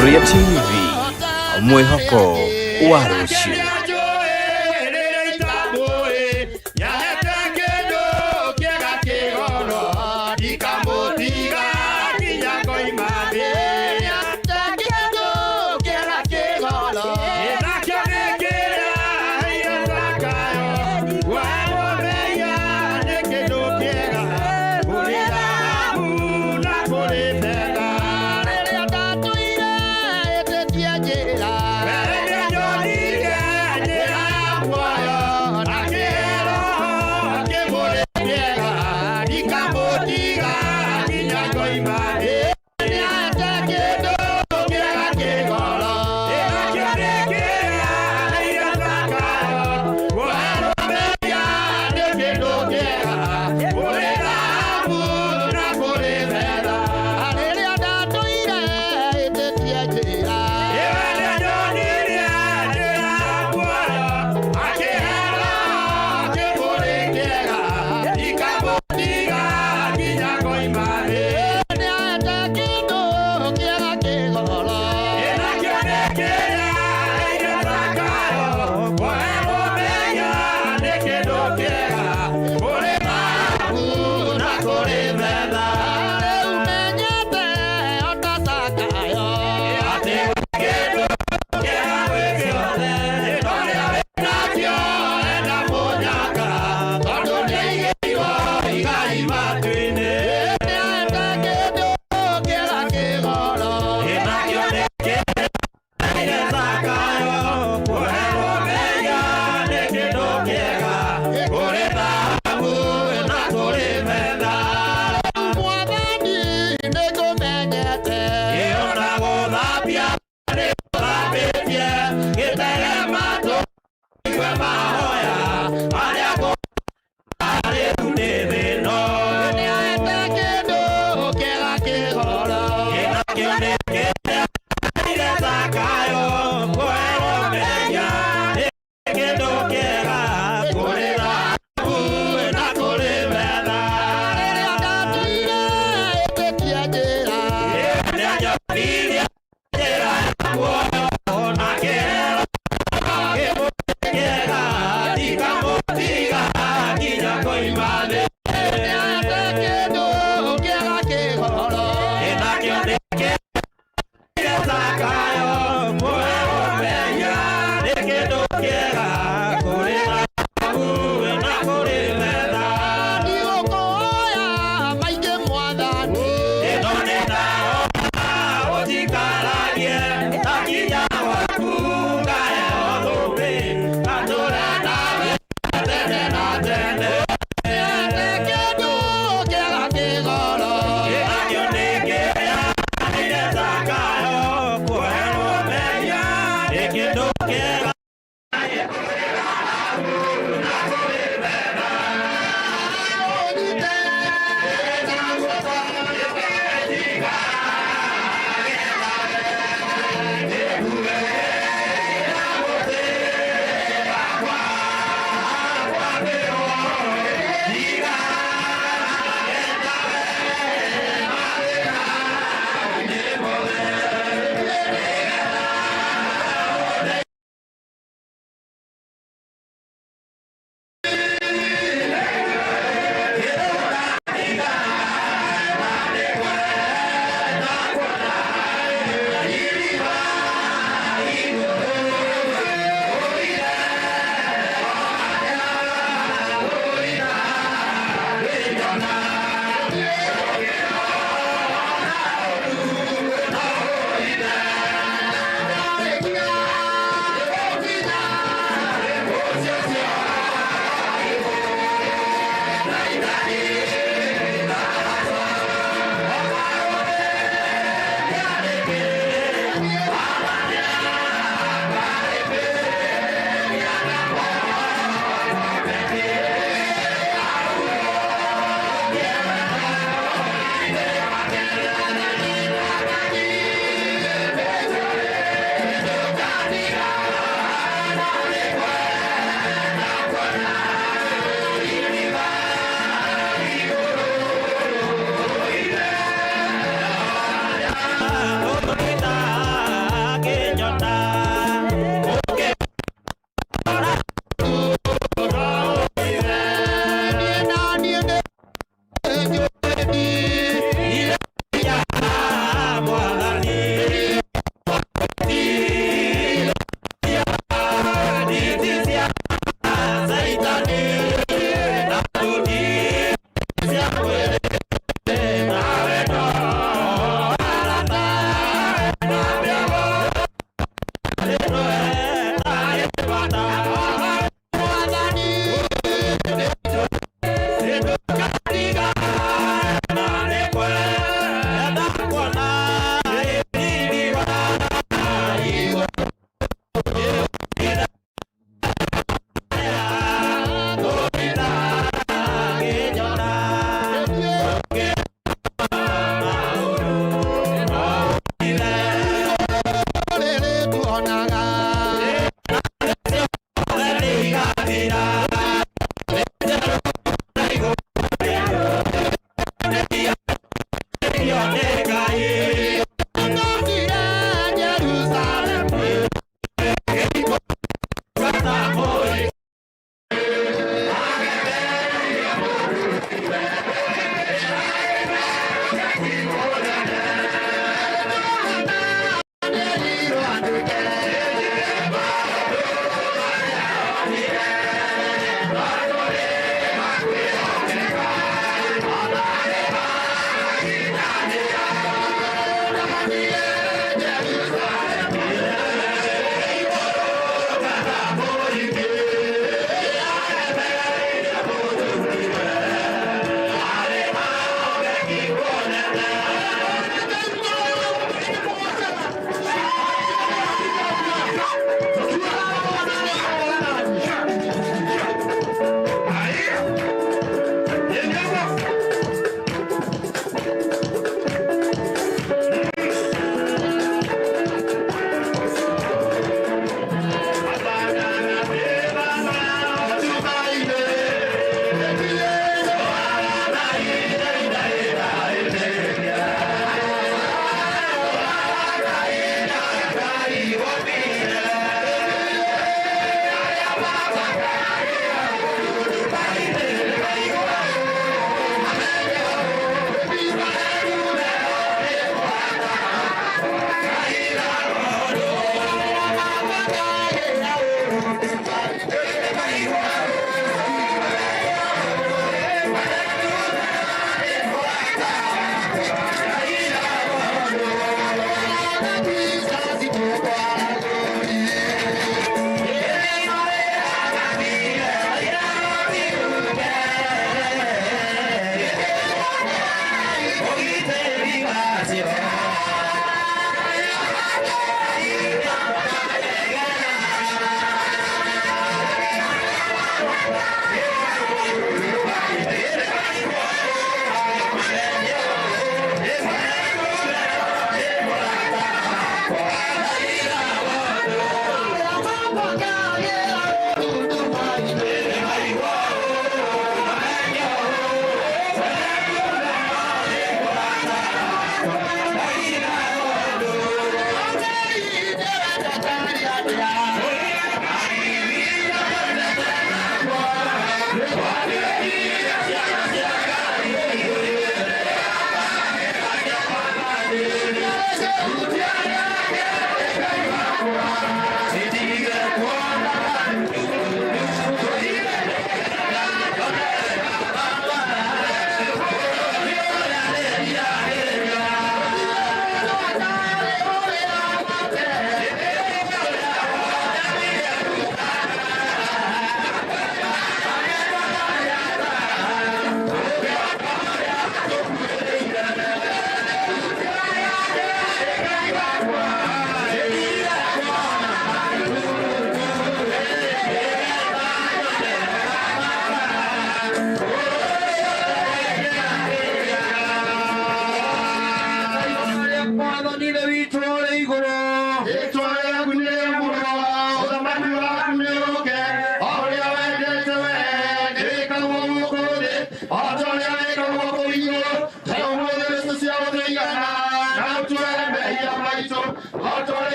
Rũrĩa TV, mwĩhoko wa rũciũ.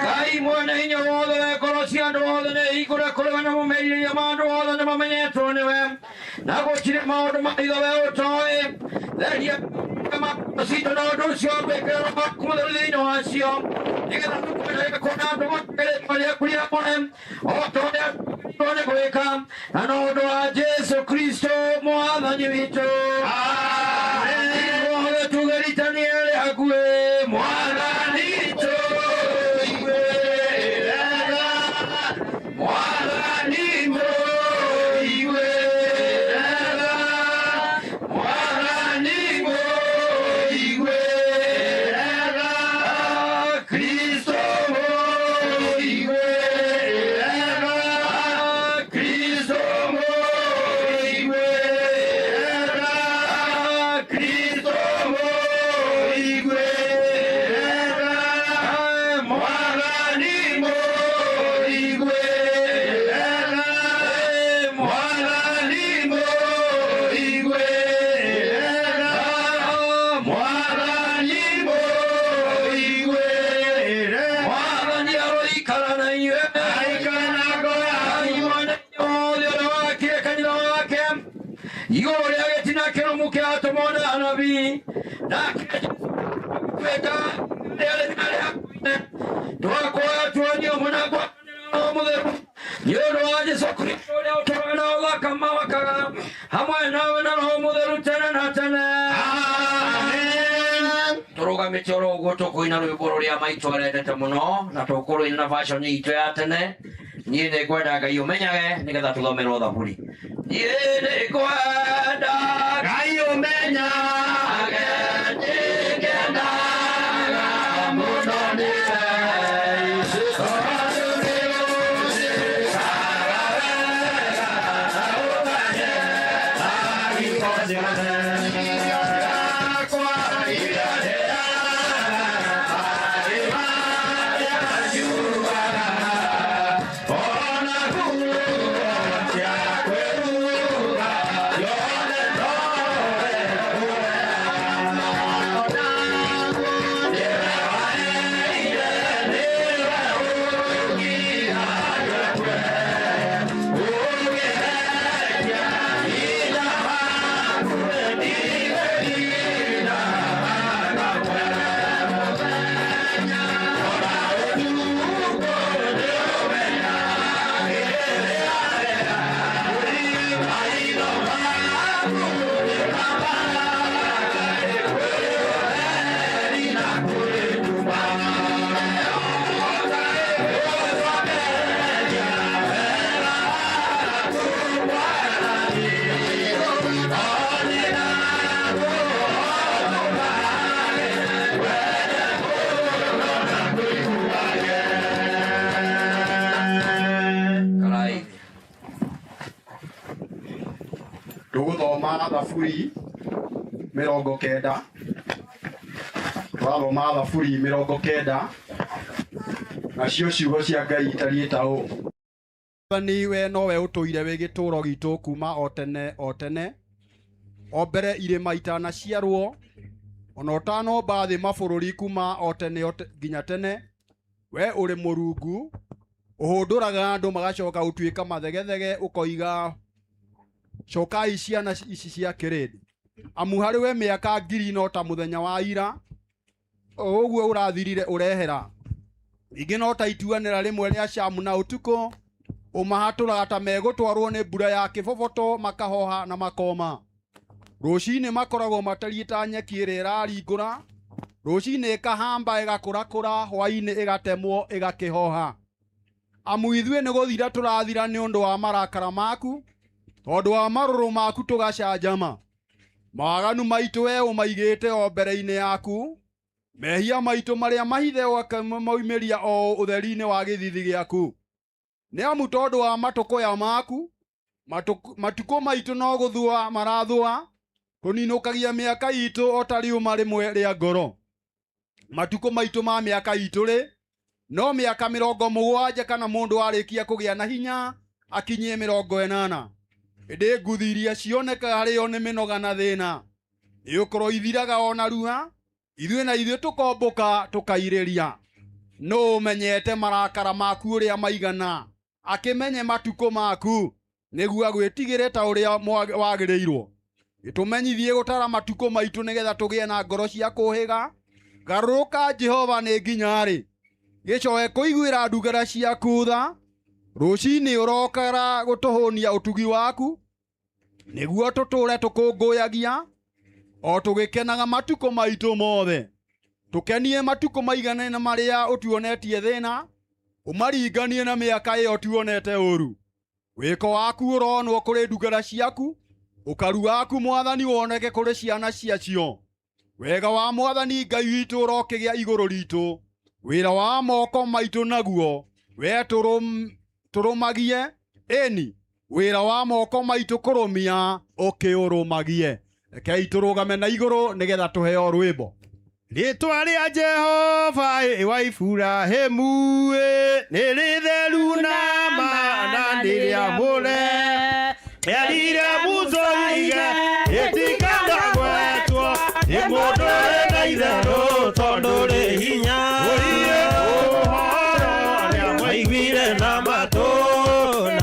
Ngai mwene hinya wothe ngoro cia andũ othe nĩ ihingũre kũrĩ we na mũmerirĩria ma andũ othe nĩ mamenyetwo nĩwe na gũtirĩ maũndũ ma hitho we ũtoĩ. Theria citũ na ũndũ ũcio wĩkĩre Roho waku mũtheru thĩinĩ wacio nĩgetha tũkwendaga kuona andũ makĩrĩtwa rĩaku rĩamũre o ta ũrĩa nĩ gwĩka na no ũndũ wa Jesũ Kristo mwathani witũ. Amen. Tugeritanie rĩ hakuhĩ mwathani witũ. Cristo, Nake tweka twakoya tuonio mũnakwa mũtheru nĩ ũndũ wa Jesũ Kristo ũrĩa ũtũũraga na ũgakamawakaga hamwe nawe na Roho Mũtheru tene na tene. Tũrũgamĩte oro ũguo tũkũina rwĩmbo rũrĩa maitũ arendete mũno na tũkũrũina na version itũ ya tene. Niĩ nĩ ngwenda Ngai ũmenyage nĩgetha tũthomerwo thaburi. Niĩ nĩ ngwenda Ngai ũmenyage nĩngenaga mũno nĩwe. Tondũ nĩ ũnjĩkaga wega na ũkahe gĩko ciothe. Irio ciakwa iria ndĩaga, maaĩ marĩa nyuaga, ona nguo cia kwĩhumba, yothe nowe ũheanaga. Nĩwe waheire, nĩwe ũngiaga kwe, ũngĩhekia hinya waku, ndigwĩriraga kwe mũthenya, ona ũtukũ nĩũmenyagĩrĩra maitho maku nĩmamaraga kwĩ ũtheri na kwĩ nduma. Gũcokeria wega waku Mwathani, o nĩnaguo wende mũno na kũiguage. Karai. Tũgũthoma thaburi 90. Tũrathoma thaburi 90, nacio ciugo cia Ngai itariĩ ta ũũ. Mwathani, we nowe ũtũire wĩ gĩtũũro gitũ kuma o tene o tene, o mbere irĩma itanaciarwo, ona ũtanomba thĩ mabũrũri kuma o tene nginya tene. We ũrĩ Mũrungu ũhũndũraga andũ magacoka gũtuĩka mathegethege, ũkoiga, cokai ciana ici cia kĩrĩndĩ. Amu harĩ we mĩaka ngiri no ta mũthenya wa ira, o ũguo ũrathirire ũrehera. Ningĩ no ta ituanĩra rĩmwe rĩa Shamu na ũtukũ, ũmahatũraga ta megũtwarwo nĩ mbura ya kĩboboto, makahoha na makoma. Rũcinĩ makoragwo matariĩ ta nyeki ĩrĩa ĩraringũra, rũcinĩ ĩkahamba ĩgakũrakũra, hwaĩ-inĩ ĩgatemwo ĩgakĩhoha. Amu ithuĩ nĩ gũthira tũrathira nĩ ũndũ wa marakara maku, tondũ wa marũrũ maku tũgacanjama. Mawaganu maitũ we ũmaigĩte o mbere-inĩ yaku, mehia maitũ marĩa mahithe ũkamaumĩria o ũtheri-inĩ wa gĩthithi gĩaku. Nĩ amu tondũ wa matũkũya maku, matukũ maitũ no gũthua marathua, tũninũkagia mĩaka itũ o ta riũma rĩmwe rĩa ngoro. Matukũ maitũ ma mĩaka itũ-rĩ, no mĩaka 70, kana mũndũ arĩkia kũgĩa na hinya akinyie 80. Ĩndĩ nguthi iria cionekaga harĩ o nĩ mĩnoga na thĩna, nĩgũkorwo ithiraga o narua, ithuĩ na ithuĩ tũkombũka tũkairĩria. Nũ ũmenyete marakara maku ũrĩa maigana, akĩmenye matukũ maku, nĩguo agwĩtigĩre ta ũrĩa wagĩrĩirwo. Gĩtũmenyithie gũtara matukũ maitũ nĩgetha tũgĩe na ngoro cia kũhĩga. Garũrũka Jehova nĩ nginya rĩ? Gĩcoe kũiguĩra ndungata ciaku tha. Rũcinĩ ũrokara gũtũhũnia ũtugi waku, nĩguo tũtũũre tũkũngũyagia o tũgĩkenaga matukũ maitũ mothe. Tũkenie matukũ maigane na marĩa ũtuonetie thĩna, ũmaringanie na mĩaka ĩyo tuonete ũru. Wĩko waku ũronwo kũrĩ ndungata ciaku, ũkaru waku Mwathani woneke kũrĩ ciana ciacio. Wega wa Mwathani Ngai witũ ũrokĩgĩa igũrũ ritũ, wĩra wa moko maitũ naguo we tũrũmagie, ĩni wĩra wa moko maitũ kũrũmia ũkĩũrũmagie. Rekei tũrũgame na igũrũ nĩgetha tũheo rwĩmbo. Rĩtwa rĩa Jehova ĩ wa Iburahĩmu ĩ nĩ rĩtheru na mana nĩ rĩamũre. Erire Musa oige rĩtikanagwetwo nĩ mũndũ wĩna itherũ tondũ rĩ hinya. Ũiye ũhoro nĩamaiguire na matũ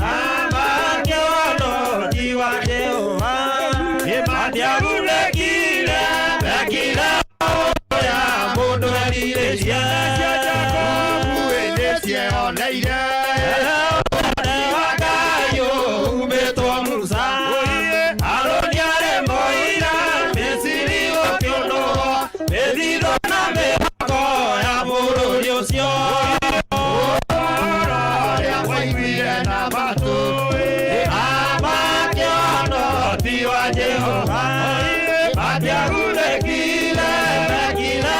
na makĩona ũhoti wa Jehova. Nĩ matiagunĩkire mekire erirĩirie. Cia Jakubu nĩcioneire. Wa Ngai umĩtwo Musa, Harũni arĩ mũira, Misiri gũkĩũnũhwo, mĩthithũ na mĩhoko ya bũrũri ũcio. Ũhoro ũrĩa mwaiguire na matũ, Amakĩona ti wa Jehova, matiagunĩkire, mekire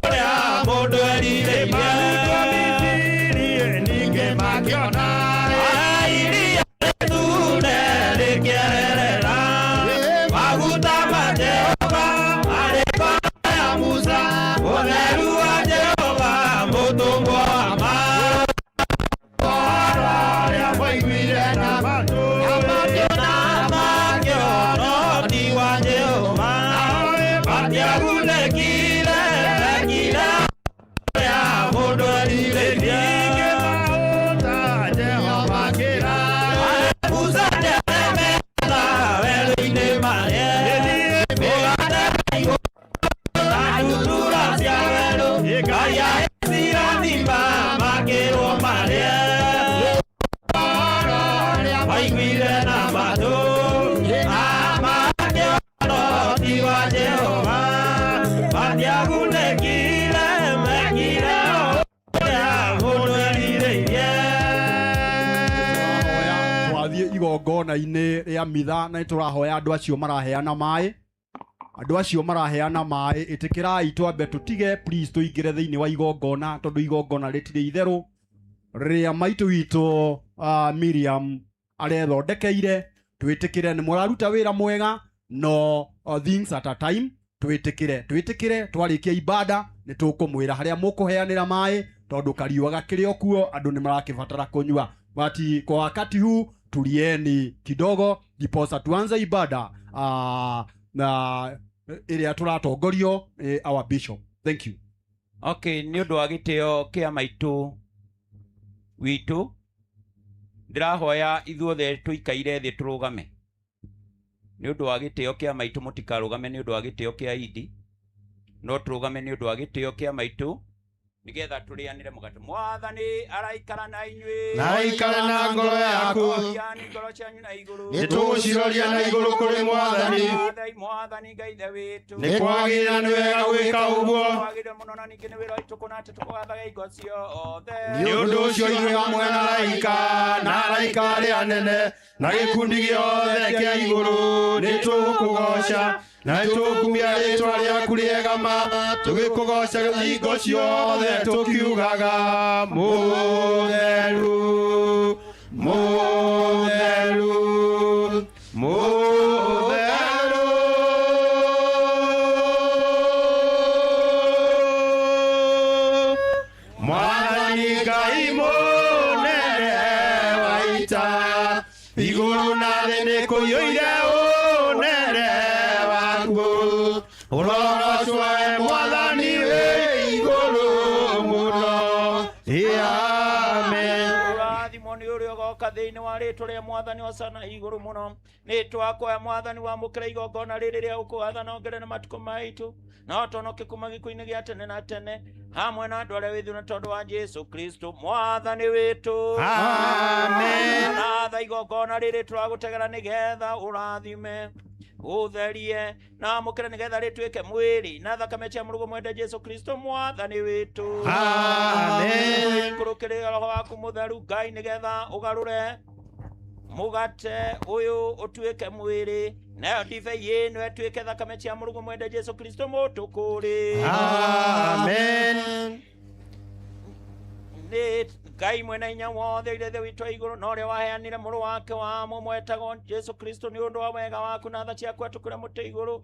ũrĩa mũndũ erirĩirie. Misiri ningĩ makĩona. Iria rĩtune rĩkĩererera, maguta ma Jehova marĩ ngoro ya Musa, ũtheru wa Jehova mũtũmwo wa ma. Ũhoro ũrĩa mwaiguire na matũ, Na makĩona ti wa Jehova, matiagunĩkire, mekire ũrĩa mũndũ erirĩirie. ningĩ mahũta Jehova akĩra. Musa nĩaremera werũ-inĩ marĩe, mĩgate igũrũ na ndutura cia werũ, Ngai agĩcirathima makĩrwo marĩe. Ũhoro ũrĩa Maiguire na matũ, na makĩona ti wa Jehova, matiagunĩkire, mekire ũrĩa mũndũ erirĩirie. Twathiĩ igongona-inĩ rĩa mitha na nĩtũrahoya andũ acio maraheana maĩ, andũ acio maraheana maĩ, ĩtĩkĩrai twambe tũtige please, tũingĩre thĩinĩ wa igongona tondũ igongona rĩtirĩ itherũ rĩrĩa maitũ witũ Miriam arethondekeire. Twĩtĩkĩre nĩ mũraruta wĩra mwega, no things at a time. Twĩtĩkĩre twarĩkia ibada nĩ tũkũmwĩra harĩa mũkũheanĩra maĩ tondũ kariũa gakĩrĩ o kuo, andũ nĩ marakĩbatara kũnyua. But kwa wakati huu tulieni kidogo ndiposa tuanze ibada na ĩrĩa tũratongorio our bishop. Thank you. Okay, nĩ ũndũ wa gĩtĩo kĩa maitũ witũ, ndĩrahoya ithuothe tũikaire thĩ tũrũgame nĩ ũndũ wa gĩtĩo kĩa maitũ. Mũtikarũgame nĩ ũndũ wa gĩtĩo kĩa Idi, no tũrũgame nĩ ũndũ wa gĩtĩo kĩa maitũ nĩgetha tũrĩanĩre mũgate. Mwathani araikara na inyuĩ. Na aikare na ngoro yaku. Roriani ngoro cianyu na igũrũ. Nĩtũgũciroria na igũrũ kũrĩ Mwathani. Mwathani, Mwathani Ngai Ithe witũ. Nĩ kwagĩrĩra, nĩ wega gwĩka ũguo. Kwagĩrĩire mũno na ningĩ nĩ wĩra witũ kũna atĩ tũkũgathaga hingo ciothe. Nĩ ũndũ ũcio ithuĩ hamwe na araika na araika arĩa anene na gĩkundi gĩothe kĩa igũrũ nĩtũgũkũgooca na nĩtũgũkumia rĩĩtwa rĩaku rĩega ma, tũgĩkũgooca hingo ciothe tũkiugaga, mũtheru, mũtheru, mũtheru, Mwathani Ngai mũnene wa ita, igũrũ na thĩ nĩ kũiyũire ũnene waku. Ũrogocwo we Mwathani wĩ igũrũ mũno. Amen. Ũrathimwo nĩ ũrĩa ũgoka thĩinĩ wa rĩtwa rĩa Mwathani, hosana igũrũ mũno. Nĩ twakoya Mwathani wamũkĩra igongona rĩrĩ rĩa gũkũgatha na ongerere matukũ maitũ, na ũtonoke kuma gĩkuũ-inĩ gĩa tene na tene hamwe na andũ arĩa wĩthuna tondũ wa Jesu Kristo Mwathani witũ. Amen. Natha igongona rĩrĩ tũragũtegera nĩgetha ũrathime, ũtherie na amũkĩre nĩgetha rĩtuĩke mwĩrĩ na thakame cia mũrũguo mwende Jesu Kristo Mwathani witũ. Amen. Ikũrũkĩrĩra roho waku mũtheru Ngai nĩgetha ũgarũre mũgate ũyũ ũtuĩke mwĩrĩ, nayo ndibei ĩno ĩtuĩke thakame cia mũrũguo mwende Jesu Kristo mũtũkũrĩ. Amen. Nĩ Ngai mwene hinya wothe, ithe witũ wa igũrũ, na ũrĩa waheanire mũrũ wake wa mũmwe etagwo Jesu Kristo nĩ ũndũ wa wega waku na tha ciaku atũkũre mũtĩ igũrũ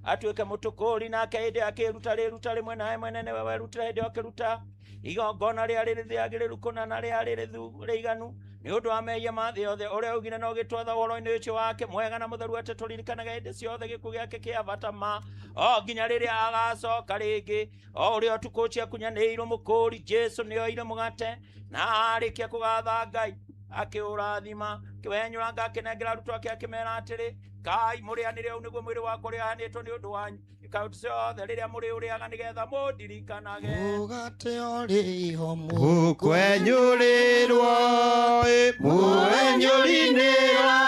atuĩke mũtũkũri, nake hĩndĩ akĩruta rĩruta rĩmwe nawe mwene nĩwe werutire hĩndĩ ĩyo akĩruta igongona rĩa rĩrĩ rĩagĩrĩru kũna na rĩa rĩrĩ rĩiganu nĩ ũndũ wa mehia ma thĩ yothe, ũrĩa augire na ũgĩtwatha ũhoro-inĩ ũcio wake mwega na mũtheru atĩ tũririkanage hĩndĩ ciothe gĩkuũ gĩake kĩa bata ma o nginya rĩrĩa agacoka rĩngĩ. O ũrĩa ũtukũ ũcio akunyanĩirwo mũkũri Jesu nĩoire mũgate na arĩkia kũgatha Ngai Akĩũrathima, akĩwenyũranga, akĩnengera arutwo ake, akĩmera atĩrĩ, kai mũrĩanĩre, ũũ nĩguo mwĩrĩ wakwa ũrĩa ũhaanĩtwo nĩ ũndũ wanyu. Ĩkai ũndũ ciothe rĩrĩa mũrĩũrĩaga nĩgetha mũndirikanage. Mũgate ũrĩ ho. Mũkwenyũrĩrwo mũwenyũrinĩra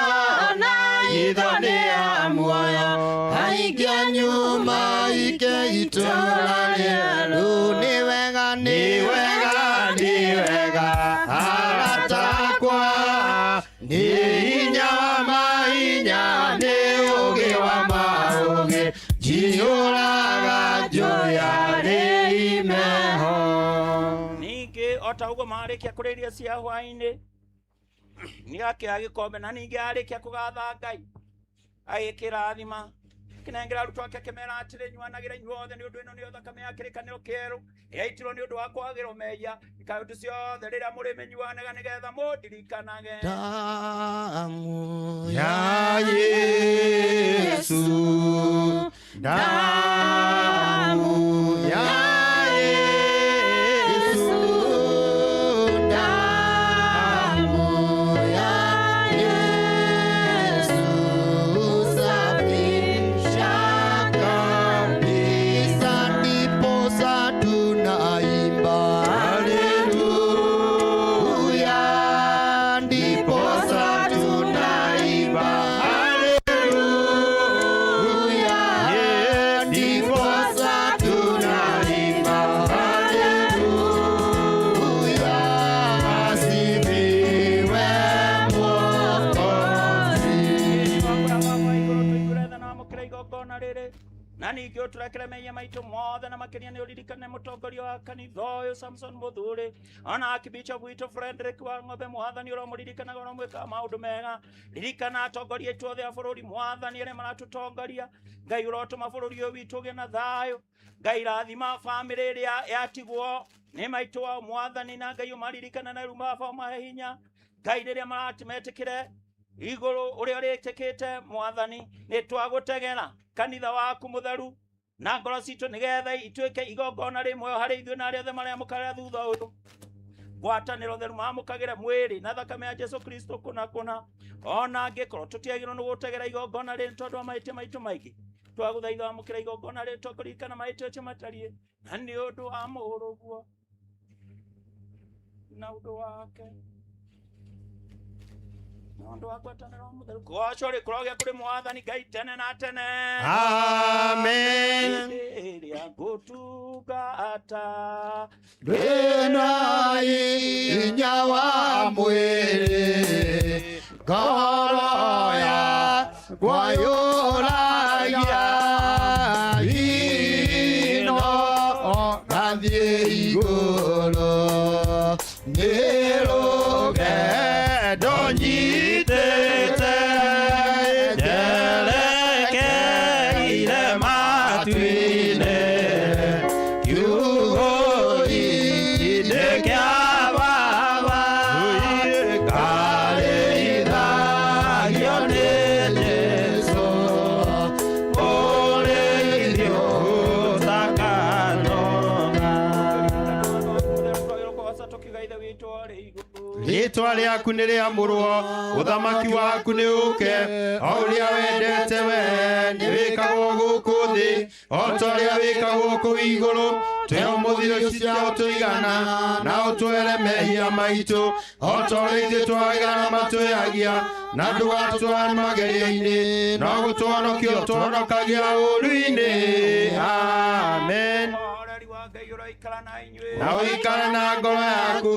itho nĩ ya muoyo. Aingĩ nyuma ike itũra rĩerũ, nĩ wega. Nĩ wega, nĩ wega, aratakwa nĩ hinya wa mahinya, nĩ ũgĩ wa maũgĩ, njiyũraga njoya rĩ imeho. Ningĩ o ta ũguo, marĩkia kũrĩa irio cia hwaĩ-inĩ, nĩ akĩoya gĩkombe, na ningĩ arĩkia kũgatha Ngai, agĩkĩrathima, akĩnengera arutwo ake, akĩmera atĩrĩ, nyuanagĩra inyuothe, nĩ ũndũ ĩno nĩyo thakame ya kĩrĩkanĩro kĩerũ yaitirwo nĩ ũndũ wa kwagĩrwo mehia. Ĩkai ũndũ ciothe rĩrĩa mũrĩmĩnyuanaga nĩgetha mũndirikanage. Damu ya Yesu, damu ya Yesu, damu ya Yesu safisha kabisa, ndiposa tunaimba haleluya, ndiposa tunaimba haleluya, ndiposa tunaimba haleluya, asifiwe Mwokozi. Igũrũ tũigũre tha na wamũkĩra igongona rĩrĩ, na ningĩ ũtũrekere mehia maitũ mothe, na makĩria nĩ ũririkane mũtongoria wa kanitha ũyũ Samson Mũthuri, ona akibishop witũ Frederick wa Ng'ombe. Mwathani, ũromũririkanaga, ũromwĩkaga maũndũ mega. Ririkana atongoria aitũ othe a bũrũri, Mwathani, arĩa maratũtongoria. Ngai, ũrotũma bũrũri ũyũ witũ ũgĩe na thayũ. Ngai, rathima bamĩrĩ ĩrĩa yatigwo nĩ maitũ wao, Mwathani, na Ngai ũmaririkane na rĩu baba ũmahe hinya. Ngai, rĩrĩa maratimetĩkĩre igũrũ ũrĩa ũrĩtĩkĩte, Mwathani, nĩ twagũtegera kanitha waku mũtheru na ngoro citũ, nĩgetha ituĩke igongona rĩmwe harĩ ithuĩ na arĩa othe marĩamũkagĩra thutha ũyũ ngwatanĩro theru, mamũkagĩre mwĩrĩ na thakame ya Jesu Kristo kũna kũna. Ona angĩkorwo tũtiagĩrĩirwo nĩ gũtegera igongona rĩrĩ tondũ wa mahĩtia maitũ maingĩ, twagũthaitha wamũkĩra igongona rĩrĩ tũkũririkana mahĩtia ũcio matariĩ, na nĩ ũndũ wa mũrũguo na ũndũ wake na ũndũ wa ngwatanĩro mũtheru, kũgocwo rĩ kũrogĩa kũrĩ Mwathani Ngai tene na tene. Amen. Hĩndĩ ĩrĩa ngũtungata Ndwĩna hinya wa mwĩrĩ, ngoro yakwa yũragia ino ngathiĩ igũrũ, nĩ rũgendo nyitĩte njerekeire matu-inĩ, kiugo-inĩ kĩa Baba, ngarĩithagio nĩ Jesũ, mũrĩithi ũtakanoga. Kũgoca tũkiuga, Ithe witũ ũrĩ igũrũ, Rĩtwa rĩaku nĩ rĩamũrwo, ũthamaki waku nĩ ũke, o ũrĩa wendete we nĩ wĩkagwo gũkũ thĩ o ta ũrĩa wĩkagwo kũu igũrũ. Tũhe ũmũthĩ irio cia ũtũigana, na ũtwere mehia maitũ o ta ũrĩa ithuĩ twagana matwĩhagia, na ndũgatũtware magerio-inĩ, no gũtũhonokia ũtũhonokagia ũũru-inĩ. Amen. Ũhoreri wa Ngai ũroikara na inyuĩ. Na ũikare na ngoro yaku.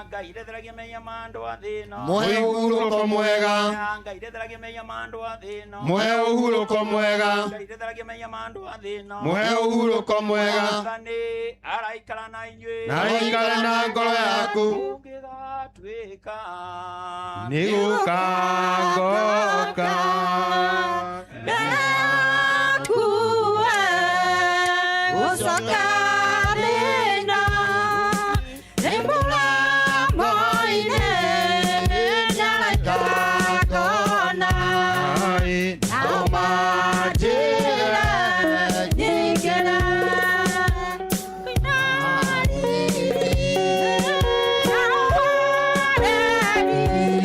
Ngai retheragia mehia ma andũ a thĩ ĩno. Mũhe Ũhurũko mwega. Ngai retheragia mehia ma andũ a thĩ ĩno. Mũhe ũhurũko mwega. Ngai retheragia mehia ma andũ a thĩ ĩno. Mũhe ũhurũko mwega. Mwathani araikara na inyuĩ. Na ũikare na ngoro yaku. Ũngĩgatuĩka Nĩ gũka ngoka. Ndakuwe gũcoka thĩna nĩ mũramo-inĩ ndareka ngona nao manjĩre nyingĩre kwĩna riri na ũhoreri.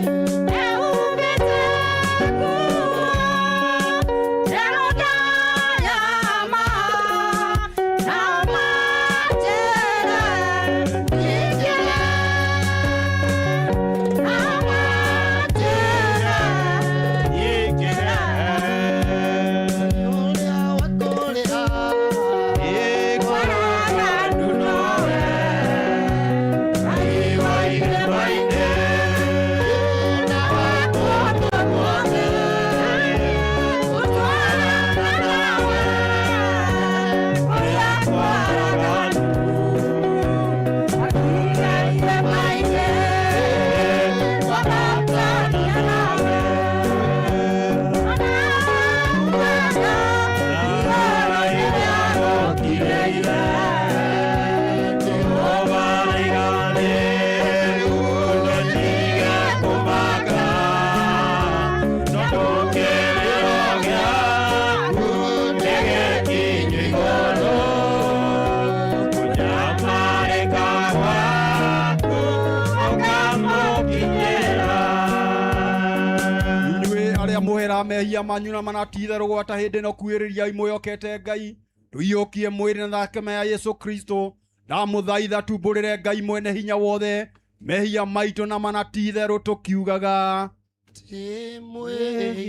Tumbũraga mehia manyu na mana ti itherũ gwata hĩndĩ ĩno kuhĩrĩriai mwĩhokete Ngai tũiyũkie mwĩrĩ na thakame ya Yesu Kristo. Ndamũthaitha tumbũrĩre Ngai mwene hinya wothe mehia maitũ na mana ti itherũ tũkiugaga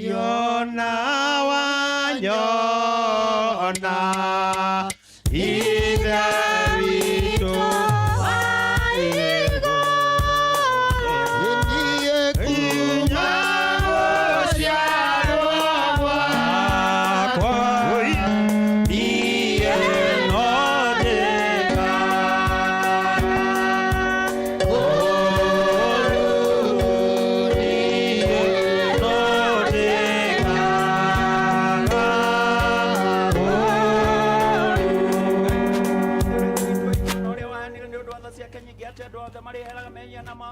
Yona wanyona Ithe witũ wa igũrũ Nginya gũciarwo gwakwa Niĩ no njĩkaga ũũru, niĩ no njĩkaga ũũru. Ũrĩa waheanire nĩ ũndũ wa tha ciake nyingĩ atĩ andũ othe marĩheraga mehia namo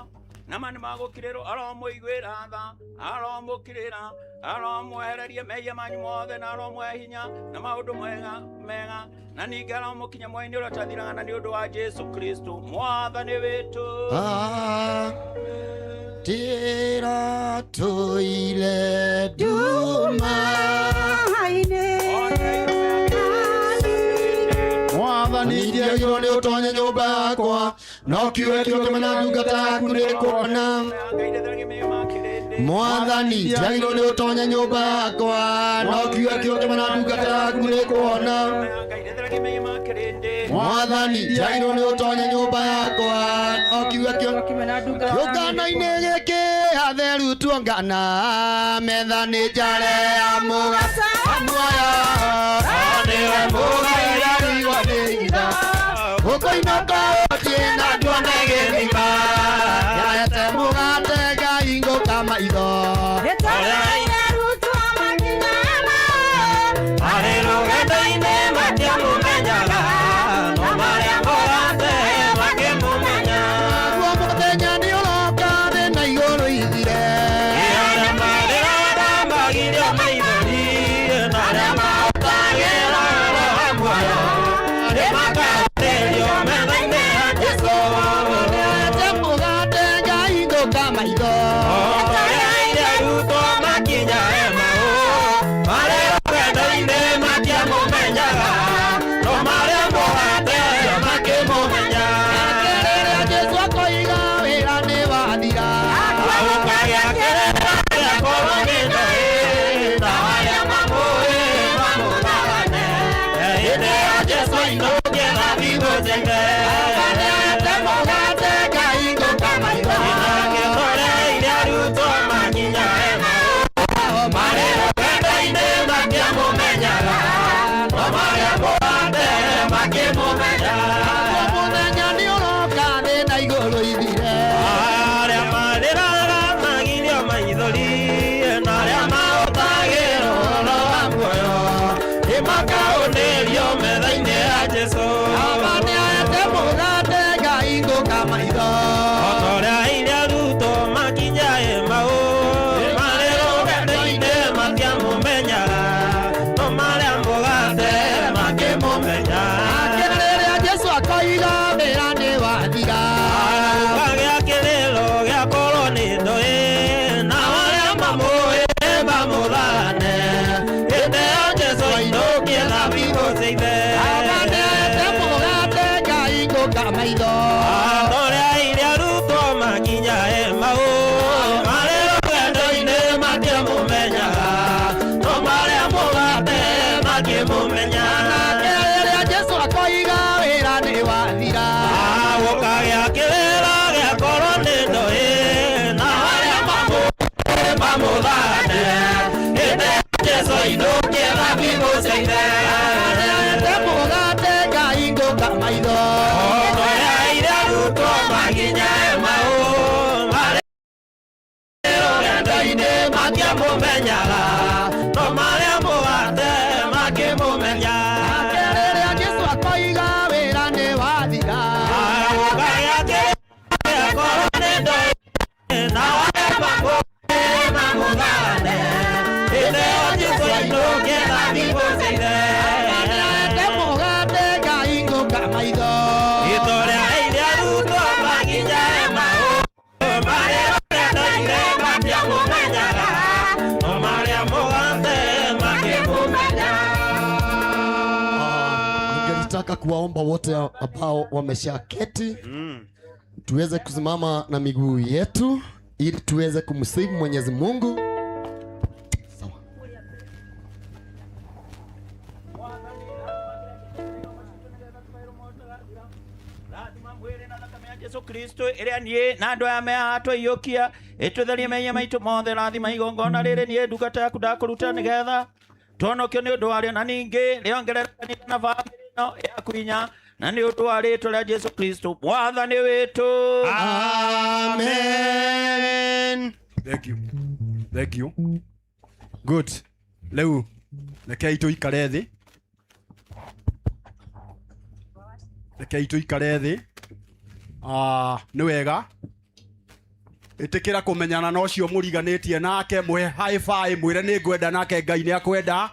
nama nĩ magũkirĩrwo aromũiguĩra tha aromũkirĩra aromwehereria mehia manyu mothe na aromũhe hinya na maũndũ mega mega na ningĩ aromũkinya mwena-inĩ ũrĩa ũtathiraga na nĩ ũndũ wa Jesu Kristo mwathani witũ. Ndĩratũire nduma-inĩ Mwathani Ndiagĩrĩirwo nĩ ũtonye nyũmba yakwa no kiugo kĩo kĩmena ndungata yaku nĩ kuona. Mwathani ndiagĩrĩirwo nĩ ũtonye nyũmba yakwa no kiugo kĩo kĩmena ndungata yaku nĩ kuona. Mwathani ndiagĩrĩirwo nĩ ũtonye nyũmba yakwa no kiugo kĩo kĩũngano-inĩ gĩkĩ atheru tuongana metha nĩ njare ya mũgate wa muoyo nĩwe mũgairarigwo nĩ itha gũkũinũka ũthiĩ na nduone gĩthima yaete mũgate Ngai ngũka maitho. Marĩ rũgendo-inĩ matiamũmenyaga, no marĩa mũgate makĩmũmenya. Naguo mũthenya nĩ ũroka thĩ na igũrũ ithire. Arĩa marĩraga magirio maithori, na arĩa mahũthagĩra roho wa muoyo, nĩmakaarĩrio metha-inĩ ya Jesũ. Yaete mũgate Ngai ngũka maitho. Ũrĩa arutwo makinya Emau, marĩ rũgendo-inĩ matiamũmenyaga, no marĩa mũgate makĩmũmenya. Nake rĩrĩa Jesũ akoiga wĩra nĩ wathira. Yaete mũgate Ngai ngũka maitho. Naguo mũthenya nĩ ũroka thĩ na igũrũ ithire. Arĩa marĩraga magirio maithori, na arĩa mahũthagĩra ũhoro wa muoyo, nĩmakaũnĩrio metha-inĩ ya Jesũ. Baba nĩaete mũgate Ngai ngũka maitho. O ta ũrĩa aire arutwo makinya Emau, marĩ rũgendo-inĩ matiamũmenyaga, no marĩa mũgate makĩmũmenya. Nake rĩrĩa Jesũ akoiga wĩra nĩ wathira. Gũkagĩa kĩrĩro gĩakorwo nĩ ndũĩ, na arĩa mamũĩ mamũthane. Hĩndĩ ĩyo Jesũ ainũkie thabibũ cia ithe. Baba nĩaete mũgate Ngai ngũka maitho. Ũrĩa aire arutwo makinya Emau, marĩ rũgendo-inĩ matiamũmenyaga, no marĩa mũgate makĩmũmenya. Nake rĩrĩa Jesũ akoiga wĩra nĩ wathira. Gũkagĩa kĩrĩro gĩakorwo nĩ ndũĩ, na arĩa mamũĩ mamũthane. Hĩndĩ ĩyo Jesũ ainũkie thabibũ cia ithe. Nĩaete mũgate Ngai ngũka maitho. Ũrĩa aire arutwo makinya Emau, marĩ rũgendo-inĩ matiamũmenyaga, no marĩa mũgate makĩmũmenya. Nake rĩrĩa Jesũ akoiga wĩra nĩ wathira. Gũkagĩa kĩrĩro gĩakorwo nĩ ndũĩ, na arĩa mamũĩ mamũthane. Hĩndĩ ĩyo Jesũ ainũkie thabibũ cia ithe. Nĩaete mũgate Ngai ngũka maitho. Gĩtorĩa aire arutwo makinya Emau, marĩ rũgendo-inĩ matiamũmenyaga, no marĩa Nataka kuwaomba wote ambao wameshaketi tuweze kusimama na miguu yetu ili tuweze kumsifu Mwenyezi Mungu. Sawa. Jesu Kristo ĩrĩa niĩ na andũ aya me haha twaiyũkia ĩtũtherie mehia maitũ mothe rathima igongona rĩrĩ niĩ ndungata yaku ndakũruta nĩgetha tuonokio nĩ ũndũ warĩo na ningĩ rĩongererekanire na bamĩrĩ ĩno yaku inya na nĩ ũndũ wa rĩtwa rĩa Jesu Kristo mwathani witũ. Amen. Thank you. Thank you. Good. Rĩu rekei tũikare thĩ. Rekei tũikare thĩ. Ah, nĩ wega. Ĩtĩkĩra kũmenyana na ũcio mũriganĩtie nake, mũhe high five, mwĩre nĩ ngwenda nake Ngai nĩ akwenda.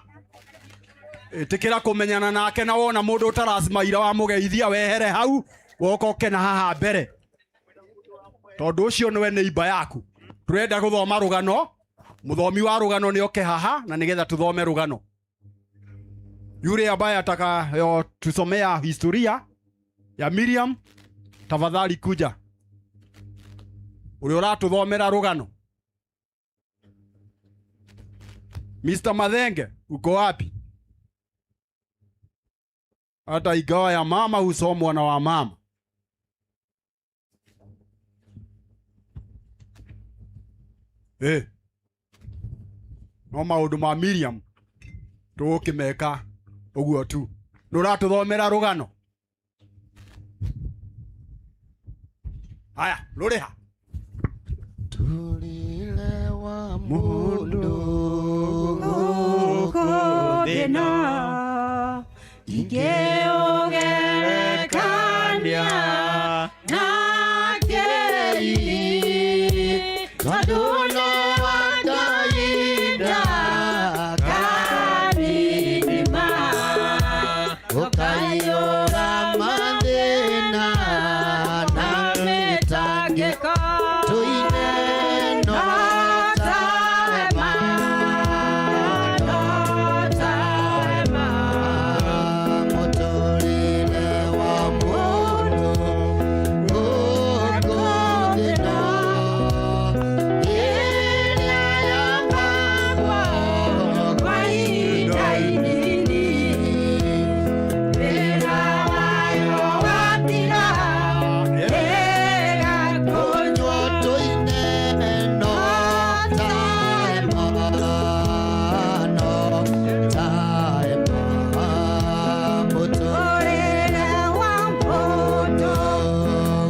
Ĩtĩkĩra kũmenyana nake na wona mũndũ ũtaracimaira wamũgeithia wehere hau woka ũke na haha mbere tondu ucio niwe neighbor yaku turenda guthoma rugano muthomi wa rugano ni oke haha na nigetha tuthome rugano yule ambaye atakayotusomea historia ya Miriam tafadhali kuja uria uratuthomera rugano. Mr. Mathenge uko wapi? Hata ingawa ya mama husomwa na wamama. Eh. No maundu ma Miriam tũgũkĩmeka ũguo tu. Nĩ ũratũthomera rũgano. Haya, rũrĩ ha? Tulile wa mundu Gũkũ thĩ-ĩno ingĩũgerekania na kĩĩ tondũ nĩ wa Ngai ndakaninima ukaiyũra mathĩna na na mĩtangĩko mĩtangĩko tũine no no ta ta hema hema no ta hema mũtũrĩre wa mũndũ gũkũ thĩ-ĩno ĩrĩa yambagwo kwa ihinda inini wĩra wayo wathira ĩgakũnywo kũnyua tũine no ta hema no ta hema mũtũrĩre ũrĩre wa mũndũ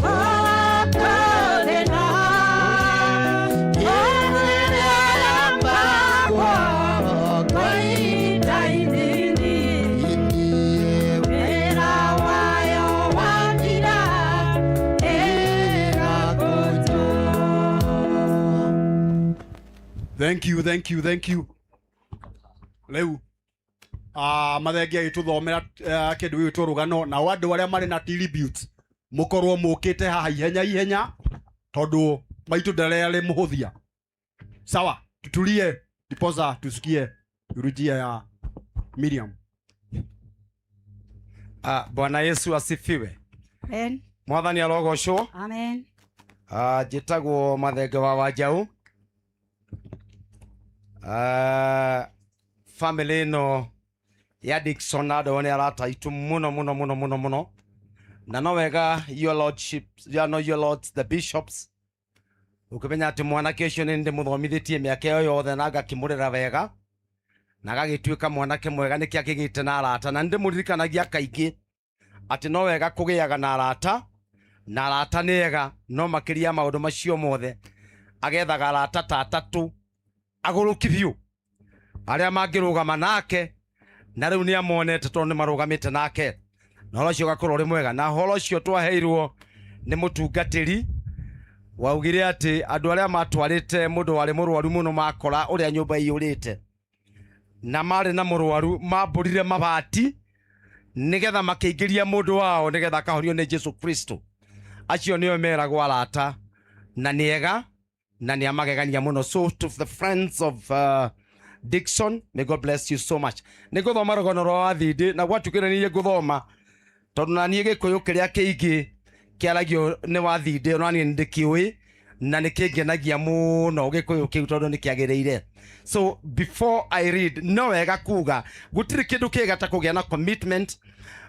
gũkũ thĩ-ĩno ĩrĩa yambagwo kwa ihinda inini wĩra wayo wathira ĩgakũnywo. Thank you, thank you, thank you. Rĩu Mathenge agĩtũthomera kĩndũ gĩgwĩtwo rũgano nao andũ arĩa marĩ na tributes mũkorwo mũkĩte haha ihenya ihenya tondũ maitũ ndararĩ mũhũthia. Sawa, tutulie ndiposa tusikie liturujia ya Miriam. Ah, Bwana Yesu asifiwe. Amen. Mwathani arogocwo. Amen. Ah, njĩtagwo Mathenge wa Wanjaũ. Ah, family ĩno ya Dickson na andũ nĩ arata aitũ mũno mũno mũno mũno mũno na no wega your lordship, ya no your lords the bishops ũkĩmenya atĩ mwanake ũcio nĩ ndĩmũthomithĩtie mĩaka ĩyo yothe na ngakĩmũrera wega na agagĩtuĩka mwanake mwega nĩkĩo akĩgĩte na arata na nĩndĩmũririkanagia kaingĩ atĩ no wega kũgĩaga na arata na arata nĩ ega no makĩria ya maũndũ macio mothe agethaga arata ta atatũ agũrũki biũ arĩa mangĩrũgama nake na rĩu nĩ amonete tondũ nĩ marũgamĩte nake na ũhoro ũcio ũgakorwo ũrĩ mwega na ũhoro ũcio twaheirwo nĩ mũtungatĩri waugire atĩ andũ arĩa matwarĩte mũndũ warĩ mũrwaru mũno makora ũrĩa nyũmba ĩiyũrĩte na marĩ na mũrwaru mambũrire mabati nĩgetha makĩingĩria mũndũ wao nĩgetha akahonio nĩ Jesu Kristo. Acio nĩo meragwo arata na nĩ ega na nĩ amagegania mũno. So to the friends of Dickson, may God bless you so much. Nĩ ngũthoma rũgano rwa Wathindi na gwatuĩkire nĩ niĩ ngũthoma Tondũ na niĩ Gĩkũyũ kĩrĩa kĩingĩ kĩaragio nĩ Wathindĩ, ona niĩ nĩndĩkĩũĩ na nĩ kĩngenagia mũno Gĩkũyũ kĩu tondũ nĩ kĩagĩrĩire. So before I read, no wega kuga gũtirĩ kĩndũ kĩega ta kũgĩa na commitment.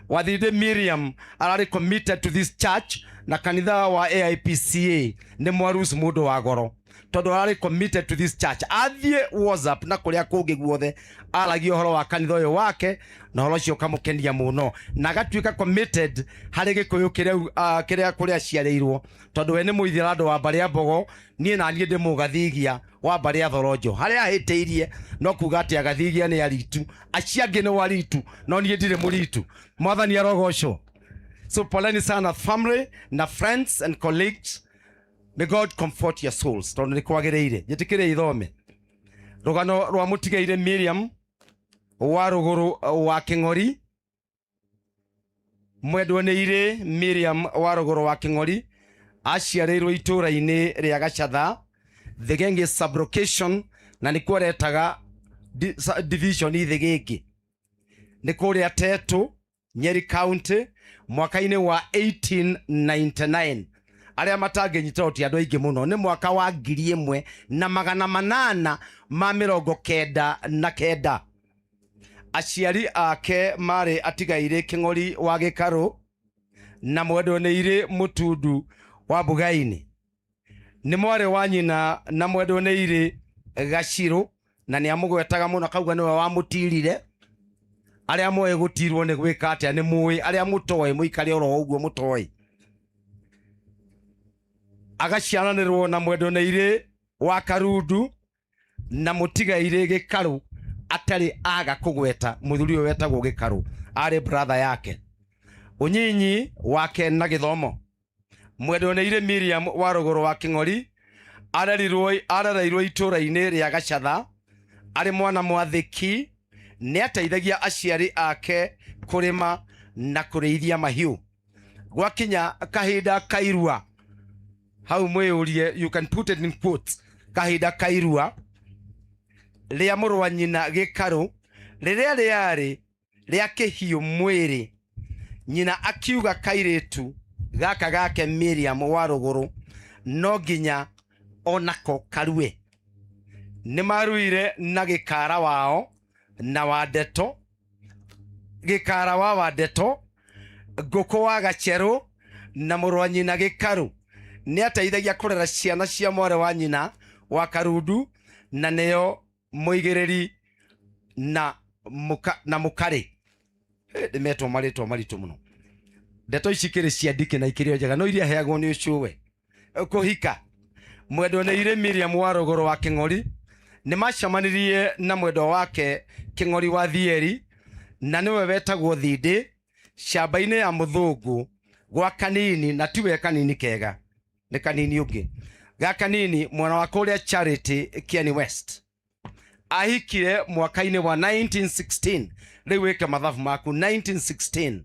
Wathindĩ Miriam ararĩ committed to this church na kanitha wa AIPCA nĩ mwaruci mũndũ wa goro tondũ ararĩ committed to this church. Athiĩ WhatsApp na kũrĩa kũngĩ guothe aragia ũhoro wa kanitha ũyũ wake na ũhoro ũcio ũkamũkenia mũno na agatuĩka committed harĩ Gĩkũyũ kĩrĩa kĩrĩa kũrĩa aciarĩirwo tondũ we nĩ mũithĩrandũ wa mbarĩ ya Mbogo, niĩ na niĩ ndĩ mũgathigia wa mbarĩ ya Thoronjo. Harĩa ahĩtĩirie no kuga atĩ agathigia nĩ aritu, acio angĩ nĩ waritu, no niĩ ndirĩ mũritu. Mwathani arogocwo. So poleni sana family na friends and colleagues. May God comfort your souls. Tondũ nĩ kwagĩrĩire. Njĩtĩkĩre ithome rũgano rwa mũtigaire Miriam wa rũgũrũ wa Kĩng'ori. Mwendwo nĩ irĩ Miriam wa rũgũrũ wa Kĩng'ori aciarĩirwo itũũra-inĩ rĩa Gacatha, Thĩgĩngĩ sublocation, na nĩkuo retaga division Thĩgĩngĩ, nĩ kũrĩa Tetũ, Nyeri County, mwaka-inĩ wa 1899. Arĩa matangĩnyita ti andũ aingĩ mũno, nĩ mwaka wa 1899. Aciari ake marĩ atigairĩ Kĩng'ori wa Gĩkarũ na mwendwo nĩ irĩ Mũtundu wa Mbugaini. Nĩ mwarĩ wa nyina na mwendwo nĩ irĩ Gacirũ, na nĩ amũgwetaga mũno akauga nĩwe wamũtirire. Arĩa moĩ gũtirwo nĩ gwĩka atĩa nĩ mũĩ, arĩa mũtoĩ mũikare oro ũguo mũtoĩ. Agaciaranĩrwo na mwendwo nĩ irĩ wa Karundu na mũtigairĩ Gĩkarũ atarĩ aga kũgweta mũthuri ũyũ wetagwo Gĩkarũ arĩ brother yake. Ũnyinyi wake na gĩthomo. Mwendwo nĩ irĩ Miriam wa rũgũrũ wa Kĩng'ori arereirwo itũũra-inĩ rĩa Gacatha. Arĩ mwana mwathĩki, nĩ ateithagia aciari ake kũrĩma na kũrĩithia mahiũ. Gwakinya kahinda kairua, hau mwĩyũrie, you can put it in quotes, kahinda kairua rĩa mũrũ wa nyina Gĩkarũ rĩrĩa rĩarĩ rĩa kĩhiũ mwĩrĩ, nyina akiuga kairĩtu gaka gake Miriam wa rũgũrũ no nginya onako karue. Nĩ maruire na gĩkara wao na Wandeto, gĩkara wa Wandeto, ngũkũ wa Gacerũ na mũrũ wa nyina Gĩkarũ. Nĩ ateithagia kũrera ciana cia mwarĩ wa nyina wa Karundu na nĩo mũigĩrĩri na na mũkarĩ. Ndĩmetwo marĩtwa maritũ mũno. Ndeto ici ikĩrĩ cia ndikĩ na ikĩrĩ o njega, no iria heagwo nĩ ũcũwe. Kũhika. Mwendwo nĩ irĩ Miriam wa rũgũrũ wa Kĩng'ori nĩ macemanirie na mwendwa wake Kĩng'ori wa Thieri na nĩwe wetagwo Thindĩ camba-inĩ ya mũthũngũ gwa Kanini, na tiwe Kanini kega, nĩ Kanini ũngĩ ga Kanini mwena wa kũrĩa Charity Kieni West. Ahikire mwaka-inĩ wa 1916. Rĩu wĩke mathabu maku, 1916.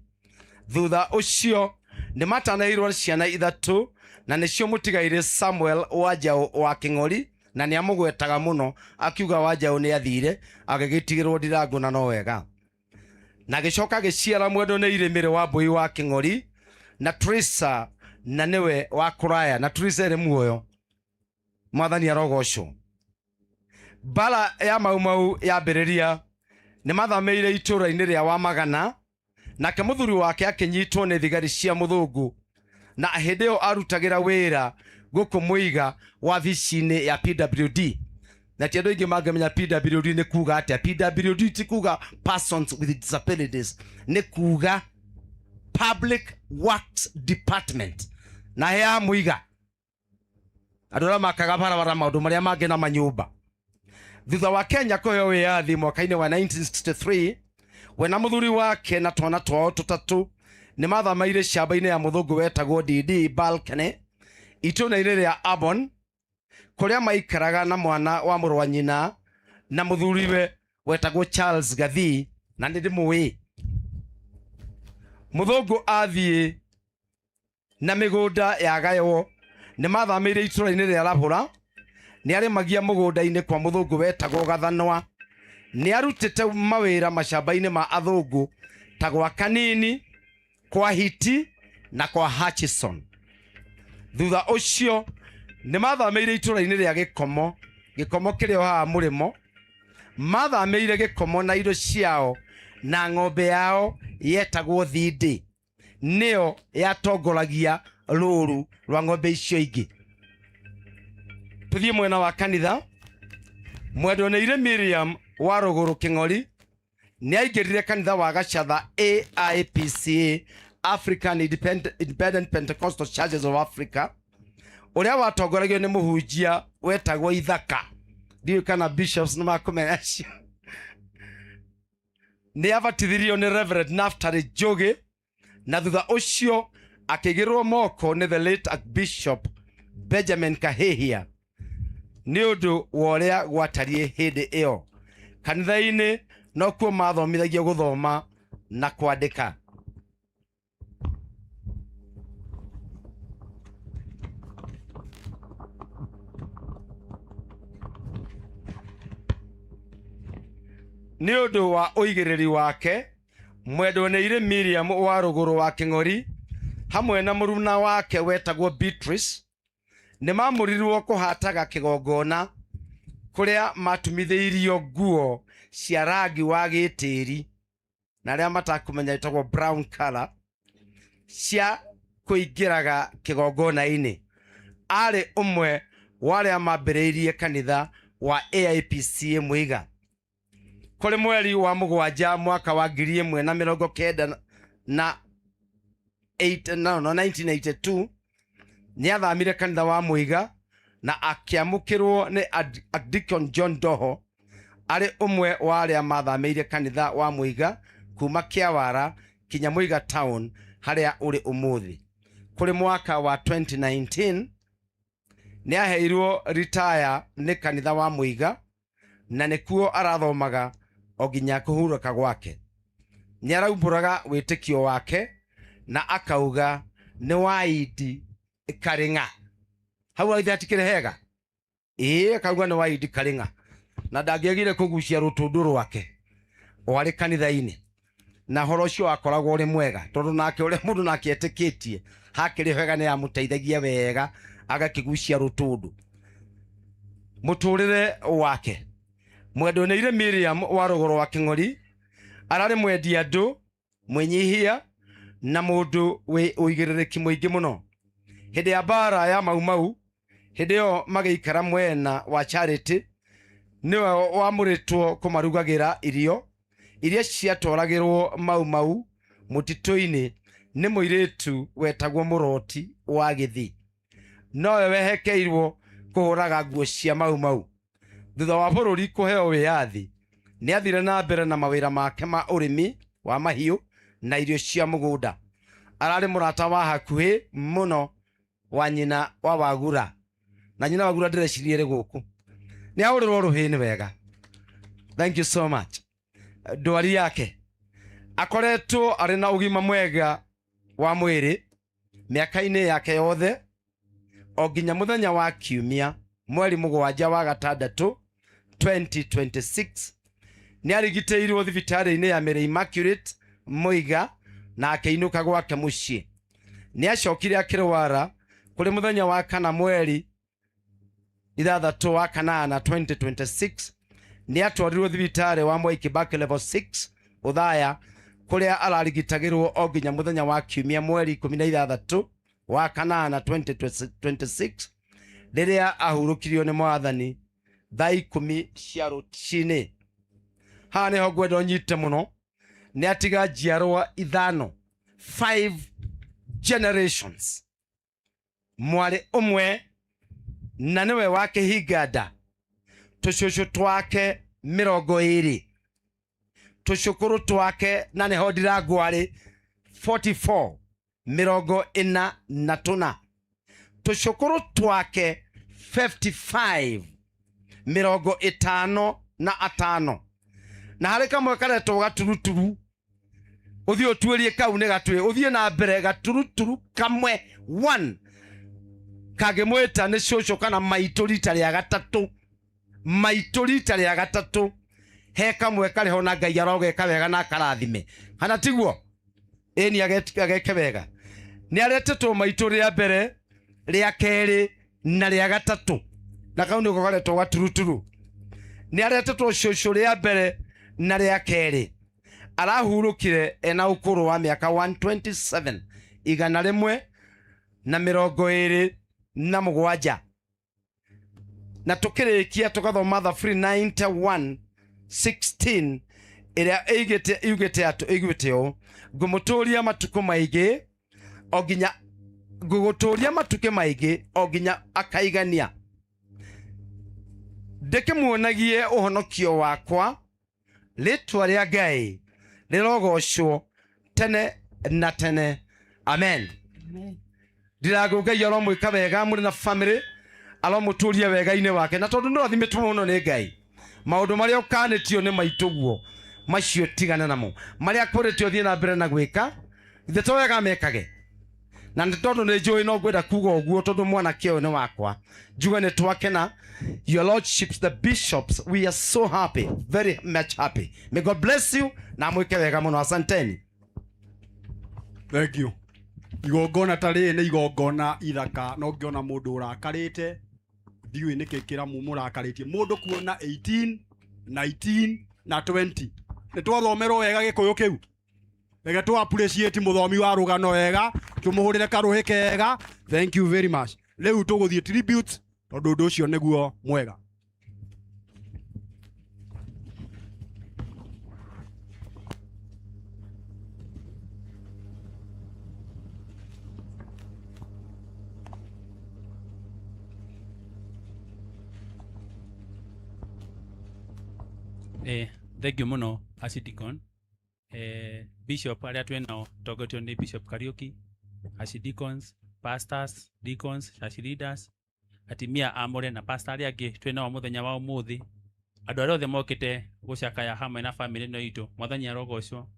Thutha ũcio nĩ matanahirwo ciana ithatũ na nĩcio mũtigairĩ Samuel Wanjaũ wa Kĩng'ori, na nĩ amũgwetaga mũno akiuga Wanjaũ nĩ athire agĩgĩtigĩrwo Ndirangũ na no wega. Na agĩcoka agĩciara mwendwo nĩ irĩ Mĩrĩ wa Mbũi wa Kĩng'ori na Trisa, na nĩwe wa kũraya, na Trisa ĩrĩ muoyo. Mwathani arogocwo. Mbara ya Mau Mau yambĩrĩria nĩ mathamĩire itũũra-inĩ rĩa Wamagana, nake mũthuri wake akĩnyitwo nĩ thigari cia mũthũngũ, na hĩndĩ ĩyo arutagĩra wĩra gũkũ Mũiga wabici-inĩ ya PWD. Na ti andũ aingĩ mangĩmenya PWD nĩ kuga atĩa. PWD ti kuga persons with disabilities, nĩ kuga Public Works Department. Na he Mũiga andũ arĩa makaga barabara, maũndũ marĩa mangĩ na manyũmba. Thutha wa Kenya kũheo wĩyathi mwaka-inĩ wa 1963, we na mũthuri wake na twana twao tũtatũ nĩ mathamĩire camba-inĩ ya mũthũngũ wetagwo DD Balcony itũũra-inĩ rĩa Arbon, kũrĩa maikaraga na mwana wa mũrũ wa nyina na mũthuriwe wetagwo Charles Gathii, na nĩ ndĩmũĩ. Mũthũngũ athiĩ na mĩgũnda yagaywo nĩ mathamĩire itũũra-inĩ rĩa Rabũra. Nĩ arĩmagia mũgũnda-inĩ kwa mũthũngũ wetagwo Gathanwa. Nĩ arutĩte mawĩra macamba-inĩ ma athũngũ ta gwa Kanini. Kwa Hiti na kwa Hutchison. Thutha ũcio nĩ mathamĩire itũũra-inĩ rĩa Gĩkomo, Gĩkomo kĩrĩ o haha mũrĩmo. Mathamĩire Gĩkomo na indo ciao na ng'ombe yao yetagwo Thindĩ, nĩyo yatongoragia rũru rwa ng'ombe icio ingĩ. Tũthiĩ mwena wa kanitha. Mwendwaneire Miriam wa Rũgũrũ Kĩng'ori nĩ aingĩrire kanitha wa Gacatha AIPCA, African Independent Pentecostal Churches of Africa, ũrĩa watongoragio nĩ mũhunjia wetagwo Ithaka. Ndiũĩ kana bishops nĩ makũmenya acio. Nĩ abatithirio nĩ Reverend Naftali Njũgĩ, na thutha ũcio akĩigĩrĩrwo moko nĩ the late Archbishop Benjamin Kahihia nĩ ũndũ wa ũrĩa gwatariĩ hĩndĩ ĩyo. Kanitha-inĩ nokuo mathomithagio gũthoma na kwandĩka. Nĩ ũndũ wa ũigĩrĩri wake, Mwendwaneire Miriam wa Rũgũrũ wa Kĩng'ori hamwe na mũruna wake wetagwo Beatrice nĩ mamũrirwo kũhataga kĩgongona kũrĩa matumithĩirio nguo cia rangi wa gĩtĩri, na arĩa matakũmenya ĩtagwo brown color, cia kũingĩraga kĩgongona-inĩ. Arĩ ũmwe wa arĩa mambĩrĩirie kanitha wa AIPCA Mũiga. Kũrĩ mweri wa mũgwanja mwaka wa ngiri ĩmwe na mĩrongo kenda na eight, no, no, 1982 nĩ athamire kanitha wa Mũiga na akĩamũkĩrwo nĩ Archdeacon John Doho arĩ ũmwe wa arĩa mathamĩire kanitha wa Mũiga kuma Kĩawara kinya Mũiga town harĩa ũrĩ ũmũthĩ. Kũrĩ mwaka wa 2019 nĩ aheirwo retire nĩ kanitha wa Mũiga na nĩkuo arathomaga o nginya kũhurũka gwake. Nĩ araumbũraga wĩtĩkio wake na akauga nĩ waindi karĩng'a. Hau aithe atikĩrĩ hega? Ĩĩ, akauga nĩ waindi karĩng'a na ndangĩagire kũgucia rũtũndũ rwake o arĩ kanitha-inĩ, na horo ũcio wakoragwo ũrĩ mwega tondũ nake ũrĩa mũndũ nake etĩkĩtie hakĩrĩ hega nĩ yamũteithagia wega agakĩgucia rũtũndũ. Mũtũrĩre wake, Mwendwaneire Miriam wa Rũgũrũ wa Kĩng'ori ararĩ mwendia andũ, mwĩnyihia na mũndũ wĩ ũigĩrĩrĩki mũingĩ mũno. Hĩndĩ ya mbara ya Mau Mau, hĩndĩ ĩyo magĩikara mwena wa Charity, nĩwe wamũrĩtwo kũmarugagĩra irio iria ciatwaragĩrwo Mau Mau mũtitũ-inĩ nĩ mũirĩtu wetagwo Mũroti wa Gĩthii. Nowe wehekeirwo kũhũraga nguo cia Mau Mau. Thutha wa bũrũri kũheo wĩyathi, nĩ athire na mbere na mawĩra make ma ũrĩmi wa mahiũ na irio cia mũgũnda. Ararĩ mũrata wa hakuhĩ mũno wa nyina wa Wagura, na nyina Wagura ndĩreciria ĩrĩ gũkũ. Nĩ ahũrĩrwo rũhĩ nĩ wega. Thank you so much. Ndwari yake, akoretwo arĩ na ũgima mwega wa mwĩrĩ mĩaka-inĩ yake yothe o nginya mũthenya wa kiumia mweri mũgwanja wa gatandatũ 2026 nĩ arigitĩirwo thibitarĩ-inĩ ya Mary Immaculate Mũiga na akĩinũka gwake mũciĩ. Nĩ acokire akĩrwara kũrĩ mũthenya wa kana mweri ithathatũ wa kanana 2026 nĩ atwarirwo thibitarĩ wa Mwai Kibaki level 6 Othaya kũrĩa ararigitagĩrwo o nginya mũthenya wa kiumia mweri ikũmi na ithathatũ wa kanana 2026 rĩrĩa ahurũkirio nĩ mwathani thaa ikũmi cia rũcinĩ. Haha nĩho ngwenda ũnyite mũno. Nĩ atiga njiarwa ithano, 5 generations, mwarĩ ũmwe na nĩwe wa kĩhinga nda, tũcũcũ twake mĩrongo ĩrĩ, tũcũkũrũ twake na nĩho ndirangwarĩ 44, mĩrongo ĩna na tũna, tũcũkũrũ twake 55, mĩrongo ĩtano na atano, na harĩ kamwe karetwo gaturuturu. Ũthiĩ ũtuĩrie kau nĩ gatwĩ, ũthiĩ na mbere gaturuturu kamwe 1 kangĩmwĩta nĩ cũcũ kana maitũ rita rĩa gatatũ, maitũ rita rĩa gatatũ, he kamwe karĩ ho na Ngai arogeka wega na akarathime, kana tiguo? Ĩni ageke wega. Nĩ aretetwo maitũ rĩa mbere, rĩa kerĩ na rĩa gatatũ, na kau nĩko karetwo gaturuturu. Nĩ aretetwo cũcũ rĩa mbere na rĩa kerĩ. Arahurũkire ena ũkũrũ wa mĩaka 127, 127. Na tũkĩrĩkia tũgathoma Thaburi 91:16 ĩrĩa ĩugĩte atĩ ĩugĩte ũũ, ngũmũtũũria matukũ maingĩ o nginya ngũgũtũũria matukũ maingĩ o nginya akaigania, ndĩkĩmuonagie ũhonokio wakwa. Rĩtwa rĩa Ngai rĩrogocwo tene na tene, amen. Ndirangũ Ngai aromwĩka wega mũrĩ na family, aromũtũria wega-inĩ wake, na tondũ nĩũrathimĩtwo mũno nĩ Ngai, maũndũ marĩa ũkanĩtio nĩ maitũ guo macio tigana namo, marĩa akwĩrĩte ũthiĩ na mbere na gwĩka ithe to wega mekage. Na nĩ tondũ nĩ njũĩ no ngwenda kuga ũguo tondũ mwanake ũyũ nĩ wakwa, njuge nĩ twakena. Your lordships the bishops, we are so happy, very much happy. May God bless you na mwĩke wega mũno. Asanteni. Thank you. Igongona ta rĩrĩ nĩ igongona ithaka, no ngĩona mũndũ ũrakarĩte ndiũĩ nĩkĩ kĩramũrakarĩtie. Mũndũ kuona 18, 19 na 20. Nĩ twathomerwo wega gĩkũyũ kĩu. Reke tũ appreciate mũthomi wa rũgano wega, tũmũhũrĩre karũhĩ kega. Thank you very much. Rĩu tũgũthiĩ tributes tondũ ũndũ ũcio nĩguo mwega. Thank you muno Archdeacon. Bishop arĩa twĩ nao tongoretio nĩ Bishop Kariuki, Archdeacons, pastors, deacons, church leaders, atimia amũre na pastor arĩa angĩ twĩ nao mũthenya wa ũmũthĩ, andũ arĩa othe mokĩte gũcakaya hamwe na family ĩno itũ, Mwathani arogocwo.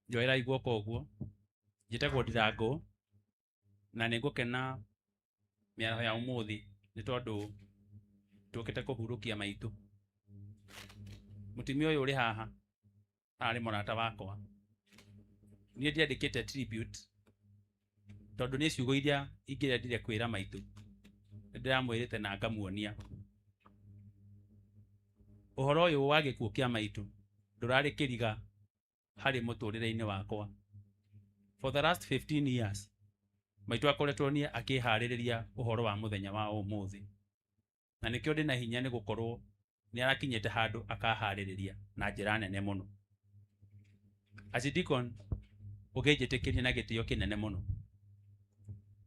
Njoerai guoko ũguo. Njĩtagwo Ndirango na nĩngũkena mĩaraho ya ũmũthĩ nĩ tondũ tũkĩte kũhurũkia maitũ. Mũtumia ũyũ ũrĩ haha arĩ mũrata wakwa. Niĩ ndiandĩkĩte tribute tondũ nĩ ciugo iria ingĩrendire kwĩra maitũ nĩndĩramwĩrĩte na ngamuonia. Ũhoro ũyũ wa gĩkuũ kĩa maitũ ndũrarĩ kĩriga harĩ mũtũrĩre-inĩ wakwa. For the last 15 years maitũ akoretwo niĩ akĩharĩrĩria ũhoro wa mũthenya wa ũmũthĩ, na nĩkĩo ndĩna hinya nĩ gũkorwo nĩ arakinyĩte handũ akaharĩrĩria na njĩra nene mũno. Archdeacon ũkĩnjĩtĩkĩria na gĩtĩo kĩnene mũno,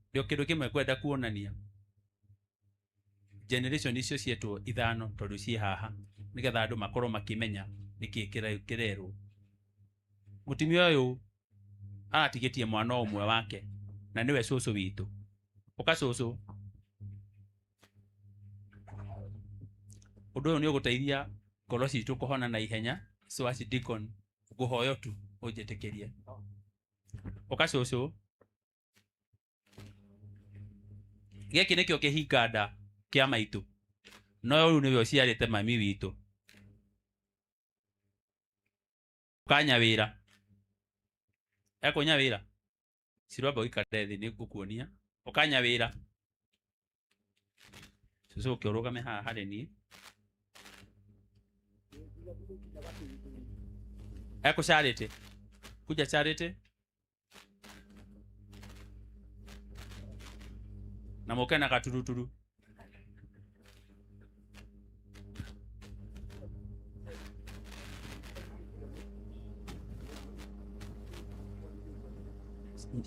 ndio kĩndũ kĩmwe kwenda kuonania generation icio cietwo ithano tondũ ciĩ haha nĩgetha andũ makorwo makĩmenya nĩkĩ kĩrerwo. Mũtumia ũyũ aratigĩtie mwana ũmwe wake na nĩwe cũcũ witũ. Ũka cũcũ. Ũndũ ũyũ nĩ ũgũteithia ngoro citũ kũhona na ihenya. So Archdeacon ngũhoyo tu ũnjĩtĩkĩrie. Ũka cũcũ. Gĩkĩ nĩkĩo kĩhinga nda kĩa maitũ, no rĩu nĩwe ũciarĩte mami witũ. Ũkanya wĩra. Ekũnya wĩra. Cirwamba ũikare thĩ nĩngũkuonia. Ũkanya wĩra. Cũcũ ũke ũrũgame haha harĩ niĩ. Ekũ Charity. Kuja Charity. Na mũke na gaturuturu.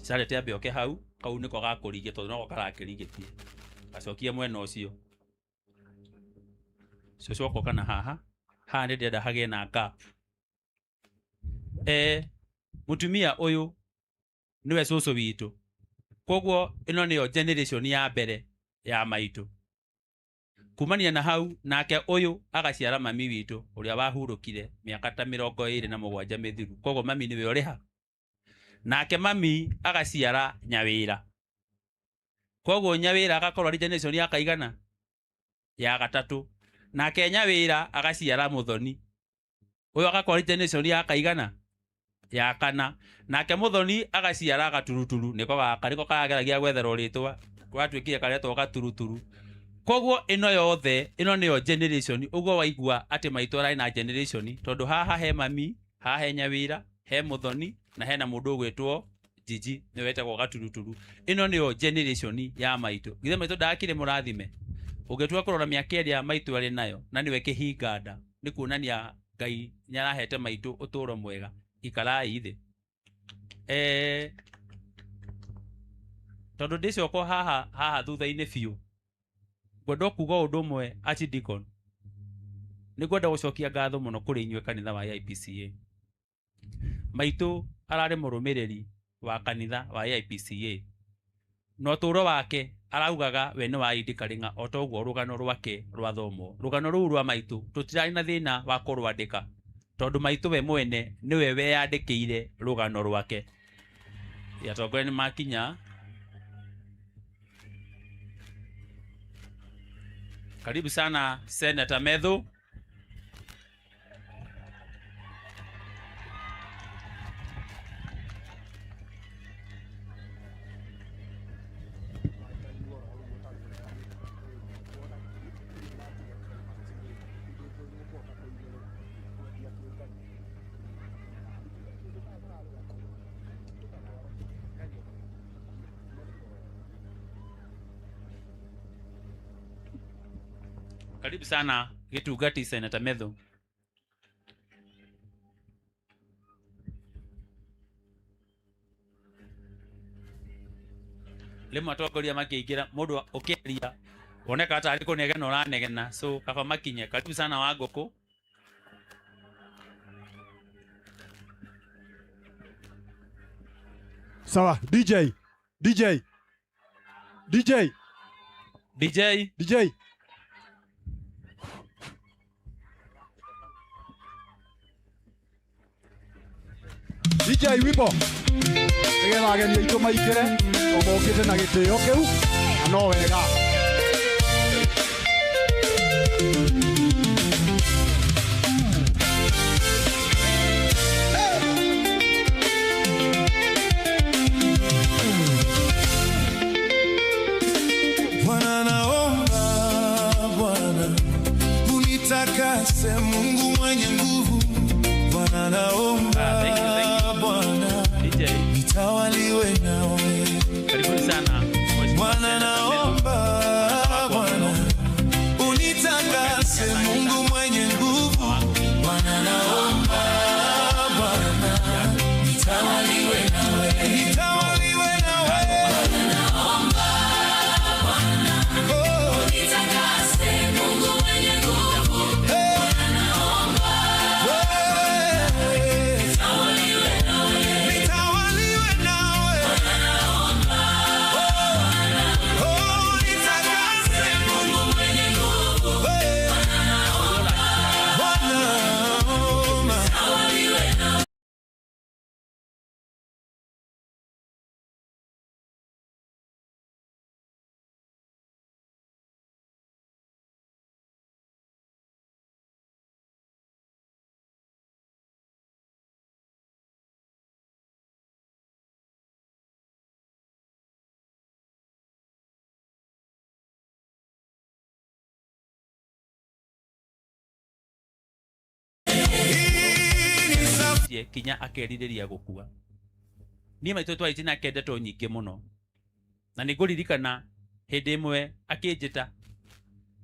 Charity ambe oke hau, kau nĩko gakũrigia tondũ noko karakĩrigĩtie. Gacokie mwena ũcio. Cũcũ okoka na haha. Haha nĩ ndĩrenda hagĩe na gap. Mũtumia ũyũ nĩwe cũcũ witũ. Koguo ĩno nĩyo generation ya mbere ya maitũ. Kumania na hau nake ũyũ agaciara mami witũ ũrĩa wahurũkire mĩaka ta 27 mĩthiru. Koguo mami nĩwe ũrĩ ha. Nake mami agaciara nyawĩra. Koguo nyawĩra agakorwo arĩ generation ya kaigana ya gatatũ. Nake nyawĩra agaciara mũthoni. Ũyũ agakorwo arĩ generation ya kaigana Ya kana. Nake Muthoni agaciara Gaturuturu niko gaka niko karageragia gwetherwo ritwa gwatuĩkire karetwo Gaturuturu. Koguo ĩno yothe ĩno nĩyo generation ũguo waigua atĩ maitũ ararĩ na generation tondũ haha he mami, haha he Nyawira, he Muthoni na hena mũndũ ũgwĩtwo Jiji nĩwe wetagwo Gaturuturu. Ĩno nĩyo generation ya maitũ. Githĩ maitũ ndakire mũrathime. Ũngĩtua kũrora mĩaka ĩrĩa maitũ arĩ nayo na nĩwe kĩhinganda nĩ kuonania Ngai nĩarahete maitũ ũtũro mwega. Ikarai thĩ. Tondũ ndĩcoka haha haha thutha-inĩ biũ ngwenda kuga ũndũ ũmwe Archdeacon nĩ ngwenda gũcokia ngatho mũno kũrĩ inyuĩ kanitha wa AIPCA. Maitũ ararĩ mũrũmĩrĩri wa kanitha wa AIPCA na ũtũro wake araugaga we nĩ wa Idi Karing'a o ta ũguo rũgano rwake rwathomwo. Rũgano rũu rwa maitũ tũtirarĩ na thĩna wa kũrwandĩka tondũ maitũ we mwene nĩwe weyandĩkĩire rũgano rwake. Atongoria nĩ makinya. Karibu sana Senator Methu. Karibu sana Gitungati Senator Methu. Rĩmwe atongoria makĩingĩra mũndũ ũkĩaria woneka tarĩ kũnegena ũranegena, so kaba makinye. Karibu sana Wangũkũ. Sawa, DJ DJ DJ DJ DJ. DJ wimbo nigetha ageni aitũ maingĩre o mokĩte na gĩtĩo kĩu na no wega. Bwana naomba, Bwana unitakase, Mungu mwenye nguvu. Bwana naomba, Bwana nitawaliwe nawe. Karibu sana Bwana naomba, Bwana unitakase, Mungu mwenye nguvu. Bwana naomba, Bwana nitawaliwe nawe, nitawaliwe nawe. Bwana naomba, Bwana unitakase, Mungu mwenye nguvu. Bwana naomba, nitawaliwe nawe, nitawaliwe nawe. Bwana naomba, oh, nitakase, Mungu mwenye nguvu. Bwana naomba, Bwana nitawaliwe nawe. Kinya akerirĩria gũkua. Niĩ maitũ twarĩtie nake ndeto nyingĩ mũno na nĩngũririkana hĩndĩ ĩmwe akĩnjĩta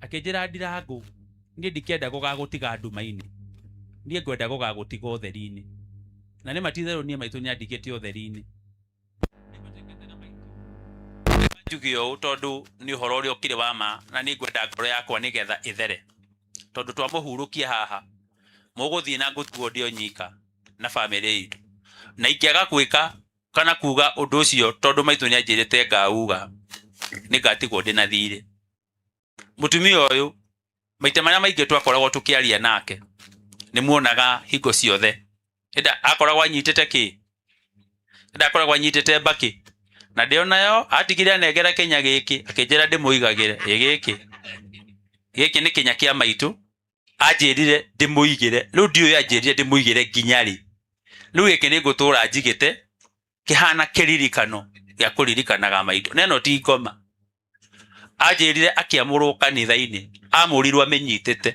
akĩnjĩra Ndirangũ, niĩ ndikĩenda gũgagũtiga nduma-inĩ, niĩ ngwenda gũgagũtiga ũtheri-inĩ. Na nĩ matitherũ niĩ maitũ nĩandigĩte ũtheri-inĩ. Njuge ũũ tondũ nĩ ũhoro ũrĩa ũkĩrĩ wa ma na nĩ ngwenda ngoro yakwa nĩgetha ĩthere, tondũ twamũhurũkia haha mũgũthiĩ na ngũtigwo ndĩ o nyika na bamĩrĩ itũ, na ingĩaga gwĩka kana kuga ũndũ ũcio tondũ maitũ nĩanjĩrĩte ngauga nĩngatigwo ndĩ na thirĩ. Mũtumia ũyũ maita marĩa maingĩ twakoragwo tũkĩaria nake nĩmuonaga hingo ciothe ĩnda akoragwo anyitĩte kĩ, ĩnda akoragwo anyitĩte mbakĩ na ndĩonayo atigire anengera kĩnya gĩkĩ akĩnjĩra ndĩmũigagĩre. Ĩ gĩkĩ gĩkĩ nĩ kĩnya kĩa maitũ, anjĩrire ndĩmũigĩre. Rĩu ndiũĩ anjĩrire ndĩmũigĩre nginya rĩ, Rĩu gĩkĩ nĩ ngũtũra njigĩte kĩhana kĩririkano gĩa kũririkanaga maitũ. Na ĩno ti ngoma. Anjĩrire akĩamũrwo kanitha-inĩ, amũrirwo amĩnyitĩte.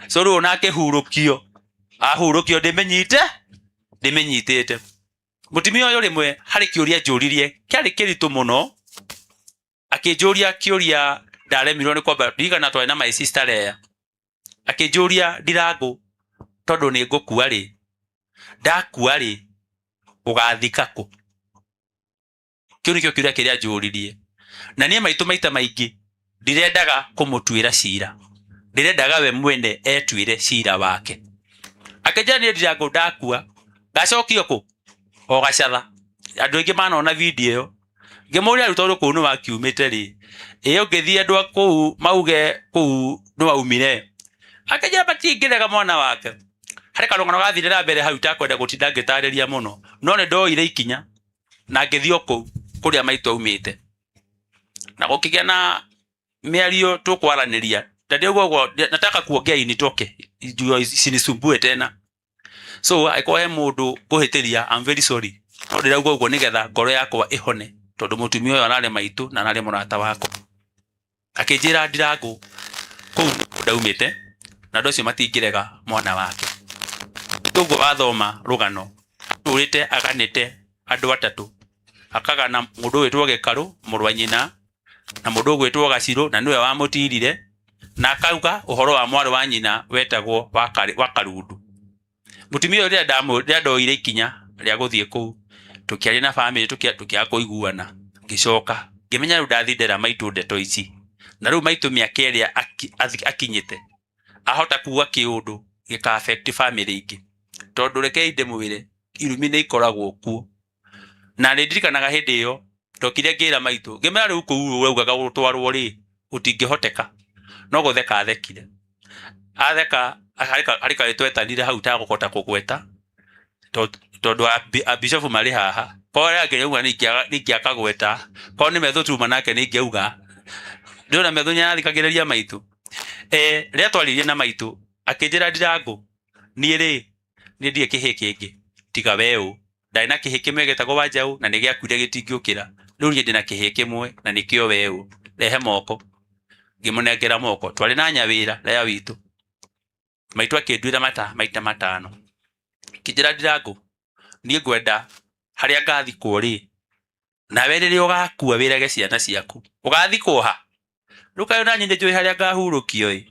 So rĩu ona akĩhurũkio, ahurũkio ndĩmĩnyite, ndĩmĩnyitĩte. Mũtumia ũyũ rĩmwe harĩ kĩũria njũririe kĩarĩ kĩritũ mũno, akĩnjũria kĩũria ndaremirwo nĩ kwamba ndirikana twarĩ na my sister Leah. Akĩnjũria Ndirangũ, tondũ nĩ ngũkua rĩ, ndakua rĩ, ũgathika kũ? Kĩu nĩkĩo kĩũria kĩrĩa njũririe. Na niĩ maitũ maita maingĩ ndirendaga kũmũtuĩra cira, ndĩrendaga we mwene etuĩre cira wake. Akĩnjĩra niĩ Ndirangũ ndakua ngacokio kũ? O Gacatha. Andũ aingĩ manona video ĩyo. Ngĩmũria rĩu tondũ kũu nĩ wakiumĩte rĩ, ĩ ũngĩthiĩ andũ a kũu mauge kũu nĩ waumire? Akĩnjĩra matingĩrega mwana wake. Harĩ karũgano gathire na mbere hau itakwenda gũtinda ngĩtarĩria mũno, no nĩ ndoire ikinya na ngĩthiĩ o kũu kũrĩa maitũ aumĩte. Na gũkĩgĩa na mĩario tũkwaranĩria. Na ndĩrauga ũguo, nataka kuongea initoke juu isinisumbue tena. So angĩkorwo he mũndũ ngũhĩtĩria, I'm very sorry. No ndĩrauga ũguo nĩgetha ngoro yakwa ĩhone, tondũ mũtumia ũyũ ararĩ maitũ na ararĩ mũrata wakwa. Akĩnjĩra Ndirangũ kũu nĩkuo ndaumĩte na andũ acio matingĩrega mwana wake. Ũguo wathoma rũgano, atũrĩte aganĩte andũ atatũ. Akagana mũndũ ũgwĩtwo Gĩkarũ, mũrũ wa nyina, na mũndũ ũgwĩtwo Gacirũ, na nĩwe wamũtirire, na akauga ũhoro wa mwarĩ wa nyina wetagwo wa Karundu. Mũtumia ũyũ rĩrĩa ndoire ikinya rĩa gũthiĩ kũu, tũkĩaria na famĩlĩ, tũkĩaga kũiguana. Ngĩcoka ngĩmenya rĩu ndathiĩ ndera maitũ ndeto ici, na rĩu maitũ mĩaka ĩrĩa akinyĩte ahota kuga kĩũndũ gĩka affect famĩlĩ ingĩ, tondũ rekei ndĩmwĩre irumi nĩ ikoragwo kuo. Na nĩ ndirikanaga hĩndĩ ĩyo ndokire ngĩra maitũ, ngĩmera rĩu kũu ũraugaga gũtwarwo rĩ gũtingĩhoteka, no gũtheka athekire. Atheka harĩ karĩ twetanire hau tagũkota kũgweta tondũ abishofu marĩ haha, korwo arĩa angĩ nĩauga nĩingĩakagweta, korwo nĩ Methu tuma nake nĩingĩauga, ndĩrona Methu nĩarathikagĩrĩria maitũ. Rĩrĩa twaririe na maitũ akĩnjĩra Ndirangũ, niĩ rĩ niĩ ndirĩ kĩhĩĩ kĩngĩ tiga we ũ. Ndarĩ na kĩhĩĩ kĩmwe gĩtagwo Wanjaũ na nĩgĩakuire gĩtingĩũkĩra, rĩu niĩ ndĩna kĩhĩĩ kĩmwe na nĩkĩo we ũ, rehe moko. Ngĩmũnengera moko, twarĩ na nyawĩra Leah witũ. Maitũ akĩnduĩra mata maita matano, akĩnjĩra Ndirangũ, niĩ ngwenda harĩa ngathikwo rĩ, nawe rĩrĩa ũgakua wĩrage ciana ciaku, ũgathikwo ha? Rĩu kaĩ ona niĩ nĩnjũĩ harĩa ngahurũkio ĩ?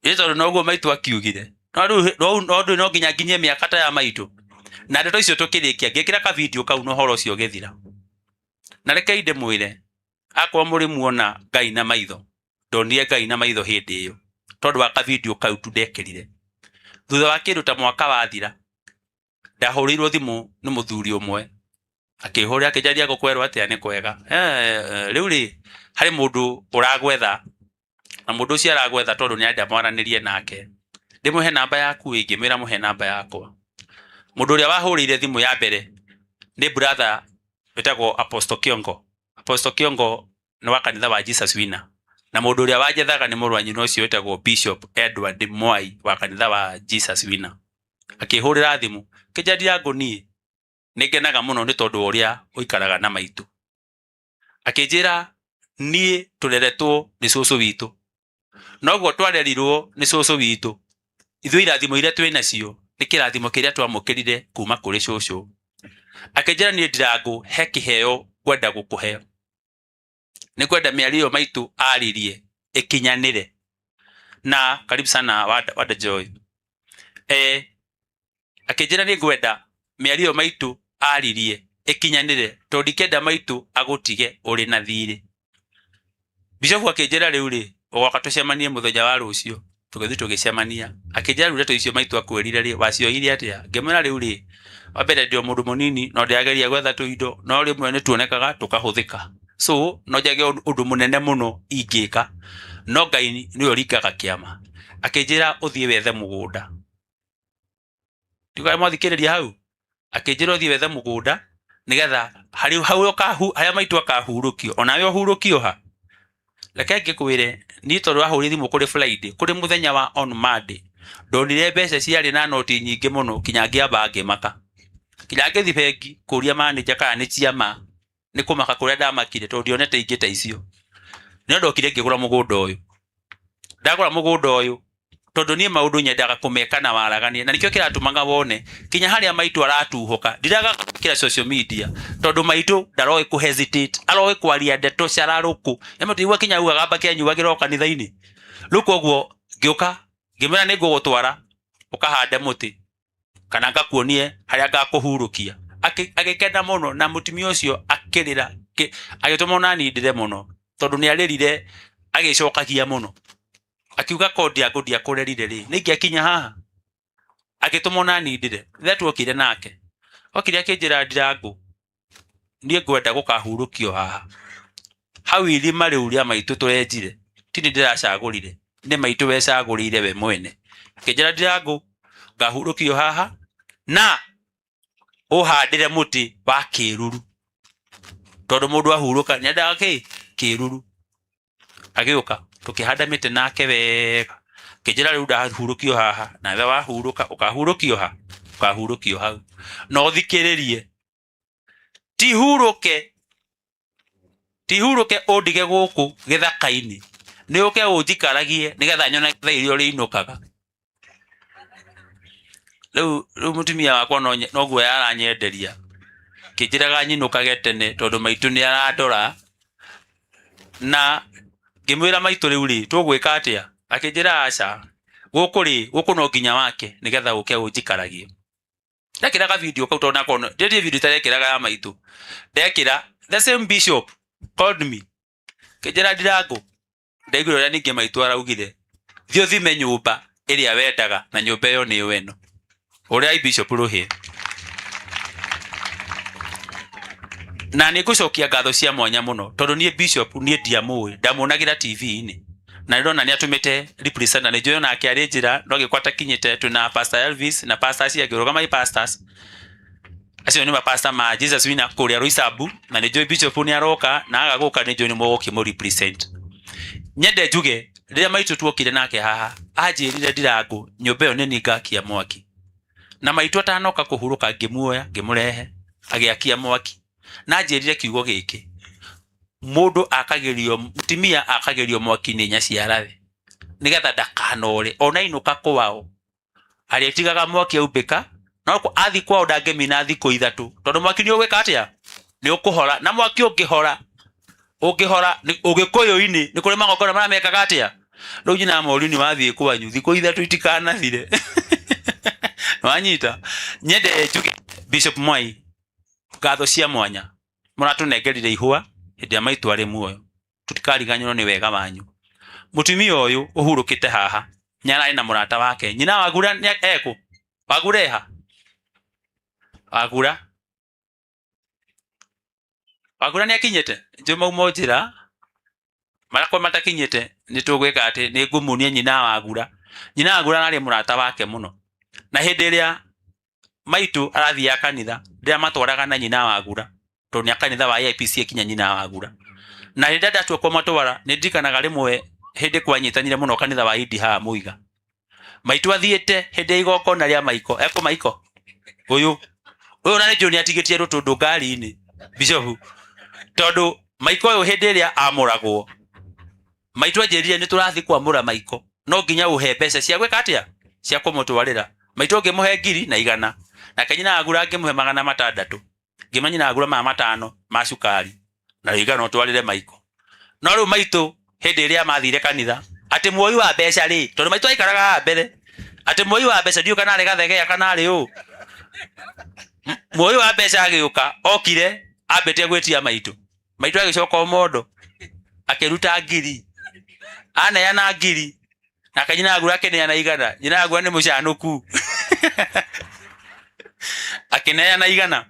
Ĩ tondũ noguo maitũ akiugire. No rĩu no ndũĩ no nginya nginyie mĩaka ta ya maitũ. Na ndeto icio tũkĩrĩkia, ngĩkĩra ka video kau na ũhoro ũcio ũgĩthira. Na rekei ndĩmwĩre, akorwo mũrĩ muona Ngai na maitho, ndonire Ngai na maitho hĩndĩ ĩyo, tondũ wa ka video kau tu ndekĩrire. Thutha wa kĩndũ ta mwaka wathira, ndahũrĩirwo thimũ nĩ mũthuri ũmwe, akĩhũrĩra akĩnjaria gũkwerwo atĩa nĩ kwega. Rĩu rĩ, harĩ mũndũ ũragwetha, na mũndũ ũcio aragwetha tondũ nĩarenda mwaranĩrie nake. Ndĩmũhe namba yaku ĩ, ngĩmwĩra mũhe namba yakwa. Mũndũ ũrĩa wahũrĩire thimũ ya mbere nĩ brother wĩtagwo Apostle Kiongo. Apostle Kiongo nĩ wa kanitha wa Jesus Winner. Na mũndũ ũrĩa wanjethaga nĩ mũrũ wa nyina ũcio wĩtagwo Bishop Edward Mwai wa kanitha wa Jesus Winner. Akĩhũrĩra thimũ, akĩnjĩra Ndirangũ niĩ nĩngenaga mũno nĩ tondũ wa ũrĩa ũikaraga na maitũ. Akĩnjĩra niĩ tũreretwo nĩ cũcũ witũ, noguo twarerirwo nĩ cũcũ witũ, ithuĩ irathimo iria twĩ nacio nĩ kĩrathimo kĩrĩa twamũkĩrire kuma kũrĩ cũcũ. Akĩnjĩra niĩ Ndirangũ he kĩheo ngwenda gũkũhe, nĩ ngwenda mĩario ĩyo maitũ aririe ĩkinyanĩre. Na karibu sana Wanda Joy. Akĩnjĩra nĩ ngwenda mĩario ĩyo maitũ aririe ĩkinyanĩre, tondũ ndikenda maitũ agũtige ũrĩ na thirĩ. Bishop akĩnjĩra rĩu rĩ, ũgoka tũcemanie mũthenya wa rũciũ. Tũgĩthiĩ tũgĩcemania. Akĩnjĩra rĩu ndeto icio maitũ akwĩrire rĩ, wacioire atĩa? Ngĩmwĩra rĩu rĩ, wa mbere ndĩ o mũndũ mũnini, no ndĩrageria gwetha tũindo, no rĩmwe nĩtuonekaga tũkahũthĩka. So no njage ũndũ mũnene mũno ingĩka, no Ngai nĩwe ũringaga kĩama. Akĩnjĩra ũthiĩ wethe mũgũnda. Ndiũĩ mwathikĩrĩria hau. Akĩnjĩra ũthiĩ wethe mũgũnda nĩgetha harĩ hau harĩa maitũ akahurũkio, onawe ũhurũkio ha. Reke ngĩkwĩre, niĩ tondũ wahũrire thimũ kũrĩ Friday, kũrĩ mũthenya wa on Monday, Ndonire mbeca ciarĩ na noti nyingĩ mũno kinya ngĩamba ngĩmaka. Kinya ngĩthiĩ bengi kũria manager kana nĩ cia ma. Nĩ kũmaka kũrĩa ndamakire tondũ ndionete ingĩ ta icio. Nĩ ndokire ngĩgũra mũgũnda ũyũ. Ndagũra mũgũnda ũyũ tondũ niĩ maũndũ nyendaga kũmeka na waragania na nĩkĩo kĩratũmaga wone kinya harĩa maitũ aratuhũka ndiraga gwĩkĩra social media tondũ maitũ ndaroĩ kũ hesitate aroĩ kwaria ndeto cararũkũ nĩmũtigua kinya augaga mbake anyuagĩra o kanitha-inĩ. Rĩu koguo ngĩũka ngĩmwĩra nĩ ngũgũtwara ũkahande mũtĩ kana ngakuonie harĩa ngakũhurũkia. Agĩkena mũno na mũtumia ũcio akĩrĩra agĩtũma ona niĩ ndĩre mũno tondũ nĩ arĩrire agĩcokagia mũno akiuga ko ndiakũrerire rĩ nĩ ingĩakinya haha. Agĩtũma ona niĩ ndĩre. Rĩrĩa tuokire nake okire akĩnjĩra Ndirangũ niĩ ngwenda gũkahurũkio haha hau irima rĩu rĩa maitũ tũrenjire ti niĩ ndĩracagũrire nĩ maitũ wecagũrĩire we mwene. Akĩnjĩra Ndirangũ ngahurũkio haha na ũhandĩre mũtĩ wa kĩruru tondũ mũndũ ahurũka nĩendaga kĩ kĩruru. Agĩũka tũkĩhanda mĩtĩ nake wega akĩnjĩra rĩu ndahurũkio haha nawe wahurũka ũkahurũkio ha ũkahurũkio hau na ũthikĩrĩrie ti hurũke ũndige gũkũ gĩthaka-inĩ nĩ ũke ũnjikaragie nĩgetha nyone thaa iria ũrĩinũkaga. Rĩu mũtumia wakwa noguo aranyenderia kĩnjĩraga nyinũkage tene tondũ maitũ nĩ arandora na ngĩmwĩra maitũ rĩu rĩ tũgwĩka atĩa akĩnjĩra aca gũkũ rĩ gũkũ no nginya wake nĩgetha ũke ũnjikaragie. Ndekĩraga video kau tondũ nako ndĩrĩ video itarekĩraga ya maitũ ndekĩra the same bishop called me kĩnjĩra Ndirangũ ndaiguire ũrĩa ningĩ maitũ araugire thiĩ ũthime nyũmba ĩrĩa wendaga na nyũmba ĩyo nĩyo ĩno ũrĩa bishop Rũhĩ. Na nĩ ngũcokia ngatho cia mwanya mũno tondũ niĩ bishop niĩ ndiamũĩ ndamuonagĩra TV-inĩ na nĩndona nĩ atũmĩte representative nĩ njũĩ onake arĩ njĩra no gĩkwa atakinyĩte twĩna Pastor Elvis na pastor acio angĩ rũgamai pastors acio nĩ mapastor ma Jesus Winner kũrĩa Roysambu na nĩ njũĩ bishop nĩ aroka na aga gũka nĩ njũĩ nĩ mũgũkĩmũ represent. Nyende njuge rĩrĩa maitũ tuokire nake haha anjĩrire Ndirangũ nyũmba ĩyo nĩ niĩ ngakia mwaki na maitũ atanoka kũhurũka ngĩmuoya ngĩmũrehe agĩakia mwaki na anjĩrire kiugo gĩkĩ mũndũ akagĩrio mũtumia akagĩrio mwaki nĩ nyaciarawe nĩgetha ndakanore ona inũka kwao arĩtigaga mwaki aumbĩka no athi kwao ndangĩmina thikũ ithatũ tondũ mwaki nĩ ũgwĩka atĩa nĩ ũkũhora na mwaki ũngĩhora ũgĩkũyũ-inĩ nĩ kũrĩ magongona marĩa mekaga atĩa rĩu nyina mori nĩ wathiĩ kwanyu thikũ ithatũ itikanathire. Wanyita nyende njuge Bishop Mwai ngatho cia mwanya mũratũnengerire ihũa hĩndĩ ya maitũ arĩ muoyo tũtikariganĩrwo nĩ wega wanyu. Mũtumia ũyũ ũhurũkĩte haha nĩ ararĩ na mũrata wake nyina Wagura nĩ ekũ Wagura eha Wagura Wagura nĩ akinyĩte njũ mauma njĩra marakwa matakinyĩte nĩ tũgwĩka atĩ nĩ ngũmuonia nyina Wagura. Nyina Wagura ararĩ mũrata wake mũno na hĩndĩ ĩrĩa maitũ arathiaga kanitha rĩrĩa matwaraga na nyina Wagura tondũ nĩ a kanitha wa AIPC kinya nyina Wagura na rĩrĩa ndatua kũmatwara nĩ ndirikanaga rĩmwe hĩndĩ kwanyitanire mũno kanitha wa Idi haha Mũiga maitũ athiĩte hĩndĩ ya igongona rĩa maiko ekũ maiko ũyũ na nĩ njũĩ nĩ atigĩtie rũtũndũ ngari-inĩ bishop tondũ maiko ũyũ hĩndĩ ĩrĩa amũragwo maitũ anjĩrire nĩ tũrathiĩ kwamũra maiko no nginya ũhe mbeca cia gwĩka atĩa cia kũmũtwarĩra maitũ ngĩmũhe 1,100 nake nyina Wagura ngĩmũhe 600 ngĩma nyina Wagura 500 ma cukari na rĩigana ũtwarĩre maiko no rĩu maitũ hĩndĩ ĩrĩa mathire kanitha atĩ muoi wa mbeca rĩ tondũ maitũ aikaraga haha mbere atĩ muoi wa mbeca ndiũ kana arĩ gathegea kana arĩ ũ muoi wa mbeca agĩũka okire ambĩtie gwĩtia maitũ maitũ agĩcoka ũmondo akĩruta 1,000 aneana 1,000 nake nyina Wagura akĩneana 100 nyina Wagura nĩ mũcanũku akĩneana 100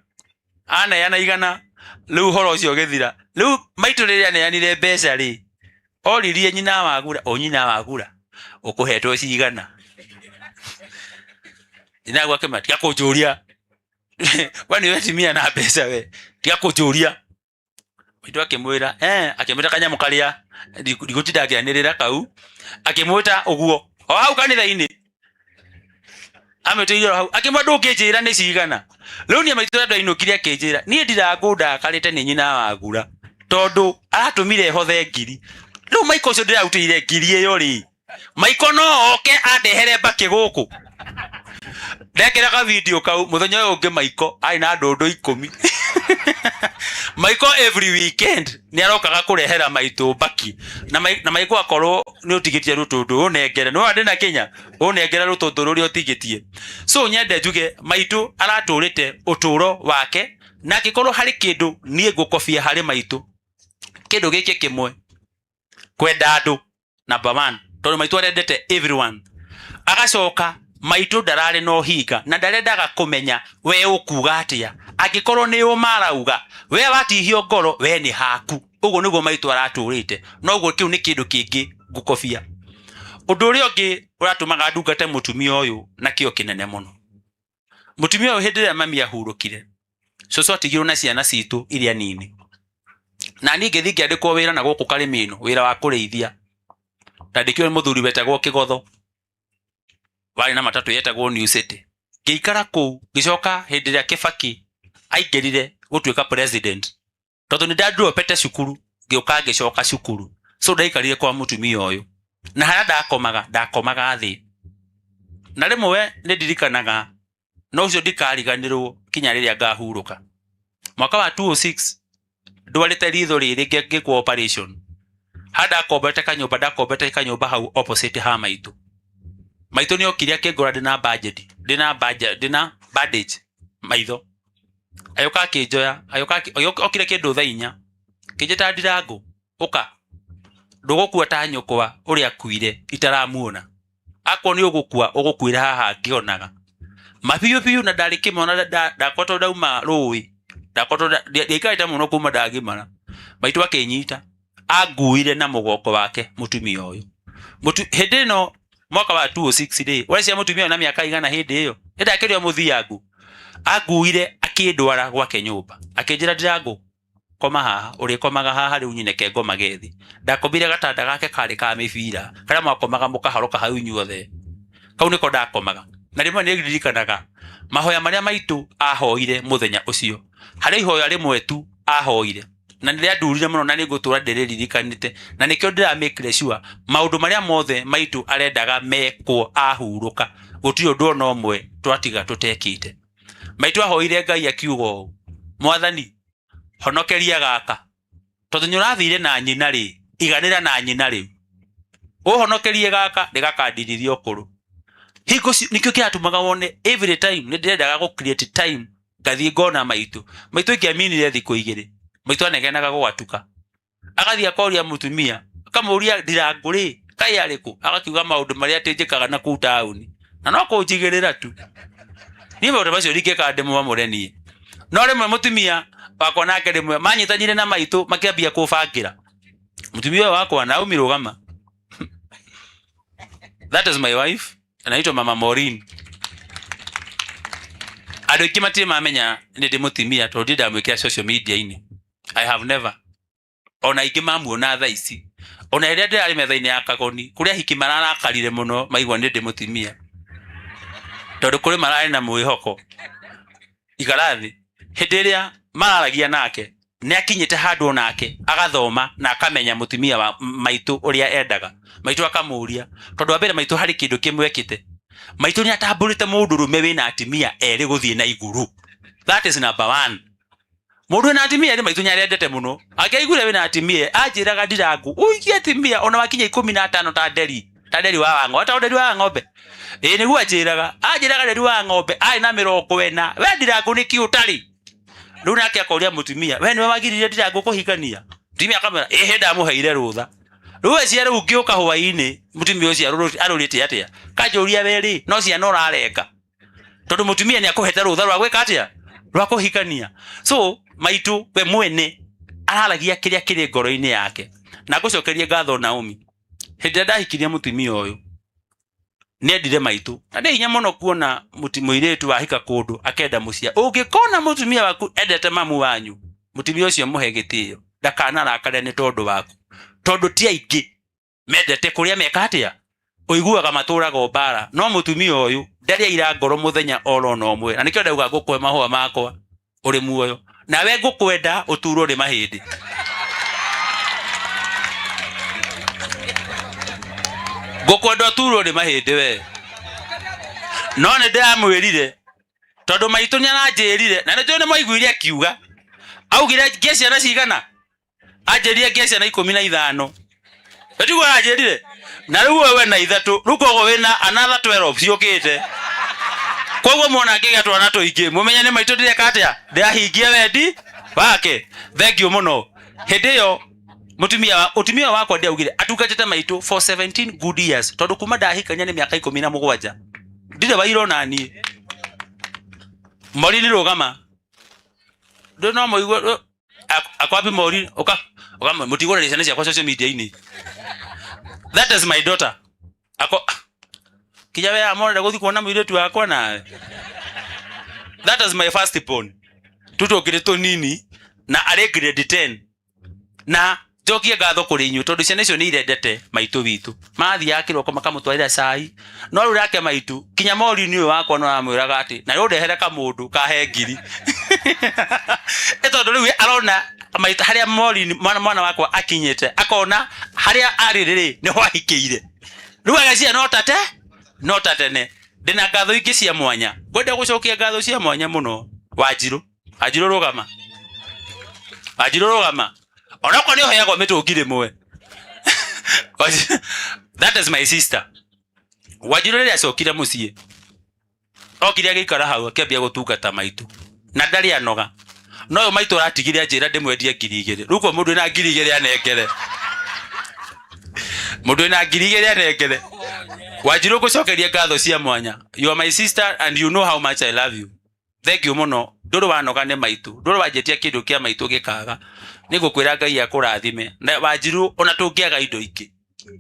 aneana 100 rĩu ũhoro ũcio ũgĩthira. Rĩu maitũ rĩrĩa aneanire mbeca rĩ oririe nyina Wagura o nyina Wagura ũkũhetwo cigana nyina Wagura akĩmwĩra tiga kũnjũria we nĩwe timia na mbeca we tiga kũnjũria maitũ akĩmwĩra akĩmwĩta kanyamũ karĩa ndigũtinda ngĩanĩrĩra kau akĩmwĩta ũguo o hau kanitha-inĩ Amĩtũire hau akĩmwa ndũngĩnjĩra nĩ cigana. Rĩu niĩ maitũ ũrĩa ndainũkire akĩnjĩra niĩ ndirangũ ndakarĩte nĩ nyina wagura tondũ aratũmire hothe ngiri. Rĩu maiko ũcio ndĩrarutĩire ngiri ĩyo rĩ, maiko no oke andehere mbakĩ gũkũ. Ndekĩra video kau mũthenya ũyũ ũngĩ maiko arĩ na ndũndũ 10. Maiko every weekend nĩ arokaga kũrehera maitũ mbaki na maiko akorwo nĩ ũtigĩtie rũtũndũ ũnengere nĩ wona ndĩna Kenya ũnengere rũtũndũ rũrĩa ũtigĩtie. So nyende njuge maitũ aratũrĩte ũtũro wake na angĩkorwo harĩ kĩndũ niĩ ngũkobia harĩ maitũ kĩndũ gĩkĩ kĩmwe, kwenda andũ number 1, tondũ maitũ arendete everyone. Agacoka maitũ ndararĩ na ũhinga na ndarendaga kũmenya we ũkuga atĩa, angĩkorwo nĩ ũmarauga we watihio ngoro we nĩ haku. Ũguo nĩguo maitũ aratũrĩte, noguo kĩu nĩ kĩndũ kĩngĩ ngũkobia. Ũndũ ũrĩa ũngĩ ũratũmaga ndungate mũtumia ũyũ na kĩo kĩnene mũno, mũtumia ũyũ hĩndĩ ĩrĩa mami ahurũkire, cũcũ atigirwo na ciana citũ iria nini, na niĩ ngĩthiĩ ngĩandĩkwo wĩra na gũkũ Karĩmĩno, wĩra wa kũrĩithia. Ndandĩkirwo nĩ mũthuri wetagwo Kĩgotho, warĩ na matatũ yetagwo New City. Ngĩikara kũu, ngĩcoka hĩndĩ ĩrĩa Kĩbaki aingĩrire gũtuĩka president, tondũ nĩ ndandropete cukuru, ngĩũka ngĩcoka cukuru. So ndaikarire kwa mũtumia ũyũ, na harĩa ndakomaga ndakomaga thĩ, na rĩmwe nĩ ndirikanaga no ũcio ndikariganĩrwo kinya rĩrĩa ngahurũka. Mwaka wa 2006 ndwarĩte ritho rĩrĩ ngĩkwo operation, ha ndakombete kanyũmba, ndakombete kanyũmba hau opposite ha maitũ. Maitũ nĩ okire akĩngora ndĩna budget, ndĩna budget, ndĩna bandage maitho. Agĩũka akĩnjoya, agĩũka okire kĩndũ thaa 4, kĩnjĩta Ndirango, ũka ndũgũkua ta nyũkwa ũrĩa akuire itaramuona, akorwo nĩ ũgũkua ũgũkuĩra haha ngĩonaga mabiũ biũ, na ndarĩ kĩmwe na ndakoretwo ndauma rũĩ, ndakoretwo ndiaikarĩte mũno kuma ndagimara. Maitũ akĩnyita anguire na mũgongo wake mũtumia ũyũ. Hĩndĩ ĩno mwaka wa 2006 rĩ, ũrecia mũtumia ũyũ na mĩaka igana hĩndĩ ĩyo nĩndakĩrĩ o mũthiangu, anguire akĩndwara gwake nyũmba, akĩnjĩra Ndirango koma haha, ũrĩkomaga haha rĩu nyineke ngomage thĩ. Ndakomire gatanda gake karĩ ka mĩbira karĩa mwakomaga mũkaharũka hau inyuothe, kau nĩko ndakomaga. Na rĩmwe nĩ ndirikanaga mahoya marĩa maitũ ahoire mũthenya ũcio, harĩ ihoya rĩmwe tu ahoire na nĩ rĩandurire mũno na nĩ ngũtũra ndĩrĩririkanĩte, na nĩkĩo ndĩra make sure maũndũ marĩa mothe maitũ arendaga mekwo ahurũka, gũtirĩ ũndũ ona ũmwe twatiga tũtekĩte. Maitũ ahoire Ngai akiuga ũũ, Mwathani honokeria gaka, tondũ nĩ ũrathire na nyina rĩ, iganĩra na nyina rĩu, ũhonokerie gaka ndĩgakandirithia ũkũrũ. Hingo nĩkĩo kĩratũmaga wone every time nĩ ndĩrendaga gũ create time ngathiĩ ngona maitũ. Maitũ ingĩaminire thikũ 2, maitũ anegenaga gwatuka, agathiĩ akoria mũtumia, akamũria Ndirango rĩ kaĩ arĩ kũ, agakiuga maũndũ marĩa atĩ njĩkaga na kũu taũni, na no kũnjigĩrĩra tu. Niĩ maũndũ macio ndingĩkaga ndĩmwamũre niĩ. No rĩmwe mũtumia wakwa nake rĩmwe manyitanire na maitũ makĩambia kũbangĩra mũtumia ũyũ wakwa, Naomi rũgama, that is my wife, anaitwa Mama Maureen. Andũ aingĩ matirĩ mamenya nĩ ndĩ mũtumia tondũ ndirĩ ndamwĩkĩra social media-inĩ. I have never. Ona aingĩ mamuona thaa ici, ona rĩrĩa ndĩrarĩ metha-inĩ ya Kagoni, kũrĩ ahiki mararakarire mũno maigua nĩ ndĩ mũtumia, tondũ kũrĩ mararĩ na mwĩhoko. Ikara thĩ. Hĩndĩ ĩrĩa mararagia nake nĩ akinyĩte handũ onake agathoma na akamenya mũtumia wa maitũ ũrĩa endaga. Maitũ akamũria, tondũ wa mbere maitũ harĩ kĩndũ kĩmwe ekĩte. Maitũ nĩ atambũrĩte mũndũrũme wĩna atumia erĩ gũthiĩ na igũrũ. That is number 1. Mũndũ wĩna atumia erĩ maitũ nĩ arendete mũno. Angĩaiguire wĩna atumia erĩ, anjĩraga Ndirango, ũikie atumia ona wakinya 15 ta nderi, ta nderi wa ng'ombe, ta nderi wa ng'ombe. Ĩĩ nĩguo anjĩraga. Anjĩraga nderi wa ng'ombe arĩ na 40. We Ndirango nĩkĩ ũtarĩ? Rĩu nake akoria mũtumia, we nĩwe wagiririe Ndirango kũhikania? Mũtumia akamwĩra, ĩhĩ ndamũheire rũtha. Rĩu we cia rĩu ngĩũka hwaĩ-inĩ, mũtumia ũcio arũrĩte atĩa? Kanjũria we rĩ, no ciana ũrarenga. Tondũ mũtumia nĩ akũhete rũtha rwa gwĩka atĩa? Rwa kũhikania. So maitũ we mwene araragia kĩrĩa kĩrĩ ngoro-inĩ yake. Na ngũcokerie ngatho Naomi. Hĩndĩ ĩrĩa ndahikirie mũtumia ũyũ, nĩendire maitũ. Na nĩ hinya mũno kuona mũirĩtu wahika kũndũ akenda mũciari. Ũngĩkona mũtumia waku endete mamu wanyu, mũtumia ũcio mũhe gĩtĩo, ndakanarakare nĩ tondũ waku. Tondũ ti aingĩ mendete kũrĩa meka atĩa? Ũiguaga matũraga mbara no mũtumia ũyũ ndarĩ aira ngoro mũthenya oro na ũmwe, na nĩkĩo ndauga ngũkũhe mahũa makwa ũrĩ muoyo, nawe ngũkwenda ũturwo nĩ mahĩndĩ. Ngũkwenda ũturwo nĩ mahĩndĩ we. No nĩ ndĩramwĩrire tondũ maitũ nĩ aranjĩrire, na nĩnjũĩ nĩ mwaiguire akiuga augire ngĩe ciana cigana, anjĩrire ngĩe ciana 15. Tiguo aranjĩrire, na rĩu we na 3, rĩu koguo wĩna another 12 ciũkĩte. Koguo mwona ngĩgĩa twana tũingĩ mũmenye nĩ maitũ ndĩreka atĩa, ndĩrahingia wendi wake. Thank you mũno. Hĩndĩ ĩyo mũtumia wakwa ndĩaugire atungatĩte maitũ for 17 good years, tondũ kuma ndahikania nĩ mĩaka 17 ndirĩ wairwo na niĩ. Mori nĩ rũgama ndũ no mũigue akwapi Mori ũka ũka mũtigũrĩre ciana ciakwa social media-inĩ. That is my daughter. Ako kinya we amorera gũthiĩ kuona mũirĩtu wakwa nawe. That is my first born. Tũtũkĩrĩ tũnini na arĩ grade 10. Na njokie ngatho kũrĩ inyuĩ tondũ ciana icio nĩ irendete maitũ witũ. Marathiaga kĩroko makamũtwarĩra cai. No rĩu nake maitũ kinya Mori nĩ ũyũ wakwa no aramwĩraga atĩ na rĩu ndehere kamũndũ kahe ngiri. Ĩ tondũ rĩu arona maitũ harĩa Mori mwana wakwa akinyĩte, akona harĩa arĩ rĩ nĩho ahikĩire. Rĩu ageciria no ta tene. Ndĩna ngatho ingĩ cia mwanya. Ngwenda gũcokia ngatho cia mwanya mũno. Wanjirũ. Wanjirũ rũgama. Wanjirũ rũgama. Onokorwo nĩ ũheagwo mĩtũngi rĩmwe. That is my sister. Wanjirũ rĩrĩa acokire mũciĩ, okire agĩikara hau akĩambia gũtungata maitũ. Na ndarĩ anoga. No ũyũ maitũ aratigire anjĩra ndĩmwendie 2,000. Rĩu kwa mũndũ wĩna 2,000 anengere. Mũndũ wĩna 2,000 anengere. Wanjirũ ngũcokeria ngatho cia mwanya. You are my sister and you know how much I love you. Thank you mũno. Ndũrĩ wanoga nĩ maitũ. Ndũrĩ wanjĩtia kĩndũ kĩa maitũ gĩkaga. Nĩ ngũkwĩra Ngai akũrathime. Na Wanjirũ ona tũngĩaga indo ingĩ,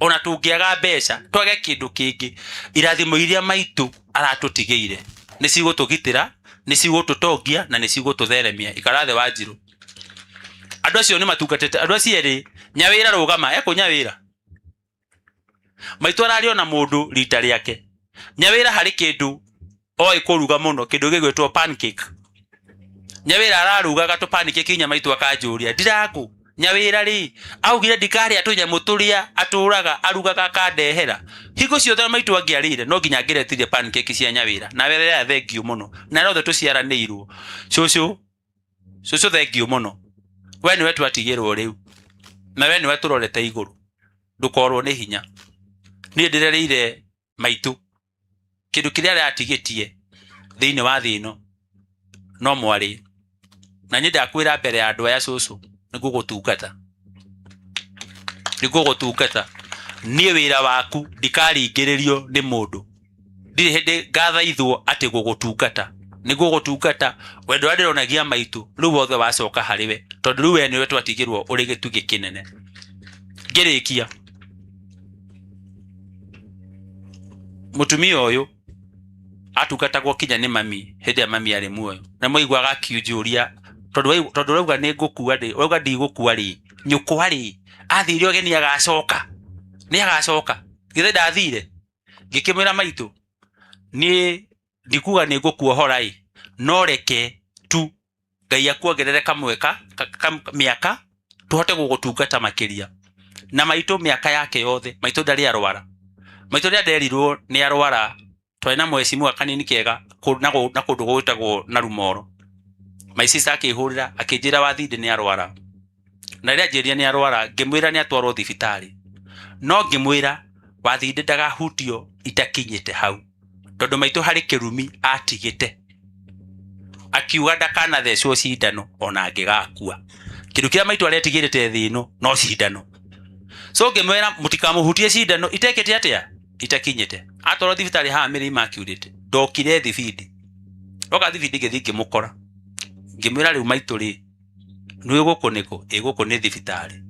ona tũngĩaga mbeca, twage kĩndũ kĩngĩ, irathimo iria maitũ aratũtigĩire nĩ cigũtũgitĩra, nĩ cigũtũtongia na nĩ cigũtũtheremia. Ikara thĩ Wanjirũ. Andũ acio nĩ matungatĩte, andũ acio erĩ, Nyawĩra rũgama, ekũ Nyawĩra. Maitũ ararĩ ona mũndũ rita rĩake. Nyawĩra harĩ kĩndũ oĩ kũruga mũno, kĩndũ gĩgwĩtwo pancake. Nyawĩra ararugaga tũ pancake nginya maitũ akanjũria, Ndirangũ, Nyawĩra rĩ, augire ndikarĩa tũnyamũ tũrĩa atũraga arugaga akandehera. Hingo ciothe maitũ angĩarĩire no nginya angĩretirie pancake cia Nyawĩra. Nawe rĩrĩa thank you mũno. Na arĩa othe tũciaranĩirwo. Cũcũ, cũcũ thank you mũno. We nĩwe twatigĩrwo rĩu. Na we nĩwe tũrorete igũrũ. Ndũkorwo nĩ hinya. Niĩ ndĩrereire maitũ. Kĩndũ kĩrĩa aratigĩtie thĩinĩ wa thĩ ĩno no mwarĩ. Na niĩ ndakwĩra mbere ya andũ aya cũcũ, nĩngũgũtungata. Nĩngũgũtungata. Niĩ wĩra waku ndikaringĩrĩrio nĩ mũndũ. Ndirĩ hĩndĩ ngathaithwo atĩ gũgũtungata. Nĩngũgũtungata. Wendo ũrĩa ndĩronagia maitũ rĩu wothe wacoka harĩ we, tondũ rĩu we nĩwe twatigĩrwo ũrĩ gĩtugĩ kĩnene. Ngĩrĩkia, mũtumia ũyũ atungatagwo kinya nĩ mami hĩndĩ ĩrĩa mami arĩ muoyo, na mwaiguaga akiunjũria tondũ ũrauga nĩ ngũkua rĩ, ũrauga ndigũkua rĩ, nyũkwa rĩ, athire ũgeni agacoka, nĩ agacoka, githĩ ndathire? Ngĩkĩmwĩra maitũ, niĩ ndikuga nĩ ngũkuohora ĩ, no reke tu Ngai akuongerere kamweka, mĩaka tũhote gũgũtungata makĩria. Na maitũ mĩaka yake yothe, maitũ ndarĩ arwara. Maitũ rĩrĩa nderirwo nĩ arwara, twarĩ na mwecimu kanini kega na kũndũ gwĩtagwo Narumoro. My sister akĩhũrĩra, akĩnjĩra Wathindi nĩ arwara. Na rĩrĩa anjĩrire nĩ arwara, ngĩmwĩra nĩ atwarwo thibitarĩ. No ngĩmwĩra Wathindi ndagahutio itakinyĩte hau, tondũ maitũ harĩ kĩrumi atigĩte. Akiuga ndakanathecwo cindano ona angĩgakua. Kĩndũ kĩrĩa maitũ aretigĩrĩte thĩ ĩno no cindano. So ngĩmwĩra mũtikamũhutie cindano itekĩte atĩa, itakinyĩte. Atwarwo thibitarĩ haha Mary Immaculate, ndokire thibindi. Ndoka thibindi ngĩthiĩ ngĩmũkora. Ngĩmwĩra rĩu maitũ rĩ, nĩ gũkũ nĩkũ? Ĩ gũkũ nĩ thibitarĩ.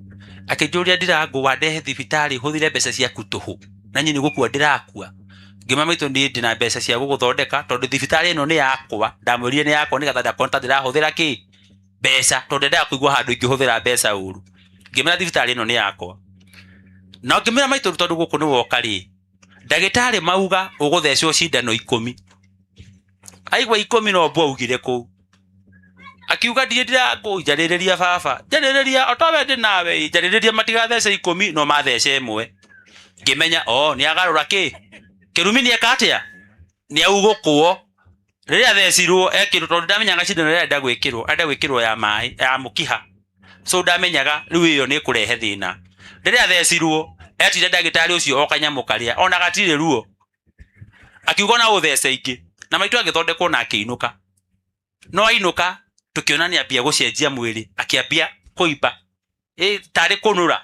Akĩnjũria Ndirangũ, wandehe thibitarĩ hũthĩre mbeca ciaku tũhũ, na niĩ nĩ gũkua ndĩrakua. Ngĩmwĩra maitũ niĩ ndĩna mbeca cia gũgũthondeka tondũ thibitarĩ ĩno nĩ yakwa. Ndamwĩrire nĩ yakwa nĩgetha ndakona ta ndĩrahũthĩra kĩ? Mbeca, tondũ ndendaga kũigua handũ ingĩhũthĩra mbeca ũru. Ngĩmwĩra thibitarĩ ĩno nĩ yakwa. Na ngĩmwĩra maitũ tondũ gũkũ nĩ woka rĩ, Ndagĩtarĩ mauga ũgũthecwo cindano 10. Aigua 10 no mbwa augire kũu. Akiuga ndiĩ ndirakũ njarĩrĩria baba. Njarĩrĩria o tawe ndĩ nawe njarĩrĩria matigathece 10 no mathece 1. Ngĩmenya o nĩ agarũra kĩ. Kĩrumi nĩ eka atĩa? Nĩ augũkwo. Rĩrĩa athecirwo ekĩrwo tondũ ndamenyaga cindano ĩrĩa arenda gwĩkĩrwo, arenda gwĩkĩrwo ya maĩ ya mũkiha. So ndamenyaga rĩu ĩyo nĩ ĩkũrehe thĩna. Rĩrĩa athecirwo etire ndagĩtarĩ ũcio o kanyamũ karĩa ona gatirĩ ruo. Akiuga ona ũthece ingĩ. Na maitũ agĩthondekwo na akĩinũka. No ainũka tũkĩona nĩ ambia gũcenjia mwĩrĩ, akĩambia kũimba. Tarĩ kũnũra.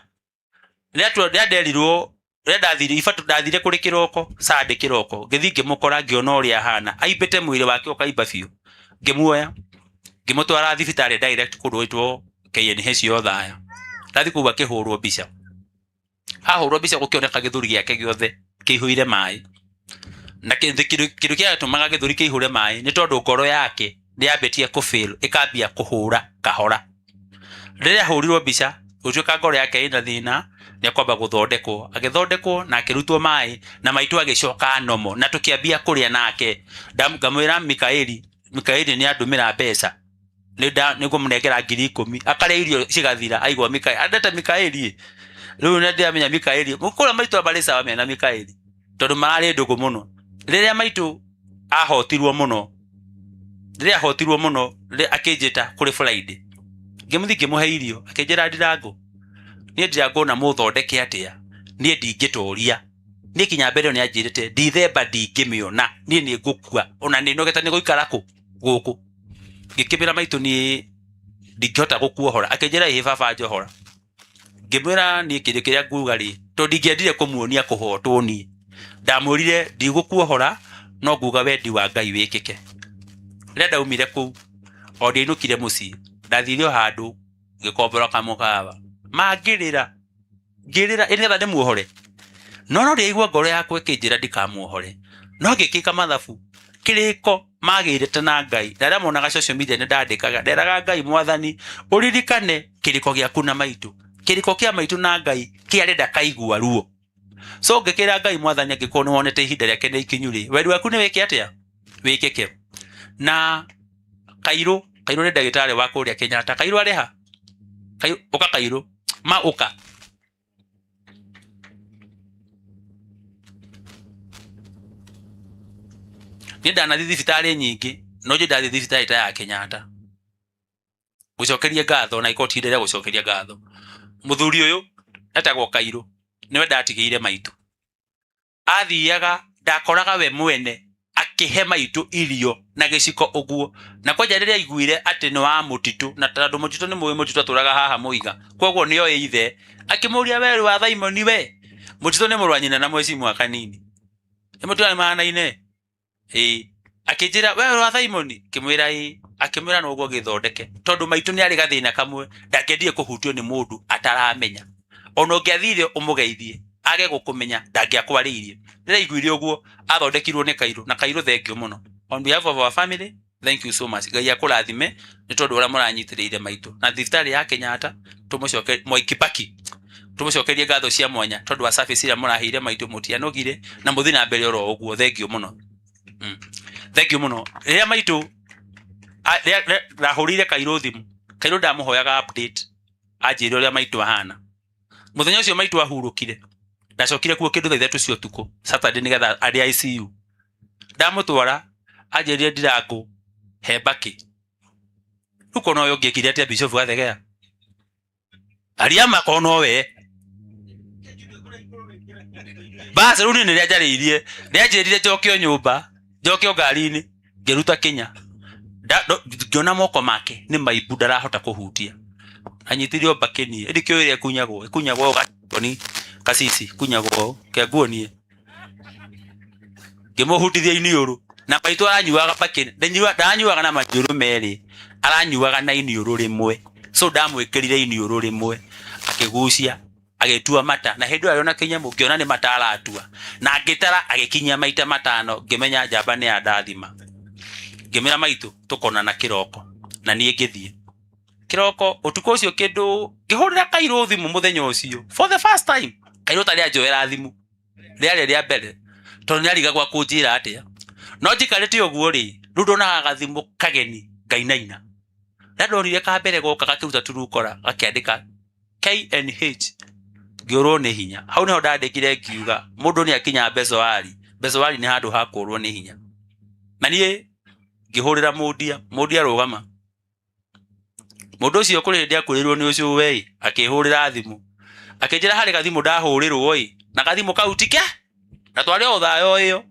Rĩrĩa nderirwo rĩrĩa ndathire ibatu ndathire kũrĩ kĩroko Sunday kĩroko ngĩthiĩ ngĩmũkora ngĩona ũrĩa ahana aimbĩte mwĩrĩ wake ũkaimba biũ. Ngĩmuoya ngĩmũtwara thibitarĩ direct kũndũ gwĩtwo KNH ya Othaya. Ndathiĩ kũu akĩhũrwo mbica. Ahũrwo mbica gũkĩoneka gĩthũri gĩake gĩothe kĩihũire maĩ. Na kĩndũ kĩatũmaga gĩthũri kĩihũre maĩ nĩ tondũ ngoro yake nĩ yambĩtie kũfail ĩkambia kũhũra kahora. Rĩrĩa ahũrirwo mbica gũtuĩka ngoro yake ĩna thĩna nĩ akwamba gũthondekwo. Agĩthondekwo na akĩrutwo maĩ na maitũ agĩcoka nomo na tũkĩambia kũrĩa nake. Ngamwĩra Mikaeli, Mikaeli nĩ andũmĩra mbeca. Nĩ ngũmũnengera 10,000. Akarĩa irio cigathira aigua Mikaeli. Andete Mikaeli. Rĩu nĩ ndĩramenya Mikaeli. Kũrĩa maitũ marĩ sawa mena Mikaeli. Tondũ mararĩ ndũgũ mũno. Rĩrĩa maitũ ahotirwo mũno. Rĩrĩa ahotirwo mũno, akĩnjĩta kũrĩ Friday. Ngĩmũthiĩ ngĩmũhe irio, akĩnjĩra Ndirango. Niĩ Ndirango na mũthondeke atĩa? Niĩ ndingĩtoria. Niĩ kinya mbere ĩyo nĩanjĩrĩte Dithemba ndingĩmĩona. Niĩ nĩ ngũkua. Ona nĩ nogete nĩ gũikara kũ? Gũkũ. Ngĩkĩmĩra maitũ niĩ ndingĩhota gũkuohora. Akĩnjĩra ĩhĩ baba njohora. Ngĩmwĩra niĩ kĩndũ kĩrĩa nguga rĩ, tondũ ndingĩendire kũmuonia kũhotwo niĩ. Ndamwĩrire ndigũkuohora no nguga wendi wa Ngai wĩkĩke. Rĩrĩa ndaumire kũu, o ndiainũkire mũciĩ, ndathire o handũ ngĩkombora kamũkawa. Mangĩrĩra, ngĩrĩra nĩgetha ndĩmuohore. No no ndĩraigua ngoro yakwa ĩkĩnjĩra ndikamuohore. No ngĩkĩka mathabu, kĩrĩko magĩrĩte na Ngai. Na arĩa monaga social media nĩ ndandĩkaga, nderaga Ngai mwathani, ũririkane kĩrĩko gĩaku na maitũ. Kĩrĩko kĩa maitũ na Ngai kĩarĩ ndakaigua ruo. So ngĩkĩra Ngai mwathani angĩkorwo nĩ wonete ihinda rĩake nĩ ikinyu rĩ, wendi waku nĩ wĩke atĩa? Wĩkĩke. Na Kairũ, Kairũ nĩ ndagĩtarĩ wa kũrĩa Kenyatta. Kairũ arĩ ha? Kairũ, ũka Kairũ. Ma ũka. Niĩ ndanathiĩ thibitarĩ nyingĩ, no njũĩ ndathiĩ thibitarĩ ta ya Kenyatta. Gũcokeria ngatho na ikorwo ti ihinda rĩa gũcokeria ngatho. Mũthuri ũyũ etagwo Kairũ, nĩwe ndatigĩire maitũ. Athiaga ndakoraga we mwene akĩhe maitũ irio na gĩciko ũguo. Na kwanja rĩrĩa aiguire atĩ nĩ wa mũtitũ, na tondũ mũtitũ nĩ mũĩ mũtitũ atũraga haha Mũiga, koguo nĩoĩ ithe, akĩmũria we wa Simon we. Mũtitũ nĩ mũrũ wa nyina na mwecimu kanini. Nĩ mũtitũ nĩ mahanaine? Ĩĩ. Akĩnjĩra we wa Simon, ngĩmwĩra ĩĩ. Akĩmwĩra no ũguo gĩthondeke. Tondũ maitũ nĩ arĩ gathĩna kamwe, ndangĩendire kũhutio nĩ mũndũ ataramenya. Ona ũngĩathire ũmũgeithie, age gũkũmenya, ndangĩakwarĩirie. Rĩrĩa aiguire ũguo, athondekirwo nĩ Kairũ, na Kairũ thank you mũno. On behalf of our family, thank you so much. Ngai akũrathime nĩ tondũ ũrĩa mũranyitĩrĩire maitũ. Na thibitarĩ ya Kenyatta, tũmũcoke Mwai Kibaki, tũmũcokerie ngatho cia mwanya tondũ wa service ĩrĩa mũraheire maitũ, mũtianogire na mũthiĩ na mbere oro ũguo. Thank you mũno. Thank you mũno. Rĩrĩa maitũ ndahũrĩire Kairũ thimũ, Kairũ ndamũhoyaga update, anjĩre ũrĩa maitũ ahana. Mũthenya ũcio maitũ ahurũkire, ndacokire kuo kĩndũ thaa 3 cia ũtukũ Saturday nĩgetha arĩ ICU. Ndamũtwara anjĩrire Ndirango he mbakĩ. Rĩu kona ũyũ ũngĩekire atĩa Bishop Gathegea? Aria ma korwo no we. Bas rĩu niĩ nĩrĩa njarĩirie, rĩanjĩrire njokio nyũmba, njokio ngari-inĩ, ngĩruta kinya. Ngĩona moko make nĩ maimbu ndarahota kũhutia. Anyitire mbakĩ niĩ, ĩndĩ kĩũĩ ĩrĩa ĩkunyagwo, ĩkunyagwo ũũ kasisi, ĩkunyagwo ũũ, ke nguonie. Ngĩmũhutithia iniũrũ, na maitũ aranyuaga mbakĩ, ndaranyuaga na maniũrũ merĩ, aranyuaga na iniũrũ rĩmwe. So ndamwĩkĩrire iniũrũ rĩmwe, akĩgucia, agĩtua mata, na hĩndĩ ĩyo arĩ ona kĩnyamũ, ngĩona nĩ mata aratua. Na ngĩtara agĩkinyia maita 5, ngĩmenya njamba nĩ yandathima. Ngĩmwĩra maitũ tũkonana kĩroko, na niĩ ngĩthiĩ. Kĩroko ũtukũ ũcio kĩndũ ngĩhũrĩra Kairũ thimũ mũthenya ũcio for the first time. Kairũ tarĩ anjoera thimũ rĩarĩ rĩa mbere. Tondũ nĩ arigagwo akũnjĩra atĩa. No njikarĩte ũguo rĩ, rĩu ndonaga gathimũ kageni ngainaina. Rĩrĩa ndonire ka mbere goka gakĩruta turukora gakĩandĩka KNH ngĩũrwo nĩ hinya. Hau nĩho ndandĩkire ngiuga mũndũ nĩ akinya Bezoari. Bezoari nĩ handũ ha kũũrwo nĩ hinya. Na niĩ ngĩhũrĩra mũndia, mũndia rũgama. Mũndũ ũcio kũrĩ hĩndĩ akwĩrĩirwo nĩ ũcũwe ĩ, akĩhũrĩra thimũ. Akĩnjĩra harĩ gathimũ ndahũrĩrwo ĩ, na gathimũ kau tike na twarĩ o thayo ĩyo.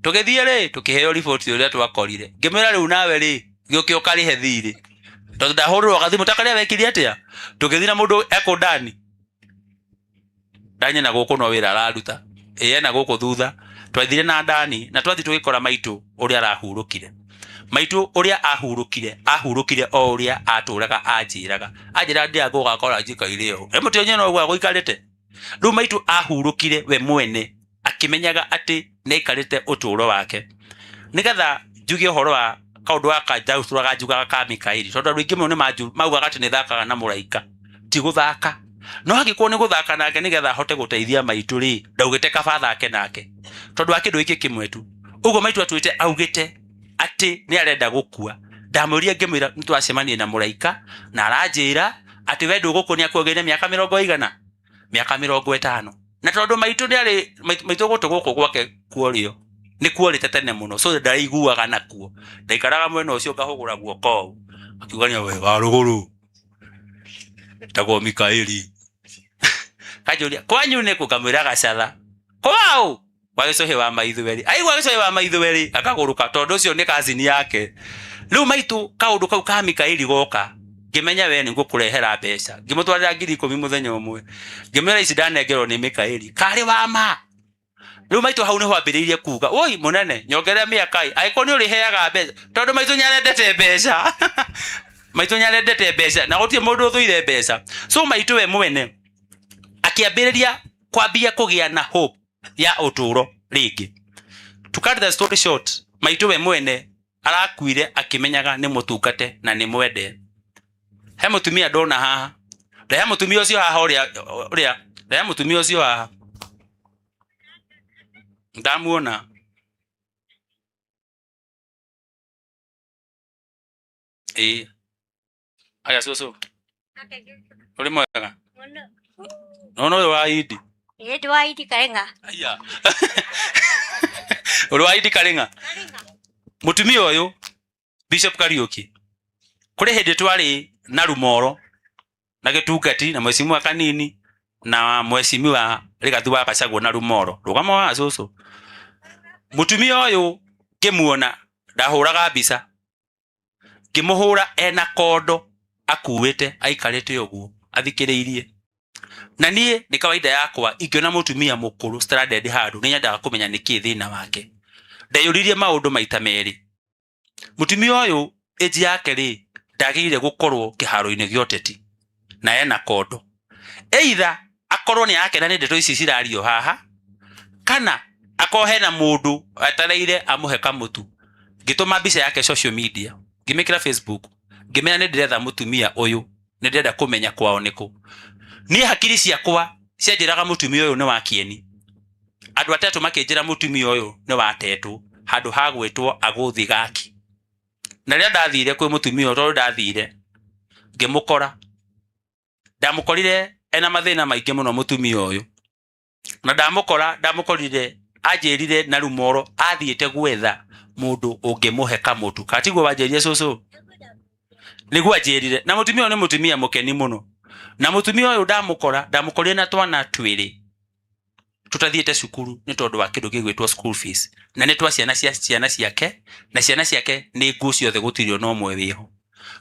Tũgĩthiĩ rĩ, tũkĩheo riboti ũrĩa twakorire. Ngĩmwĩra rĩu nawe rĩ, gĩũke ũkarĩhe thirĩ. Tondũ ndahũrĩrwo gathimũ ta karĩa wekire atĩa? Tũgĩthiĩ na mũndũ ekũ ndani. Ndani na gũkũ no wĩra araruta. Ĩ ena gũkũ thutha. Twathire na ndani na twathiĩ tũgĩkora maitũ ũrĩa arahurũkire. Maitũ ũrĩa ahurũkire, ahurũkire o ũrĩa atũraga anjĩraga. Anjĩraga ndĩraga gũgakora njikaire ũũ. Ĩ mũtĩ ũnyona ũguo agũikarĩte. Rĩu maitũ ahurũkire we mwene akĩmenyaga atĩ nĩaikarĩte ũtũũro wake. Nĩgetha njuge ũhoro wa kaũndũ gaka ndatũraga njugaga ka Mikaeli, tondũ andũ aingĩ mũno nĩ maugaga atĩ nĩthakaga na mũraika. Ti gũthaka. No angĩkorwo nĩ gũthaka nake nĩgetha ahote gũteithia maitũ rĩ, ndaugĩte kaba thake nake. Tondũ wa kĩndũ gĩkĩ kĩmwe tu. Ũguo maitũ atwĩte augĩte atĩ nĩ arenda gũkua. Ndamwĩrire ngĩmwĩra nĩ twacemania na mũraika na aranjĩra atĩ we ndũgũkua nĩ akuongereire mĩaka mĩrongo ĩigana? Mĩaka mĩrongo ĩtano. Na tondũ maitũ nĩ arĩ maitũ gũtũ gũkũ gwake kuorĩo nĩ kuorĩte tene mũno, so ndaiguaga nakuo. Ndaikaraga mwena ũcio ngahũgũra guoko ũũ. Akiuga nĩ we wa rũgũrũ. Tagwo Mikaeli. Kanjũria kwanyu nĩ kũ? Ngamwĩra Gacatha. Kwao? Kwa gĩcũhĩ wa maithueri. Aigua gĩcũhĩ wa maithueri akagũrũka tondũ ũcio nĩ cousin yake. Rĩu maitũ kaũndũ kau ka Mikaeli goka ngĩmenya we nĩ ngũkũrehera mbeca. Ngĩmũtwarĩra 10,000 mũthenya ũmwe. Ngĩmwĩra ici ndanengerwo nĩ Mikaeli. Karĩ wa ma. Rĩu maitũ hau nĩho ambĩrĩirie kuga, woi mũnene, nyongerera mĩaka ĩ, angĩkorwo nĩ ũrĩheaga mbeca, tondũ maitũ nĩarendete mbeca. Maitũ nĩarendete mbeca, na gũtirĩ mũndũ ũthũire mbeca. So maitũ we mwene akĩambĩrĩria kwambia kũgĩa na hope ya ũtũũro rĩngĩ. To cut the story short, maitũ we mwene arakuire akĩmenyaga nĩ mũtungate na nĩ mwende. He mũtumia ndona haha. Rehe mũtumia ũcio haha ũrĩa ũrĩa, rehe mũtumia ũcio haha. Ndamuona. Ĩĩ. Aya cũcũ. Ũrĩ mwega? Nona ũyũ wa Idi. Ĩĩ ndĩ wa Idi Karenga. Aya. Ũrĩ wa Idi Karenga. Mũtumia ũyũ Bishop Kariuki kũrĩ hĩndĩ twarĩ na Rumoro na gĩtungati na mheshimiwa Kanini na mheshimiwa Rigathi wa Gachagua na Rumoro. Rũgama wa cũcũ. Mũtumia ũyũ ngĩmuona ndahũraga mbica ngĩmũhũra ena kondo akuĩte aikarĩte ũguo athikĩrĩirie. Na niĩ nĩ kawaida yakwa ingĩona mũtumia mũkũrũ stranded handũ nĩ nyendaga kũmenya nĩkĩ thĩna wake. Ndeyũririe maũndũ maita merĩ. Mũtumia ũyũ age yake rĩ ndagĩrĩire gũkorwo kĩharo-inĩ gĩa ũteti na ena kondo. Either akorwo nĩ arakena nĩ ndeto ici cirario haha kana akorwo hena mũndũ etereire amũhe kamũtu. Ngĩtũma mbica yake social media, ngĩmĩkĩra Facebook, ngĩmera nĩ ndĩretha mũtumia ũyũ, nĩ ndĩrenda kũmenya kwao nĩkũ. Niĩ hakiri ciakwa cianjĩraga mũtumia ũyũ nĩ wa kĩeni. Andũ atatũ makĩnjĩra mũtumia ũyũ nĩ wa tetũ handũ ha gwĩtwo agũthi gaki. Na rĩrĩa ndathire kwĩ mũtumia ũyũ, tondũ ndathire ngĩmũkora, ndamũkorire ena mathĩna maingĩ mũno mũtumia ũyũ. Na ndamũkora, ndamũkorire anjĩrire na Rumoro athiĩte gwetha mũndũ ũngĩmũhe kamũtu. Kana tiguo wanjĩrire cũcũ? Nĩguo anjĩrire. Na mũtumia ũyũ nĩ mũtumia mũkeni mũno. Na mũtumia ũyũ ndamũkora, ndamũkorire na twana twĩrĩ tũtathiĩte cukuru nĩ tondũ wa kĩndũ gĩgwĩtwo school fees. Na nĩ twa ciana cia ciana ciake, na ciana ciake nĩ nguo ciothe gũtirĩ ona ũmwe wĩho.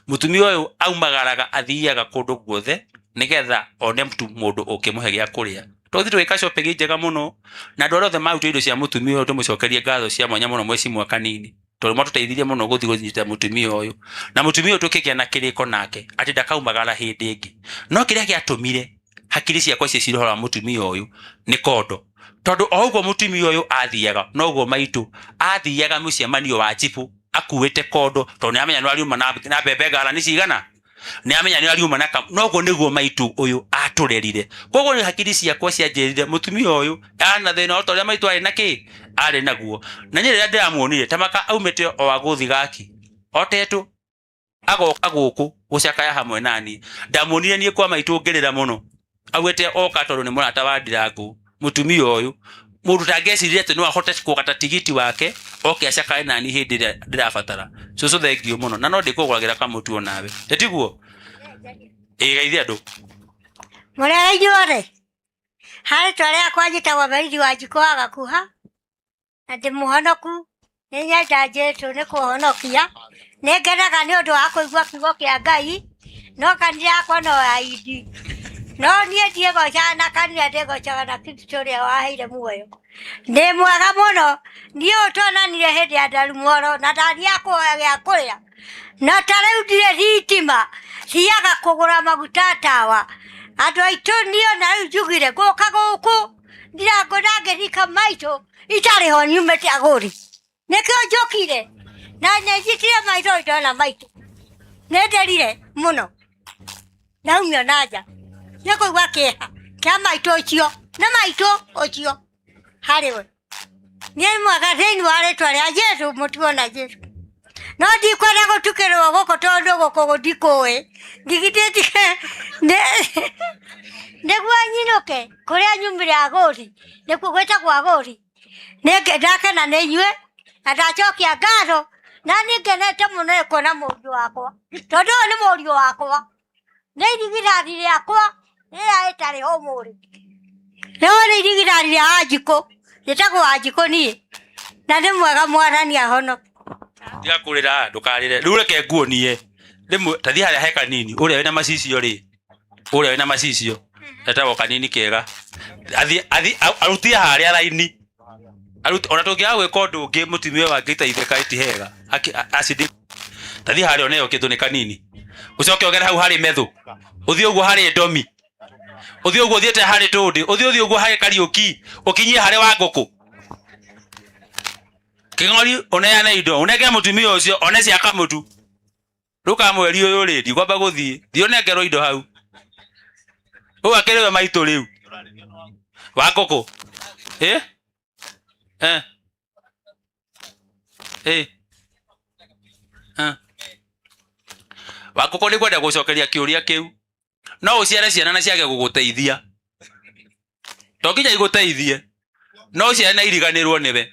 Mũtumia ũyũ aumagaraga athiaga kũndũ guothe nĩgetha one tu mũndũ ũngĩmũhe gĩa kũrĩa. Tũthiĩ tũgĩka shopping njega mũno na andũ arĩa othe marutire indo cia mũtumia ũyũ tũmũcokerie ngatho cia mwanya mũno mheshimiwa Kanini tondũ matũteithirie mũno gũthiĩ gũnyita mũtumia ũyũ. Na mũtumia ũyũ tũkĩgĩa na kĩrĩko nake atĩ ndakaumagara hĩndĩ ĩngĩ. No kĩrĩa gĩatũmire hakiri ciakwa ciĩcire ũhoro wa mũtumia ũyũ nĩ kondo. Tondũ o ũguo mũtumia ũyũ athiaga noguo maitũ athiaga mũcemanio wa njibũ akuĩte kondo tondũ nĩ amenya nĩ ariuma na mbembe ngarani cigana, nĩ amenya nĩ ariuma na noguo nĩguo maitũ ũyũ atũrerire. Koguo nĩ hakiri ciakwa cianjĩrire mũtumia ũyũ ana thĩna o ta ũrĩa maitũ arĩ na kĩ Arĩ naguo na niĩ rĩrĩa ndĩramuonire tamaka aumĩte o wa gũthigaki otetũ agoka gũkũ gũcakaya hamwe nani. Ndamuonire niĩ kwa maitũ ngĩrĩra mũno, augĩte oka tondũ nĩ mũrata wa Ndirangu, mũtumia ũyũ mũndũ tangĩeciririe atĩ no ahote kũgata tigiti wake oke acakae nani hĩndĩ ĩrĩa ndĩrabatara. Cũcũ, thengiũ mũno, na no ndĩkũgũragĩra kamũtu onawe, ĩtiguo? Ĩgeithie andũ. Mũrĩega inyuothe. Harĩ rĩtwa rĩakwa njĩtagwo Merithi wa Njikũ wa Gakuha, na ndĩ mũhonoku, nĩ nyenda Jesũ nĩ kũhonokia. Nĩ ngenaga nĩ ũndũ wa kũigua kiugo kĩa Ngai, no kanitha yakwa no ya indi. No niĩ ndiĩgocaga na kanitha, ndĩgocaga na Kristo ũrĩa waheire muoyo. Nĩ mwega mũno, niĩ ũyũ tuonanire hĩndĩ ya Ndarumoro na ndathiaga kũhoya gĩa kũrĩa. Na ta rĩu ndirĩ thitima, thiaga kũgũra maguta tawa. Andũ aitũ niĩ ona rĩu njugire ngũka gũkũ ndirangũ ndangĩthika maitũ itarĩ ho nyumĩte agũri. Nĩkĩo njũkire na nĩ njitire maitho ndona maitũ. Nĩ nderire mũno naumio na nja nĩ kũigua kĩeha kĩa maitũ ũcio, nĩ maitũ ũcio harĩ we. Niĩ mwega thĩinĩ wa rĩtwa rĩa Jesũ, mũtuo na Jesũ. No ndikwenda gũtukĩrwo gũkũ tondũ gũkũ ndikũĩ, ndigithĩtie nĩguo nyinũke kũrĩa nyumire agũri, nĩkuo gwĩtagwo agũri. Nĩ ndakena nĩ inyuĩ na ndacokia ngatho, na nĩ ngenete mũno nĩ kuona mũriũ wakwa, tondũ ũyũ nĩ mũriũ wakwa, nĩ irigithathi rĩakwa rĩrĩa rĩtarĩ ho ũmũrĩ. Rĩu nĩ irigithathi rĩa Wanjikũ, njĩtagwo Wanjikũ niĩ, na nĩ mwega Mwathani ahonoke. Tiga kũrĩra, ndũkarĩre rĩu, reke nguonie rĩmwe. Tathiĩ harĩa he kanini ũrĩa wĩna macicio rĩ, ũrĩa wĩna macicio etagwo kanini kega, athiĩ arutie harĩa raini arute. Ona tũngĩaga gwĩka ũndũ ũngĩ, mũtumia ũyũ angĩteithĩka ti hega. Acidi tathiĩ harĩa oneo kĩndũ nĩ kanini, ũcoke ũgere hau harĩ methu, ũthiĩ ũguo harĩ ndomi, ũthiĩ ũguo ũthiĩte harĩ tũndĩ, ũthiĩ ũguo harĩ Kariũki, ũkinyie harĩ wa ngũkũ kĩng'ori, ũneane indo, ũnengere mũtumia ũcio one cia kamũtu. Rĩu ka mweri ũyũ rĩ, ndikwamba gũthiĩ, thiĩ ũnengerwo indo hau. Ũyũ akĩrĩ we maitũ rĩu wa ngũkũ. Ĩ eh ĩ eh wa ngũkũ, nĩ kwenda gũcokeria kĩũria kĩu. No ũciare ciana na ciage gũgũteithia, to nginya igũteithie, no ũciare na iriganĩrwo nĩwe.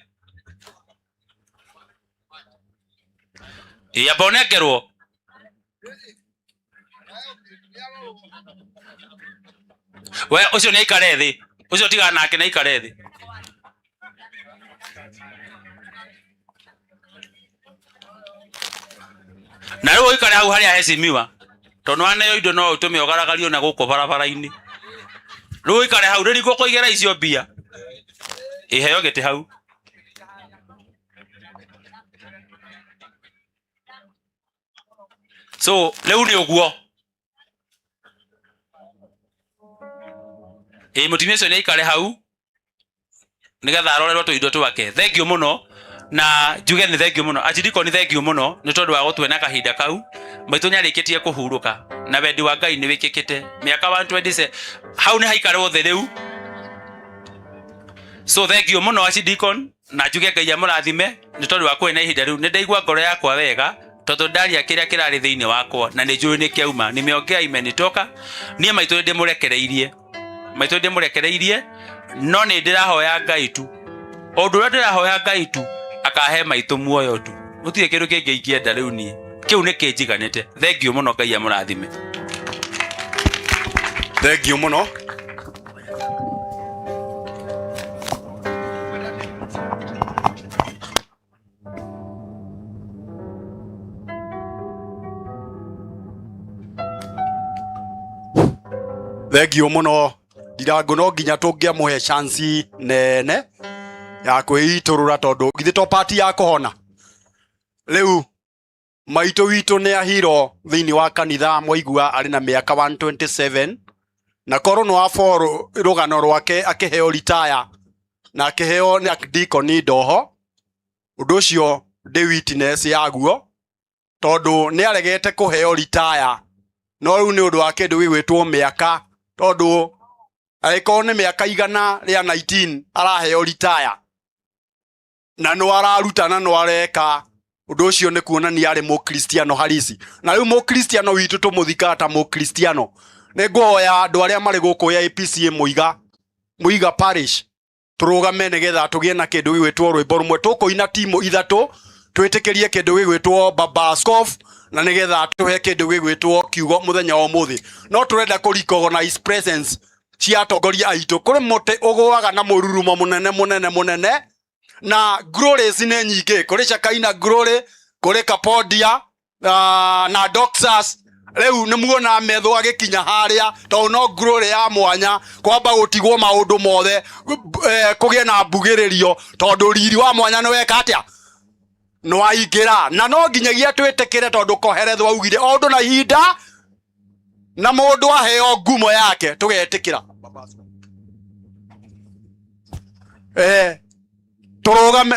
Ĩ amba ũnengerwo. We ũcio nĩ aikare thĩ, ũcio tigana nake, nĩ aikare thĩ. Na rĩu ũikare hau harĩa hecimiwa, tondũ waneo indo no ũtũme ũgaragario na gũkũ barabara-inĩ. Rĩu ũikare hau rĩrĩ ngũkũigĩra icio mbia, iheo gĩtĩ hau. So rĩu nĩ ũguo. Ĩ mũtumia ũcio nĩ aikare hau nĩgetha arorerwo tũindo twake. Thengiũ mũno, na njuge nĩ thengiũ mũno Achidiko, nĩ thengiũ mũno nĩ tondũ wa gũtue na kahinda kau. Maitũ nĩ arĩkĩtie kũhurũka na wendi wa Ngai nĩ wĩkĩkĩte mĩaka 127 hau nĩ haikarwo thĩ rĩu. So thengiũ mũno Achidikon, na njuge Ngai amũrathime nĩ tondũ wa kũhe na ihinda rĩu. Nĩ ndaigua ngoro yakwa wega tondũ ndaria kĩrĩa kĩrarĩ thĩinĩ wakwa, na nĩ njũĩ nĩ kĩauma, nimeongea imenitoka. Niĩ maitũ nĩ ndĩmũrekereirie, maitũ nĩ ndĩmũrekereirie, no nĩ ndĩrahoya Ngai tu, ũndũ ũrĩa ndĩrahoya Ngai tu akahe maitũ muoyo tu, gũtirĩ kĩndũ kĩngĩ ingĩenda rĩu niĩ, kĩu nĩ kĩnjiganĩte. Thengiũ mũno, Ngai amũrathime. Thengiũ mũno. Thengiũ mũno Ndirangu, no nginya tũngĩamũhe chance nene ya kwĩitũrũra, tondũ githĩ to pati ya kũhona. Rĩu maitũ witũ nĩ ahiro thĩinĩ wa kanitha, mwaigua arĩ na mĩaka 127, na korwo nĩ waboro rũgano rwake akĩheo ritaya na akĩheo nĩ deacon ndoho, ũndũ ũcio ndĩ witness yaguo, tondũ nĩ aregete kũheo ritaya, no rĩu nĩ ũndũ wa kĩndũ gĩgwĩtwo mĩaka, tondũ angĩkorwo nĩ mĩaka 119 araheo ritaya. Na no araruta na no areka undu ucio ni kuonania ari mukristiano harisi. Na riu mukristiano witu tumuthikaga ta mukristiano. Ni nguhoya andu aria mari guku ya APCA Muiga Muiga Parish turugame nigetha tugie na kindu gigwitwo rwimbo rumwe tukuina timu ithatu twitikirie kindu gigwitwo Baba Askof na nigetha tuhe kindu gigwitwo kiugo muthenya wa umuthi. No turenda ku recognize presence cia atongoria aitu. Kuri muti ugwaga na mururumo munene munene munene na glories ni nyingi. Kuri Shakaina glory, kuri Kapodia na Doxas. Riu ni muona metho agikinya haria to no glory ya mwanya kwamba gutigwo maundu mothe kugie na mbugiririo tondu riri wa mwanya ni weka atia no aingira. Na no nginyagia twitikire tondu koherethwo augire o undu na ihinda na mundu aheo ngumo yake tugetikira. Turugame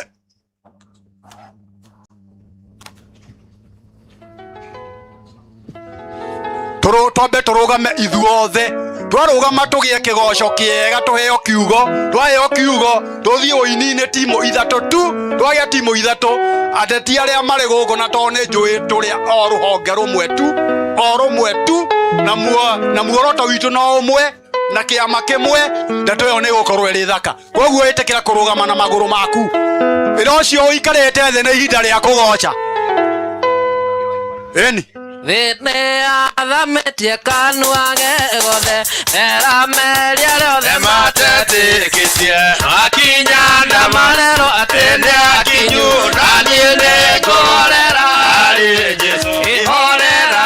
twambe turugame ithuothe. Twarugama tugie kigoco kiega tuheo kiugo. Twaheo kiugo tuthie uini-ini timu ithatu tu. Twagia timu ithatu ateti aria mari guku na to ni njui turi o ruhonge rumwe tu, o rumwe tu, na muoroto witu no umwe na kiama kimwe. Ndeto iyo ni gukorwo iri thaka. Koguo itikira kurugama na maguru maku. Ira ucio uikarite thi ni ihinda ria kugoca. Eni Thĩ athamĩtie kanua gothe erameria rĩothe matetĩkĩtie akinya na marero atĩ nĩ akinyu na niĩ nĩ ngũhorera harĩ Jesũ. Ihorera,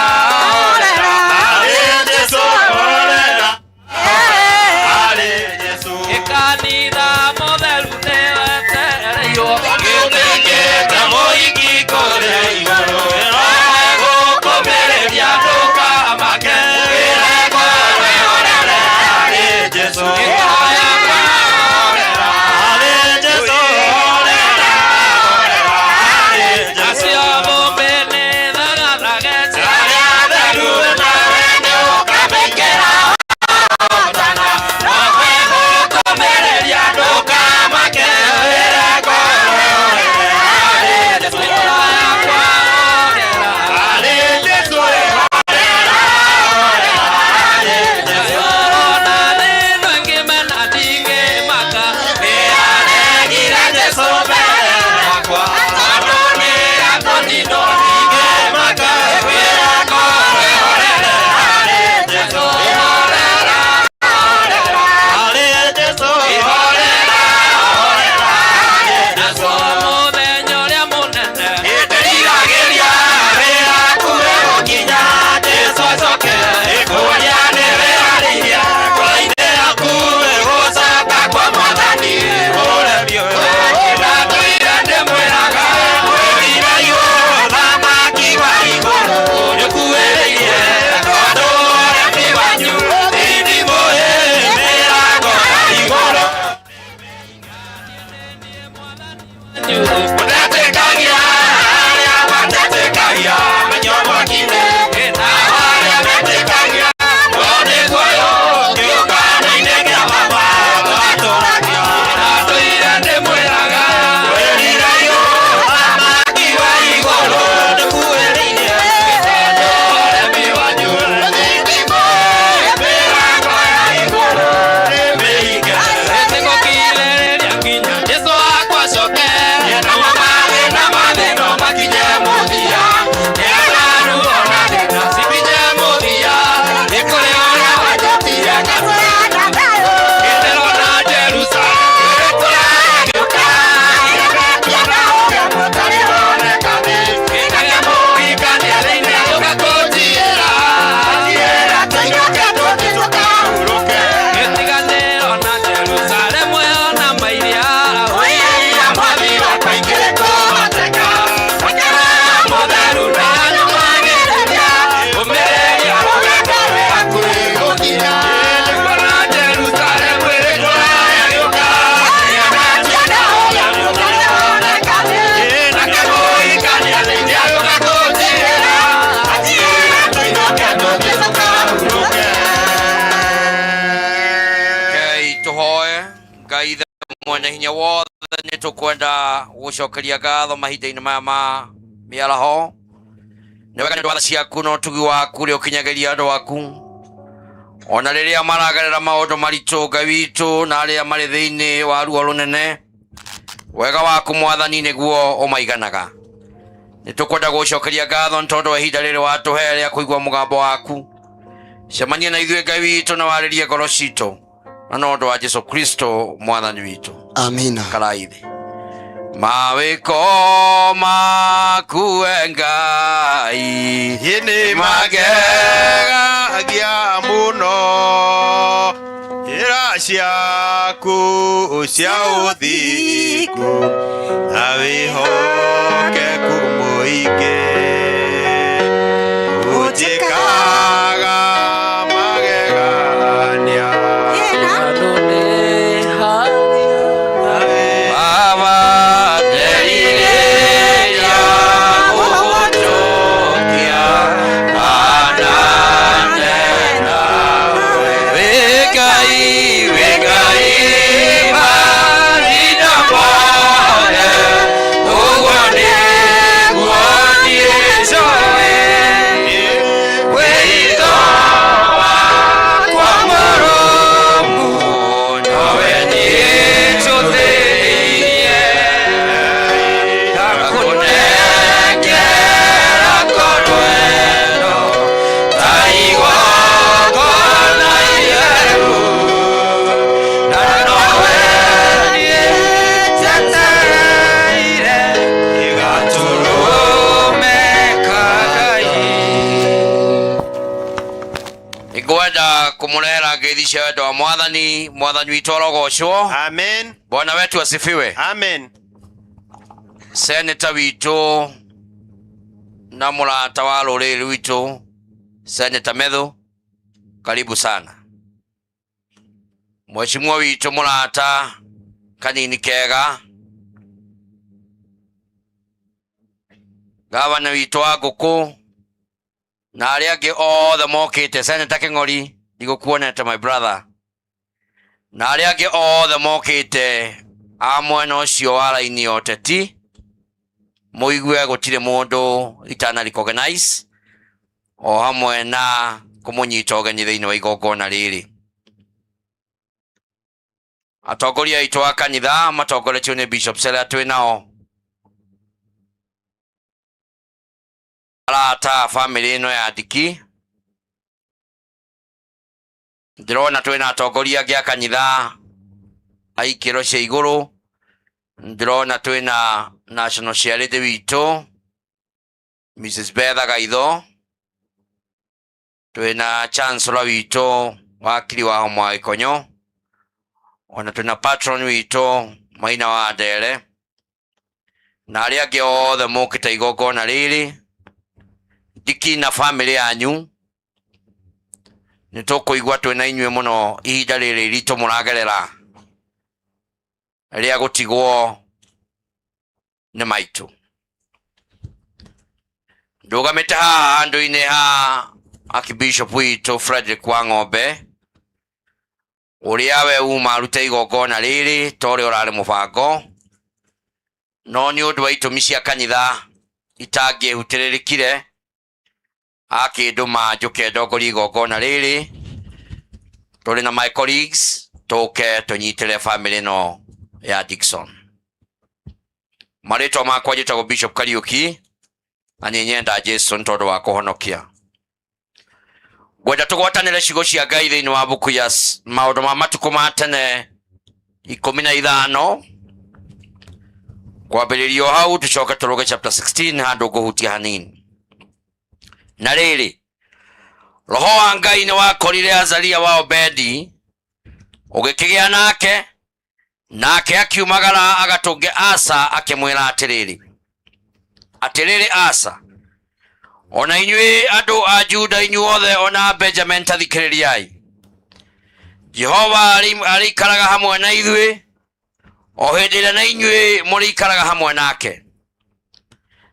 harĩ Jesũ, horera harĩ Jesũ. Kanitha mũtheru nĩwetereirwo gĩtĩkĩte mũhiki kũrĩa igũrũ. Mwene hinya wothe nĩ tũkwenda gũcokeria ngatho mahinda-inĩ maya ma mĩaraho nĩ wega nĩ ũndũ wa tha ciaku na ũtugi waku ũrĩa ũkinyagĩria andũ aku ona rĩrĩa maragerera maũndũ maritũ Ngai witũ na arĩa marĩ thĩinĩ wa ruo rũnene wega waku mwathani nĩguo ũmaiganaga nĩ tũkwenda gũcokeria ngatho nĩ tondũ wa ihinda rĩrĩ watũhe rĩa kũigua mũgambo waku cemania na ithuĩ Ngai witũ na warĩrie ngoro citũ na no ũndũ wa Jesu Kristo mwathani witũ. Amina. Karaithi mawĩko maku we Ngai nĩ magegagia mũno njĩra ciaku cia ũthingu na wĩhokeku mũingĩ ũnjĩkaga magegania. Baba nderirĩria gũgũtũkia anane nawe wĩ Ngai wĩ Ngai mahinda mothe ũguo nĩguo niĩ njũĩ wĩitho wakwa mũrũmu nowe niĩ njũthĩrĩirie ndakũnengera ngoro ĩno ta igongona itheru na nowe niĩ njetereire gatũrũme ka Ngai. Nĩngwenda kũmũrehera ngeithi cia wendo wa mwathani mwathani witũ arogocwo. Amen. Bwana wetu asifiwe. Amen. Seneta witũ na mũrata wa rũrĩrĩ rwitũ Seneta Methu, karibu sana. Mheshimiwa witũ mũrata kanini kega, gavana witũ wa ngũkũ na arĩa angĩ othe mokĩte, Seneta Kĩng'ori ndigũkuonete my brother, na arĩa angĩ othe mokĩte a mwena ũcio wa raini ya ũteti, mũigue gũtirĩ mũndũ itana recognize o hamwe na kũmũnyita ũgeni thĩinĩ wa igongona rĩrĩ. Atongoria aitũ a kanitha matongoretio nĩ Bishop Sela twĩ nao, arata a bamĩrĩ ĩno ya Ndiki, ndĩrona twĩna atongoria angĩ a kanitha a ikĩro cia igũrũ, ndĩrona twĩna national charity witũ Mrs. Betha Gaitho, twĩna chancellor witũ wakiri wa Homo Gĩkonyo, ona twĩna patron witũ Maina wa Ndere na arĩa angĩ othe mokĩte igongona rĩrĩ. Ndiki na bamĩrĩ yanyu nĩ tũkũigua twĩna inyuĩ mũno ihinda rĩrĩ iritũ mũragerera rĩa gũtigwo nĩ maitũ. Ndũgamĩte haha handũ-inĩ ha Archbishop witũ Frederick Wang'ombe ũrĩa we uma arute igongona rĩrĩ ta ũrĩa ũrarĩ mũbango, no nĩ ũndũ wa itũmi cia kanitha itangĩhutĩrĩrĩkire akĩndũma njũke ndongorie igongona rĩrĩ tũrĩ na my colleagues tũke tũnyitĩre bamĩrĩ ĩno ya Dickson. Marĩtwa makwa njĩtagwo Bishop Kariuki na nĩ nyenda Jesu nĩ tondũ wa kũhonokia. Ngwenda tũgwatanĩre ciugo cia Ngai thĩinĩ wa buku ya maũndũ ma matukũ ma tene 15 kwambĩrĩria o hau tũcoke tũrũge chapter 16 handũ ngũhutia hanini. Na rĩrĩ, roho wa Ngai nĩ wakorire Azaria wa Obedi ũgĩkĩgĩa nake, nake akiumagara agatũnge Asa akĩmwĩra atĩrĩrĩ, atĩrĩrĩ Asa, ona inyuĩ andũ a Juda inyuothe ona Benjamin ta thikĩrĩriai, Jehova arĩikaraga hamwe na ithuĩ o hĩndĩ ĩrĩa na inyuĩ mũrĩikaraga hamwe nake,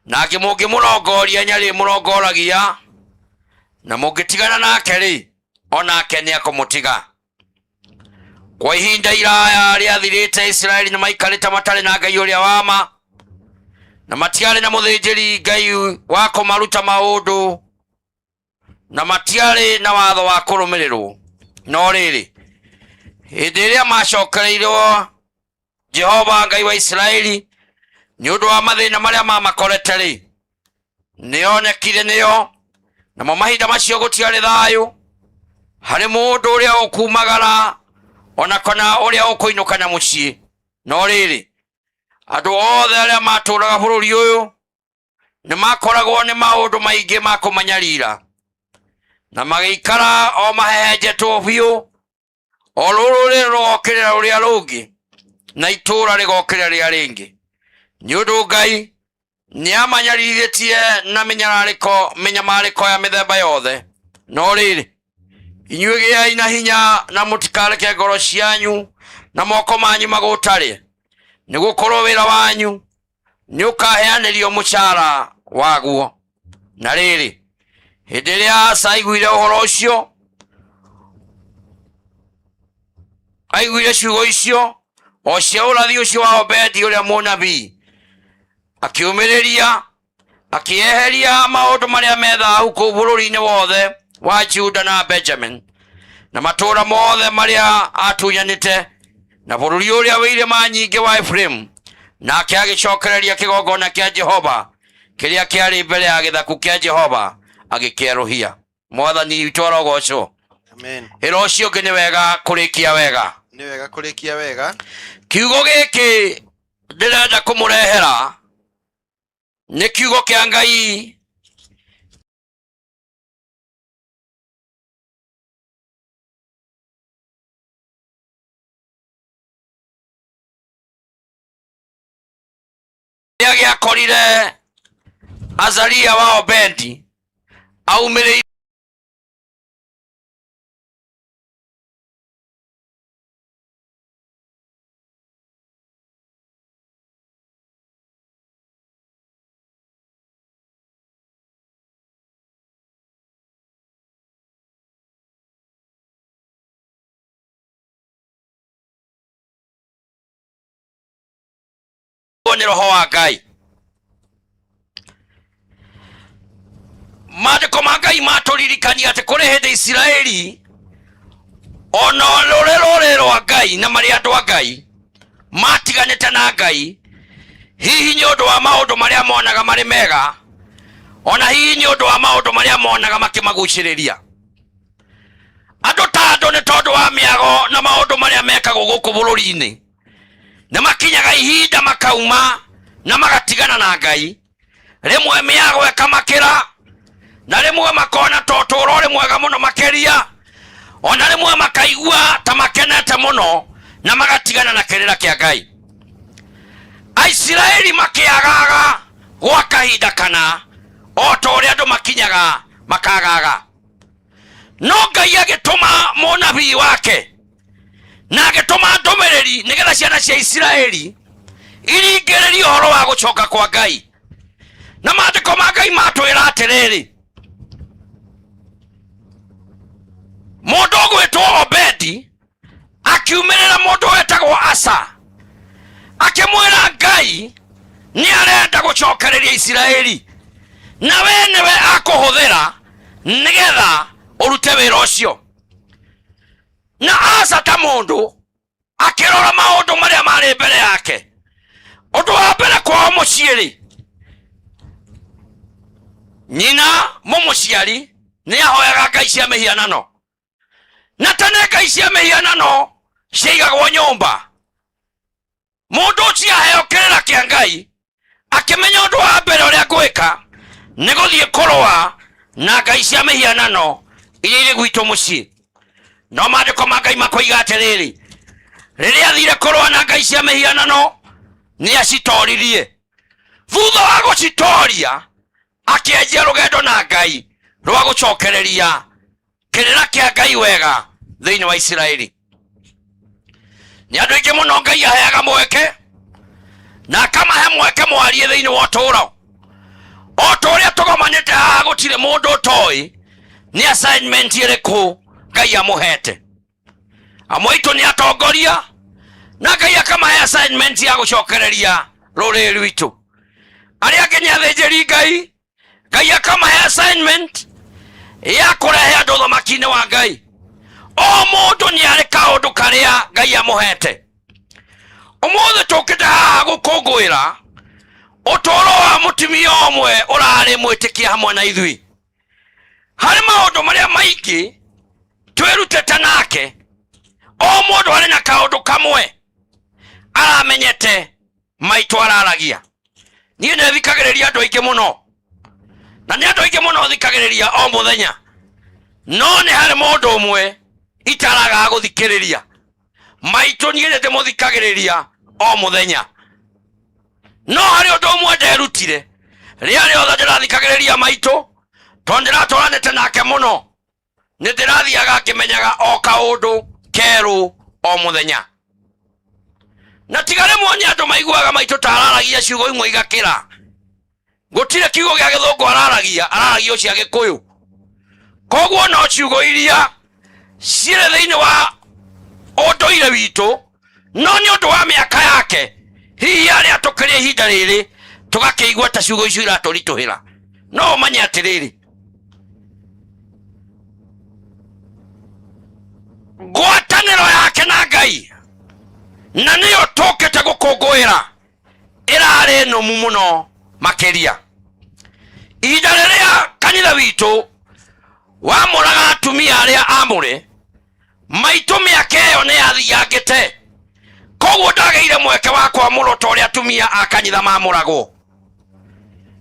nake mũngĩmũrongoria nyarĩ mũrongoragia, na mũngĩtigana nake rĩ, onake nĩekũmũtiga. Kwa ihinda iraya rĩathirĩte Isiraeli nĩ maikarĩte matarĩ na Ngai ũrĩa wa ma, na matiarĩ na mũthĩnjĩri Ngai wa kũmaruta maũndũ, na matiarĩ na watho wa kũrũmĩrĩrwo. No rĩrĩ, hĩndĩ ĩrĩa macokereirwo Jehova Ngai wa Isiraeli nĩ ũndũ wa mathĩna marĩa mamakorete-rĩ, nĩonekire nĩo, namo mahinda macio gũtiarĩ thayũ harĩ mũndũ ũrĩa ũkumagara ona kana ũrĩa ũkũinũka na mũciĩ. No rĩrĩ, andũ othe arĩa matũũraga bũrũri ũyũ nĩ makoragwo nĩ maũndũ maingĩ ma kũmanyarira, na magĩikara o mahehenjetwo biũ, o rũrĩrĩ rũgokĩrĩra rũrĩa rũngĩ, na itũũra rĩgokĩrĩra rĩrĩa rĩngĩ, nĩ ũndũ Ngai nĩamanyaririthĩtie na mĩnyamarĩko ya mĩthemba yothe. No rĩrĩ, inyuĩ gĩai na hinya na mũtikareke ngoro cianyu na moko manyu magũtarĩ, nĩ gũkorwo wĩra wanyu nĩ ũkaheanĩrio mũcara waguo. Na rĩrĩ, hĩndĩ ĩrĩa Asa aiguire ũhoro ũcio, aiguire ciugo icio o cia ũrathi ũcio wa Obedi ũrĩa mũnabii, akĩũmĩrĩria akĩeheria maũndũ marĩa me thaahu kũu bũrũri-inĩ wothe wa Juda na Benjamin, na matũũra mothe marĩa atunyanĩte, na bũrũri ũrĩa wĩ irĩma nyingĩ wa Efraimu. Nake agĩcokereria kĩgongona kĩa Jehova kĩrĩa kĩarĩ mbere ya gĩthaku kĩa Jehova, agĩkĩerũhia. Mwathani witũ arogocwo. Amen. Ĩra ũcio ũngĩ nĩ wega kũrĩkia wega. Nĩ wega kũrĩkia wega. Kiugo gĩkĩ ndĩrenda kũmũrehera nĩ kiugo kĩa Ngai kĩrĩa gĩakorire Azaria wa Obedi aumĩrĩire nĩ roho wa Ngai. Maandĩko ma Ngai matũririkania atĩ kũrĩ hĩndĩ Isiraeli ona rũrĩ rũrĩ rwa Ngai na marĩ andũ a Ngai matiganĩte na Ngai, hihi nĩ ũndũ wa maũndũ marĩa monaga marĩ mega, ona hihi nĩ ũndũ wa maũndũ marĩa monaga makĩmagucĩrĩria. Andũ ta andũ nĩ tondũ wa mĩago na maũndũ marĩa mekagwo gũkũ bũrũri-inĩ, nĩ makinyaga ihinda makauma na magatigana na Ngai. Rĩmwe mĩago ĩkamakĩra, na rĩmwe makona ta ũtũũro ũrĩ mwega mũno makĩria, ona rĩmwe makaigua ta makenete mũno na magatigana na kĩrĩra kĩa Ngai. Aisiraeli makĩagaga gwa kahinda kana, o ta ũrĩa andũ makinyaga makagaga. No Ngai agĩtũma mũnabii wake na agĩtũma ndũmĩrĩri nĩgetha ciana cia Isiraeli iringĩrĩrie ũhoro wa gũcoka kwa Ngai. Na maandĩko ma Ngai matwĩra atĩrĩrĩ, mũndũ ũgwĩtwo Obedi akiumĩrĩra mũndũ wetagwo Asa akĩmwĩra Ngai nĩ arenda gũcokereria Isiraeli, na we nĩwe akũhũthĩra nĩgetha ũrute wĩra ũcio. Na Asa ta mũndũ akĩrora maũndũ marĩa marĩ mbere yake. Ũndũ wa mbere kwao mũciĩ rĩ, nyina mũmũciari nĩ ahoyaga ngai cia mĩhianano, na tene ngai cia mĩhianano ciaigagwo nyũmba. Mũndũ ũcio aheo kĩrĩra kĩa Ngai akĩmenya ũndũ wa mbere ũrĩa ngwĩka nĩ gũthiĩ kũrũa na ngai cia mĩhianano iria irĩ gwitũ mũciĩ. No maandĩko ma Ngai makoiga atĩrĩrĩ, rĩrĩa athire kũrũa na ngai cia mĩhianano nĩ acitoririe. Thutha wa gũcitoria akĩanjia rũgendo na Ngai rwa gũcokereria kĩrĩra kĩa Ngai wega thĩinĩ wa Isiraeli. Nĩ andũ aingĩ mũno Ngai aheaga mweke na akamahe mweke mwarie thĩinĩ wa ũtũũro. O ta ũrĩa tũgomanĩte haha gũtirĩ mũndũ ũtoĩ nĩ assignment ĩrĩkũ Ngai amũhete. Amwe aitũ nĩ atongoria na Ngai akamahe assignment ya gũcokereria rũrĩrĩ rwitũ. Arĩa angĩ nĩ athĩnjĩri Ngai, Ngai akamahe assignment ya kũrehe andũ ũthamaki-inĩ wa Ngai. O mũndũ nĩ arĩ kaũndũ karĩa Ngai amũhete. Ũmũthĩ tũkĩte haha gũkũngũĩra ũtũũro wa mũtumia ũmwe ũrarĩ mwĩtĩkia hamwe na ithuĩ. Harĩ maũndũ marĩa maingĩ twĩrutĩte nake, o mũndũ arĩ na kaũndũ kamwe aramenyete maitũ araragia. Niĩ nĩ thikagĩrĩria andũ aingĩ mũno, na nĩ andũ aingĩ mũno thikagĩrĩria o mũthenya, no nĩ harĩ mũndũ ũmwe itaragaga gũthikĩrĩria. Maitũ niĩ nĩ ndĩmũthikagĩrĩria o mũthenya, no harĩ ũndũ ũmwe nderutire rĩrĩa rĩothe ndĩrathikagĩrĩria maitũ, tondũ ndĩratwaranĩte nake mũno, nĩ ndĩrathiaga ngĩmenyaga o kaũndũ kerũ o mũthenya. Na tiga rĩmwe nĩ andũ maiguaga maitũ ta araragia ciugo imwe igakĩra. Gũtirĩ kiugo gĩa gĩthũngũ araragia, araragia o cia gĩkũyũ. Koguo no ciugo iria cirĩ thĩinĩ wa ũndũire witũ, no nĩ ũndũ wa mĩaka yake, hihi arĩa tũkĩrĩ ihinda rĩrĩ tũgakĩigua ta ciugo icio iratũritũhĩra. No ũmenye atĩrĩrĩ, ngwatanĩro yake na Ngai, na nĩyo tũkĩte gũkũngũĩra, ĩrarĩ nũmu mũno makĩria. Ihinda rĩrĩa kanitha witũ wamũraga atumia arĩa amũre, maitũ mĩaka ĩyo nĩ yathiangĩte, koguo ndagĩire mweke wa kwamũrwo ta ũrĩa atumia a kanitha mamũragwo.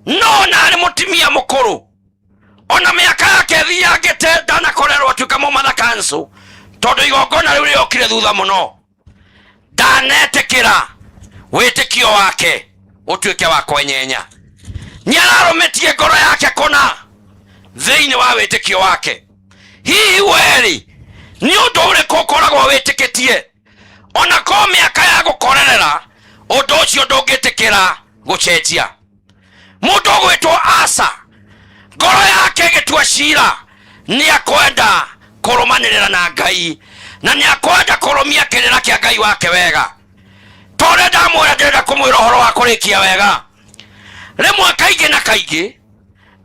No na arĩ mũtumia mũkũrũ, ona mĩaka yake ĩthiangĩte, ndanakorerwo atuĩka mũmatha kancũ, tondũ igongona rĩu rĩokire thutha mũno. Ndanetĩkĩra wĩtĩkio wake ũtuĩke wa kwenyenya. Nĩ ararũmĩtie ngoro yake kũna thĩinĩ wa wĩtĩkio wake. Hihi werĩ nĩ ũndũ ũrĩkũ ũkoragwo wĩtĩkĩtie, ona ko mĩaka ya gũkorerera ũndũ ũcio ndũngĩtĩkĩra gũcenjia? Mũndũ ũgwĩtwo Asa, ngoro yake ĩgĩtua cira nĩ akwenda kũrũmanĩrĩra na Ngai, na nĩ akwenda kũrũmia kĩrĩra kĩa Ngai wake wega. Ta ũrĩa ndamwĩra, ndĩrenda kũmwĩra ũhoro wa kũrĩkia wega. Rĩmwe kaingĩ na kaingĩ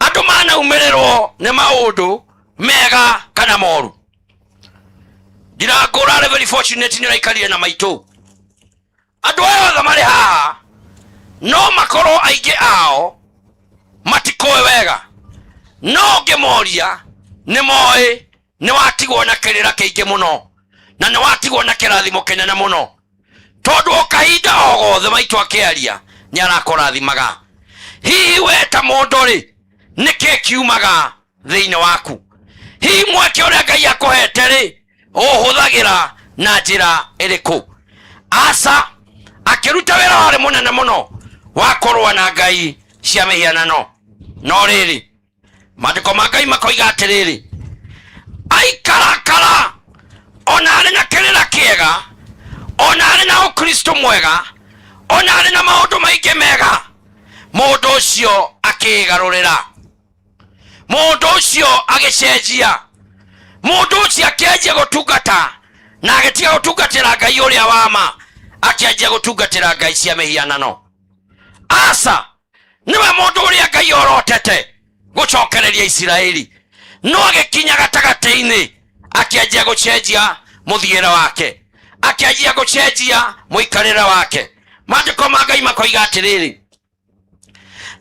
andũ manaumĩrĩrwo nĩ maũndũ mega kana moru. Ndirangũra arĩ very fortunate nĩ ũraikarire na maitũ. Andũ aya othe marĩ haha no makorwo aingĩ ao matikũĩ wega, no ũngĩmoria nĩ moĩ nĩ watigwo na kĩrĩra kĩingĩ mũno, na nĩ watigwo na kĩrathimo kĩnene mũno, tondũ o kahinda o gothe maitũ akĩaria nĩ arakũrathimaga. Hihi we ta mũndũ rĩ, nĩkĩ kiumaga thĩinĩ waku? Hihi mweke ũrĩa Ngai akũhete rĩ, ũhũthagĩra na njĩra ĩrĩkũ? Asa akĩruta wĩra warĩ mũnene mũno wa kũrũa na ngai cia mĩhianano, no rĩrĩ, maandĩko ma Ngai makoiga atĩrĩrĩ, aikarakara ona arĩ na kĩrĩra kĩega, ona arĩ na ũkristo mwega, ona arĩ na maũndũ maingĩ mega, mũndũ ũcio akĩĩgarũrĩra, mũndũ ũcio agĩcenjia, mũndũ ũcio akĩanjia gũtungata na agĩtiga gũtungatĩra Ngai ũrĩa wa ma, akĩanjia gũtungatĩra ngai cia mĩhianano. Asa nĩwe mũndũ ũrĩa Ngai orotete gũcokereria Isiraeli, no agĩkinya gatagatĩ-inĩ akĩanjia gũcenjia mũthiĩre wake, akĩanjia gũcenjia mũikarĩre wake. Maandĩko ma Ngai makoiga atĩrĩrĩ,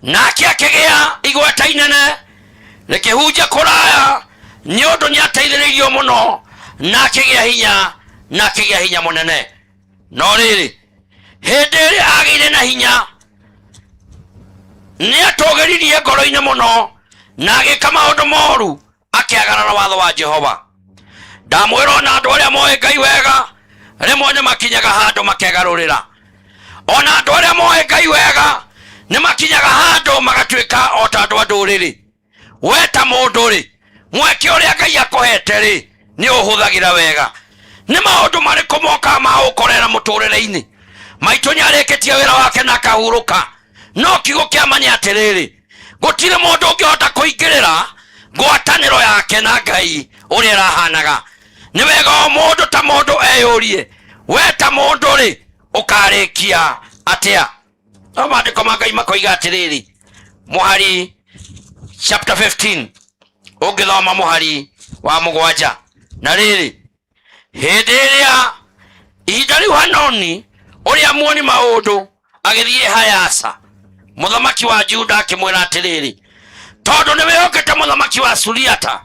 nake akĩgĩa igweta inene rĩkĩhunja kũraya, nĩ ũndũ nĩ ateithĩrĩirio mũno, na akĩgĩa hinya, na akĩgĩa hinya mũnene. No rĩrĩ, hĩndĩ ĩrĩa agĩire na hinya, nĩ atũgĩririe ngoro-inĩ mũno, na agĩka maũndũ moru, akĩagarara watho wa Jehova. Ndamwĩra ona andũ arĩa moĩ Ngai wega rĩmwe nĩ makinyaga handũ makegarũrĩra. Ona andũ arĩa moĩ Ngai wega nĩ makinyaga handũ magatuĩka o ta andũ a ndũrĩrĩ. We ta mũndũ rĩ, mweke ũrĩa Ngai akũhete rĩ, nĩ ũhũthagĩra wega? Nĩ maũndũ marĩkũ mokaga ma gũkorera mũtũrĩre-inĩ? Maitũ nĩ arĩkĩtie wĩra wake na akahurũka, no kiugo kĩa ma nĩ atĩrĩrĩ, gũtirĩ mũndũ ũngĩhota kũingĩrĩra ngwatanĩro yake na Ngai ũrĩa ĩrahanaga. Nĩ wega o mũndũ ta mũndũ eyũrie, we ta mũndũ rĩ ũkarĩkia atĩa? No maandĩko ma Ngai makoiga atĩrĩrĩ, mũhari chapter 15 ũngĩthoma mũhari wa 7, na rĩrĩ, hĩndĩ ĩrĩa ihinda rĩu Hanoni ũrĩa muoni maũndũ agĩthiĩ Hayasa mũthamaki wa Juda akĩmwĩra atĩrĩrĩ, tondũ nĩ wĩhokete mũthamaki wa Suriata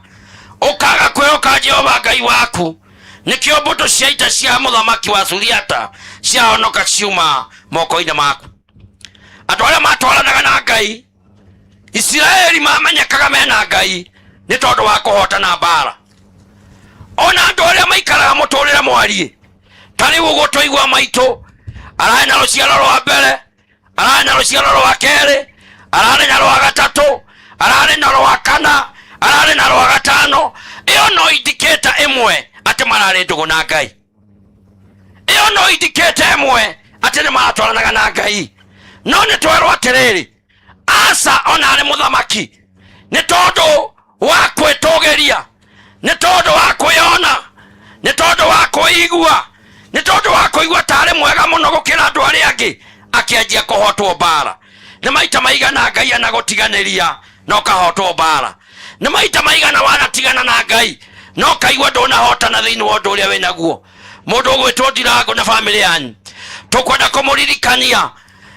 ũkaga kwĩhoka Jehova Ngai waku, nĩkĩo mbũtũ cia ita cia mũthamaki wa Suriata ciahonoka ciuma moko-inĩ maku. Andũ arĩa matwaranaga na Ngai Isiraeli mamenyekaga mena Ngai nĩ tondũ wa kũhotana mbara. Ona andũ arĩa maikaraga mũtũrĩre mwariĩ ta rĩu ũguo twaigua maitũ ararĩ na rũciaro rwa mbere, ararĩ na rũciaro rwa kerĩ, ararĩ na rwa gatatũ, ararĩ na rwa kana, ararĩ na rwa gatano. Ĩyo no indicate ĩmwe atĩ mararĩ ndũgũ na Ngai. Ĩyo no indicate ĩmwe atĩ nĩ maratwaranaga na Ngai. No nĩ twerwo atĩrĩrĩ, Asa ona arĩ mũthamaki nĩ tondũ wa kwĩtũgĩria, nĩ tondũ wa kwĩona, nĩ tondũ wa kwĩigua, nĩ tondũ wa kũigua tarĩ mwega mũno gũkĩra andũ arĩa angĩ, akĩanjia kũhotwo mbara. Nĩ maita maigana Ngai anagũtiganĩria na ũkahotwo mbara. Nĩ maita maigana wanatigana na Ngai na ũkaigua ndũnahotana thĩinĩ wa ũndũ ũrĩa wĩnaguo. Mũndũ ũgwĩtwo Ndirango na bamĩrĩ yanyu, tũkwenda kũmũririkania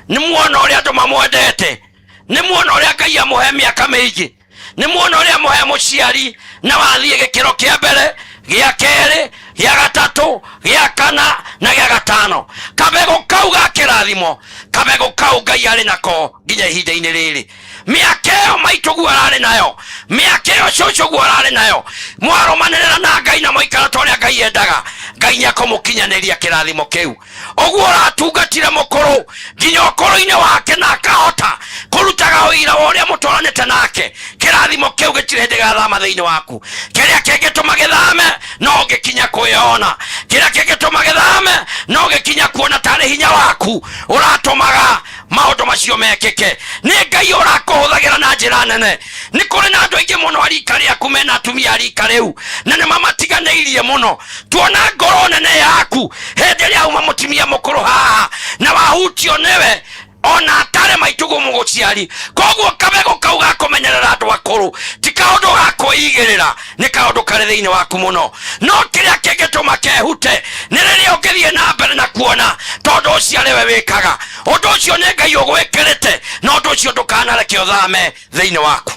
nĩ muona ũrĩa andũ mamwendete, nĩ muona ũrĩa Ngai amũhe mĩaka mĩingĩ, nĩ muona ũrĩa amũhe mũciari na wathiĩ gĩkĩro kĩa mbere, gĩa kerĩ, gĩa gatatũ, gĩa kana na gĩa gatano. Kabegũ kau ga kĩrathimo, kabegũ kau Ngai arĩ nako nginya ihinda-inĩ rĩrĩ. Mĩaka ĩyo maitũ guo ararĩ nayo, mĩaka ĩyo cũcũ guo ararĩ nayo, mwarũmanĩrĩra na Ngai na mwaikara ta ũrĩa Ngai endaga, Ngai nĩekũmũkinyanĩria kĩrathimo kĩu. Ũguo ũratungatire mũkũrũ nginya ũkũrũ-inĩ wake na akahota kũrutaga ũira wa ũrĩa mũtwaranĩte nake, kĩrathimo kĩu gĩtirĩ hĩndĩ gĩgathama thĩinĩ waku. Kĩrĩa kĩngĩtũma gĩthame no ũngĩkinya kwĩyona, kĩrĩa kĩngĩtũma gĩthame no ũgĩkinya kuona tarĩ hinya waku ũratũmaga maũndũ macio mekĩke. Nĩ Ngai ũrakũhũthagĩra na njĩra nene. Nĩ kũrĩ na andũ aingĩ mũno a rika rĩaku mena atumia a rika rĩu na nĩ mamatiganĩirie mũno. Tuona ngoro nene yaku hĩndĩ ĩrĩa auma mũtumia mũkũrũ haha na wahutio nĩwe ona atarĩ maitũguo mũgũciari. Koguo kabegũ kau ga kũmenyerera andũ akũrũ ti kaũndũ ga kwĩigĩrĩra, nĩ kaũndũ karĩ thĩinĩ waku mũno. No kĩrĩa kĩngĩtũma kehute nĩ rĩrĩa ũngĩthiĩ na mbere na kuona tondũ ũcio arĩ we wĩkaga ũndũ ũcio, nĩ Ngai ũgwĩkĩrĩte, na ũndũ ũcio ndũkanareke ũthame thĩinĩ waku.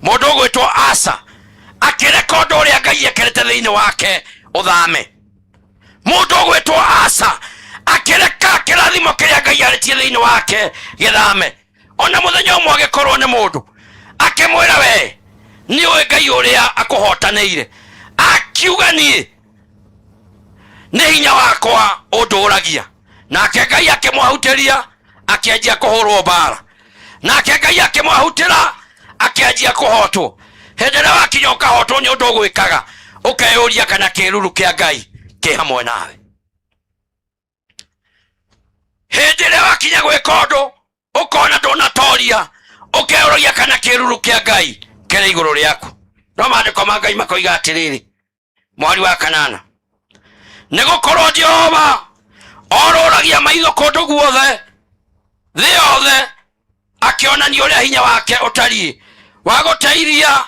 Mũndũ ũgwĩtwo Asa akĩreka ũndũ ũrĩa Ngai ekĩrĩte thĩinĩ wake ũthame. Mũndũ ũgwĩtwo Asa akĩreka kĩrathimo kĩrĩa Ngai arĩtie thĩinĩ wake gĩthame. Ona mũthenya ũmwe agĩkorwo nĩ mũndũ akĩmwĩra, we nĩ ũĩ Ngai ũrĩa akũhotanĩire, akiuga niĩ nĩ hinya wakwa ũndũragia. Nake Ngai akĩmũhutĩria akĩanjia kũhũrwo mbara. Nake Ngai akĩmũhutĩra akĩanjia kũhotwo. Hĩndĩ ĩrĩa wakinya ũkahotwo nĩ ũndũ ũgwĩkaga, ũkeyũria kana kĩruru kĩa Ngai kĩ hamwe nawe. Hĩndĩ ĩrĩa wakinya gwĩka ũndũ ũkona ndũnatoria, ũkeyũragia kana kĩruru kĩa Ngai kĩrĩ igũrũ rĩaku. No maandĩko ma Ngai makoiga atĩrĩrĩ, mwari wa 8, nĩ gũkorwo Jehova orũragia maitho kũndũ guothe thĩ yothe akĩonania ũrĩa hinya wake ũtariĩ wa gũteithia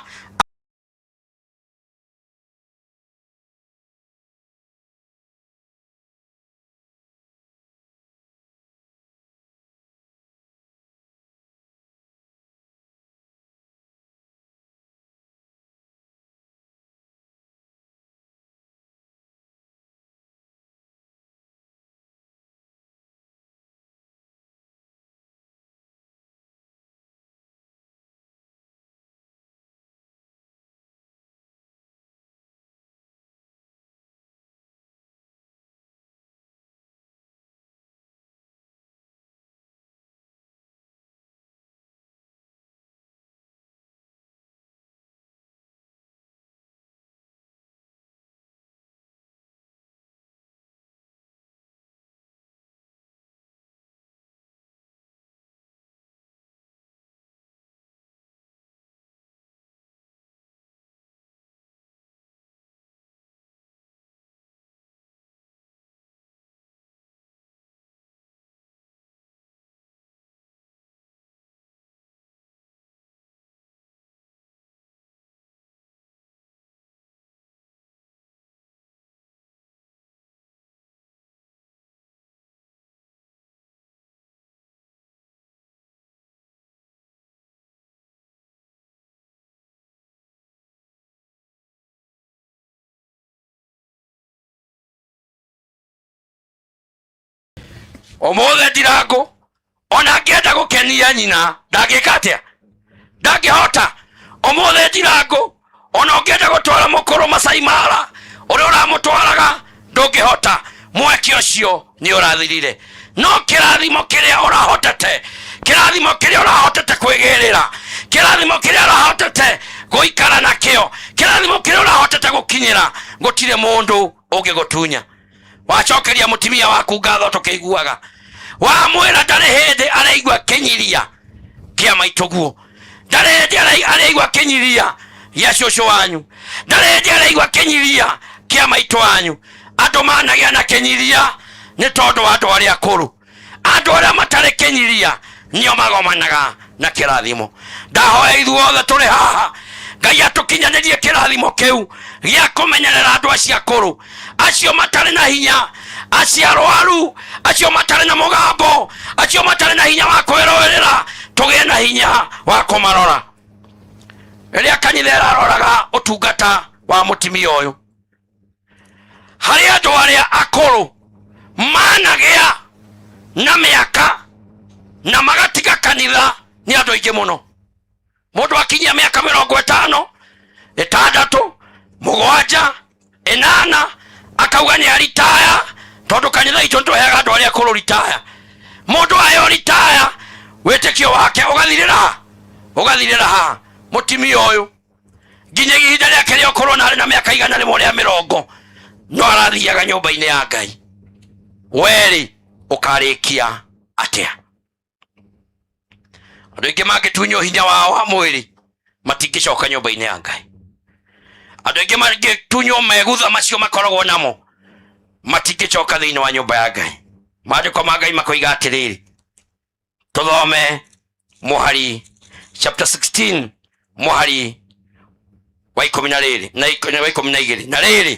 Ũmũthĩ Ndirangũ ona angĩenda gũkenia nyina ndangĩka atĩa? Ndangĩhota. Ũmũthĩ Ndirangũ ona ũngĩenda gũtwara mũkũrũ Masai Mara ũrĩa ũramũtwaraga ndũngĩhota. Mweke ũcio nĩ ũrathirire. No kĩrathimo kĩrĩa ũrahotete, kĩrathimo kĩrĩa ũrahotete kwĩgĩrĩra, kĩrathimo kĩrĩa ũrahotete gũikara nakĩo, kĩrathimo kĩrĩa ũrahotete gũkinyĩra, gũtirĩ mũndũ ũngĩgũtunya. Wacokeria mũtumia waku ngatho tũkĩiguaga, wamwĩra ndarĩ hĩndĩ araigua kĩnyiria kĩa maitũguo, ndarĩ hĩndĩ araigua kĩnyiria gĩa cũcũ wanyu, ndarĩ hĩndĩ araigua kĩnyiria kĩa maitũ wanyu. Andũ managĩa na kĩnyiria nĩ tondũ wa andũ arĩa akũrũ. Andũ arĩa matarĩ kĩnyiria nĩo magomanaga na kĩrathimo. Ndahoya ithuothe tũrĩ haha Ngai atũkinyanĩrie kĩrathimo kĩu gĩa kũmenyerera andũ acio akũrũ, acio matarĩ na hinya, acio arwaru, acio matarĩ na mũgambo, acio matarĩ na hinya wa kwĩrũĩrĩra, tũgĩe na hinya wa kũmarora. Rĩrĩa kanitha ĩraroraga ũtungata wa mũtumia ũyũ, harĩ andũ arĩa akũrũ managĩa na mĩaka na magatiga kanitha nĩ andũ aingĩ mũno. Mũndũ akinyia mĩaka mĩrongo ĩtano, ĩtandatũ, mũgwanja, ĩnana, akauga nĩ aritaya, tondũ kanitha itũ nĩtũheaga andũ arĩa akũrũ ritaya. Mũndũ aheo ritaya, wĩtĩkio wake ũgathirĩra ha? Ũgathirĩra ha? Mũtumia ũyũ nginya ihinda rĩake rĩa ũkũrũ na arĩ na mĩaka igana rĩmwe rĩa mĩrongo no arathiaga nyũmba-inĩ ya Ngai. Werĩ ũkarĩkia atĩa? Andũ aingĩ mangĩtunywo hinya wao wa mwĩrĩ matingĩcoka nyũmba-inĩ ya Ngai. Andũ aingĩ mangĩtunywo megutha macio makoragwo namo matingĩcoka thĩinĩ wa nyũmba ya Ngai. Maandĩko ma Ngai makoiga atĩrĩrĩ, tũthome mũhari chapter 16 mũhari wa ikũmi na rĩrĩ na wa ikũmi na igĩrĩ. Na rĩrĩ,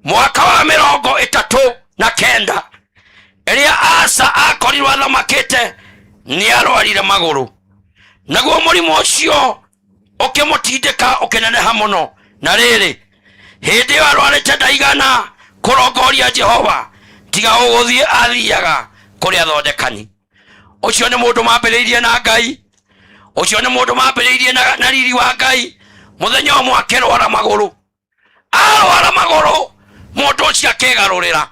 mwaka wa mĩrongo ĩtatũ na kenda ĩrĩa Asa akorirwo athamakĩte, nĩarwarire magũrũ, naguo mũrimũ ũcio ũkĩmũtindĩka ũkĩneneha mũno. Na rĩrĩ, hĩndĩ ĩyo arwarĩte ndaigana kũrongoria Jehova, tiga ũgũthiĩ athiaga kũrĩ athondekani. Ũcio nĩ mũndũ mambĩrĩirie na Ngai, ũcio nĩ mũndũ mambĩrĩirie na riri wa Ngai. Mũthenya ũmwe akĩrwara magũrũ, arwara magũrũ mũndũ ũcio akĩgarũrĩra.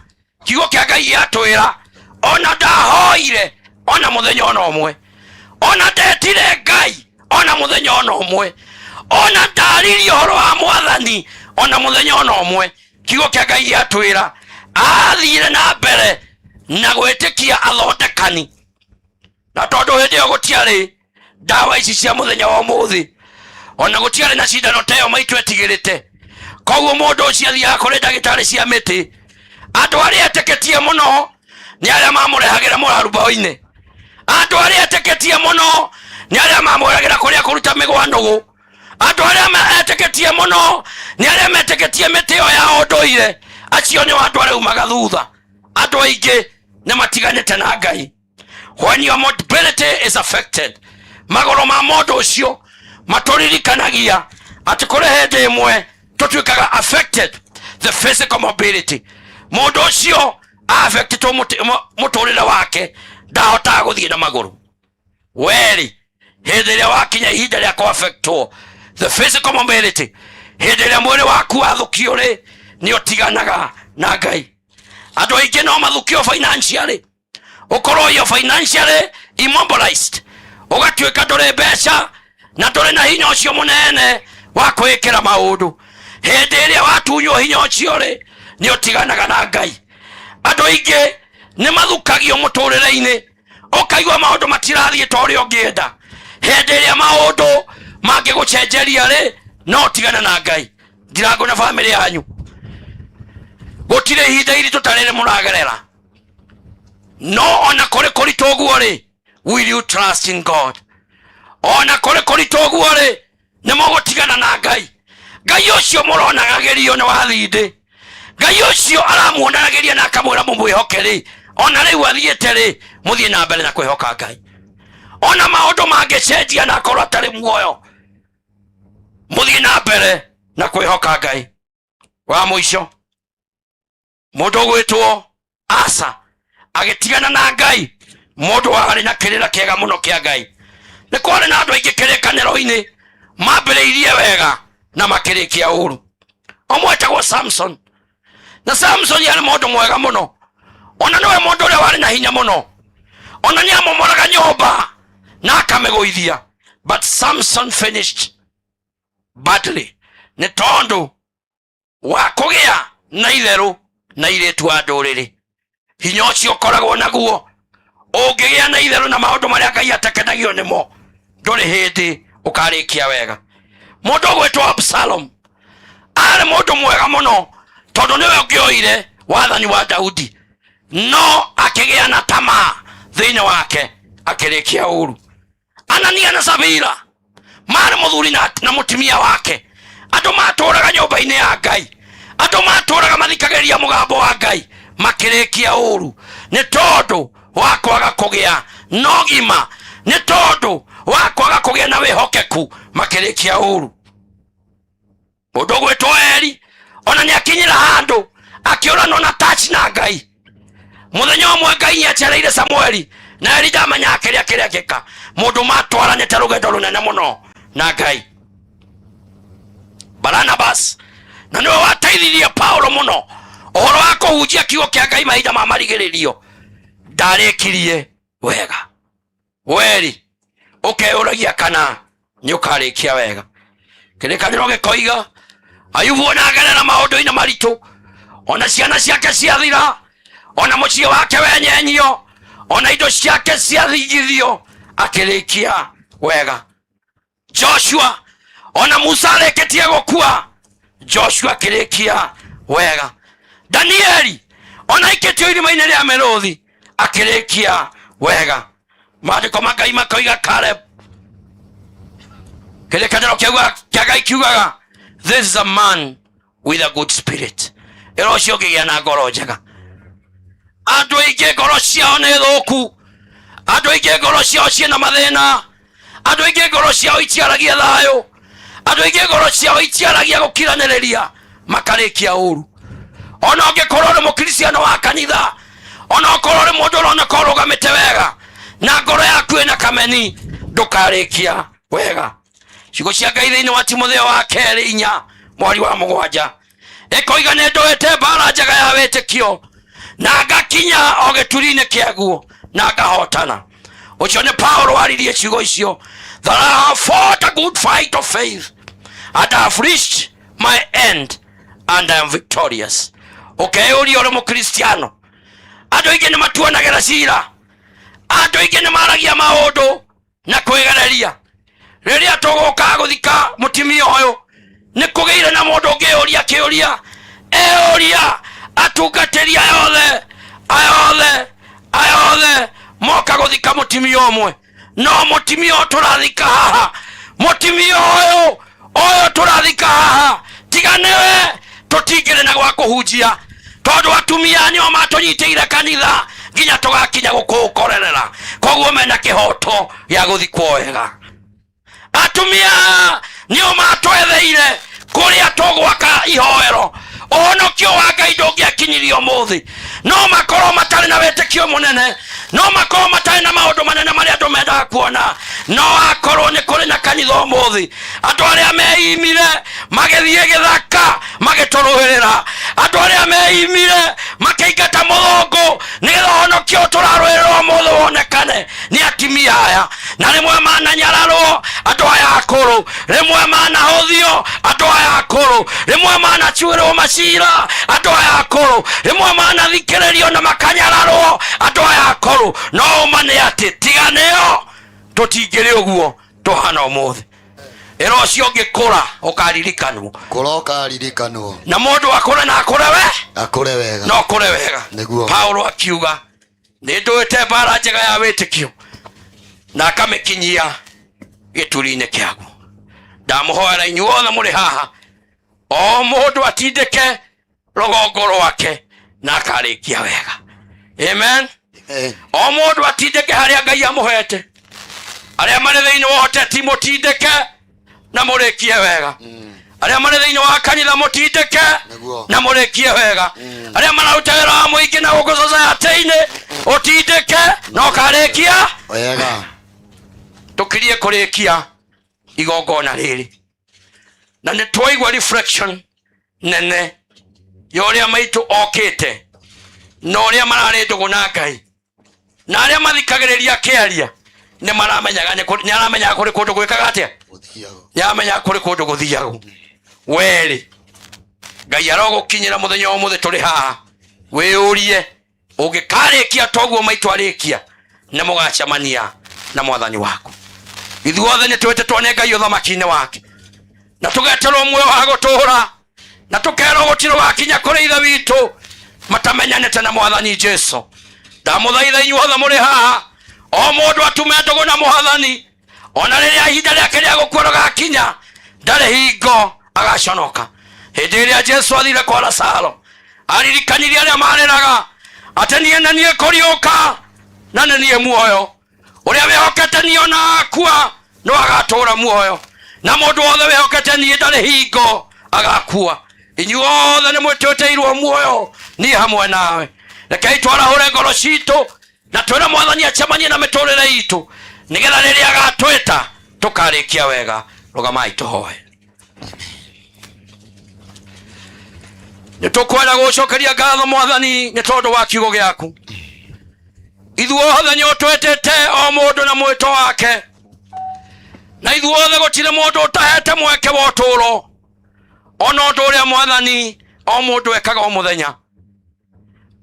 Kiugo kĩa Ngai gĩatwĩra ona ndahoire ona mũthenya ona ũmwe, ona ndetire Ngai ona mũthenya ona ũmwe, ona ndaririe ũhoro wa mwathani ona mũthenya ona ũmwe. Kiugo kĩa Ngai gĩatwĩra athire na mbere na gwĩtĩkia athondekani, na tondũ hĩndĩ ĩyo gũtiarĩ ndawa ici cia mũthenya wa ũmũthĩ, ona gũtiarĩ na cindano ta ĩyo maitũ etigĩrĩte, koguo mũndũ ũcio athiaga kũrĩ ndagĩtarĩ cia mĩtĩ. Andũ arĩa etĩkĩtie mũno nĩ arĩa mamũrehagĩra mũrarubaũ-inĩ, andũ arĩa etĩkĩtie mũno nĩ arĩa mamwĩragĩra kũrĩa kũruta mĩgwanũgũ, andũ arĩa etĩkĩtie mũno nĩ arĩa metĩkĩtie mĩtĩ ĩyo ya ũndũire. Acio nĩo andũ arĩa umaga thutha. Andũ aingĩ nĩ matiganĩte na Ngai. When your mobility is affected, magũrũ ma mũndũ ũcio matũririkanagia atĩ kũrĩ hĩndĩ ĩmwe tũtuĩkaga affected, the physical mobility. Mũndũ ũcio affectĩtwo mũtũrĩre wake, ndahotaga gũthiĩ na magũrũ. Werĩ, hĩndĩ ĩrĩa wakinya ihinda rĩa kũ-affectwo the physical mobility, hĩndĩ ĩrĩa mwĩrĩ waku wathũkio rĩ, nĩ ũtiganaga na Ngai. Andũ aingĩ no mathũkio financially, ũkorwo yo financially immobilized, ũgatuĩka ndũrĩ mbeca na ndũrĩ na hinya ũcio mũnene wa kwĩĩkĩra maũndũ. Hĩndĩ ĩrĩa watunywo hinya ũcio rĩ, nĩ ũtiganaga na Ngai. Andũ aingĩ nĩ mathukagio mũtũrĩre-inĩ, ũkaigua maũndũ matirathiĩ ta ũrĩa ũngĩenda. Hĩndĩ ĩrĩa maũndũ mangĩgũcenjeria rĩ, no ũtigane na Ngai. Ndirangũ na bamĩrĩ yanyu, gũtirĩ ihinda iritũ ta rĩrĩ mũragerera, no ona kũrĩ kũritũ ũguo rĩ, will you trust in God? Ona kũrĩ kũritũ ũguo rĩ, nĩ mũgũtigana na Ngai? Ngai ũcio mũronagagĩrio nĩ wathindĩ, Ngai ũcio aramuonagĩria na akamwĩra mũmwĩhoke rĩ, ona rĩu athiĩte rĩ, mũthiĩ na mbere na kwĩhoka Ngai. Ona maũndũ mangĩcenjia na akorwo atarĩ muoyo, mũthiĩ na mbere na kwĩhoka Ngai. Wa mũico, mũndũ ũgwĩtwo Asa Agĩtigana na Ngai, mũndũ warĩ na kĩrĩra kĩega mũno kĩa Ngai. Nĩ kwarĩ na andũ aingĩ kĩrĩkanĩro-inĩ mambĩrĩirie wega na makĩrĩkia ũru. Ũmwe etagwo Samson, na Samson yarĩ mũndũ mwega mũno, ona nĩwe mũndũ ũrĩa warĩ na hinya mũno, ona nĩ amomoraga nyũmba na akamĩgũithia. But Samson finished badly nĩ tondũ wa kũgĩa na itherũ na irĩtu a ndũrĩrĩ. Hinya ũcio ũkoragwo naguo ũngĩgĩa na itherũ na maũndũ marĩa Ngai atakenagio nĩmo, ndũrĩ hĩndĩ ũkarĩkia wega. Mũndũ ũgwĩtwo Absalom arĩ mũndũ mwega mũno, tondũ nĩwe ũngĩoire wathani wa Daudi, no akĩgĩa na tamaa thĩinĩ wake, akĩrĩkia ũru. Anania na Safira marĩ mũthuri na mũtumia wake, andũ matũraga nyũmba-inĩ ya Ngai, andũ matũraga mathikagĩrĩria mũgambo wa Ngai, makĩrĩkia ũru nĩ tondũ wa kwaga kũgĩa na ũgima, nĩ tondũ wa kwaga kũgĩa na wĩhokeku, makĩrĩkia ũru. Mũndũ ũgwĩtwo Eri ona nĩ akinyĩra handũ akĩũranwo na touch na Ngai. Mũthenya ũmwe Ngai nĩ acereire Samueli na Eri ndamenyaga kĩrĩa kĩrekĩka. Mũndũ matwaranĩte rũgendo rũnene mũno na Ngai, Barnabas, na nĩwe wateithirie Paulo mũno ũhoro wa kũhunjia kiugo kĩa Ngai mahinda ma marigĩrĩrio, ndarĩkirie wega. Weri ũkeyũragia kana nĩ ũkarĩkia wega. Kĩrĩkanĩro gĩkoiga Ayubu ona agerera maũndũ-inĩ maritũ, ona ciana ciake ciathira, ona mũciĩ wake wenyenyio, ona indo ciake ciathingithio, akĩrĩkia wega. Joshua, ona Musa arĩkĩtie gũkua, Joshua akĩrĩkia wega. Danieli ona aikĩtio irima-inĩ rĩa mĩrũthi, akĩrĩkia wega. Maandĩko ma Ngai makoiga Caleb, kĩrĩkanĩro kĩa Ngai kiugaga this is a man with a good spirit. Ĩra ũcio ũngĩgĩa na ngoro njega. Andũ aingĩ ngoro ciao nĩ thũku, andũ aingĩ ngoro ciao ciĩna mathĩna, andũ aingĩ ngoro ciao itiaragia thayũ, andũ aingĩ ngoro ciao itiaragia gũkiranĩrĩria, makarĩkia ũru. Ona ũngĩkorwo ũrĩ mũkristiano wa kanitha, ona ũkorwo ũrĩ mũndũ ũroneka ũrũgamĩte wega, na ngoro yaku ĩna kameni, ndũkarĩkia wega. Ciugo cia Ngai thĩinĩ wa Timotheo wa kerĩ 4:7 ĩkoiga nĩ ndũĩte mbara njega ya wĩtĩkio, na ngakinya o gĩturi-inĩ kĩaguo, na ngahotana. Ũcio nĩ Paulo waririe ciugo icio, that I have fought a good fight of faith and I have reached my end and I am victorious. Ũkeyũria ũrĩ mũkristiano, andũ aingĩ nĩ matuanagĩra cira, andũ aingĩ nĩ maragia maũndũ na kwĩgereria. Rĩrĩa tũgũka gũthika mũtumia ũyũ, nĩ kũgĩire na mũndũ ũngĩyũria kĩũria, eyũria atungatĩri aya othe, aya othe, aya othe moka gũthika mũtumia ũmwe, no mũtumia ũyũ tũrathika haha, mũtumia ũyũ ũyũ tũrathika haha, tiga nĩwe tũtingĩrĩ na gwa kũhunjia, tondũ atumia nĩo matũnyitĩire kanitha nginya tũgakinya gũkũkorerera, koguo mena kĩhoto gĩa gũthikwo wega. Atumia nĩo matwetheire kũrĩa tũgwaka ihoero. Ũhonokio wa Ngai ndũngĩakinyirio ũmũthĩ. No makorwo matarĩ na wĩtĩkio mũnene, no makorwo matarĩ na maũndũ manene marĩa andũ mendaga kuona, no akorwo nĩ kũrĩ na kanitha ũmũthĩ, andũ arĩa meimire magĩthiĩ gĩthaka magĩtũrũĩrĩra, andũ arĩa meimire makĩingata mũthũngũ nĩgetha ũhonokio tũrarũĩrĩra ũmũthĩ wonekane nĩ atumia aya. Na rĩmwe mananyararwo andũ aya akũrũ, rĩmwe manahũthio andũ aya akũrũ, rĩmwe manacuĩrwo macira andũ aya akũrũ, rĩmwe manathikĩrĩrio na makanyararwo andũ aya akũrũ. No ũma nĩ atĩ tiga nĩo tũtingĩrĩ ũguo tũhana ũmũthĩ. Ĩra ũcio ũngĩ kũra ũkaririkanwo. Kũra ũkaririkanwo. Na mũndũ akũre na akũre we, akũre wega, no akũre wega. Nĩguo. Paulo akiuga nĩ ndũĩte mbara njega ya wĩtĩkio, na akamĩkinyia gĩturi-inĩ kĩaguo. Ndamũhoera inyuothe mũrĩ haha, o mũndũ atindĩke rũgongo rwake na akarĩkia wega. Amen. O mũndũ atindĩke harĩa Ngai amũhete. Arĩa marĩ thĩinĩ wa ũteti mũtindĩke na mũrĩkie wega. Arĩa marĩ thĩinĩ wa kanitha mũtindĩke na mũrĩkie wega. Arĩa mararuta wĩra wa mũingĩ na gũkũ society-inĩ, Ũtindĩke na ũkarĩkia Wega. Tũkirie kũrĩkia igongona rĩrĩ na nĩ twaigua reflection nene ya ũrĩa maitũ okĩte na ũrĩa mararĩ ndũgũ na Ngai na arĩa mathikagĩrĩria akĩaria nĩ maramenyaga nĩ aramenyaga kũrĩ kũndũ gwĩkaga atĩa, nĩ aramenyaga kũrĩ kũndũ gũthiagwo. Werĩ Ngai arogũkinyĩra mũthenya wa ũmũthĩ tũrĩ haha, wĩyũrie ũngĩkarĩkia toguo maitũ arĩkia nĩ mũgacemania na mwathani waku. Ithuothe nĩ twĩtĩtwo nĩ Ngai ũthamaki-inĩ wake na tũgeterwo muoyo wa gũtũũra na tũkerwo gũtirĩ wakinya kũrĩ ithe witũ matamenyanĩte na mwathani Jesu. Ndamũthaitha inyuothe mũrĩ haha, o mũndũ atume ndũgũ na mwathani, ona rĩrĩa ihinda rĩake rĩa gũkua rĩgakinya ndarĩ hingo agaconoka. Hĩndĩ ĩrĩa Jesu athire kwa Lazaro aririkanirie arĩa marĩraga atĩ niĩ na niĩ kũriũka na nĩ niĩ muoyo, ũrĩa wĩhokete niĩ ona akua no agatũũra muoyo, na mũndũ wothe wĩhokete niĩ ndarĩ hingo agakua. Inyuothe nĩ mwĩtĩtĩirwo muoyo niĩ hamwe nawe. Rekei twarahũre ngoro citũ na twĩre mwathani acemanie na mĩtũrĩre itũ nĩgetha rĩrĩa agatwĩta tũkarĩkia wega. Rũgamai tũhoe. Nĩ tũkwenda gũcokeria ngatho mwathani nĩ tondũ wa kiugo gĩaku. Ithuothe nĩ ũtwĩtĩte o mũndũ na mwĩto wake, na ithuothe gũtirĩ mũndũ ũtahete mweke wa ũtũũro ona ũndũ ũrĩa mwathani o mũndũ ekaga o mũthenya.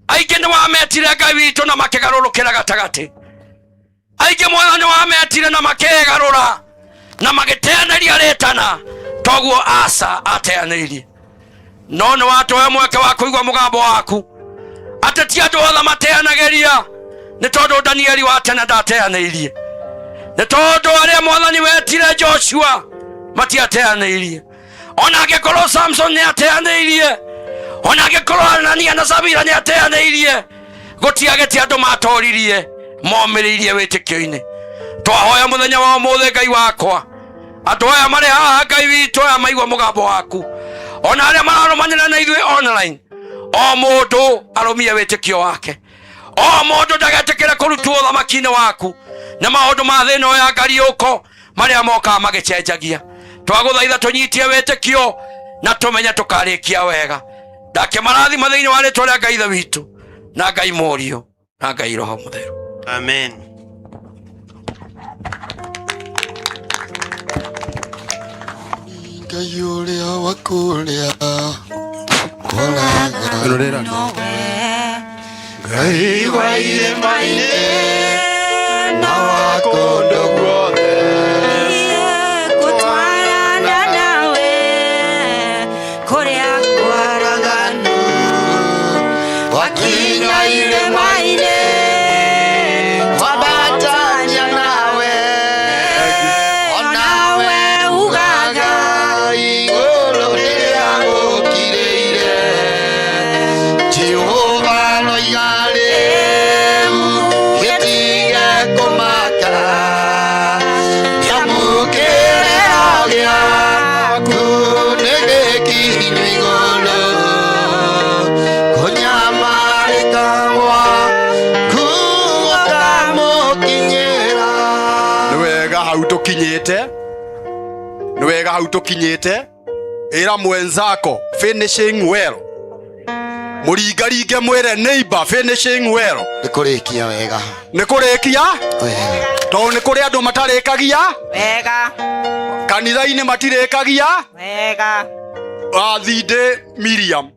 Aingĩ nĩ wametire Ngai witũ na makĩgarũrũkĩra gatagatĩ, aingĩ mwathani wametire na makĩgarũra na magĩteanĩria rĩtana toguo Asa ateanĩirie. No nĩ watũhe mweke wa kũigua mũgambo waku atĩ ti andũ othe mateanagĩria, nĩ tondũ Danieli wa tene ndateanĩirie, nĩ tondũ arĩa mwathani wetire Joshua matiateanĩirie, ona angĩkorwo Samson nĩ ateanĩirie, ona angĩkorwo Anania na Safira nĩ ateanĩirie, gũtiagĩte andũ matoririe momĩrĩirie wĩtĩkio-inĩ. Twahoya mũthenya wa ũmũthĩ Ngai wakwa, andũ aya marĩ haha Ngai witũ aya maigua mũgambo waku, ona arĩa mararũmanĩra na ithuĩ online, o mũndũ arũmie wĩtĩkio wake, o mũndũ ndagetĩkĩre kũrutwo ũthamaki-inĩ waku na maũndũ ma thĩ ĩno ya ngariũko marĩa mokaga magĩcenjagia. Twagũthaitha tũnyitie wĩtĩkio na tũmenye tũkarĩkia wega. Ndakĩmarathima thĩinĩ wa rĩtwa rĩa Ngai Ithe witũ na Ngai Mũriũ na Ngai Roho Mũtheru. Amen. Ngai ũrĩa wa kũrĩa kwaraga Ngai wa irĩma-inĩ na wa kũndũ guothe Gũtwarana nawe kũrĩa kwaraganu, wakinya irĩma-inĩ twambatania nawe, onawe ugaga igũrũ rĩrĩa gũkirĩire. Jehova roiga rĩu gĩtige kũmaka, kĩamũkĩrĩro gĩaku nĩ gĩkinyu igũrũ, kũnyamarĩka gwaku gũkamũkinyĩra. Nĩ wega hau tũkinyĩte, nĩ wega hau tũkinyĩte. Ĩra mwenzako finishing well, mũringaringe mwĩre neighbor finishing well. Nĩ kũrĩkia wega, nĩ kũrĩkia tondũ nĩ kũrĩ andũ matarĩkagia wega, kanitha-inĩ matirĩkagia wega. Athindĩ Miriam,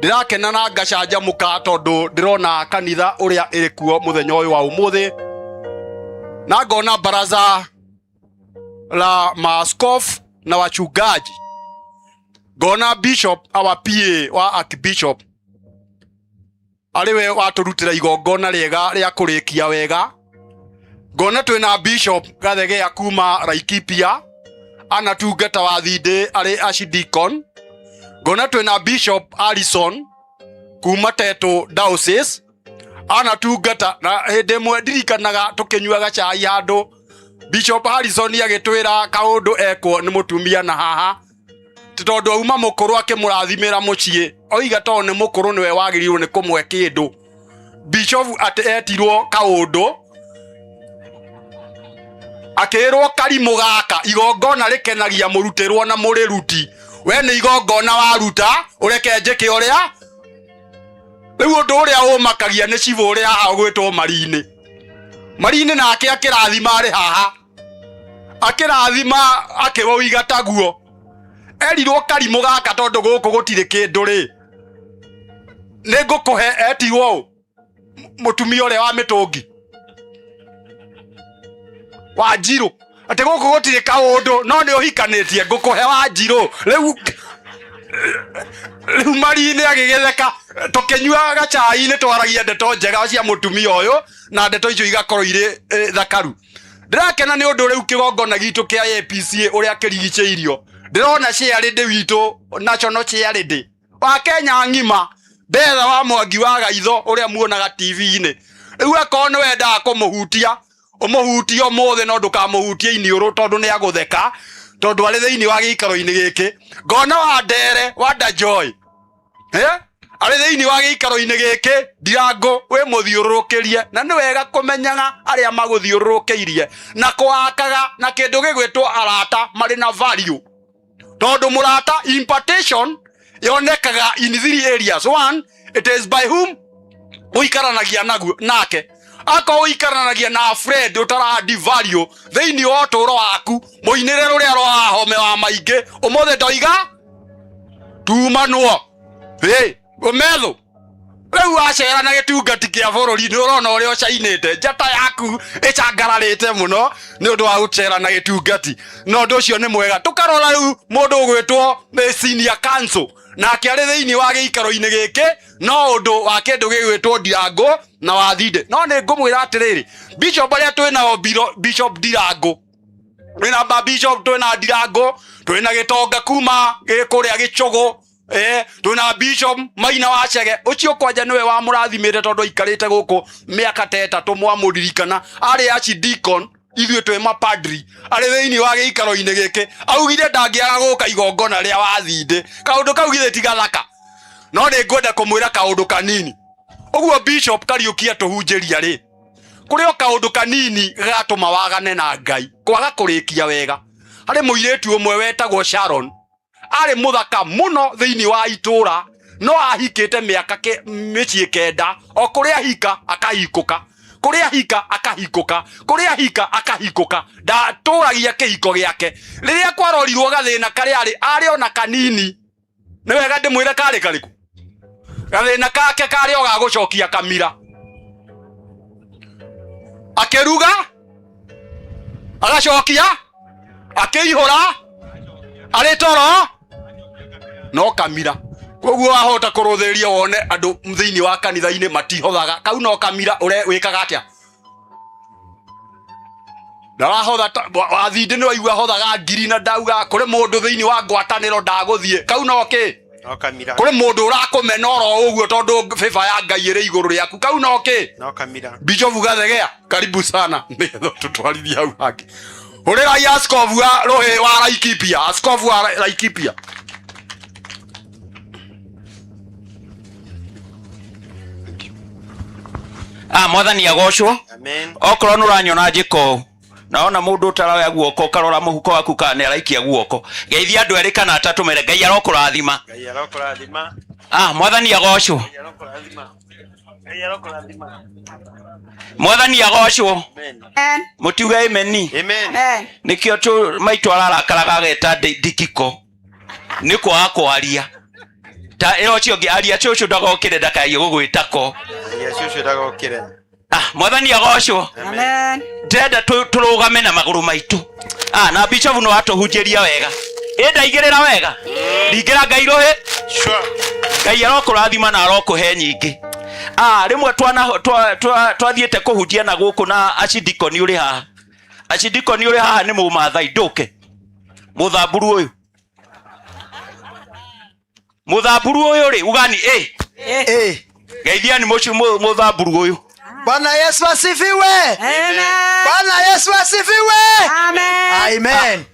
ndĩrakena na ngacanjamũka tondũ ndĩrona kanitha ũrĩa ĩrĩ kuo mũthenya ũyũ wa ũmũthĩ, na ngona baraza la maaskofu na wachungaji, ngona bishop our PA wa archbishop arĩ we watũrutĩra igongona rĩega rĩa kũrĩkia wega, ngona twĩna bishop Gathegea kuma Laikipia anatungata wathindĩ arĩ archdeacon, ngona twĩna bishop Alison kuma Tetu Diocese anatungata, na hĩndĩ ĩmwe ndirikanaga tũkĩnyuaga cai handũ Bishop Harrison agĩtwĩra kaũndũ ekwo nĩ mũtumia na haha ti tondũ auma mũkũrũ akĩmũrathimĩra mũciĩ, oiga tondũ nĩ mũkũrũ nĩwe wagĩrĩirwo nĩ kũmwe kĩndũ. Bishop atĩ etirwo kaũndũ akĩrwo karimũ gaka igongona rĩkenagia mũrutĩrwo na mũrĩruti we nĩ igongona waruta ũreke njĩke ũrĩa rĩu ũndũ ũrĩa ũmakagia nĩ cibũ ũrĩa haha ũgwĩtwo marinĩ marinĩ nake akĩrathima arĩ haha akĩrathima akĩwoiga taguo erirwo karimũ gaka tondũ gũkũ gũtirĩ kĩndũ rĩ nĩ ngũkũhe etirwo ũ mũtumia ũrĩa wa mĩtũngi wanjirũ atĩ gũkũ gũtirĩ kaũndũ no nĩ ũhikanĩtie ngũkũhe wanjirũ rĩu rĩu marinĩ agĩgĩtheka tũkĩnyua gacai-inĩ twaragia ndeto njega cia mũtumia ũyũ na ndeto icio igakorwo irĩ thakaru ndĩrakena nĩ ũndũ rĩu kĩgongona gitũ kĩa APCA ũrĩa kĩrigicĩirio ndĩrona chairlady witũ national chairlady wa Kenya ng'ima Betha wa Mwangi wa Gaitho ũrĩa muonaga TV-inĩ rĩu akorwo nĩ wendaga kũmũhutia ũmũhutie ũmũthĩ no ndũkamũhutie iniũrũ tondũ nĩ agũtheka tondũ arĩ thĩinĩ wa gĩikaro-inĩ gĩkĩ ngona wa Ndere wa Ndajoy arĩ thĩinĩ wa gĩikaro-inĩ gĩkĩ Ndirango wĩ mũthiũrũrũkĩrie na nĩ wega kũmenyaga arĩa magũthiũrũrũkĩirie na kũakaga na kĩndũ gĩgwĩtwo arata marĩ na value tondũ mũrata impartation yonekaga in three areas. One, it is by whom ũikaranagia naguo nake akorwo ũikaranagia na friend ũtarandi value thĩinĩ wa ũtũũro waku mũinĩre rũrĩa rwa home wa maingĩ ũmũthĩ ndoiga tumanwo ũmethũ rĩu wacera na gĩtungati kĩa bũrũri nĩ ũrona ũrĩa ũcainĩte njata yaku ĩcangararĩte mũno nĩ ũndũ wa gũcera na gĩtungati na ũndũ ũcio nĩ mwega tũkarora rĩu mũndũ ũgwĩtwo senior council nake arĩ thĩinĩ wa gĩikaro-inĩ gĩkĩ no ũndũ wa kĩndũ gĩgwĩtwo Ndirango na Wathinde no nĩ ngũmwĩra atĩrĩrĩ bishop arĩa twĩnao Bishop Ndirango twĩna ba bishop twĩna Ndirango twĩna Gĩtonga kuma kũrĩa Gĩchũgũ twĩna bishop Maina wa Chege ũcio kwanja nĩwe wamũrathimĩte tondũ aikarĩte gũkũ mĩaka ta ĩtatũ mwamũririkana arĩ archdeacon ithuĩ twĩ mapadri arĩ thĩinĩ wa gĩikaro-inĩ gĩkĩ augire ndangĩaga gũka igongona rĩa Wathinde kaũndũ kau githĩ ti gathaka no nĩ ngwenda kũmwĩra kaũndũ kanini ũguo bishop Kariũki atũhunjĩria rĩ kũrĩ o kaũndũ kanini gatũma wagane na Ngai kwaga kũrĩkia wega harĩ mũirĩtu ũmwe wetagwo Sharon arĩ mũthaka mũno thĩinĩ wa itũra no ahikĩte mĩaka mĩciĩ kenda o kũrĩa ahika akahikũka kũrĩa ahika akahikũka kũrĩa ahika akahikũka ndatũragia kĩhiko gĩake rĩrĩa kwarorirwo gathĩna karĩa arĩ arĩ ona kanini nĩ wega ndĩmwĩre karĩ karĩkũ gathĩna kake karĩ o gagũcokia kamira akĩruga agacokia akĩihũra arĩ toro no kamira koguo wahota kũrũthĩrĩria wone andũ thĩinĩ wa kanitha-inĩ matihothaga kau no kamira ũre wĩkaga atĩa ndarahotha Wathinde nĩ waigua hothaga ngiri na ndauga kũrĩ mũndũ thĩinĩ wa ngwatanĩro ndagũthiĩ kau no kĩ No kamira. kũrĩ mũndũ ũrakũmena oro ũguo tondũ favor ya Ngai ĩrĩ igũrũ rĩaku kau no kĩ No kamira. Bishop Gathegea karibu sana nĩgetha tũtwarithie hau hangĩ hũrĩrai askofu wa rũhĩ wa Laikipia askofu wa Laikipia Mwathani agocwo Amen. okorwo nĩ ũranyona njĩka ũũ naona mũndũ ũtaroya guoko ũkarora mũhuko waku kana nĩ araikia guoko geithia andũ erĩ kana atatũ mere Ngai arokũrathima Ngai arokũrathima. Mwathani agocwo Ngai arokũrathima. Ngai arokũrathima. Mwathani agocwo Amen. mũtiuge ameni Amen. nĩkĩo tũ maitũ ararakaraga ageta ndikiko nĩ kwaga kwaria ta ĩyo ũcio ũngĩ aria cũcũ ndagokĩre ndakaie gũgwĩta ko Aria cũcũ ndagokĩre. Mwathani agocwo Amen. ndĩrenda tũrũgame na magũrũ maitũ na bishop nĩ watũhunjĩria wega ĩ ndaigĩrĩra wega ringĩra Ngai rũhĩ Ngai arokũrathima na arokũhe nyingĩ rĩmwe twathiĩte kũhunjia na gũkũ na acidikoni ũrĩ haha acidikoni ũrĩ haha nĩ mũmathai ndũke mũthamburu ũyũ mũthamburu ũyũ rĩ ugani geithiani mũthamburu ũyũ Bwana Yesu asifiwe. Amen. Bwana Yesu asifiwe. Amen. Amen.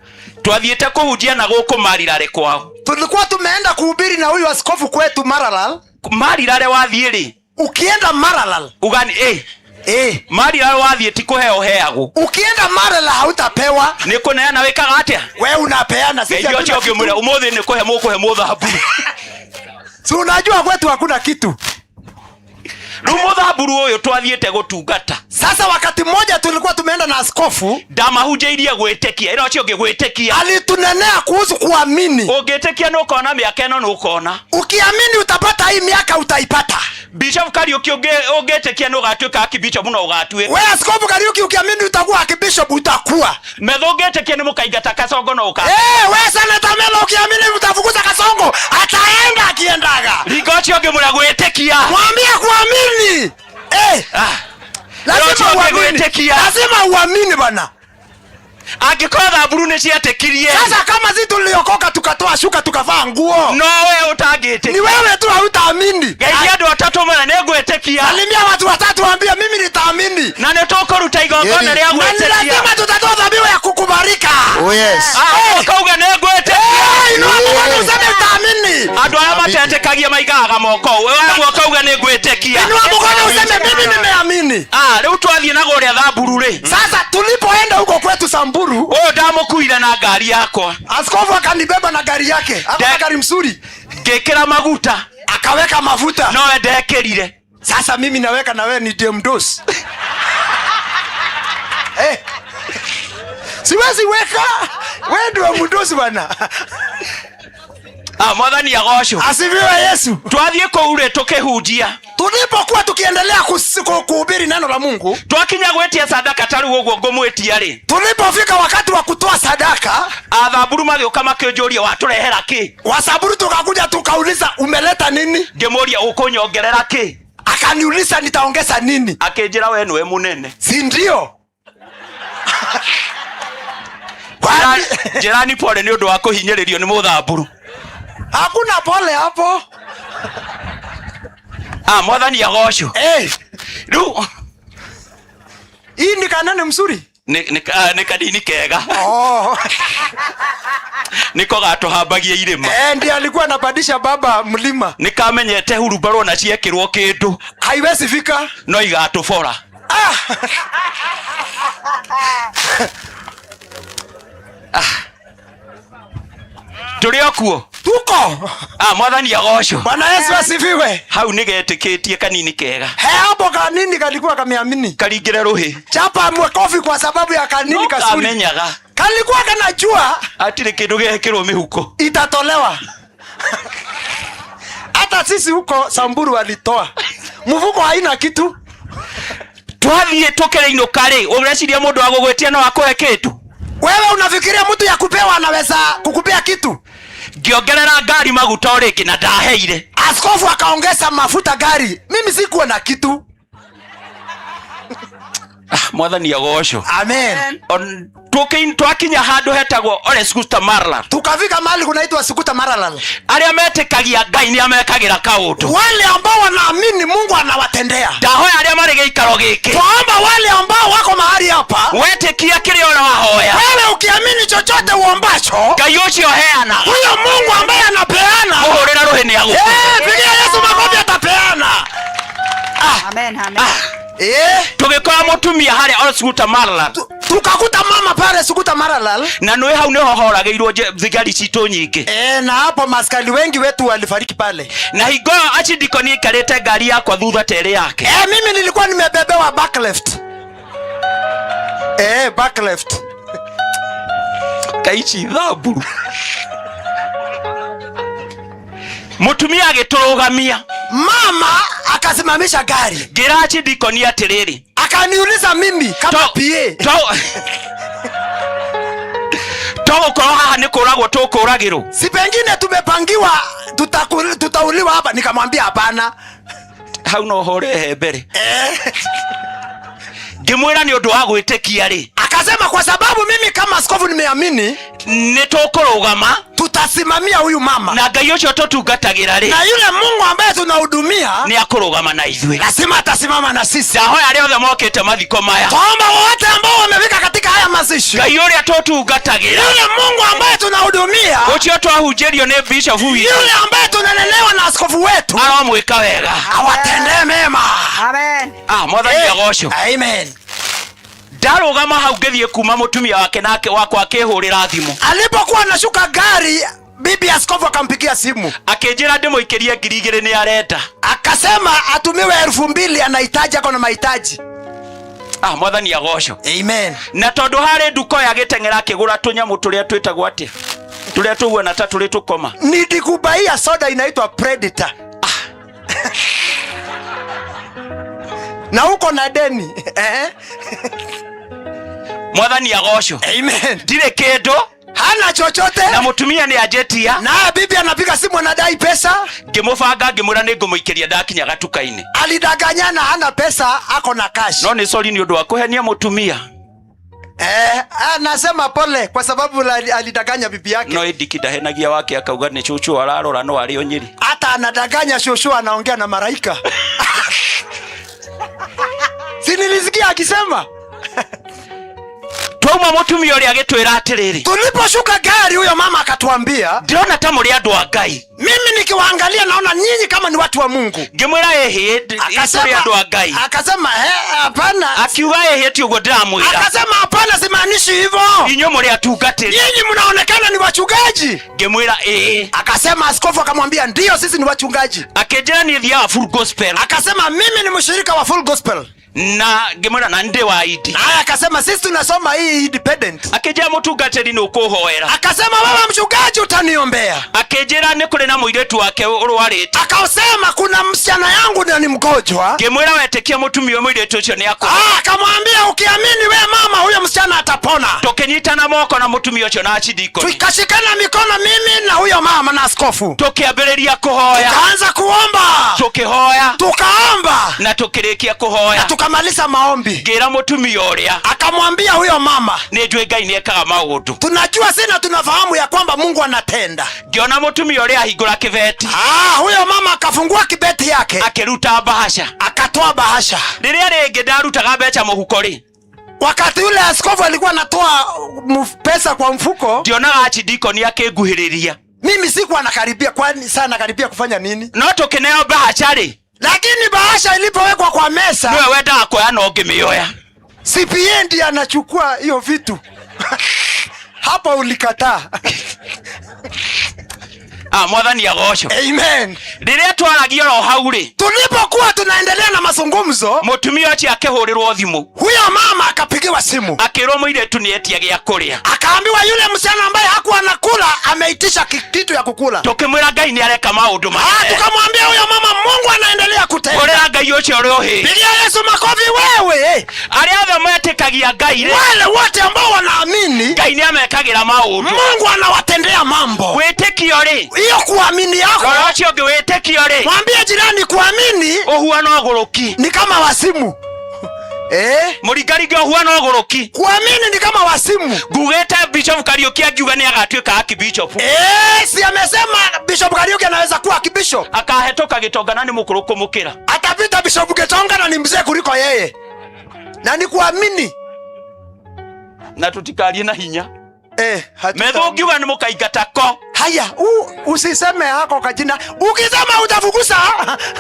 Twathiĩte kũhunjia na gũkũ Marirare kwao. Tulikuwa tumeenda kuhubiri na huyu askofu kwetu Maralal. Marirare wathiĩ rĩ Ukienda Maralal ugani eh eh Maralal wathiĩ ti kũheo heagwo. Ukienda Maralal hautapewa. Nĩ kũneana wĩkaga atĩa? We unapeana, sisi Ngai hatuna ũcio kitu. ũngĩmwĩra ũmũthĩ nĩ kũhe mũkũhe mũthamburu. Si unajua kwetu hakuna kitu. Rĩu mũthamburu ũyũ twathiĩte gũtungata. Sasa wakati mmoja tulikuwa tumeenda na askofu, ndamahunjĩirie gwĩtĩkia, ĩra ũcio ũngĩ gwĩtĩkia. Alitunenea kuhusu kuamini. Ũngĩtĩkia nĩ ũkona mĩaka ĩno nĩ ũkona. Ukiamini utapata hii miaka utaipata. Bishop Kariuki ũngĩtĩkia nĩ ũgatuĩka archbishop no ũgatuĩka. We askofu Kariuki ukiamini utakuwa archbishop utakuwa. Metho ũngĩtĩkia nĩ mũkaingata Kasongo no ũka. Eh, we Senator Melo ukiamini utafukuza Kasongo, ataenda akiendaga. Ringa ũcio ũngĩ mwĩra gwĩtĩkia. Mwambie kuamini. Eh. Lazima Ũcio ũngĩ uamini. gwĩtĩkia. Lazima uamini bana. Angĩkorwo thamburu nĩ cietĩkirie. Sasa kama sisi tuliokoka tukatoa shuka tukavaa nguo. No we utangĩtĩkia. Ni wewe tu hautaamini. Geithia andũ atatũ mwĩre nĩ ngwĩtĩkia. Salimia watu watatu waambie mimi nitaamini. Na nĩ tũkũruta igongona rĩa Na ni gwĩtĩkia. lazima tutatoa dhabihu ya kukubalika. Oh yes. Ah, ũkauga nĩ ngwĩtĩkia. Eh, inua mkono useme utaamini. Andũ arĩa matetĩkagia maigaga moko. Wewe ũkauga nĩ ngwĩtĩkia. Inua mkono useme mimi nimeamini. Ah, rĩu twathiĩ na kũrĩa Thamburu rĩ. Sasa tulipoenda huko kwetu Samburu, ũyũ ndamũkuire na ngari yakwa. Askofu akanibeba na gari yake. Ako na gari mzuri. Ngĩkĩra maguta. Akaweka mafuta. Nowe ndekĩrire. Sasa mimi naweka na wewe ni demdos. Eh. Siwezi weka. Wewe ndio mdosi bana. Ah, mwathani agocwo. Asifiwe Yesu. Twathiĩ kũu rĩ tũkĩhunjia. Tulipokuwa tukiendelea kuhubiri neno la Mungu, twakinya gwĩtia sadaka ta rĩu ũguo ngũmwĩtia rĩ. Tulipofika wakati wa kutoa sadaka, Athamburu magĩũka makĩnjũria watũrehera kĩ? Wasamburu tukakuja tukauliza umeleta nini? Ngĩmũria ũkũnyongerera kĩ? Akaniuliza nitaongeza nini? Akĩnjĩra we nĩwe mũnene. Si ndio? Njĩrani pole nĩ ũndũ wa kũhinyĩrĩrio nĩ mũthamburu. Hakuna pole hapo. Ah, mwathani agocwo. Eh. Rĩu Hii ni kanene mzuri. nĩ kanini kega. Oh. Nĩko gatũhambagia irĩma. Eh, ndiye alikuwa anapandisha baba mlima. Nĩkamenyete hurumbarũ na ciekĩrwo kĩndũ. Haiwezi fika. No igatũbora. Ah. Tũrĩ o kuo. Tuko. Ah, mwathani agocwo. Bwana Yesu asifiwe. Hau nĩgetĩkĩtie kanini kega. He hapo kanini kalikuwa kameamini. Karingĩre rũhĩ. Chapa mwekofi kwa sababu ya kanini No kasuri. kamenyaga. Kalikuwa kanajua Hatirĩ kĩndũ gĩekĩrwo mĩhuko. itatolewa. Hata sisi huko Samburu walitoa. Mfuko haina kitu. Twathiĩ tũkĩrĩinũka rĩ, ũreciria mũndũ wa gũgwĩtia no akũhe kĩndũ? Wewe unafikiria mtu ya kupewa anaweza kukupea kitu? Ngĩongerera ngari maguta o rĩngĩ na ndaheire. Askofu akaongeza mafuta gari. Mimi sikuwa na kitu. Ah, mwathani agocwo. Amen. Twakinya handũ hetagwo Ole Sukuta Maralal. Tukafika mahali kunaitwa Sukuta Maralal. Arĩa metĩkagia Ngai nĩ amekagĩra kaũndũ. Wale ambao wanaamini Mungu anawatendea. Ndahoya arĩa marĩ gĩikaro gĩkĩ. Twaomba wale ambao wako mahali hapa. Wetĩkia kĩrĩa ũrahoya. Wewe ukiamini chochote uombacho, Ngai ũcio heanaga. Huyo Mungu ambaye anapeana. Mũhũrĩra rũhĩ nĩ agũkũhe. Eh, pigia Yesu makofi atapeana. Amen, amen. Eh, Tũgĩkora mũtumia harĩa Ole Sukuta Maralal. Tukakuta mama pale Sukuta Maralal. Na nĩ hau nĩho horagĩirwo thigari citũ nyingĩ. Eh, na hapo maskari wengi wetu walifariki pale. Na hingo ĩyo achindikoni aikarĩte ngari yakwa thutha ta ĩrĩ yake. Eh, mimi nilikuwa nimebebewa back left. Eh, back left. Kaici thamburu. Mũtumia agĩtũrũgamia. Mama akasimamisha gari. Ngĩra achindikoni atĩrĩrĩ. Akaniuliza mimi kama PA. To gũkorwo haha nĩ kũragwo tũkũragĩrwo. Si pengine tumepangiwa tutauliwa hapa, nikamwambia hapana. Hau no horehe mbere. Ngĩmwĩra nĩ ũndũ wa gwĩtĩkia rĩ. Akasema kwa sababu mimi kama askofu nimeamini, nĩ tũkũrũgama, Tutasimamia huyu mama Na Ngai ũcio tũtungatagĩra rĩ, na yule Mungu ambaye tunahudumia nĩ akũrũgama na ithuĩ. lazima atasimama na sisi. Ndahoya arĩa othe mokĩte mathiko maya, Twaomba wote ambao wamefika katika haya mazishi, Ngai ũrĩa tũtungatagĩra, yule Mungu ambaye tunahudumia, ũcio twahunjĩrio nĩ bishop witũ, yule ambaye tunanelewa na askofu wetu, aromwĩka wega, awatendee mema. Amen. Ah, Mwathani agocwo. Amen. Ndarũgama hau ngĩthiĩ kuma mũtumia wake nake wakwa akĩhũrĩra thimũ. Alipokuwa anashuka gari, bibi askofu akampigia simu, akĩnjĩra ndĩmũikĩrie 2,000 nĩ arenda, akasema atumiwe 2,000, anahitaji, ako na mahitaji. Ah, Mwathani agocwo. Amen. Na tondũ harĩ nduka ĩyo agĩteng'era akĩgũra tũnyamũ tũrĩa twĩtagwo atĩa, tũrĩa tũhuana ta tũrĩ tũkoma. Nilikubaia soda inaitwa Predator. Na uko na deni eh? Mwathani agocwo. Amen. Ndirĩ kĩndũ, hana chochote, na mũtumia nĩ anjĩtia, na bibi anapiga simu anadai pesa. Ngĩmũbanga ngĩmwĩra nĩ ngũmũikĩria ndakinya gatuka-inĩ. Alidanganyana, hana pesa, ako na cash. No nĩ sorry nĩ ũndũ wa kũhenia mũtumia. Anasema pole kwa sababu alidanganya bibi yake. No ĩndiki ndahenagia wake akauga nĩ cũcũ ararora no arĩ o Nyĩrĩ. Hata anadanganya shosho, anaongea na maraika. Si nilisikia akisema. Twauma mũtumia ũrĩa agĩtwĩra atĩrĩrĩ, tuliposhuka gari huyo mama akatuambia, ndĩrona ta mũrĩ andũ a Ngai. Mimi nikiwaangalia naona nyinyi kama ni watu wa Mungu. Ngĩmwĩra ĩhĩ, tũrĩ andũ a Ngai. Akasema hapana. Akiuga ĩhĩ ti ũguo ndĩramwĩra. Akasema hapana, simaanishi hivyo. Inyuĩ mũrĩ atungatĩri. Nyinyi mnaonekana ni wachungaji. Ngĩmwĩra ĩĩ. Akasema, askofu akamwambia ndio, sisi ni wachungaji. Akĩnjĩra niĩ thiaga Full Gospel. Akasema mimi ni mshirika wa Full Gospel. Na ngĩmwĩra na ndĩ wa ID. Naye akasema sisi tunasoma hii independent. Akĩnjĩra mũtungatĩri nĩ ũkũhoera. Akasema wewe mchungaji utaniombea. Akĩnjĩra nĩ kũrĩ na mũirĩtu wake ũrwarĩte. Akasema kuna msichana yangu na ni mgonjwa. Ngĩmwĩra wetĩkia mũtumia mũirĩtu ũcio nĩ akũhona. Akamwambia ukiamini we mama, huyo msichana atapona. Tũkĩnyitana moko na mũtumia ũcio na achidikoni. Tukashikana mikono mimi na huyo mama na askofu. Tũkĩambĩrĩria kũhoya. Tukaanza kuomba. Tũkĩhoya. Tukaomba. Na tũkĩrĩkia kũhoya. Na tukamaliza maombi. Ngĩra mũtumia ũrĩa. Akamwambia huyo mama, nĩ njũĩ Ngai nĩ ekaga maũndũ. Tunajua sina, tunafahamu ya kwamba Mungu anatenda. Ngĩona mũtumia ũrĩa ahingũra kĩbeti. Huyo mama akafungua kibeti yake. Akĩruta bahasha. Akatoa bahasha. Rĩrĩa rĩngĩ ndarutaga mbeca mũhuko rĩ, wakati yule askofu alikuwa anatoa pesa kwa mfuko, ndionaga achidikoni akĩnguhĩrĩria. Mimi sikuwa nakaribia, kwani sana nakaribia kufanya nini? No tũkĩneo bahasha rĩ, lakini bahasha ilipowekwa kwa mesa, niwe wendaga kuoya no ngĩmĩoya. CPA ndiye anachukua hiyo vitu. Hapo ulikataa. Mwathani agocwo. Amen. Rĩrĩa twaragia oro hau rĩ, tulipokuwa tunaendelea na mazungumzo, mũtumia ũcio akĩhũrĩrwo thimũ. Huyo mama akapigiwa simu. Akĩrwo mũirĩtu nĩ etia gĩa kũrĩa. Akaambiwa yule msichana ambaye hakuwa anakula ameitisha kitu ya kukula. Tũkĩmwĩra Ngai nĩ areka maũndũ manene. Tukamwambia huyo mama Mungu anaendelea kutenda. Hũrĩra Ngai ũcio ũrĩ ũhĩ. Pigia Yesu makofi wewe. Arĩa othe metĩkagia Ngai rĩ, wale wote ambao wanaamini, Ngai nĩ amekagĩra maũndũ. Mungu anawatendea mambo. Wĩtĩkio rĩ, hiyo kuamini yako. Rora ũcio ũngĩ, wĩtĩkio rĩ, mwambie jirani kuamini ũhuana ũgũrũki ni kama wasimu. Mũringaringa ũhuana ũgũrũki. Kuamini ni kama wasimu. Ngugĩte Bishop Kariuki angiuga nĩ agatuĩka archbishop. Si amesema Bishop Kariuki anaweza kuwa archbishop. Akahetoka Gitonga na nĩ mũkũrũ kũmũkĩra. Atapita Bishop Gitonga na ni mzee kuliko yeye. Na ni kuamini. Na tutikarie na hinya. Metho ngiuga nĩ mũkaingata ko. Haya, usiseme hako kajina. Ukisema utafukuza.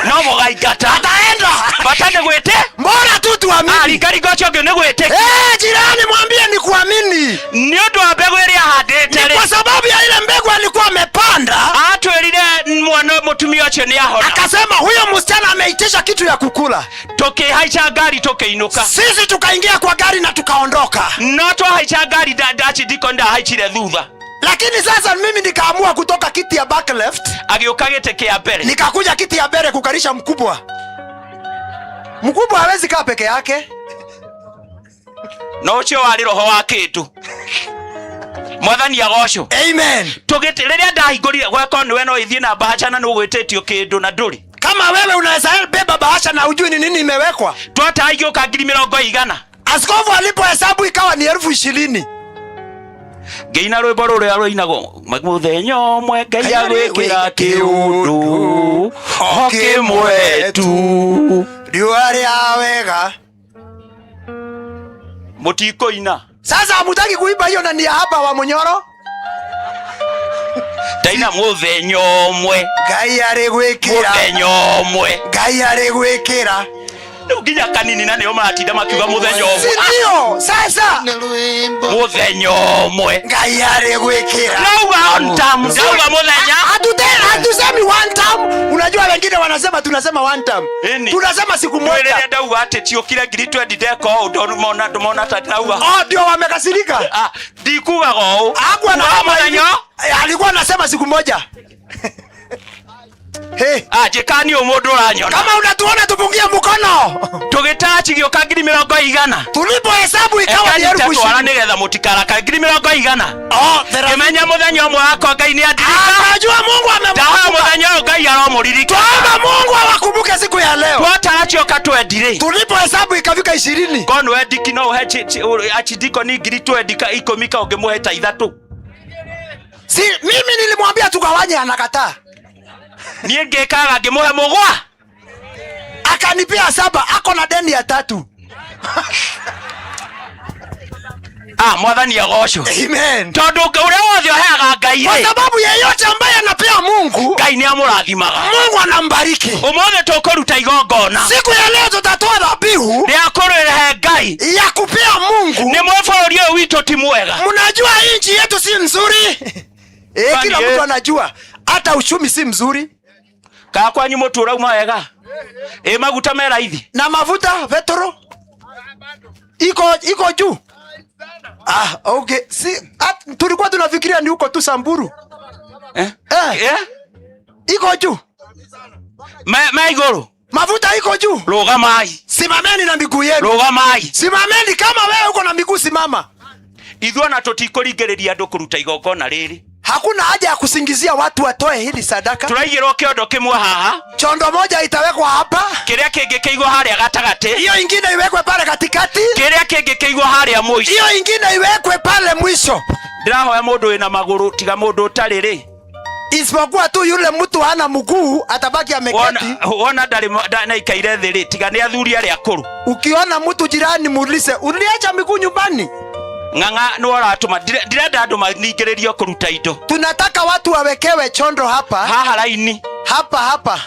No mũgaingata. Ataenda. Bata nĩ gwĩte? Mbona tu tuamini. Ringaringa ũcio ũngĩ nĩ gwĩte. Jirani mwambie ni kuamini. Nĩ ũndũ wa mbegũ ĩrĩa ahandĩte rĩ. Kwa sababu ya ile mbegu alikuwa amepanda. Atwĩrire mwana mũtumia ũcio nĩ ahona. Akasema huyo msichana ameitisha kitu ya kukula. Tũkĩhaica ngari tũkĩinũka. Sisi tukaingia kwa gari na tukaondoka. No twahaica ngari ndachindiko ndahaicire thutha. Lakini sasa mimi nikaamua kutoka kiti ya back left. Agĩũka gĩtĩ kĩa mbere. Nikakuja kiti ya mbere kukarisha mkubwa. Mkubwa hawezi kaa peke yake. No ũcio warĩ roho wa kĩndũ. Mwathani agocwo. Amen. Tũgĩte rĩrĩa ndahingũrire gwakwa nĩwe no ithiĩ na bahasha na nĩũgwĩtĩtio kĩndũ na ndũrĩ. Kama wewe unaweza beba bahasha na hujui ni nini imewekwa. Twataha igĩũka ngiri mĩrongo igana. Askofu alipohesabu ikawa ni 20,000. Ngĩina rwĩmbo rũrĩa rũinagwo mũthenya ũmwe Ngai agwĩkĩra kĩũndũ o kĩmwe tu. Riũa rĩa wega. Mũtikũina. Sasa hamutaki kuimba hiyo na ni ya hapa wa Munyoro? Ndaina mũthenya ũmwe. Ngai arĩ gwĩkĩra. Mũthenya ũmwe. Ngai arĩ gwĩkĩra. Rĩu nginya kanini na nĩo maratinda makiuga mũthenya Si ũmwe. ndio? Sasa Mũthenya ũmwe. Ngai arĩ gwĩkĩra. Ndauga on time, ndauga mũthenya. Hatusemi one time. Unajua wengine wanasema tunasema one time. Ĩni. Tunasema siku moja. Rĩrĩa ndauga atĩ ciũkire ngiri twendi ndeka ũũ ndona ndona ta ndauga. Oh, ndio wamekasirika. Ah, ndikugaga ũũ. Hakuwa Kugaga anasema hivi. mũthenya. Eh, Alikuwa anasema siku moja. Hey. Ah, njĩkani ũyũ mũndũ ũranyona. Kama unatuona tupungie mkono. Tũgĩtaga gĩũka ngiri mĩrongo igana. Tulipohesabu ikawa ni elfu Twara ishirini. nĩgetha mũtikarakare ngiri mĩrongo igana. Oh, Ngĩmenya mũthenya ũmwe wakwa Ngai nĩ andirika. Akajua Mungu Ndahoya amemkumbuka. mũthenya ũyũ Ngai aromũririkana. Twaomba Mungu awakumbuke siku ya leo. Twatara cioka twendi rĩ. Tulipohesabu ikafika 20. Korwo nĩwe ndiki no ũhe achidiko ni ngiri twendi ka ikũmi ka ũngĩmũhe ta ithatũ. Si mimi nilimwambia tugawanye, anakataa. Niĩ ngĩkaga ngĩmũhe mũgwa. Akanipea saba, ako na deni ya tatu. Ah, mwathani agocwo. Amen. Tondũ ũrĩa wothe ũheaga Ngai Kwa rĩ, sababu yeyote ambaye anapea Mungu, Ngai nĩ amũrathimaga. Mungu anambariki. Ũmũthĩ tũkũruta igongona Siku ya leo tutatoa dhabihu rĩa kũrehe Ngai. ya kupea Mungu. Nĩ mwe bũrũri ũyũ witũ ti mwega. Mnajua hii nchi yetu si nzuri. Eh, kila Kwani, mtu eh? anajua hata uchumi si mzuri. Kaa kwanyu mũtu ũrauma wega. Ĩ maguta me raithi. Na mafuta petro iko juu. Ah, okay. Si tulikuwa tunafikiria ni huko tu Samburu. Eh? Eh. Eh? Iko juu. Me igũrũ. Mafuta iko juu. Rũgamai. Simameni na miguu yenu. Rũgamai. Simameni kama wewe uko na miguu simama. Ithuĩ ona tũtikũringĩrĩria andũ kũruta igongona rĩrĩ. Hakuna haja ya kusingizia watu watoe hili sadaka. Tũraigĩrwo kĩondo kĩmwe haha. Chondo moja itawekwa hapa, Kĩrĩa kĩngĩ kĩigwo harĩa gatagatĩ. hiyo ingine iwekwe pale katikati, Kĩrĩa kĩngĩ kĩigwo harĩa mũico. hiyo ingine iwekwe pale mwisho. Ndĩrahoya mũndũ wĩna magũrũ tiga mũndũ ũtarĩ rĩ. Isipokuwa tu yule mtu hana mguu atabaki ameketi. Wona ndarĩ naikaire thĩ rĩ tiga nĩ athuri arĩa akũrũ. Ukiona mtu jirani muulize, uliacha miguu nyumbani? Ng'ang'a nĩwe ũratũma. Ndirenda andũ maningĩrĩrio kũruta indo. Tunataka watu wawekewe chondo hapa. Haha raini. Hapa hapa.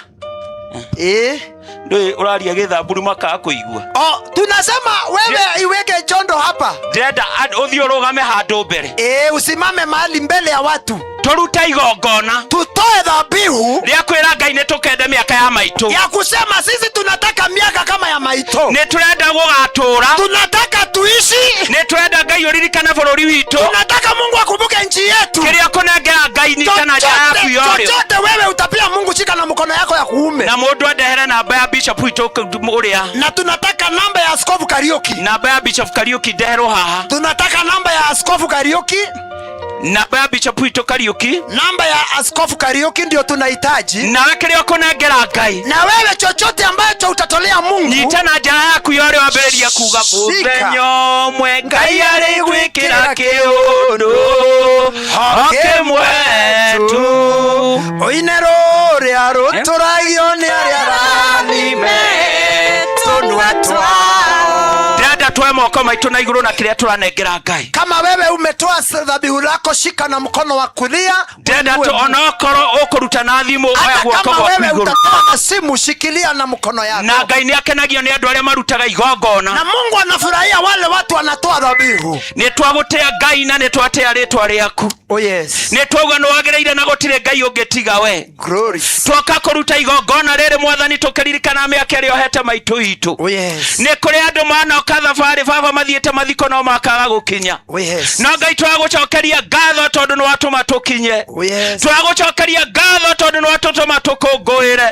Eh. Ndũĩ ũraria gĩthamburu makaga kũigua. Oh, tunasema wewe iweke chondo hapa. Ndĩrenda ũthiĩ ũrũgame handũ mbere. Eh, usimame mahali mbele ya watu. Tũrute igongona. Tutoe dhabihu rĩa kwĩra Ngai nĩ tũkende mĩaka ya maitũ. ya kusema sisi tunataka miaka kama ya maito. Nĩ tũrenda gũgatũra. Tunataka tuishi. Nĩ tũrenda Ngai ũririkane bũrũri witũ. Tunataka Mungu akumbuke nchi yetu. Kĩrĩa ũkũnengera Ngai nyitana nja yaku yorĩo. Chochote wewe utapia Mungu, shika na mkono yako ya kuume. Na mũndũ andehere namba ya bishop witũ ũrĩa. Na tunataka namba ya Askofu Kariuki. Namba ya Bishop Kariuki ndeherwo haha. Tunataka namba ya Askofu Kariuki. Namba ya Bishop witũ Kariuki. Namba ya Askofu Kariuki ndio tunahitaji. Nawe kĩrĩa ũkũnengera Ngai. Na wewe chochote ambacho utatolea Mungu, Nyitana njara yaku yorĩo wambĩrĩrie kuga Shika. mũthenya ũmwe Ngai arĩ gwĩkĩra kĩũndũ o kĩmwe tu. Oine rũrĩa rũtũragio nĩ arĩa arathime tũnua twao. Ndĩrenda tuoe moko maitũ na igũrũ na kĩrĩa tũranengera Ngai. Kama wewe umetoa dhabihu lako, shika na mkono wa kulia. Ndĩrenda uinue. onokorwo ũkũruta na thimũ oya Hata guoko kama gwaku wewe igũrũ. utatoa na simu, shikilia na mkono yako. Na Ngai nĩ akenagio nĩ andũ arĩa marutaga igongona. Na Mungu anafurahia wale watu wanatoa dhabihu. Nĩ twagũtĩa Ngai na nĩ twatĩa rĩtwa rĩaku. Oh yes. Nĩ twauga nĩ wagĩrĩire na gũtirĩ Ngai ũngĩ tiga we. Glory. Twoka kũruta igongona rĩrĩ mwathani tũkĩririkana mĩaka ĩrĩa ũhete maitũ itũ. Oh yes. Nĩ kũrĩ andũ manoka thabarĩ baba mathiĩte mathiko no makaga gũkinya. Oh yes. No Ngai twagũcokeria ngatho tondũ nĩ watũma tũkinye. Oh yes. Twagũcokeria ngatho tondũ nĩ watũtũma tũkũngũĩre.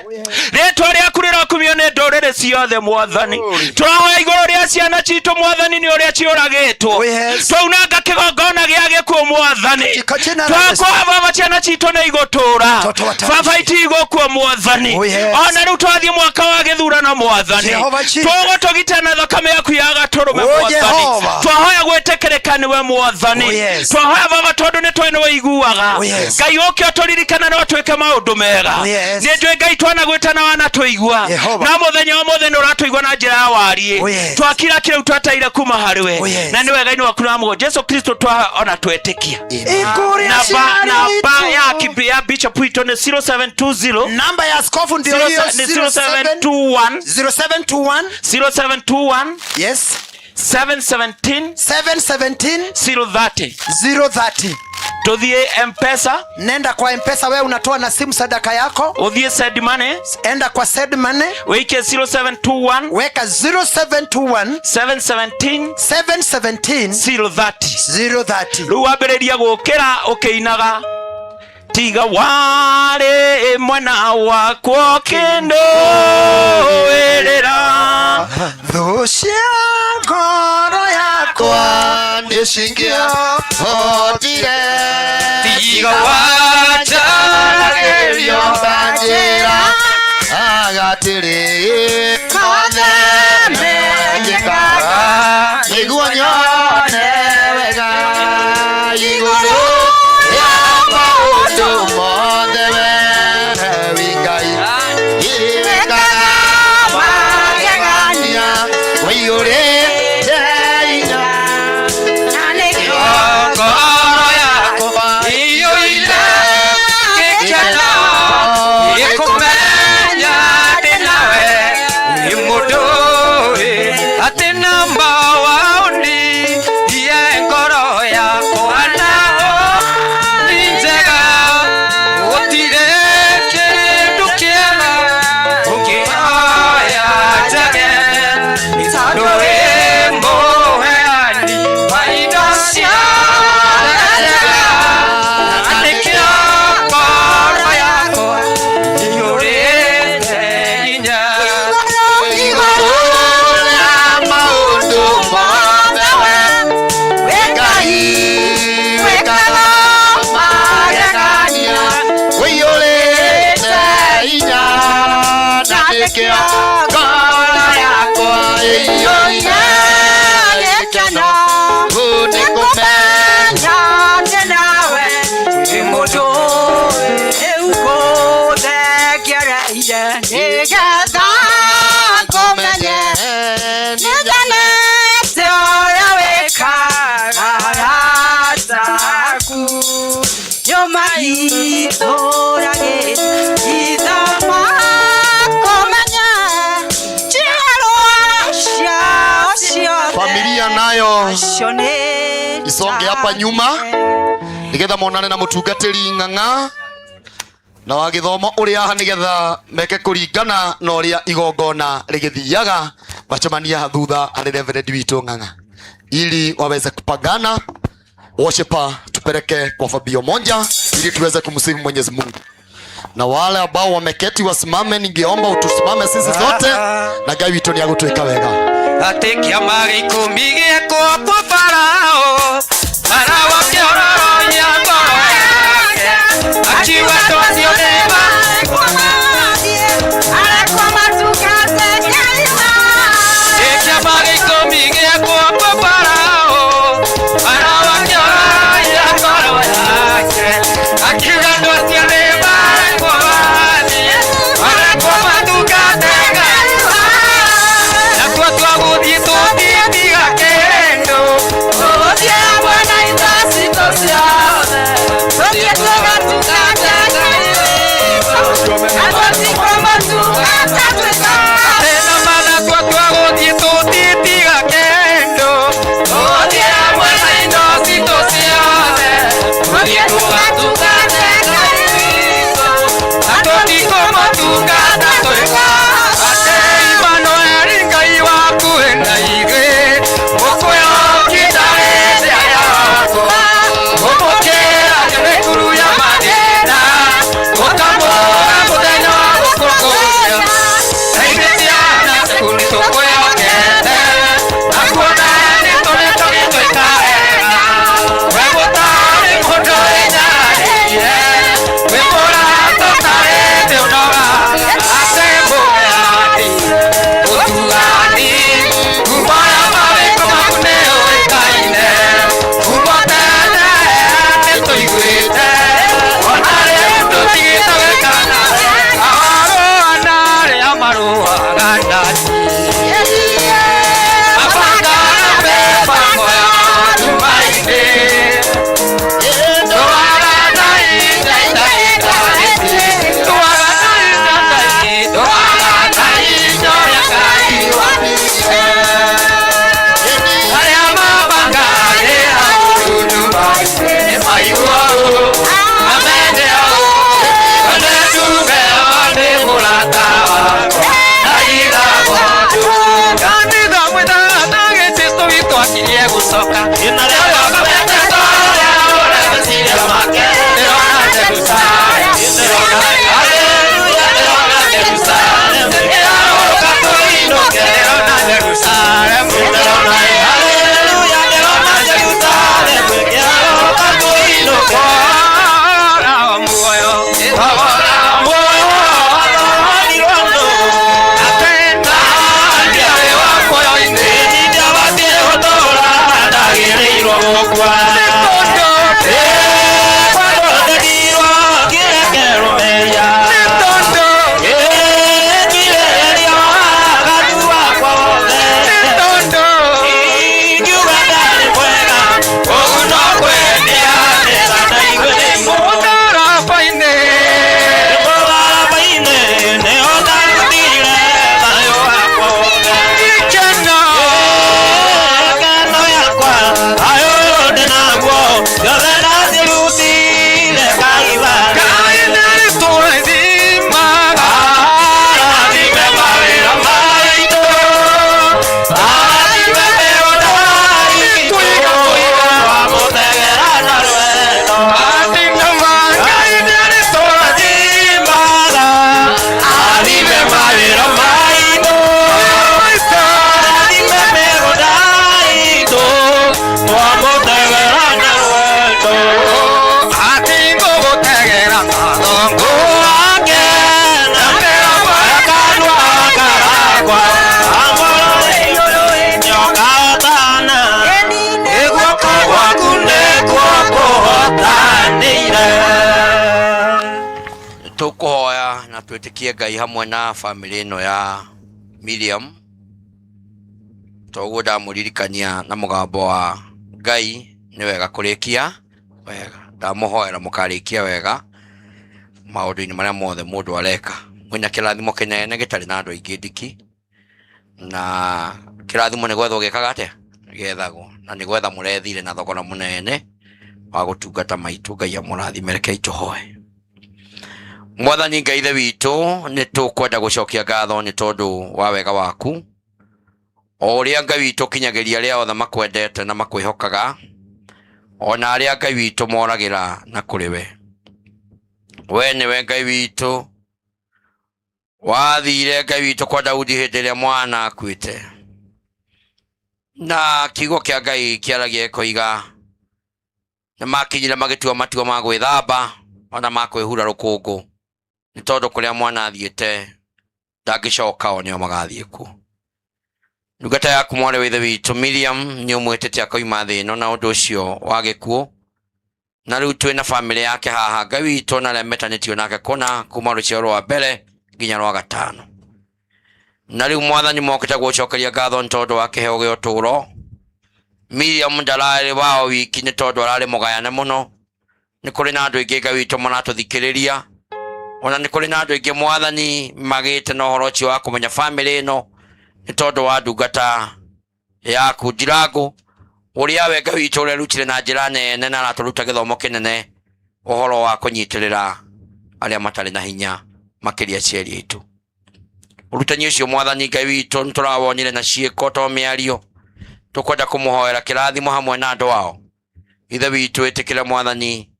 Rĩtwa rĩaku rĩrokumio nĩ ndũrĩrĩ ciothe mwathani. Tũrahoya igũrũ rĩa ciana citũ mwathani nĩ ũrĩa ciũragĩtwo. Oh yes. Twaunanga kĩgongona Kĩgongona gĩa gĩkuũ Mwathani. Katika jina la Yesu. Twakwa baba ciana citũ nĩ igũtũra. Watoto wataishi. Baba itigũkua Mwathani. Oh, yes. Ona rĩu twathiĩ mwaka wa gĩthurano Mwathani. Jehova Jesus. Tũgũtũgita na thakame yaku ya gatũrũme Oh, Mwathani. Jehova. Twahoya gwĩtĩkĩrĩka nĩwe Mwathani. Oh, yes. Twahoya baba tondũ nĩ tũĩ nĩ wĩiguaga. Oh, yes. Ngai ũke ũtũririkane no twĩke maũndũ mega. Oh, yes. Nĩ njũĩ Ngai twanagwĩta na wanatũigua. Jehova. Na mũthenya wa mũthĩ nĩ ũratũigua na njĩra ya wariĩ. Oh, yes. Twakira kĩrĩu twataire kuma harĩ Oh, we. yes. Na nĩ wega-inĩ waku na mũgo Jesu Kristo twa ona twetĩkia. Ikũrĩa Namba ya ciarĩtwo. kibi ya bishop witũ nĩ 0720. Namba ya askofu ndio hiyo. Ni 0721. 0721. 0721. Yes. 717. 717. 030. 030. Tuthiĩ Mpesa. Nenda kwa Mpesa, wewe unatoa na simu sadaka yako. Uthiĩ send money. Enda kwa send money. Wĩikie 0721. Weka 0721. 717. 717. 030. 030. Rĩu wambĩrĩria gũkĩra ũkĩinaga tiga warĩ mwena wakwa ũkĩndũĩrĩra Thũ cia ngoro yakwa nĩ cingĩahotire. Tiga wanjaragĩrio njĩra agatĩrĩ mothe mekĩkaga nĩguo nyone wega igũrũ rĩa maũndũ mothe we wĩ Ngai wĩkaga magegania ũiyũrĩte hinya Ngoro yakwa iyũire gĩkeno gĩkũmenya atĩ nawe nĩ mũndũ atĩ namba waũni iye ngoro yakwa nao nĩ njega gũtirĩ kĩndũ kĩega ũngĩhoya njage nĩ tondũ wĩ mũheani wa indo ciothe njega na nĩkĩo ngoro yakwa iyũrĩte hinya. Igũrũ rĩa maũndũ mothe we wĩ Ngai wĩkaga magegania ũiyũrĩte hinya na nĩkĩo ngoro yakwa ĩiyũire gĩkeno nĩ kũmenya atĩ nawe wĩ mũndũ ũgũthengereire nĩgetha ngũmenye nĩngenete ũrĩa wĩkaga arata aku nĩũmahithũragĩra ithama kũmenya njiarwa ciao ciothe Familia nayo acio nĩ isonge hapa nyuma nigetha monane na mutungatĩri ng'ang'a na wa gĩthomo ũrĩa haha nigetha meke kũringana na ũrĩa igongona rĩgĩthiaga macemania thutha harĩ reverend witũ ng'ang'a ili waweze kupagana worshiper tupeleke kwa Fabio Monja ili tuweze kumsifu Mwenyezi Mungu na wale ambao wameketi wasimame, ningeomba utusimame sisi zote na Ngai witũ nĩagũtwĩka wega. Atĩ kĩama gĩikũmi gĩekwo kwa Farao, Farao akĩororoia ngoro yake, akiuga andũ acio nĩ kĩama gĩikũmi gĩekwo kwa Farao, Farao akĩororoia ngoro yake, akiuga andũ acio nĩ marekwo mathiĩ, marekwo matungate Ngai wao. Nakuo twagũthiĩ tũtingĩtiga kĩndũ, tũgũthiĩ hamwe wakwa Kwathondekirwo kĩrekerwo mehia Ngirĩrĩria waganu wakwa wothe Ingiuga ndarĩ mwega ũguo no kwendia mbeca ndaigua nĩ mũtharaba-inĩ Mũtharaba-inĩ nĩho ndarutire thayũ wakwa wothe Gĩkeno yakwa thayũ ũyũ ndĩ naguo ciothe ndacirutire Kalivari Ngai nĩarĩtũrathimaga Arathime mawĩra maitũ Arathime mĩgũnda itũ Twamũtegera na rwendo Ngai nĩarĩtũrathimaga Arathime mawĩra maitũ Arathime mĩgũnda itũ Twamũtegera na rwendo Ati ngũgũtegera mathongo wake na mĩromo ya kanua gakwa nyoka tana ĩguoko gwaku nĩkuo kũhotanĩire Tũkũhoya na twĩtĩkie Ngai hamwe na bamĩrĩ ĩno ya Miriam toguo ndamũririkania na mũgambo wa Ngai nĩ wega kũrĩkia wega ndamũhoera mũkarĩkia wega maũndũ-inĩ marĩa mothe mũndũ areka mwĩna kĩrathimo kĩnene gĩtarĩ na andũ aingĩ ndiki na kĩrathimo nĩ gwethwo gĩkaga atĩa gĩethagwo na nĩ gwetha mũrethire na thogora mũnene wa gũtungata maitũ Ngai amũrathime rekei tũhoe Mwathani Ngai ithe witũ nĩ tũkwenda gũcokia ngatho nĩ tondũ wa wega waku o ũrĩa Ngai witũ ũkinyagĩria arĩa othe makwendete na makwĩhokaga ona arĩa Ngai witũ moragĩra na kũrĩ we we nĩwe Ngai witũ wathire Ngai witũ kwa Daudi hĩndĩ ĩrĩa mwana akuĩte na kiugo kĩa Ngai kĩaragia gĩkoiga nĩ makinyire magĩtua matua ma gwĩthamba ona ma kwĩhura rũkũngũ nĩ tondũ kũrĩa mwana athiĩte ndangĩcoka o nĩo magathiĩ kuo ndungata yaku mwarĩ wa ithe witũ Miriam nĩ ũmwĩtĩte akoima thĩ ĩno na ũndũ ũcio wa gĩkuũ na rĩu twĩ na bamĩrĩ yake haha Ngai witũ na arĩa metanĩtio nake kũna kuma rũciaro rwa mbere nginya rwa gatano na rĩu mwathani mokĩte gũcokeria ngatho nĩ tondũ wa kĩheo gĩa ũtũũro Miriam ndararĩ wao wiki nĩ tondũ ararĩ mũgayane mũno nĩ kũrĩ na andũ aingĩ Ngai witũ maratũthikĩrĩria ona nĩ kũrĩ na andũ aingĩ mwathani magĩte na ũhoro ũcio wa kũmenya bamĩrĩ ĩno nĩ tondũ wa ndungata yaku Ndirango ũrĩa we Ngai witũ ũrerutire na njĩra nene na aratũruta gĩthomo kĩnene ũhoro wa kũnyitĩrĩra arĩa matarĩ na hinya makĩria aciari aitũ ũrutani ũcio mwathani Ngai witũ nĩ tũrawonire na ciĩko to mĩario tũkwenda kũmũhoera kĩrathimo hamwe na andũ ao ithe witũ ĩtĩkĩre mwathani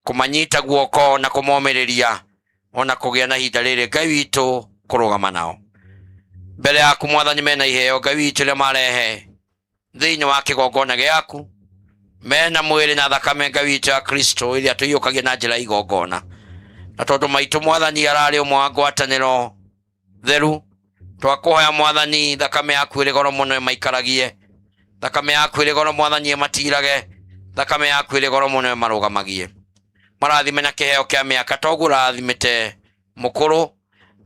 kũmanyita guoko na kũmomĩrĩria ona kũgĩa na ihinda rĩrĩ Ngai witũ kũrũgama nao mbere yaku mwathani mena iheo Ngai witũ rĩa marehe thĩinĩ wa kĩgongona gĩaku mena mwĩrĩ na thakame Ngai witũ ya Kristo ĩrĩa tũiyũkagia na njĩra ya igongona na tondũ maitũ mwathani ararĩ ũmwe wa ngwatanĩro theru twakũhoya mwathani thakame yaku ĩrĩ goro mũno ĩmaikaragie thakame yaku ĩrĩ goro mwathani ĩmatirage thakame yaku ĩrĩ goro mũno ĩmarũgamagie marathime na kĩheo kĩa mĩaka toguo ũrathimĩte mũkũrũ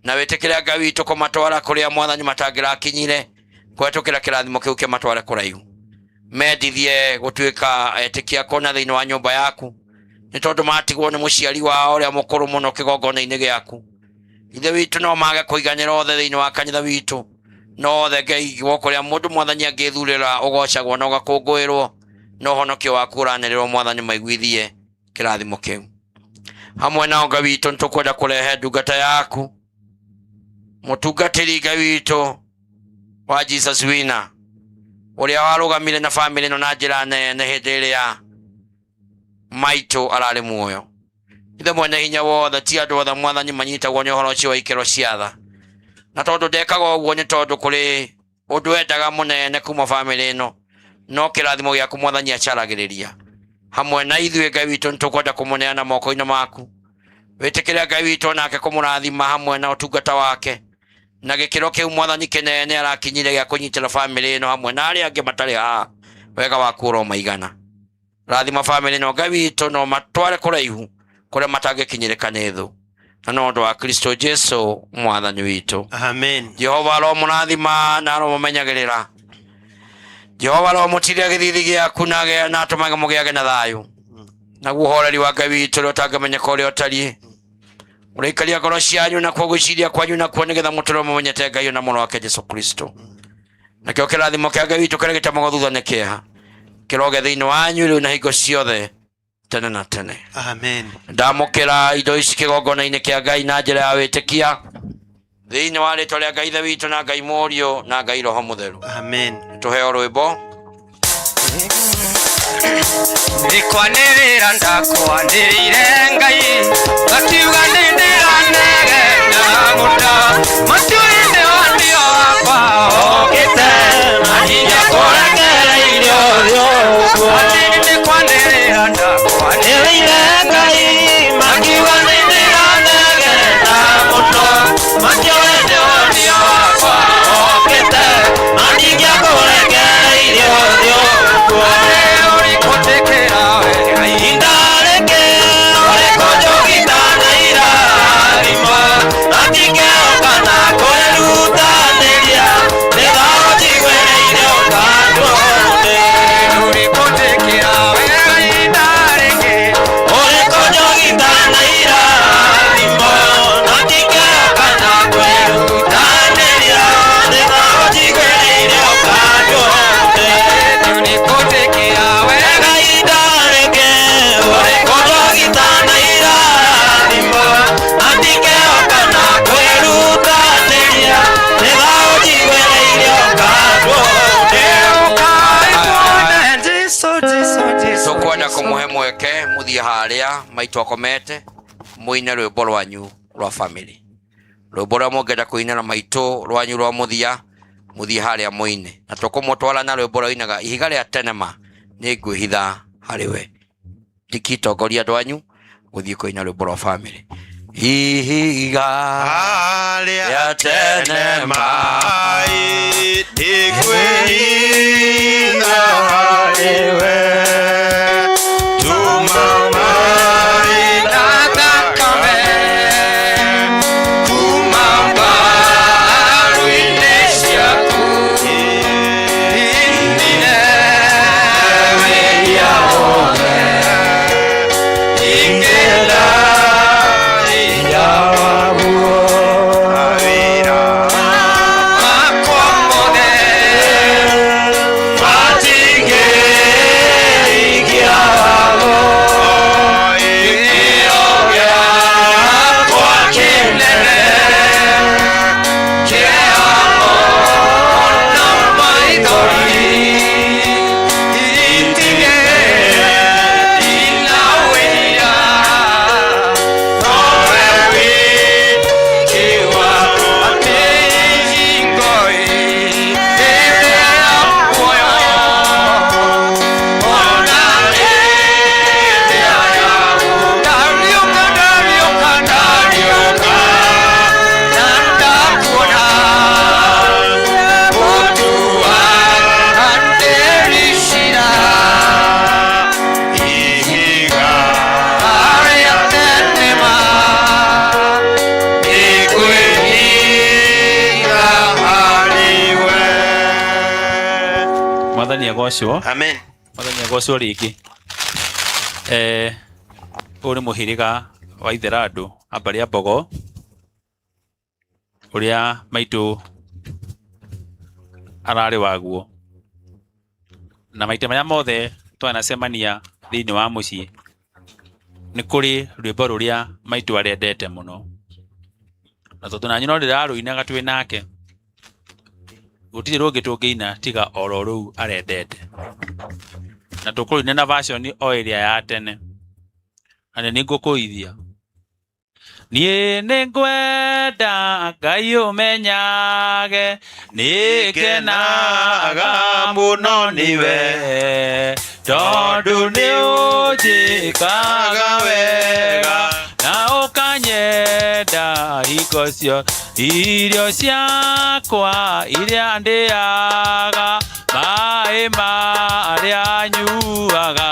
na wĩtĩkĩre Ngai witũ kũmatwara kũrĩa mwathani matangĩrakinyire kũhetũkĩra kĩrathimo kĩu kĩmatware kũraihu mendithie gũtuĩka etĩkia kũna thĩinĩ wa nyũmba yaku nĩ tondũ matigwo nĩ mũciari wao ũrĩa mũkũrũ mũno kĩgongona-inĩ gĩaku ithe witũ no mage kũiganĩra othe thĩinĩ wa kanitha witũ no othe Ngai kũrĩa mũndũ mwathani angĩthurĩra ũgocagwo na ũgakũngũĩrwo na ũhonokio waku ũranĩrĩrwo mwathani maiguithie kĩrathimo kĩu hamwe nao Ngai witũ nĩ tũkwenda kũrehe ndungata yaku mũtungatĩri Ngai witũ wa Jesus Wina ũrĩa warũgamire na bamĩrĩ ĩno na njĩra nene hĩndĩ ĩrĩa maitũ ararĩ muoyo ithe mwene hinya wothe ti andũ othe mwathani manyitagwo nĩ ũhoro ũcio wa ikĩro cia tha na tondũ ndekaga ũguo nĩ tondũ kũrĩ ũndũ endaga mũnene kuma bamĩrĩ ĩno no kĩrathimo gĩaku mwathani acaragĩrĩria hamwe na ithuĩ Ngai witũ nĩ tũkwenda kũmũneana moko-inĩ maku wĩtĩkĩre Ngai witũ nake kũmũrathima hamwe na ũtungata wake na gĩkĩro kĩu mwathani kĩnene arakinyire gĩa kũnyitĩra bamĩrĩ ĩno hamwe na arĩa angĩ matarĩ haha wega waku ũromaigana Rathima bamĩrĩ ĩno Ngai witũ, no matware kũraihu kũrĩa matangĩkinyĩrĩka nĩ thũ, na no ũndũ wa Kristo Jesu mwathani witũ. Amen. Jehova aromũrathima na aromũmenyagĩrĩra. Jehova aromũtiria gĩthithi gĩaku na atũmage mũgĩage na thayũ, naguo ũhoreri wa Ngai witũ ũrĩa ũtangĩmenyeka ũrĩa ũtariĩ ũrĩikaria ngoro cianyu nakuo gwĩciria kwanyu nakuo, nĩgetha mũtũre mũmenyete Ngai na mũrũ wake Jesu Kristo. Nakĩo kĩrathimo kĩa Ngai witũ kĩrĩa gĩtamagwo thutha nĩ kĩeha kĩroge thĩinĩ wanyu rĩu na hingo ciothe tene na tene. Amen. Ndamũkĩra indo ici kĩgongona-inĩ kĩa Ngai na njĩra ya wĩtĩkia thĩinĩ wa rĩtwa rĩa Ngai Ithe witũ na Ngai Mũriũ na Ngai Roho Mũtheru. Amen. Tũheo rwĩmbo. Ndikwanĩrĩra ndakwanĩrĩire Ngai ngakiuga nĩndĩranegena mũno matu-inĩ wandio wakwa okĩte na hinya kũrekereirie ũthiũ ũguo. Atĩ nĩndĩkwanĩrĩra ndakwanĩrĩire Ngai makiuga nĩndĩranegena mũno matu-inĩ wandio wakwa okĩte na hinya kũrekereirie ũthiũ ũguo. Tukwenda kumuhe mweke muthie haria maitu akomete muine rwimbo rwanyu rwa family, rwimbo rwa mungenda kuina na maitu rwanyu rwa muthia, muthie haria muine, na tukumutwara na rwimbo rwainaga ihiga ria tene ma ni ngwihitha hari we. Ndikitongoria andu anyu guthie kuina rwimbo rwa family. Ihiga ria tene ma ndikwihitha hari we, tuma mai na thakame kuma mbaru-inĩ ciaku, ndine wĩhia wothe, ingĩenda hinya waguo wĩra makwa mothe matingĩhingia watho, gĩkĩro gĩakwa kĩnene kĩamo na maithori itige ndinawĩra nowe wiki wa atĩ hingo ĩrĩa muoyo ona rĩrĩa ndariũka ndariũka ndariũka na ndakuona mũtua andĩricira ihiga arĩa tene ma ndikwĩhinga harĩ we. Mwathani agocwo. Amen. Mwathani agocwo rĩngĩ. Ũyũ nĩ mũhĩrĩga wa Itherandũ a mbarĩ ya Mbogo ũrĩa maitũ ararĩ waguo, na maita marĩa mothe twanacemania thĩinĩ wa mũciĩ nĩ kũrĩ rwĩmbo rũrĩa maitũ arendete mũno, na tondũ nanyu no ndĩrarũinaga twĩ nake, gũtirĩ rũngĩ tũngĩina tiga oro rũu arendete, na tũkũrũina na version o ĩrĩa ya tene, na nĩ ngũkũithia. Niĩ nĩngwenda Ngai ũmenyage nĩngenaga mũno nĩwe, tondũ nĩũnjĩkaga wega na ũkanyenda hingo cio, irio ciakwa iria ndĩaga, maĩ marĩa nyuaga,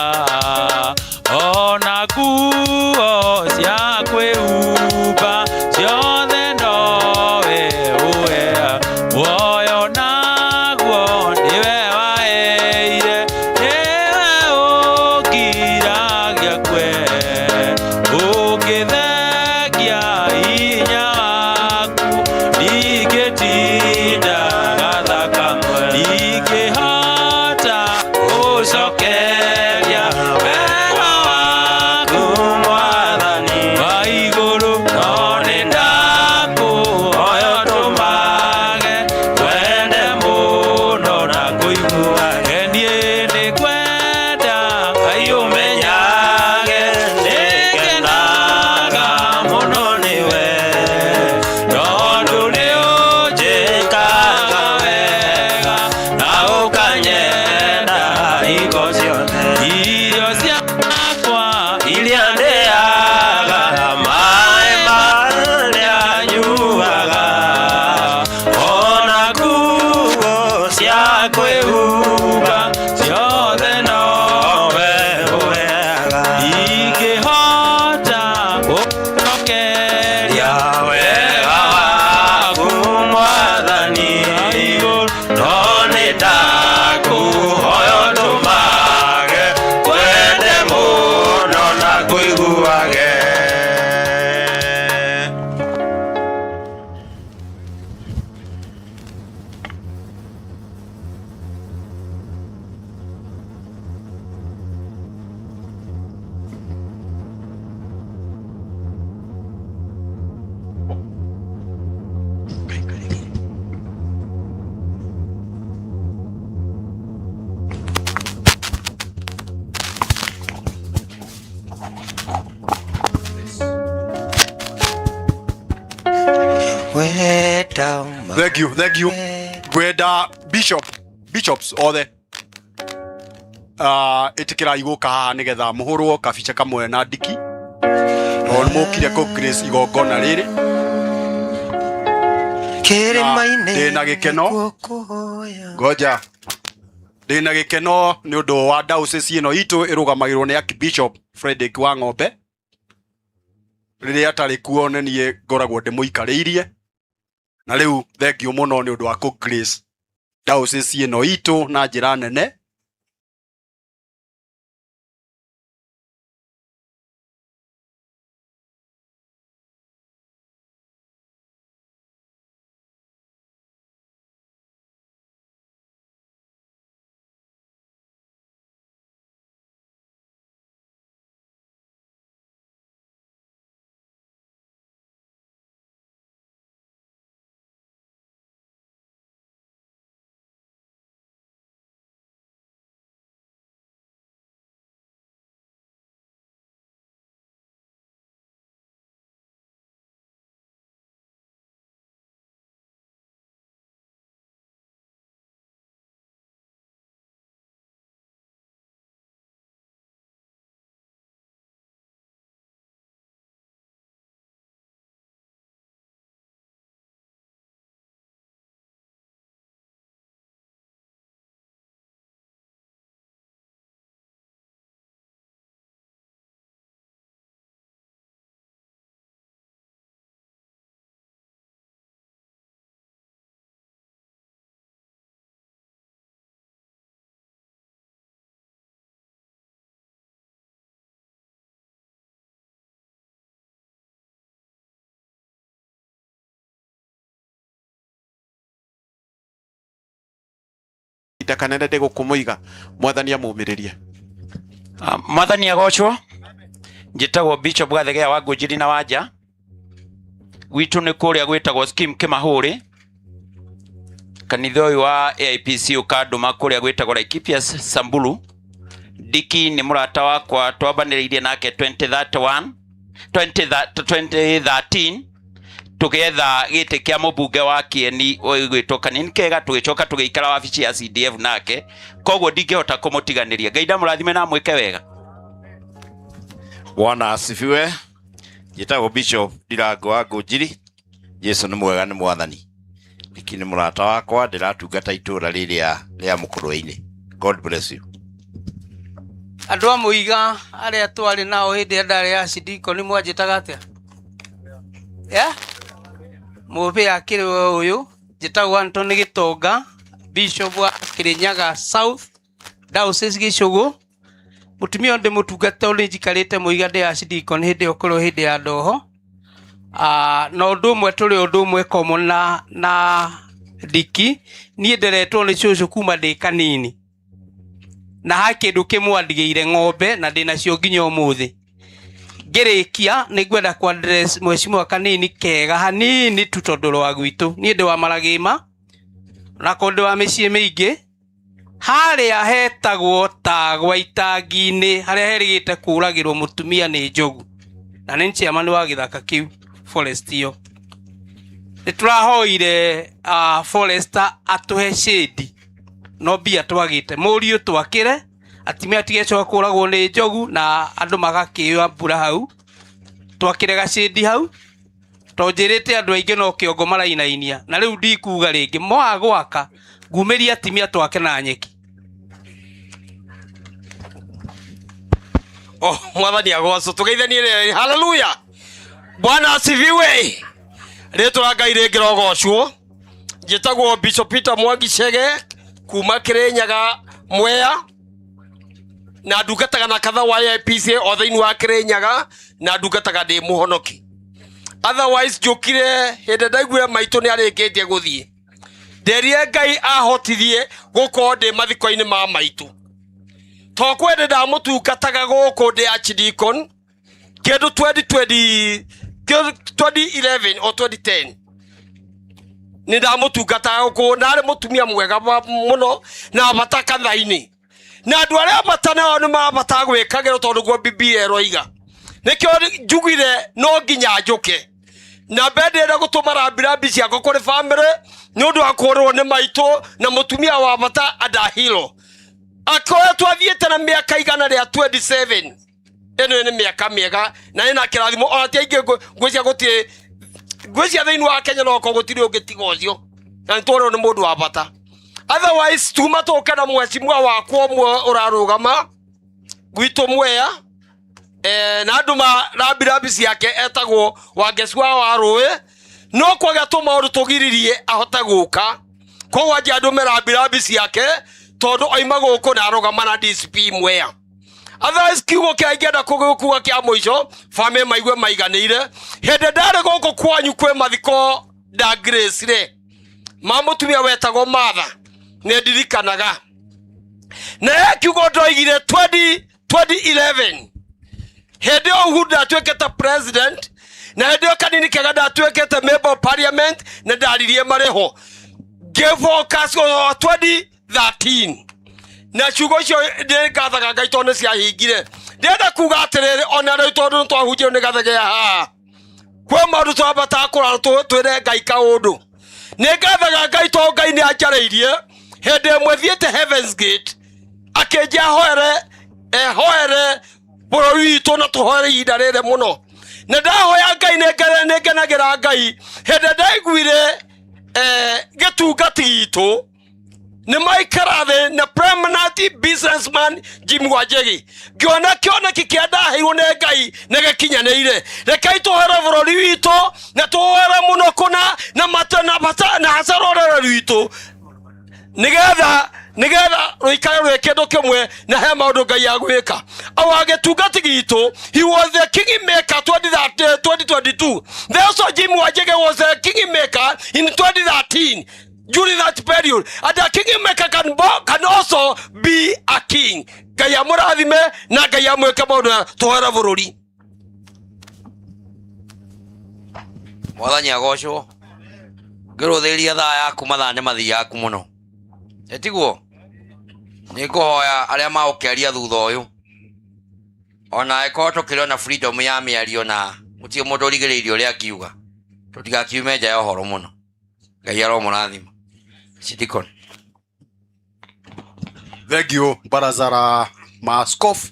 Thank you, thank you. Ngwenda bishop, bishops othe ĩtĩkĩrai gũka haha nĩgetha mũhũrwo kabica kamwe na ndiki tondũ nĩ mũkire kũ grace igongona rĩrĩ. Kĩrĩma-inĩ Ndĩna gĩkeno, ngoja, ndĩna gĩkeno nĩ ũndũ wa diocese ĩno itũ ĩrũgamagĩrwo nĩ Archbishop Frederick wa Ng'ombe. Rĩrĩa atarĩ kuo nĩ niĩ ngoragwo ndĩmũikarĩirie, na rĩu thank you mũno nĩ ũndũ wa kũ grace diocese ĩno itũ na njĩra nene. Kahinda kanene ndĩ gũkũ mũiga mwathani amũmĩrĩrie. Mwathani agocwo. Njĩtagwo Bishop Gathegea wa Ngũnjiri na Wanja. Gwitũ nĩ kũrĩa gwĩtagwo Scheme Kĩmahũrĩ. Kanitha ũyũ wa AIPC ũkandũma kũrĩa gwĩtagwo Laikipia Samburu. Diki nĩ mũrata wakwa, twambanĩrĩirie nake 2031 2013 tũgĩetha gĩtĩ kĩa mũmbunge wa Kieni ũgwĩtwo Kanini Kega, tũgĩcoka tũgĩikara wabici ya CDF nake, koguo ndingĩhota kũmũtiganĩria. Ngai ndamũrathime na amwĩke wega. Bwana asifiwe. Njĩtagwo Bishop Ndirango wa Ngũnjiri. Jesu nĩ mwega, nĩ mwathani. Diki nĩ mũrata wakwa, ndĩratungata itũũra rĩrĩa rĩa Mũkũrwe-inĩ. God bless you. Andũ a mũiga arĩa twarĩ nao hĩndĩ ĩrĩa ndarĩ acidikoni mwanjĩtaga atĩa? Yeah? Mũbĩ akĩrĩ we ũyũ, njĩtagwo Anthony Gĩtonga, Bishop wa Kĩrĩnyaga South, Diocese Gĩcũgũ. Mũtumia ũyũ ndĩmũtungata tondũ nĩnjikarĩte mũiga ndĩ acidikoni hĩndĩ ĩyo kũrĩ hĩndĩ ya ndoho. Na ũndũ ũmwe tũrĩ ũndũ ũmwe common na Diki, niĩ nderetwo nĩ cũcũ kuma ndĩ kanini. Na ha kĩndũ kĩmwe andigĩire ng'ombe na ndĩnacio nginya ũmũthĩ. Ngĩrĩkia nĩ ngwenda ku address mheshimiwa kanini kega hanini tu tondũ rwa gwitũ. Niĩ ndĩ wa Maragĩma na ko ndĩ wa mĩciĩ mĩingĩ. Harĩa hetagwo Tagwa itangi-inĩ harĩa herĩgĩte kũragĩrwo mũtumia nĩ njogu, na nĩ chairman wa gĩthaka kĩu forest ĩyo. Nĩ tũrahoire forester atũhe shade, no mbia twagĩte. Mũriũ twakĩre atumia atigecoka kũragwo nĩ njogu na andũ magakĩũa mbura hau, twakĩre gacĩndi hau to njĩrĩte andũ aingĩ no kĩongo marainainia, na rĩu ndikuga rĩngĩ mwaga gwaka ngumĩria atumia twake na nyeki. Oh, mwathani agocwo, tũgeithanie rĩrĩ. Haleluya, Bwana asifiwe. Rĩtwa rĩa Ngai rĩngĩrogocwo. Njĩtagwo Bishop Peter Mwangi Chege kuma Kĩrĩnyaga Mwea, na ndungataga na katha wa AIPC o thĩinĩ wa Kĩrĩnyaga, na ndungataga ndĩ mũhonoki. Otherwise njũkire hĩndĩ ndaiguire maitũ nĩ arĩkĩtie gũthiĩ, nderire Ngai ahotithie gũkorwo ndĩ mathiko-inĩ ma maitũ, to kwende ndamũtungataga gũkũ ndĩ archdeacon kĩndũ 2011 or 2010 nĩ ndamũtungataga gũkũ, na arĩ mũtumia mwega mũno na bata kanitha-inĩ, na andũ arĩa bata nao nĩ mabata gwĩkagĩrwo tondũ guo Bibilia ĩroiga. Nĩkĩo njugire no nginya njũke. Na mbere ndĩrenda gũtũma rambirambi ciakwa kũrĩ bamĩrĩ nĩ ũndũ wa kũrwo nĩ maitũ na mũtumia wa bata Adahilo. Akoretwo athiĩte na mĩaka 127. Ĩno nĩ mĩaka mĩega na ĩna kĩrathimo, ona ti aingĩ ngwĩciria gũtirĩ, ngwĩciria thĩinĩ wa Kenya no okorwo gũtirĩ ũngĩ tiga ũcio, na nĩ tworwo nĩ mũndũ wa bata. Otherwise tuma tũke na mheshimiwa wakwa ũmwe ũrarũgama gwitũ Mwea, na andũ ma rambirambi ciake etagwo Wangeci wa Warũĩ, no kwaga tũmaũndũ tũgiririe ahote gũka, koguo anjia ndũme rambirambi ciake tondũ oima gũkũ na arũgama na DCP Mwea. Otherwise kiugo kĩrĩa ingĩenda kũgĩkuga kĩa mũico, bamĩrĩ maigue maiganĩire. Hĩndĩ ndarĩ gũkũ kwanyu kwĩ mathiko nda Grace rĩ, ma mũtumia wetagwo Martha, nĩ ndirikanaga na he kiugo ndoigire 2011 hĩndĩ ĩyo Uhuru ndatuĩkĩte president, na hĩndĩ ĩyo Kanini Kega ndatuĩkĩte member of parliament, na ndaririe marĩho ngĩfocus o 2013, na ciugo icio ndĩngathaga Ngai tondũ nĩ ciahingire. Ndĩrenda kuga atĩrĩrĩ, ona rĩu tondũ nĩ twahunjio nĩ Gathegea haha, kwĩ maũndũ twambataga kũrora twĩre Ngai kaũndũ. Nĩ ngathaga Ngai tondũ Ngai nĩ anjarĩirie hĩndĩ ĩmwe thiĩte Heaven's Gate, akĩnjia hoere bũrũri witũ na tũhoere ihinda rĩrĩ mũno. Na ndahoya Ngai nĩ ngenagĩra Ngai hĩndĩ ndaiguire gĩtungati gitũ nĩ maikara thĩ na preeminent businessman Jim Wanjigi, ngĩona kĩoneki kĩa ndaheirwo nĩ Ngai nĩ gĩkinyanĩire. Rekei tũhoere bũrũri witũ na tũhoere mũno kũna na mata na bata na hasara rũrĩrĩ rwitũ, nĩgetha rũikare rwĩ kĩndũ kĩmwe, na he maũndũ Ngai agwĩka. Awa gĩtungati gitũ, he was the king maker 2022. Therefore Jim Wanjigi was the king maker in 2013 during that period, and a king maker can also be a king. Ngai amũrathime na Ngai amwĩke maũndũ mega. Tũhoere bũrũri. Mwathani agocwo. Ngĩrũthĩria thaa yaku, mathaa nĩ mathiaku mũno, ĩtiguo? Nĩ ngũhoya arĩa magũkĩaria thutha ũyũ, ona angĩkorwo tũkĩrĩ ona freedom ya mĩario na gũtirĩ mũndũ ũrigĩrĩirie ũrĩa akiuga, tũtigakiume nja ya ũhoro mũno. Ngai aromũrathima. Sidikon. Thank you baraza la maaskofu.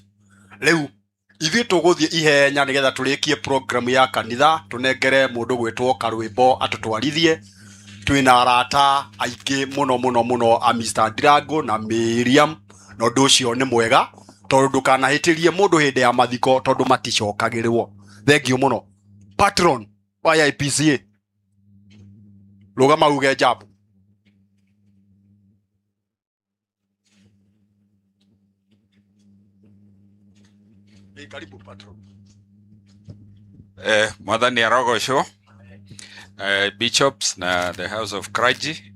Rĩu ithuĩ tũgũthiĩ ihenya nĩgetha tũrĩkie program ya kanitha, tũnengere mũndũ gwĩtwo Karwĩmbo atũtwarithie. Twĩna arata aingĩ mũno mũno mũno a Mr. Ndirango na Miriam, na ũndũ ũcio nĩ mwega tondũ ndũkanahĩtĩrie mũndũ hĩndĩ ya mathiko tondũ maticokagĩrwo. Thank you mũno. Patron wa IPCA, rũgama uge jambo. Hey, karibu patron. Mwathani arogocwo. Bishops na the House of Clergy,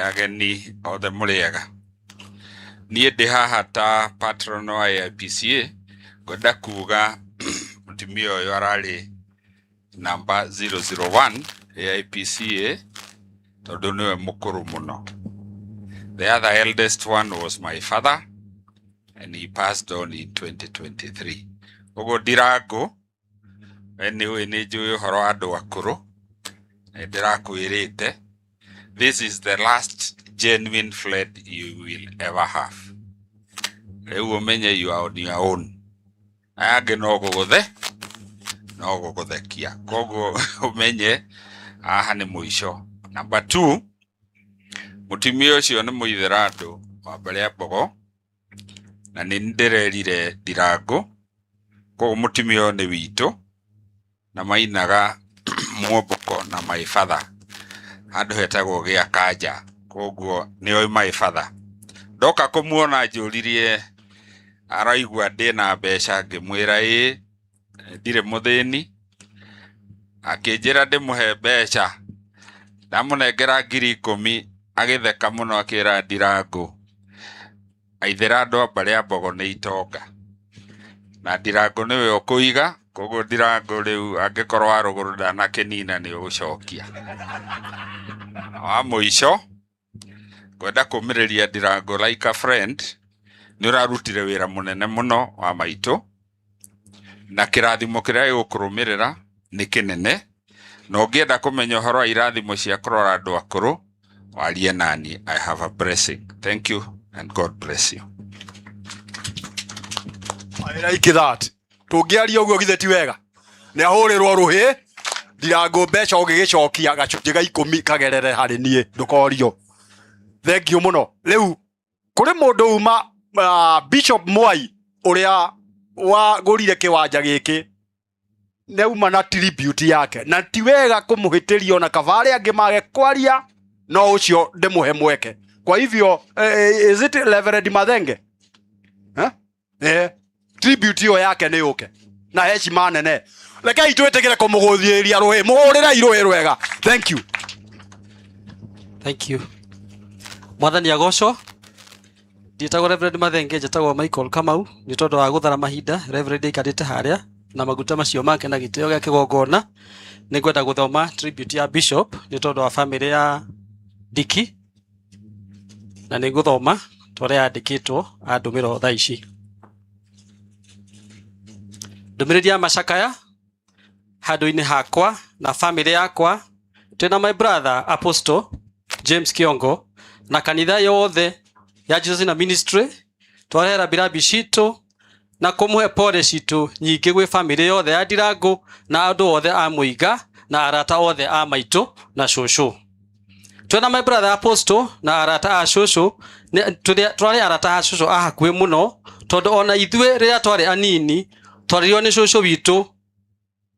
ageni othe mũrĩega. Niĩ ndĩ haha ta patron wa AIPCA, ngwenda kuga mũtumia ũyũ ararĩ namba 001 AIPCA tondũ nĩwe mũkũrũ mũno. The other eldest one was my father and he passed on in 2023. Ũguo Ndirango, anyway, nĩ njũĩ ũhoro wa andũ akũrũ, nĩ ndĩrakwĩrĩte, this is the last genuine friend you will ever have. Rĩu ũmenye you are on your own. Aya angĩ no gũgũthe, no gũgũthekia. Koguo ũmenye haha nĩ mũico. Number 2, mũtumia ũcio nĩ mũithĩra andũ wa mbere ya mbogo, na nĩ ndĩrerire Ndirango, koguo mũtumia ũyũ nĩ witũ, na mainaga muomboko na my father handũ hetagwo gĩa kanja, koguo nĩ oĩ my father. Ndoka kũmuona njũririe araigua ndĩna mbeca, ngĩmwĩra ĩĩ ndirĩ mũthĩni, akĩnjĩra ndĩmũhe mbeca, ndamũnengera 10,000, agĩtheka mũno akĩra Ndirango aithĩra andũ a mbarĩ ya mbogo nĩ itonga, na Ndirango nĩwe ũkũiga, koguo Ndirango rĩu angĩkorwo wa rũgũrũ ndanakĩnina nĩ ũgũcokia. Wa mũico ngwenda kũmĩrĩria Ndirango like a friend, nĩ ũrarutire wĩra mũnene mũno wa maitũ, na kĩrathimo kĩrĩa gĩgũkũrũmĩrĩra nĩ kĩnene. Na ũngĩenda kũmenya ũhoro wa irathimo cia kũrora andũ akũrũ, warie nani. I have a blessing. Thank you and God bless you. I like that. Tũngĩaria ũguo githĩ ti wega? Nĩ ahũrĩrwo rũhĩ ndirangũ mbeca ũgĩgĩcokia gacunjĩ ga 10 kagerere harĩ niĩ ndũkorio. Thank you mũno. Rĩu kũrĩ mũndũ uma Bishop Mwai ũrĩa wagũrire kĩwanja gĩkĩ nĩauma na tribute yake, na ti wega kũmũhĩtĩria ona kaba arĩa angĩ mage kwaria, no ũcio ndĩmũhe mweke. Kwa hivyo is it Reverend Mathenge? Eh? Tribute ĩyo yake nĩ yũke na heshima nene. Rekei twĩtĩkĩre kũmũgũthĩrĩria rũhĩ, mũhũrĩrei rũhĩ rwega. Thank you. Thank you. Mwathani agocwo. Ndiĩtagwo Reverend Mathenge, njĩtagwo Michael Kamau. Nĩ tondũ wa gũthara mahinda, Reverend aikarĩte harĩa na maguta macio make na gĩtĩo gĩa kĩgongona. Nĩ ngwenda gũthoma tribute ya Bishop nĩ tondũ wa family ya Diki, na nĩ ngũthoma ta ũrĩa yandĩkĩtwo andũmĩrwo thaa ici. Ndũmĩrĩri ya macakaya handũ-inĩ hakwa na family yakwa, twĩna my brother Apostle James Kiongo na kanitha yothe ya Jesus na Ministry, twarehera birabi citũ na kũmũhe pole citũ nyingĩ gwĩ family yothe ya Ndirangu na andũ othe a Mũiga na arata othe a maitũ na cũcũ. Twĩna my brother Apostle na arata a cũcũ, twarĩ arata a cũcũ a hakuhĩ mũno, tondũ ona ithuĩ rĩrĩa twarĩ anini twarĩirwo nĩ cũcũ witũ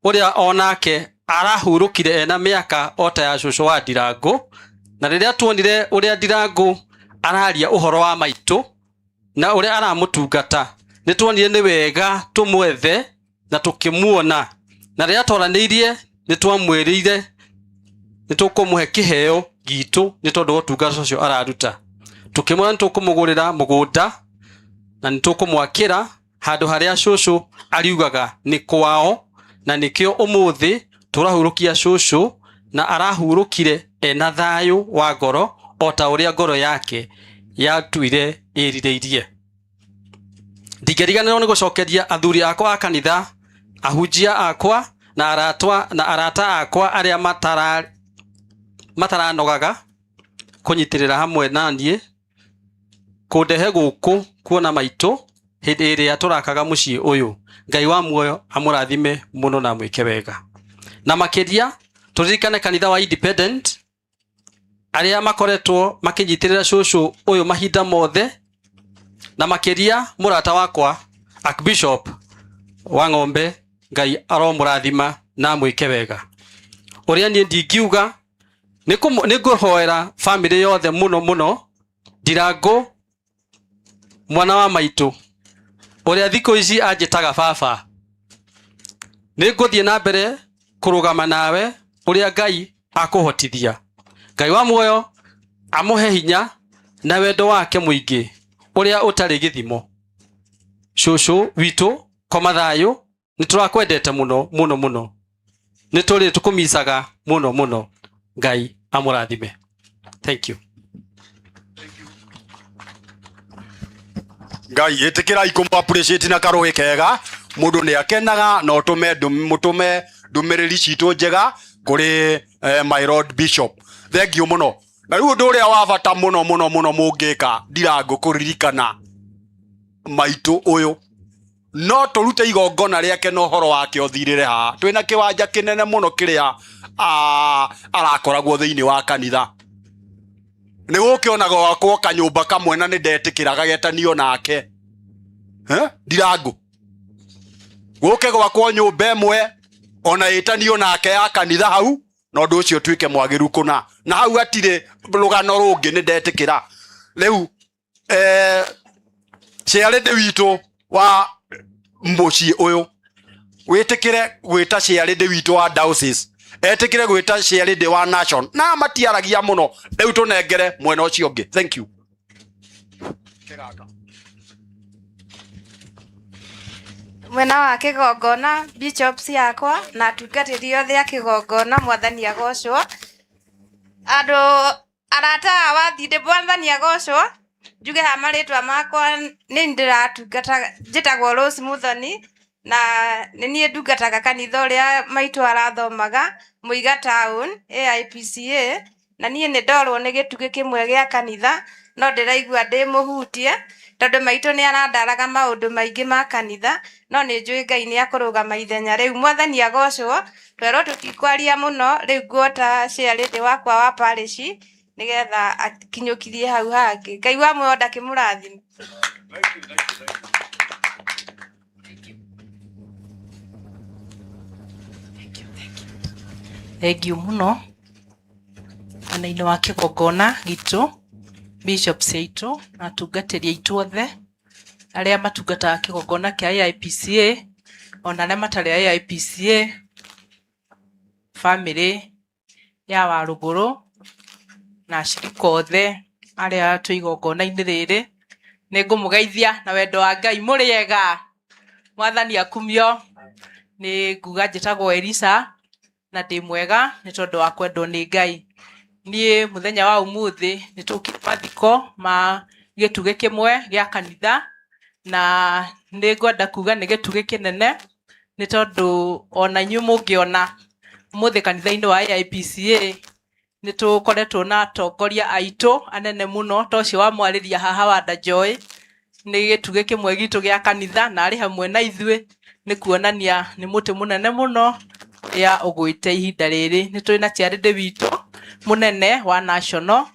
ũrĩa onake arahurũkire ena mĩaka o ta ya cũcũ wa Ndirangu. Na rĩrĩa tuonire ũrĩa Ndirangu araria ũhoro wa maitũ na ũrĩa aramũtungata, nĩ tuonire nĩ wega tũmwethe na tũkĩmuona. Na rĩrĩa twaranĩirie nĩ twamwĩrĩire nĩ tũkũmũhe kĩheo gitũ nĩ tondũ wa ũtungata ũcio araruta. Tũkĩmwĩra nĩ tũkũmũgũrĩra mũgũnda na nĩ tũkũmwakĩra handũ harĩa cũcũ ariugaga nĩ kwao, na nĩkĩo ũmũthĩ tũrahurũkia cũcũ, na arahurũkire ena thayũ wa ngoro o ta ũrĩa ngoro yake yatuire ĩrirĩirie. Ndingĩriganĩrwo nĩ gũcokeria athuri akwa a kanitha, ahunjia akwa na aratwa na arata akwa arĩa mataranogaga kũnyitĩrĩra hamwe na niĩ kũndehe gũkũ kuona maitũ hĩndĩ ĩrĩa tũrakaga mũciĩ ũyũ. Ngai wa muoyo amũrathime mũno na amwĩke wega. Na makĩria tũririkane kanitha wa Independent arĩa makoretwo makĩnyitĩrĩra cũcũ ũyũ mahinda mothe, na makĩria mũrata wakwa Archbishop wa Ng'ombe, Ngai aromũrathima na amwĩke wega. Ũrĩa niĩ ndingiuga nĩ ngũhoera family yothe mũno mũno. Ndirangu mwana wa maitũ ũrĩa thikũ ici anjĩtaga baba, nĩ ngũthiĩ na mbere kũrũgama nawe ũrĩa Ngai akũhotithia. Ngai wa muoyo amũhe hinya na wendo wake mũingĩ ũrĩa ũtarĩ gĩthimo. Cũcũ witũ koma thayũ, nĩ tũrakwendete mũno mũno mũno, nĩ tũrĩ tũkũmicaga mũno mũno. Ngai amũrathime. Thank you. Ngai ĩtĩkĩrai kũmũ appreciate na karũĩ kega. Mũndũ nĩ akenaga na ũtũme mũtũme ndũmĩrĩri citũ njega kũrĩ my Lord Bishop. Thank you mũno. Na rĩu ũndũ ũrĩa wa bata mũno mũno mũno mũngĩka Ndirangu kũririkana maitũ ũyũ, no tũrute igongona rĩake na ũhoro wake ũthirĩre haha. Twĩna kĩwanja kĩnene mũno kĩrĩa arakoragwo thĩinĩ wa kanitha. Nĩ gũkĩonaga gwakwo kanyũmba kamwe na nĩ ndetĩkĩra gagetanio nake. Ndirangu gũke gwakwo nyũmba ĩmwe ona ĩtanio nake ya kanitha hau, na ũndũ ũcio ũtuĩke mwagĩru kũna. Na hau hatirĩ rũgano rũngĩ, nĩ ndetĩkĩra. Rĩu ciarĩndĩ witũ wa mũciĩ ũyũ, wĩtĩkĩre gwĩta ciarĩndĩ witũ wa diocese, etĩkĩre gwĩta ciarĩndĩ wa nation, na matiaragia mũno. Rĩu tũnengere mwena ũcio ũngĩ. Thank you. Mwena wa kĩgongona, bishops yakwa na atungatĩri othe a kĩgongona, mwathani agocwo. Andũ arata a wathindĩ, mwathani agocwo. Njuge ha marĩtwa makwa, nĩ ndĩratungata, njĩtagwo Rose Muthoni, Na nĩ niĩ ndungataga kanitha ũrĩa maitũ arathomaga Mũiga Town AIPCA, na niĩ nĩ ndorwo nĩ gĩtugĩ kĩmwe gĩa kanitha, no ndĩraigua ndĩ mũhutie tondũ maitũ nĩ arandaraga maũndũ maingĩ ma kanitha, no nĩ njũĩ Ngai nĩ akũrũgama ithenya rĩu. Mwathani agocwo. Twerwo tũtikwaria mũno, rĩu nguota chairlady wakwa wa parish nĩgetha akinyũkirie hau hangĩ. Ngai wa muoyo ndakĩmũrathime. Thengiũ mũno mwena-inĩ wa kĩgongona gitũ, bishops aitũ na atungatĩri aitũ othe arĩa matungataga kĩgongona kĩa AIPCA ona arĩa matarĩ a AIPCA, bamĩrĩ ya Warũgũrũ na acirika othe arĩa twĩ igongona-inĩ rĩrĩ, nĩ ngũmũgeithia na wendo wa Ngai. Mũrĩ ega? Mwathani akumio. Nĩ nguga njĩtagwo Elisa na ndĩ mwega nĩ tondũ wa kwendwo nĩ Ngai. Niĩ mũthenya wa ũmũthĩ nĩ tũkire mathiko ma gĩtugĩ kĩmwe gĩa kanitha, na nĩ ngwenda kuga nĩ gĩtugĩ kĩnene nĩ tondũ ona inyuĩ mũngĩona ũmũthĩ kanitha-inĩ wa AIPCA nĩ tũkoretwo na atongoria aitũ anene mũno, ta ũcio wamwarĩria haha Wanda Joy nĩ gĩtugĩ kĩmwe gitũ gĩa kanitha na arĩ hamwe na ithuĩ, nĩ kuonania nĩ mũtĩ mũnene mũno ya ũgwĩte ihinda rĩrĩ. Nĩ tũrĩ na chairlady witũ mũnene wa national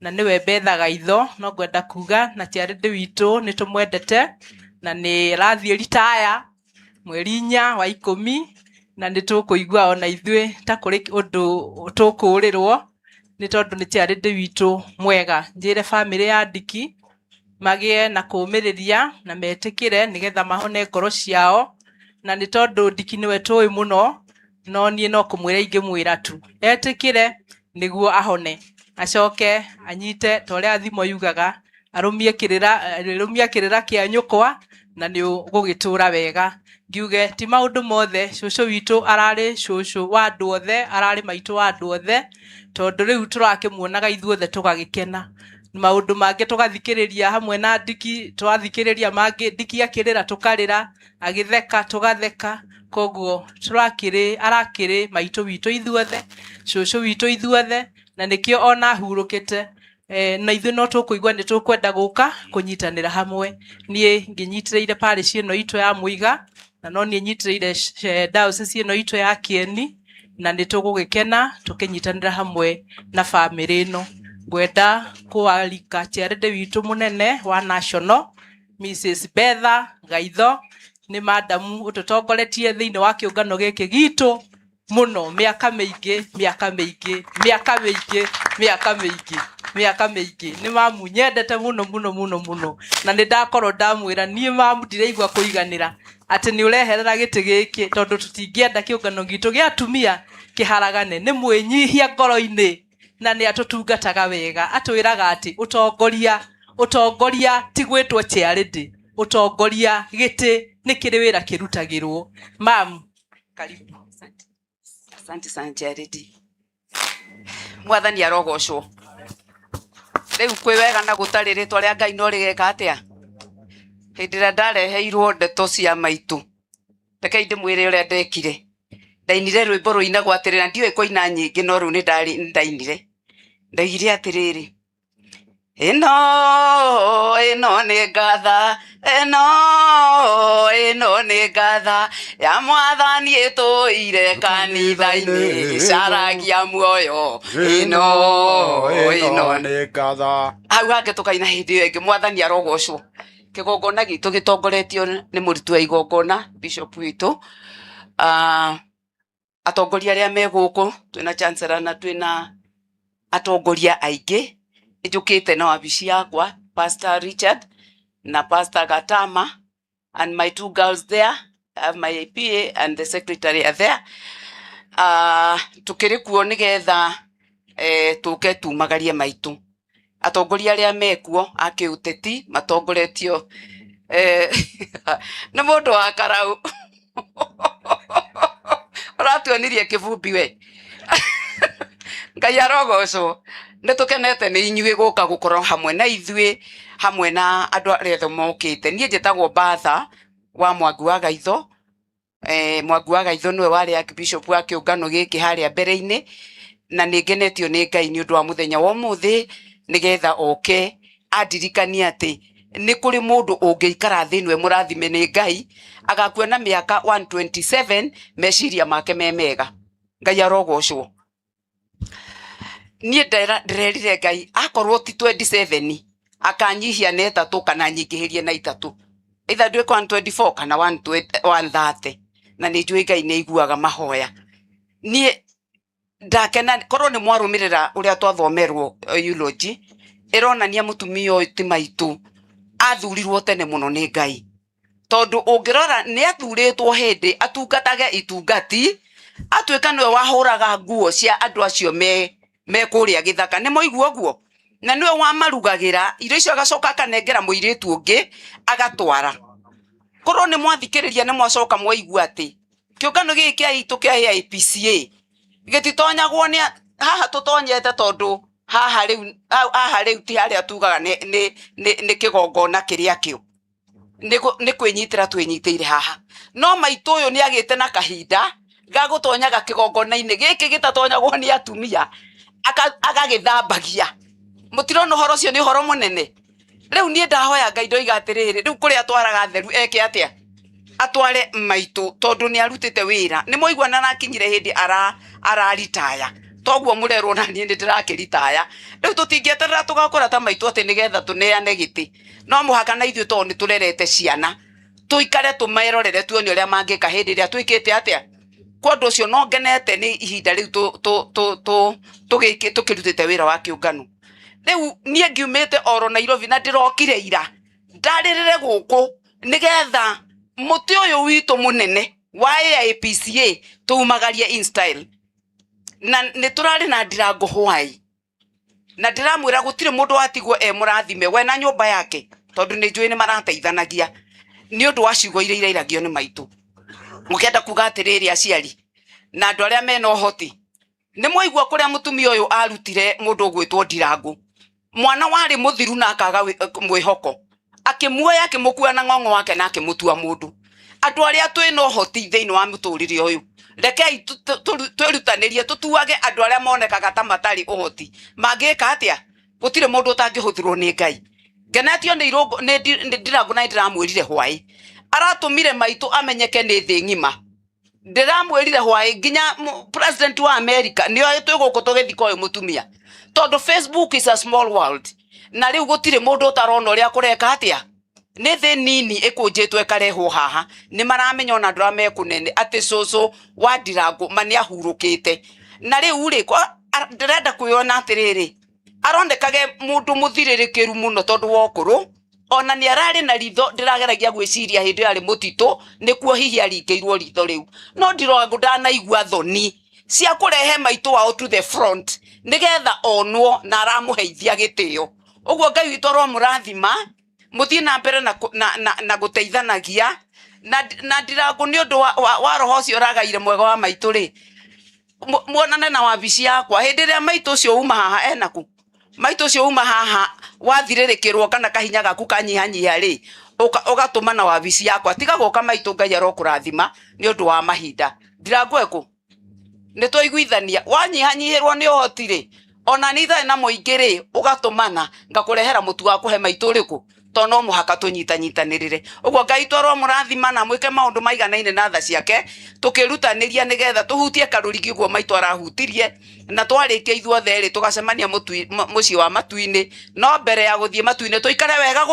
na nĩwe Betha Gaitho, no ngwenda kuga na chairlady witũ nĩ tũmwendete na nĩ arathiĩ ritaya mweri 4 wa 10, na nĩ tũkũigua ona ithuĩ ta kũrĩ ũndũ tũkũrĩrwo nĩ tondũ nĩ chairlady witũ mwega. Njĩre bamĩrĩ ya Ndiki magĩe na kũũmĩrĩria na metĩkĩre nĩgetha mahone ngoro ciao, na nĩ tondũ Ndiki nĩwe tũĩ mũno, no niĩ no kũmwĩra ingĩmwĩra tu etĩkĩre nĩguo ahone, acoke anyite ta ũrĩa thimo yugaga, arũmie kĩrĩra, arũmia kĩrĩra kĩa nyũkwa na nĩ ũgũgĩtũra wega. Ngiuge ti maũndũ mothe, cũcũ witũ ararĩ cũcũ wa andũ othe, ararĩ maitũ wa andũ othe, tondũ rĩu tũrakĩmuonaga ithuothe tũgagĩkena. Maũndũ mangĩ tũgathikĩrĩria hamwe na Ndiki, twathikĩrĩria mangĩ Ndiki akĩrĩra tũkarĩra, agĩtheka tũgatheka, koguo tũrakĩrĩ arakĩrĩ maitũ witũ ithuothe, cũcũ witũ ithuothe, na nĩkĩo ona ahurũkĩte na ithuĩ no tũkũigua nĩ tũkwenda gũka kũnyitanĩra hamwe. Niĩ ngĩnyitĩrĩire parish ĩno itũ ya Mũiga, na no niĩ nyitĩrĩire diocese ĩno itũ ya Kĩeni, na nĩ tũgũgĩkena tũkĩnyitanĩra hamwe na bamĩrĩ ĩno. Ngwenda kũarika chairlady witũ mũnene wa national Mrs Betha Gaitho, nĩ madamu ũtũtongoretie thĩinĩ wa kĩũngano gĩkĩ gitũ mũno mĩaka mĩingĩ, mĩaka mĩingĩ, mĩaka mĩingĩ, mĩaka mĩingĩ, mĩaka mĩingĩ. Nĩ mamu nyendete mũno mũno mũno mũno, na nĩ ndakorwo ndamwĩra niĩ mamu ndiraigua kũiganĩra atĩ nĩ ũreherera gĩtĩ gĩkĩ, tondũ tũtingĩenda kĩũngano gitũ gĩa atumia kĩharagane. Nĩ mwĩnyihia ngoro-inĩ na nĩ atũtungataga wega, atwĩraga atĩ ũtongoria, ũtongoria ti gwĩtwo chairlady, ũtongoria gĩtĩ nĩ kĩrĩ wĩra kĩrutagĩrwo. Mamu, karibu. Asante sana Charity. Mwathani arogocwo. Rĩu kwĩ wega na gũtarĩ rĩtwa rĩa Ngai no rĩgeka atĩa? Hĩndĩ ĩrĩa ndareheirwo ndeto cia maitũ, rekei ndĩmwĩre ũrĩa ndekire. Ndainire rwĩmbo rũinagwo atĩrĩ, na ndiũĩ kũina nyingĩ, no rĩu nĩ ndainire. Ndaigire atĩrĩrĩ, ĩno ĩno nĩ ngatha, ĩno ĩno nĩ ngatha ya mwathani ĩtũire kanitha-inĩ, ĩcaragia muoyo, ĩno ĩno nĩ ngatha. Hau hangĩ tũkaina hĩndĩ ĩyo ĩngĩ, mwathani arogocwo. Kĩgongona gitũ gĩtongoretio nĩ mũruti wa igongona bishop witũ, atongoria arĩa me gũkũ, twĩna chancellor na twĩna atongoria aingĩ. Njũkĩte na wabici yakwa, Pastor Richard na Pastor Gatama and my two girls there. I have my PA and the secretary are there. Tukĩrĩ kuo nĩgetha tũke tumagarie maitũ. Atongoria arĩa mekuo a kĩũteti matongoretio nĩ mũndũ wa karau ũratuonirie kĩbumbi we. Ngai arogocwo. Nĩ tũkenete nĩ inyuĩ gũka gũkorwo hamwe na ithuĩ, hamwe na andũ arĩa othe mokĩte. Niĩ njĩtagwo Batha wa Mwangi wa Gaitho, Mwangu wa Gaitho nĩwe warĩ Archbishop wa kĩũngano gĩkĩ harĩa mbere-inĩ, na nĩ ngenetio nĩ Ngai nĩ ũndũ wa mũthenya wa ũmũthĩ, nĩgetha oke andirikanie atĩ nĩ kũrĩ mũndũ ũngĩikara thĩ ĩno e mũrathime nĩ Ngai, agakua na mĩaka 127 meciria make me mega. Ngai arogocwo. Niĩ ndĩrerire Ngai akorwo ti 27 akanyihia na 3 kana nyingĩhĩrie na 3, either nduĩke 124 kana 130, na nĩ njũĩ Ngai nĩ aiguaga mahoya. Niĩ ndakena korwo nĩ mwarũmĩrĩra ũrĩa twathomerwo eulogy, ĩronania mũtumia ũyũ ti maitũ athurirwo tene mũno nĩ Ngai, tondũ ũngĩrora nĩ athurĩtwo hĩndĩ atungatage itungati, atuĩka nĩwe wahũraga nguo cia andũ acio me kũrĩa gĩthaka, nĩ mwaigua ũguo, na nĩwe wamarugagĩra irio icio, agacoka akanengera mũirĩtu ũngĩ agatwara. Korwo nĩ mwathikĩrĩria nĩ mwacoka mwaigua atĩ kĩũngano gĩkĩ kĩa itũ kĩa AIPCA gĩtitonyagwo nĩ haha tũtonyete, tondũ haha rĩu, haha rĩu ti harĩa tugaga nĩ kĩgongona kĩrĩa kĩo nĩ kwĩnyitĩra twĩnyitĩire haha, no maitũ ũyũ nĩ agĩte na kahinda ga gũtonyaga kĩgongona-inĩ gĩkĩ gĩtatonyagwo nĩ atumia, agagĩthambagia. Mũtirona ũhoro ũcio nĩ ũhoro mũnene. Rĩu niĩ ndahoya Ngai ndoiga atĩrĩrĩ, rĩu kũrĩa atwaraga theru eke atĩa? Atware maitũ, tondũ nĩ arutĩte wĩra. Nĩ mwaigua na arakinyire hĩndĩ araritaya, toguo mũrerwo na niĩ nĩ ndĩrakĩritaya. Rĩu tũtingĩeterera tũgakũra ta maitũ atĩ nĩgetha tũneane gĩtĩ, no mũhaka na ithuĩ tondũ nĩ tũrerete ciana tũikare tũmerorere tuone ũrĩa mangĩka hĩndĩ ĩrĩa twĩkĩte atĩa. Kwa ũndũ ũcio no ngenete nĩ ihinda rĩu tũkĩrutĩte wĩra wa kĩũngano. Rĩu niĩ ngiumĩte oro Nairobi na ndĩrokire ira ndarĩrĩre gũkũ nĩgetha mũtĩ ũyũ witũ mũnene wa AIPCA tũumagarie in style, na nĩ tũrarĩ na ndirango hwai, na ndĩramwĩra gũtirĩ mũndũ watigwo e mũrathime we na nyũmba yake, tondũ nĩ njũĩ nĩ marateithanagia nĩ ũndũ wa ciugo iria irairagio nĩ maitũ. Mũkĩenda kuga atĩrĩrĩ, aciari na andũ arĩa mena ũhoti, nĩ mwaigua kũrĩa mũtumia ũyũ arutire mũndũ ũgwĩtwo Ndirango, mwana warĩ mũthiru na akaga mwĩhoko, akĩmuoya akĩmũkua na ng'ong'o wake na akĩmũtua mũndũ. Andũ arĩa twĩna ũhoti thĩinĩ wa mũtũrĩre ũyũ, rekei twĩrutanĩrie tũtuage andũ arĩa monekaga ta matarĩ ũhoti mangĩka atĩa. Gũtirĩ mũndũ ũtangĩhũthĩrwo nĩ Ngai. Ngenetio nĩ irũngũ, nĩ Ndirango na ndĩramwĩrire hwaĩ aratũmire maitũ amenyeke nĩ thĩ ng'ima. Ndĩramwĩrire hwaĩ nginya president wa America nĩoĩ twĩ gũkũ tũgĩthika ũyũ mũtumia, tondũ Facebook is a small world, na rĩu gũtirĩ mũndũ ũtarona ũrĩa kũreka atĩa. Nĩ thĩ nini ĩkũnjĩtwo ĩkarehwo haha, nĩ maramenya ona andũ arĩa me kũnene atĩ cũcũ wa Ndirango ma nĩ ahurũkĩte. Na rĩu rĩ, ndĩrenda kwĩona atĩrĩrĩ, aronekage mũndũ mũthirĩrĩkĩru mũno tondũ wa ũkũrũ, ona nĩ ararĩ na ritho. Ndĩrageragia gwĩciria hĩndĩ ĩyo arĩ mũtitũ nĩkuo hihi aringĩirwo ritho rĩu, no Ndirango ndanaigua thoni cia kũrehe maitũ wao to the front nĩgetha onwo na aramũheithia gĩtĩo. Ũguo Ngai witũ aromũrathima, mũthiĩ na mbere na gũteithanagia na Ndirango nĩ ũndũ wa roho ũcio ũragaire mwega wa maitũ rĩ, muonane na wabici yakwa hĩndĩ ĩrĩa maitũ ũcio uma haha enaku, maitũ ũcio uma haha wathirĩrĩkĩrwo kana kahinya gaku kanyihanyiha rĩ, ũgatũma na wabici yakwa. Tiga gũka maitũ, Ngai arokũrathima nĩ ũndũ wa mahinda. Ndirango ekũ nĩ twaiguithania, wanyihanyihĩrwo nĩ ũhoti rĩ, ona nĩ itarĩ na mũingĩ rĩ, ũgatũmana ngakũrehera mũtu wa kũhe maitũ ũrĩkũ, tondũ no mũhaka tũnyitanyitanĩrĩre. Ũguo Ngai twaromũrathima na mwĩke maũndũ maiganaine na tha ciake, tũkĩrutanĩria nĩgetha tũhutie karũrigi ũguo maitũ arahutirie, na twarĩkia ithuothe rĩ, tũgacemania mũciĩ wa matu-inĩ. No mbere ya gũthiĩ matu-inĩ tũikare wega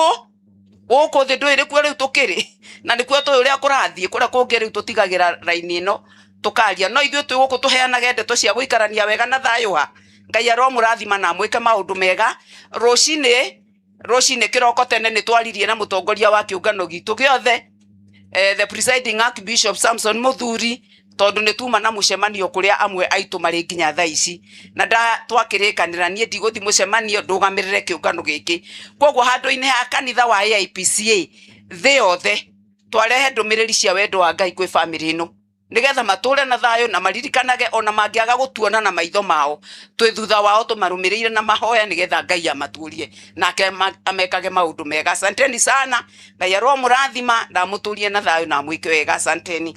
gũkũ thĩ, ndũĩ nĩkuo rĩu tũkĩrĩ, na nĩkuo tũĩ ũrĩa kũrathiĩ. Kũrĩa kũngĩ rĩu tũtigagĩra raini ĩno tũkaria, no ithuĩ twĩ gũkũ tũheanage ndeto cia gũikarania wega na thayũ ha. Ngai aromũrathima na amwĩke maũndũ mega. Rũcinĩ kĩroko tene nĩ twaririe na mũtongoria wa kĩũngano gitũ gĩothe, the presiding Archbishop Samson Muthuri, tondũ nĩ tuma na mũcemanio kũrĩa amwe aitũ marĩ nginya thaa ici, na twakĩrĩkanĩra niĩ ndigũthiĩ mũcemanio ndũgamĩrĩre kĩũngano gĩkĩ. Koguo handũ-inĩ ha kanitha wa AIPCA thĩ yothe twarehe ndũmĩrĩri cia wendo wa Ngai kwĩ bamĩrĩ ĩno, nĩgetha matũre na thayũ na maririkanage ona mangĩaga gũtuona na maitho mao, twĩ thutha wao tũmarũmĩrĩire na mahoya nĩgetha Ngai amatũrie nake amekage maũndũ mega. Asanteni sana, Ngai aromũrathima na amũtũrie na thayũ na amwĩke wega. Asanteni.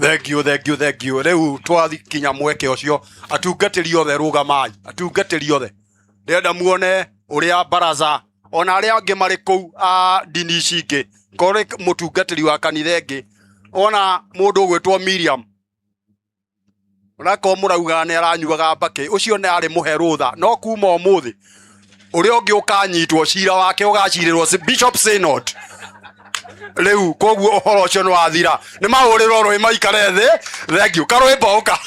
Thank you, thank you, thank you. Rĩu twakinya mweke ũcio, atungatĩri othe rũgamai, atungatĩri othe ndĩrenda muone ũrĩa baraza ona arĩa angĩ marĩ kũu a ndini ici ingĩ, korwo mũtungatĩri wa kanitha ĩngĩ, ona mũndũ ũgwĩtwo Miriam, onakorwo mũrauga nĩ aranyuaga mbakĩ, ũcio nĩ arĩ mũhe rũtha, no kuma ũmũthĩ ũrĩa ũngĩ ũkanyitwo cira wake ũgacirĩrwo Bishop Synod. Rĩu koguo ũhoro ũcio nĩ wathira, nĩ mahũrĩrwo rũĩ maikare thĩ. Thank you. Karwĩmbo ũka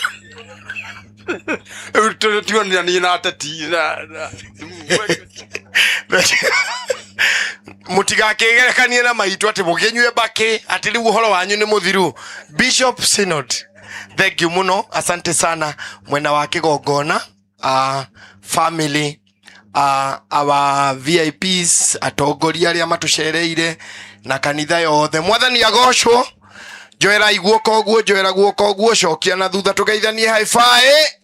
rĩu tionania niĩ na ateti Mũtigakĩgerekanie na maitũ atĩ mũkĩnyue mbakĩ atĩ rĩu ũhoro wanyu nĩ mũthiru. Bishop Synod, thank you mũno, asante sana. Mwena wa kĩgongona, family, our VIPs, atongoria arĩa matũcereire na kanitha yothe, mwathani agocwo. Njoerai guoko ũguo, njoera guoko ũguo, cokia na thutha tũgeithanie high five.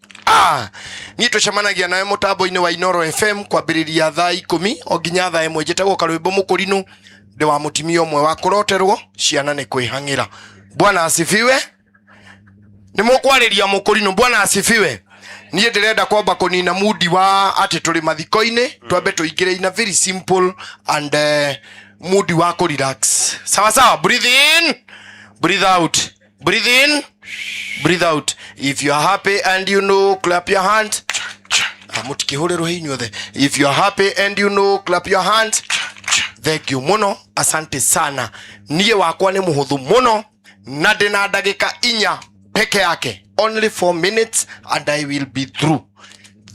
Niĩ tũcemanagia nawe mũtambo-inĩ wa Inoro FM kwambĩrĩria thaa 10 o nginya thaa 1. Njĩtagwo Karwĩmbo Mũkũrinũ, ndĩ wa mũtumia ũmwe wa kũroterwo ciana nĩ kwĩhang'ĩra. Bwana asifiwe. Nĩ mũkwarĩria Mũkũrinũ. Bwana asifiwe. Niĩ ndĩrenda kwamba kũnina mudi wa atĩ tũrĩ mathiko-inĩ, twambe tũingĩre in a very simple and mudi wa kũ relax. Sawa sawa, breathe in, breathe out, breathe in, breathe out. If you are happy and you know, clap your hand. Mũtikĩhũre rũhĩ inyuothe. If you are happy and you know, clap your hand. Thank you mũno, asante sana. Niĩ wakwa nĩ mũhũthũ mũno na ndĩna ndagĩka 4 peke yake, only 4 minutes and I will be through.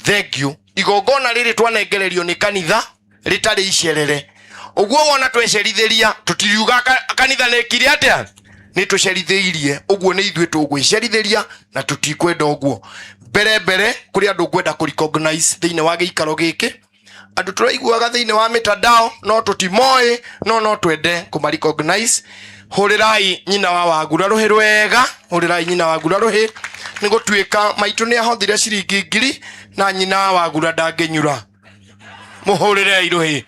Thank you. Igongona rĩrĩ twanengererio nĩ kanitha rĩtarĩ icerere, ũguo wona twecerithĩria tũtiriuga kanitha nĩ ĩkire atĩa, nĩ tũcerithĩirie. Ũguo nĩ ithuĩ tũgwĩcerithĩria na tũtikwenda ũguo. Mbere mbere kũrĩ andũ ngwenda kũ recognize thĩinĩ wa gĩikaro gĩkĩ, andũ tũraiguaga thĩinĩ wa mitandao no tũtimoĩ, no twende kũma recognize. Hũrĩrai nyina wa Wagura rũhĩ rwega, hũrĩrai nyina wa Wagura rũhĩ. Nĩ gũtuĩka maitũ nĩ ahothire ciringi 1000 na nyina wa Wagura ndangĩnyura, mũhũrĩrei rũhĩ.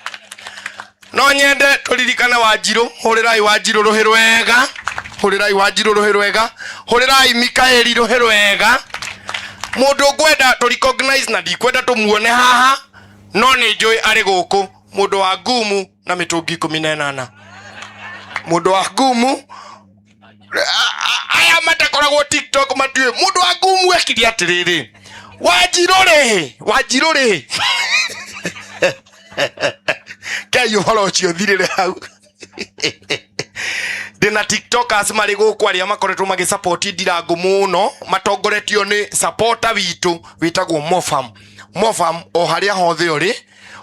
No nyende tũririkane Wanjirũ, hũrĩrai Wanjirũ rũhĩ rwega, hũrĩrai Wanjirũ rũhĩ rwega, hũrĩrai Mikaeli rũhĩ rwega. Mũndũ ngwenda tũ recognize na ndikwenda tũmuone haha, no nĩ njũĩ arĩ gũkũ, mũndũ wa ngumu na mĩtũngi 18, mũndũ wa ngumu. Aya matakoragwo TikTok matiũĩ mũndũ wa ngumu ekire atĩrĩrĩ, Wanjirũ rĩ, Wanjirũ rĩ, kei ũhoro ũcio ũthirĩre hau. Ndĩna tiktokers marĩ gũkũ arĩa makoretwo magĩsupport Ndirango mũno, matongoretio nĩ supporter witũ wĩtagwo Mofam. Mofam, o harĩa hothe ũrĩ,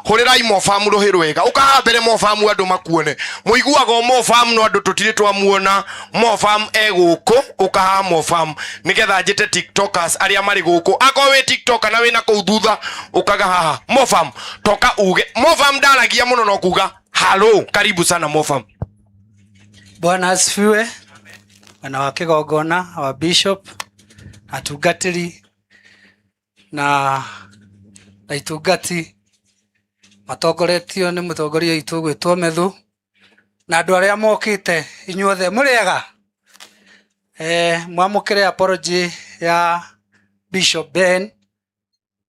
hũrĩrai Mofam rũhĩ rwega. Ũkaha mbere Mofam andũ makuone, mũiguaga o Mofam no andũ tũtirĩ twamuona. Mofam e gũkũ, ũkaha Mofam nĩgetha njĩte tiktokers arĩa marĩ gũkũ. Akorwo wĩ tiktoker na wĩna kũu thutha, ũkaga haha Mofam, toka uge. Mofam ndaragia mũno no kuga halo. Karibu sana Mofam. Bwana asifiwe. Mwena wa kĩgongona wa bishop, atungatĩri na itungati matongoretio nĩ mũtongoria witũ ũgwĩtwo Methu na andũ arĩa mokĩte, inyuothe mũrĩega. Mwamũkĩre apology ya Bishop Ben,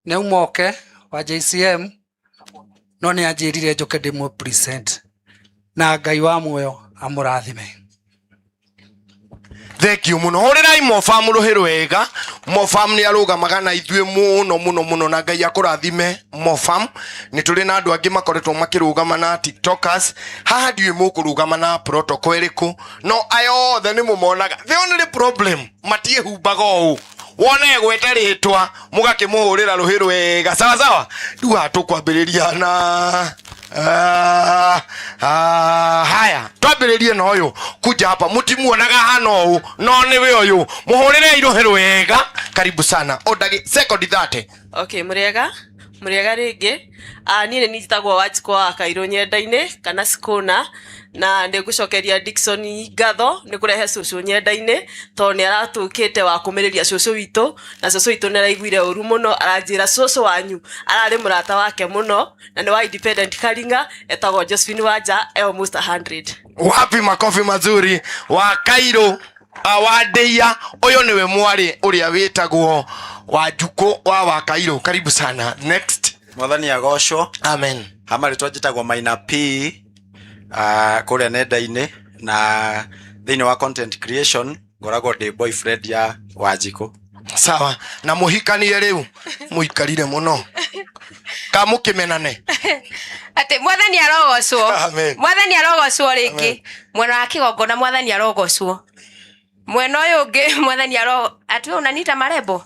nĩ auma oke wa JCM, no nĩ anjĩrire njũke ndĩmũ present, na Ngai wa muoyo amũrathime. Thank you mũno. Hũrĩrai Mofam rũhĩ rwega. Mofam nĩ arũgamaga na ithuĩ mũno mũno mũno, na Ngai akũrathime Mofam. Nĩ tũrĩ na andũ angĩ makoretwo makĩrũgama na tiktokers haha, ndiũĩ mũkũrũgama na protocol ĩrĩkũ, no aya othe nĩ mũmonaga. The only problem, matiĩhumbaga ũũ, wone gwete rĩtwa mũgakĩmũhũrĩra rũhĩ rwega. Sawa sawa, rĩu haha tũkwambĩrĩria na haya, twambĩrĩrie na ũyũ kuja hapa. Mũtimuonaga hana ũũ, no nĩwe ũyũ, mũhũrĩrei rũhĩ rwega. Karibu sana o ndagĩ second 30. Okay, mũrĩega, mũrĩega rĩngĩ. Niĩ nĩ njĩtagwo Wanjikũ wa Kairũ nyenda-inĩ kana Sikũna, na nĩ ngũcokeria Dickson ngatho nĩ kũrehe cũcũ nyenda-inĩ, tondũ nĩ aratũkĩte wa kũmĩrĩria cũcũ witũ, na cũcũ witũ nĩ araiguire ũru mũno. Aranjĩra cũcũ wanyu ararĩ mũrata wake mũno na nĩ wa Independent Karinga, etagwo Josephine Wanja, e almost 100. Wapi makofi mazuri wa Kairũ? Wandeia ũyũ nĩwe mwarĩ ũrĩa wĩtagwo Wanjukũ wa Wakairũ. Karibu sana. Next. Mwathani agocwo. Amen. Hama rĩtwa njĩtagwo Maina P kũrĩa nenda-inĩ na thĩinĩ wa content creation ngoragwo ndĩ boyfriend ya Wanjikũ. Sawa. Na mũhikanie rĩu mũikarire mũno ka mũkĩmenane. Atä mwathani arogocwo. Amen. Mwathani arogocwo rĩngĩ mwena wa kĩgongona, mwathani arogocwo mwena ũyũ ũngĩ, mwathani aro atĩ unanita marembo.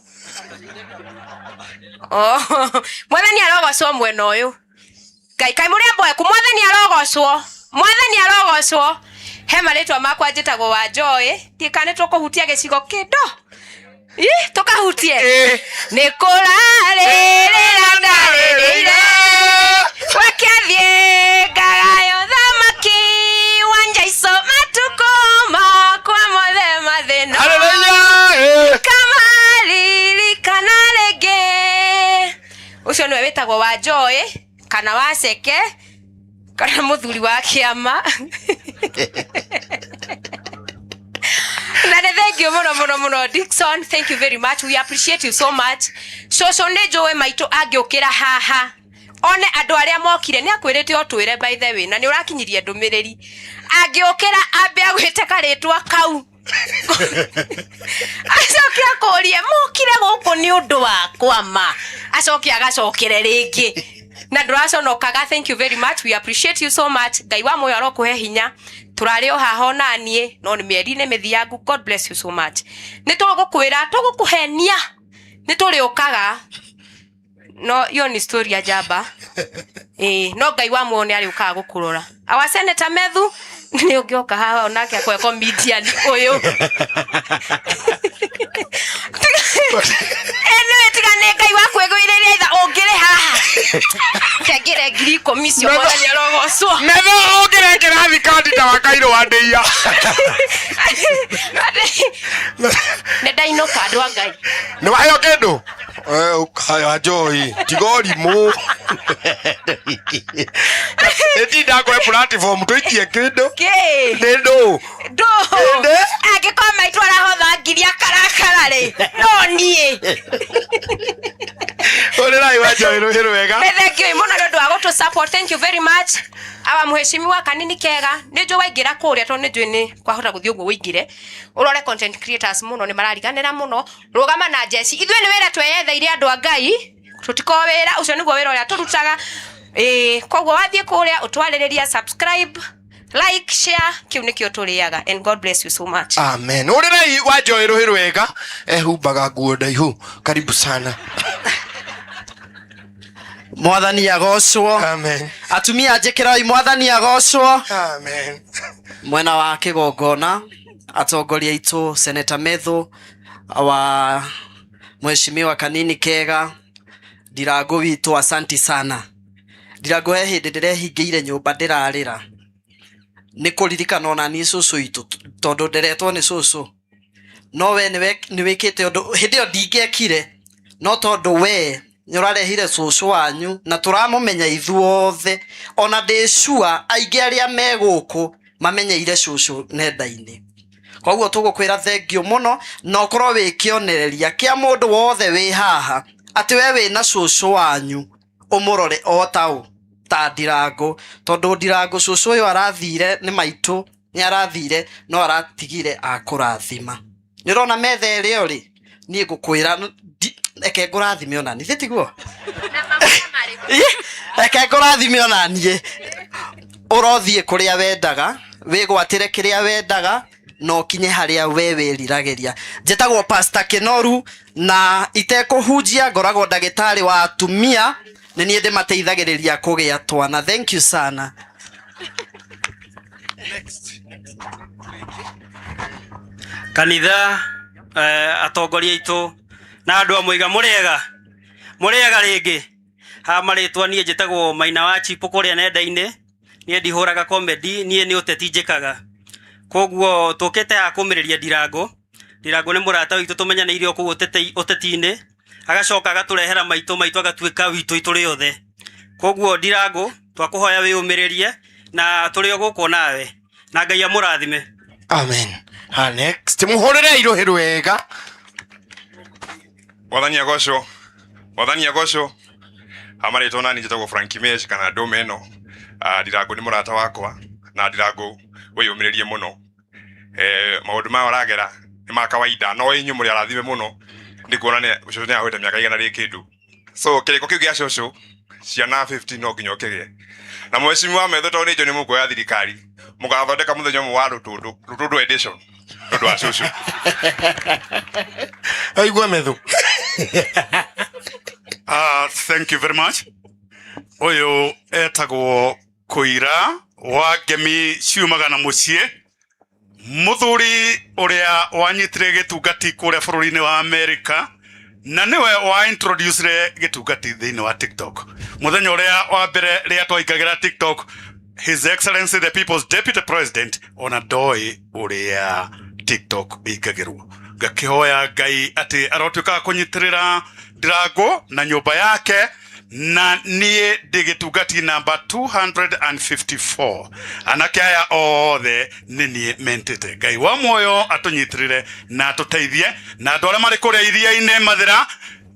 Oh, mwathani arogocwo mwena ũyũ. Ngai kaĩ mũrĩ amboeku. Mwathani arogocwo, mwathani arogocwo. He marĩtwa makwa njĩtagwo wa Joy, ndiĩ kana nĩ tũkũhutia gĩcigo kĩndo. Ĩ, tũkahutie nĩ kũrarĩrĩra ndarĩrĩire wekĩathiĩ ngagayo thamaki wanja ico matukũ makwa mothe mathĩna kamaririkana rĩngĩ. Ũcio nĩwe wĩtagwo wa Joy kana wa Ceke kana mũthuri wa kĩama. Na nĩ thank you mũno mũno mũno Dickson, thank you very much, we appreciate you so much. Cũcũ nĩ njũĩ maitũ angĩũkĩra haha one andũ arĩa mokire nĩ akwĩrĩte ũtwĩre, by the way, na nĩ ũrakinyirie ndũmĩrĩri. Angĩũkĩra ambe agwĩte karĩtwa kau, acoke akũrie mokire gũkũ nĩ ũndũ wakwa ma, acoke agacokere rĩngĩ na ndũraconokaga. Thank you very much, we appreciate you so much. Ngai wa muoyo arokũhe hinya. Tũrarĩ o haha ona niĩ no nĩ mĩeri-inĩ mĩthiangu. God bless you so much. Nĩ tũgũkwĩra tũgũkũhenia nĩ tũrĩũkaga, no iyo ni story ya njamba. Ĩĩ, no Ngai wa muoyo nĩ arĩũkaga gũkũrora. Our Senator Methu nĩ ũngĩoka haha onake akwe comedian ũyũ. Anyway, tiga nĩ Ngai wakwĩgũirĩria itha ũngĩrĩ haha kengĩre 10,000 icio. Mwathani arogocwo. Metho ũngĩrengera thikandi ta Wakairũ Wandeia. Nĩ ndainũka, andũ a Ngai. Nĩ waheo kĩndũ? Ũkaya Joy, tiga ũrimũ. Ĩtinda kwe platform tũikie kĩndũ. Kĩ? Nĩ ndũ. Ndũ angĩkorwo maitũ arahotha ngiri akarakara rĩ, no niĩ. Ũrĩrai wa Joy rũhĩ rwega. Nĩ thank you mũno nĩ ũndũ wa gũtũ support, thank you very much. Awa mheshimiwa Kanini Kega, nĩ njũĩ waingĩra kũrĩa tondũ nĩ njũĩ nĩ kwahota gũthiĩ ũguo ũingĩre ũrore content creators mũno nĩ marariganĩra mũno. Rũgama na njeci, ithuĩ nĩ wĩra tweyetheire andũ a Ngai, tũtiko wĩra ũcio nĩguo wĩra ũrĩa tũrutaga. Ĩĩ, koguo wathiĩ kũrĩa ũtwarĩrĩria, subscribe, like, share, kĩu nĩkĩo tũrĩaga, and God bless you so much. Amen. Ũrĩrai wa Joy rũhĩ rwega ehumbaga nguo ndaihu. Karibu sana. Mwathani agocwo. Amen. Atumia njĩkĩrai mwathani agocwo. Amen. Mwena wa kĩgongona atongoria aitũ Senator Methu wa Mheshimiwa Kanini Kega Ndirango witũ, asanti sana Ndirango. He hĩndĩ ndĩrehingĩire nyũmba ndĩrarĩra nĩ kũririkana ona niĩ cũcũ witũ tondũ nderetwo nĩ cũcũ, no we nĩ wĩkĩte ũndũ hĩndĩ ĩyo ndingĩekire, no tondũ we nĩ ũrarehire cũcũ wanyu na tũramũmenya ithuothe, ona ndĩ sure aingĩ arĩa me gũkũ mamenyeire cũcũ nenda-inĩ. Koguo tũgũkwĩra thank you mũno na ũkorwo wĩ kĩonereria kĩa mũndũ wothe wĩ haha atĩ we wĩna cũcũ wanyu ũmũrore o taũ ta Ndirango, tondũ Ndirango cũcũ ũyũ arathire nĩ maitũ nĩ arathire no aratigire akũrathima. Nĩ ũrona metha ĩrĩa ũrĩ, niĩ ngũkwĩra reke ngũrathime ona niĩ tiguo. Ĩ, reke ngũrathime ona niĩ. Ũrothiĩ kũrĩa wendaga, wĩgwatĩre kĩrĩa wendaga na ũkinye harĩa we wĩriragĩria. Njĩtagwo Pastor Kinoru na itekũhunjia ngoragwo ndagĩtarĩ wa atumia, nĩ niĩ ndĩmateithagĩrĩria kũgĩa twana. Thank you sana. Kanitha, atongoria aitũ na andũ a mũiga, mũrĩega mũrĩega rĩngĩ. Ha marĩtwa niĩ njĩtagwo Maina wa Chipo kũrĩa nenda-inĩ. Niĩ ndihũraga comedy, niĩ nĩ ũteti njĩkaga. Koguo tũkĩte haha kũmĩrĩria Ndirango. Ndirango nĩ mũrata witũ tũmenyanĩire o kũu ũteti-inĩ, agacoka agatũrehera maitũ maitũ agatuĩka witũ tũrĩ othe. Koguo Ndirango twakũhoya wĩyũmĩrĩrie na tũrĩ o gũkũ nawe na Ngai amũrathime. Amen. Ha next muhurire iruhi rwega. Mwathani agocwo, mwathani agocwo. Amarĩtwo nani njĩtagwo Frank Mesh kana ndũme ĩno. Ndirango nĩ mũrata wakwa na ndirango wĩyũmĩrĩrie mũno. Maũndũ maya ũragera nĩ ma kawaida no inyuĩ mũrĩ arathime mũno nĩ kuona nĩ cũcũ nĩ ahũrĩte mĩaka igana rĩ kĩndũ. So kĩrĩko kĩu gĩa cũcũ ciana 50 no nginya ũkĩgĩe. Na mheshimiwa metho tondũ nĩ njũĩ nĩ mũkuoya thirikari mũgathondeka mũthenya ũmwe wa rũtũndũ, rũtũndũ edition nĩ ũndũ wa cũcũ. Aigua metho. Thank you very much. Ũyũ etagwo Kũira wa Ngemi ciumaga na mũciĩ, mũthuri ũrĩa wanyitire gĩtungati kũrĩa bũrũri-inĩ wa Amerika na nĩwe wa introducire gĩtungati thĩinĩ wa TikTok. Mũthenya ũrĩa wa mbere rĩrĩa twaingagĩra TikTok, His Excellency the People's Deputy President ona ndoĩ ũrĩa TikTok ĩingagĩrwo. Ngakĩhoya Ngai atĩ arotuĩka wa kũnyitĩrĩra Ndirango na nyũmba yake na niĩ ndĩ gĩtungati namba 254. Anake aya othe nĩ niĩ mentĩte. Ngai wa muoyo atũnyitĩrĩre na atũteithie, na andũ arĩa marĩ kũrĩa iria-inĩ Mathĩra,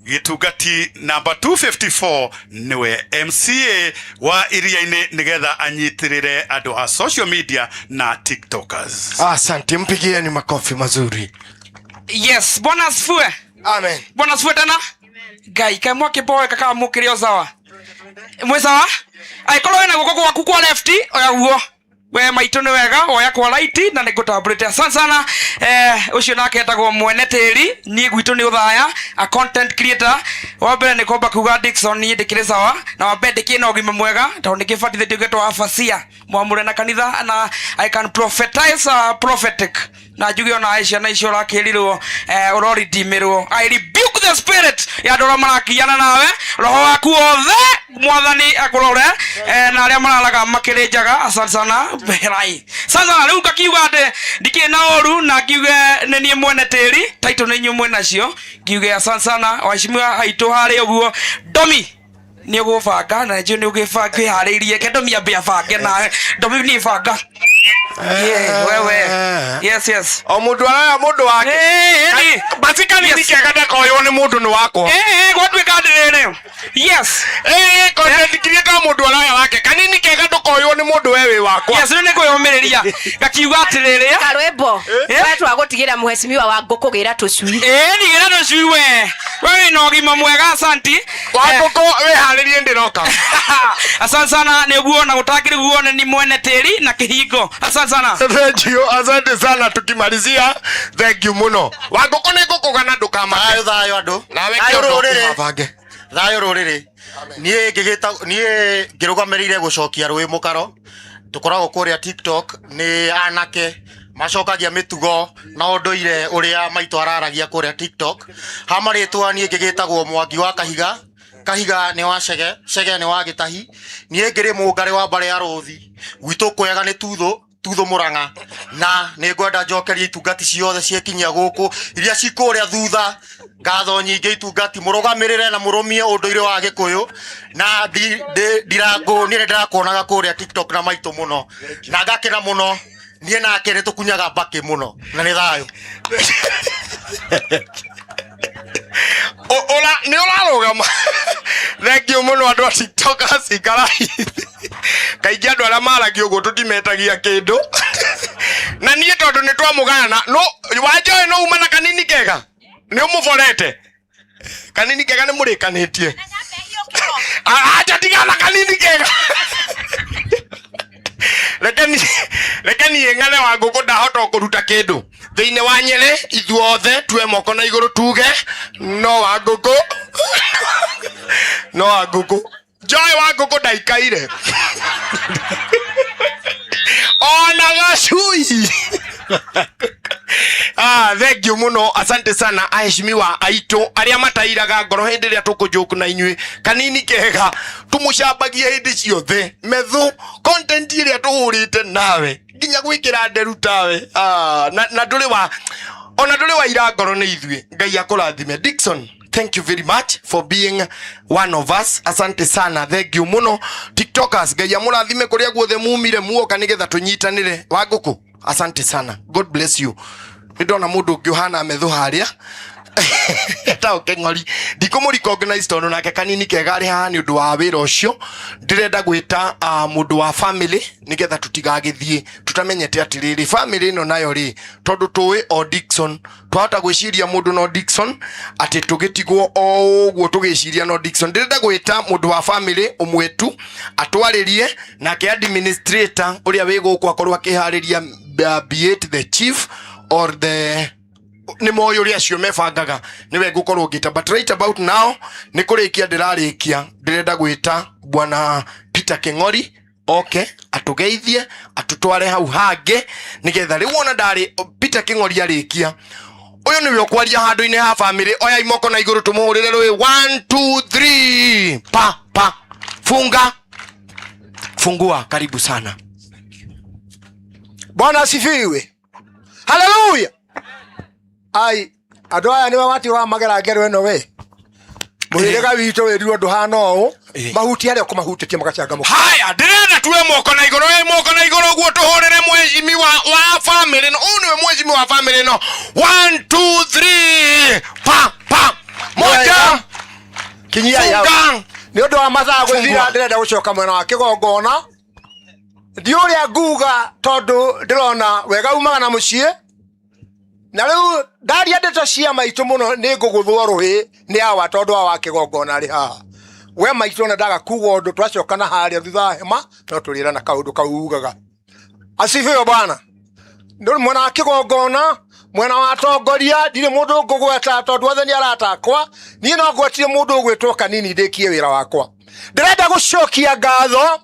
gĩtungati namba 254 nĩwe MCA wa iria-inĩ nĩgetha anyitĩrĩre andũ a social media na tiktokers. Asante, mpigieni makofi mazuri. Yes, Bwana asifiwe. Amen. Bwana asifiwe tena. Ngai kaĩ mwakĩmboeka kana mũkĩrĩ o sawa? Mwĩ sawa? Angĩkorwo wĩna guoko gwaku kwa left oya guo. We maitũ nĩ wega oya kwa right na nĩ ngũtambũrĩte. Asante sana. Ũcio nake etagwo mwene tĩri, niĩ gwitũ nĩ ũthaya, a content creator. Wa mbere nĩ kwamba kuga Dickson niĩ ndĩkĩrĩ sawa, na wa mbere ndĩkĩrĩ na ũgima mwega tondũ nĩkĩbatithĩtio ngetwo abacia mwamũre na kanitha, na I can prophetize, prophetic na njuge ona ciana icio ũrakĩrirwo ũroridimĩrwo. I rebuke the spirit ya andũ arĩa marakiana nawe, roho waku wothe mwathani akũrore, na arĩa mararaga makĩrĩ njaga. Asante sana berai. Sasa rĩu ngakiuga atĩ ndikĩrĩ na ũru na ngiuge nĩ niĩ mwene tĩri, title nĩ inyuĩ mwĩnacio, ngiuge asante sana waheshimiwa aitũ harĩa ũguo. Domi nĩ ũgũbanga na njũĩ nĩ ũgĩharĩirie, ke Domi ambe abange nawe. Domi niĩ banga. Yeah, wewe. Yes, yes. O mundu araya mundu wake. Basi kanini kega ndakoywo ni mundu ni wakwa. Gwatuĩka atĩrĩrĩ. Yes. Content creator mundu araya wake. Kanini kega ndukoywo ni mundu we wĩ wakwa. Yes, rĩu nĩ kwĩyũmĩrĩria. Gakiuga atĩrĩrĩ. Karwĩmbo. We twagũtigĩra mheshimiwa wa ngũkũ gĩra tũcui. Ndigĩra tũcui we. We wĩna ũgima mwega, asanti. Wa ngũkũ wĩharĩrie ndĩroka. Asante sana nĩ ũguo na gũtangĩrĩ guo nĩ mwene tĩri na kĩhingo. Asante sana. Thank you, asante sana tukimalizia. Thank you mũno. Wa ngũkũ nĩ ngũkũgana ndũkamake. Thayũ, thayũ andũ. Nawe Thayũ kĩondo rũrĩrĩ. ũmabange. Thayũ rũrĩrĩ. Niĩ ngĩgĩta, niĩ ngĩrũgamĩrĩire gũcokia rũĩ mũkaro. Tũkoragwo kũrĩa TikTok nĩ anake macokagia mĩtugo na ũndũire ũrĩa maitũ araragia kũrĩa TikTok. Ha marĩtwa niĩ ngĩgĩtagwo Mwangi wa Kahiga. Kahiga nĩ wa Chege, Chege nĩ wa Gĩtahi. Niĩ ngĩrĩ mũngarĩ wa mbarĩ ya Rũthi. Gwitũ kwega nĩ Tuthũ, Tuthũ Mũrang'a. Na nĩ ngwenda njokerie itungati ciothe ciĩkinyia gũkũ iria ci kũrĩa thutha. Ngatho nyingĩ itungati, mũrũgamĩrĩre na mũrũmie ũndũire wa Gĩkũyũ. Na ndirangũ, niĩ nĩ ndĩrakuonaga kũrĩa TikTok na maitũ mũno. Na ngakena mũno. Niĩ nake nĩ tũkunyaga mbakĩ mũno. Na nĩ thayũ. Ora, nĩ ũrarũgama. Thank you mũno andũ a TikTokers, ikarai. Kaingĩ andũ arĩa maragia ũguo tũtimetagia kĩndũ. Na niĩ tondũ nĩ twamũgayana, no Wanjoe no uma na kanini kega. Nĩ ũmũborete. Kanini kega nĩ mũrĩkanĩtie. Acha tigana kanini kega. Reke niĩ ng'ane wa ngũkũ ndahota kũruta kĩndũ. Thĩinĩ wa Nyerĩ ithuothe tuoe moko na igũrũ tuge no wa ngũkũ. No wa ngũkũ. Joy wa ngũkũ ndaikaire. Ona gacui. Thank you muno, asante sana aheshimiwa aitũ arĩa matairaga ngoro hĩndĩ ĩrĩa tũkũnjũku na inyuĩ. Kanini kega tũmũcambagie hĩndĩ ciothe. Methu content ĩrĩa tũhũrĩte nawe nginya gwĩkĩra nderu tawe. Na ndũrĩ wa, ona ndũrĩ wa ira ngoro nĩ ithuĩ. Ngai akũrathime. Dickson, thank you very much for being one of us. Asante sana, thank you muno. TikTokers, Ngai amũrathime kũrĩa guothe mumire muoka nĩgetha tũnyitanĩre. Wa ngũkũ Asante sana, God bless you. Nĩ ndona mũndũ ũngĩ ũhana metho harĩa etagwo Keng'ori, ndikũmũ recognize tondũ nake kanini kega arĩ haha nĩ ũndũ wa wĩra ũcio. Ndĩrenda gwĩta mũndũ wa family nĩgetha tũtigagĩthiĩ tutamenyete atĩrĩrĩ family ĩno nayo rĩ, tondũ tũĩ o Dickson, twahota gwĩciria mũndũ no Dickson atĩ tũgĩtigwo o ũguo tũgĩciria no Dickson. Ndĩrenda gwĩta mũndũ wa family ũmwe tu atwarĩrie, nake administrator ũrĩa wĩ gũkũ akorwo akĩharĩria, be it the chief or the nĩ moĩ ũrĩa acio mebangaga, nĩwe ngũkorwo ngĩta. But right about now nĩ kũrĩkia ndĩrarĩkia, ndĩrenda gwĩta bwana Peter Keng'ori oke atũgeithie atũtware hau hangĩ, nĩgetha rĩu ona ndarĩ Peter Keng'ori arĩkia ũyũ nĩwe ũkwaria handũ-inĩ ha family. Oya imoko na igũrũ tũmũhũrĩre rũĩ. 1 2 3, pa pa, funga fungua, karibu sana. Bwana asifiwe, haleluya. Ai, andå aya nĩwe wati ũramagera ngero ĩno, we mũhĩrĩga witũ wĩrirwo ndũhana ũũ, mahuti arĩa ũkũmahutĩtie magacangamũka. Haya, ndĩrenda tuwe moko na igũrũ, ĩ moko na igũrũ ũguo tũhũrĩre mheshimiwa wa family no. Ũyũ nĩwe mheshimiwa wa family no. 1 2 3, pa pa, moja. Kinyia hau. Funga. Nĩ ũndũ wa mathaa gũthira, Fungua. ndĩrenda gũcoka mwena wa kĩgongona. Ndi ũrĩa nguga tondũ ndĩrona wega umaga na mũciĩ, na rĩu ndaria ndeto cia maitũ mũno nĩ ngũgũthwo rũhĩ nĩ awa, tondũ awa kĩgongona arĩ haha. We maitũ, ona ndaga kuga ũndũ, twacoka na harĩa thutha wa hema no tũrĩrana kaũndũ kau ugaga. Asifiwe Bwana. Nĩ mwena wa kĩgongona, mwena wa atongoria, ndirĩ mũndũ ngũgweta tondũ othe nĩ arata akwa. Niĩ no ngwetire mũndũ ũgwĩtwo Kanini ndĩkie wĩra wakwa. Ndĩrenda gũcokia ngatho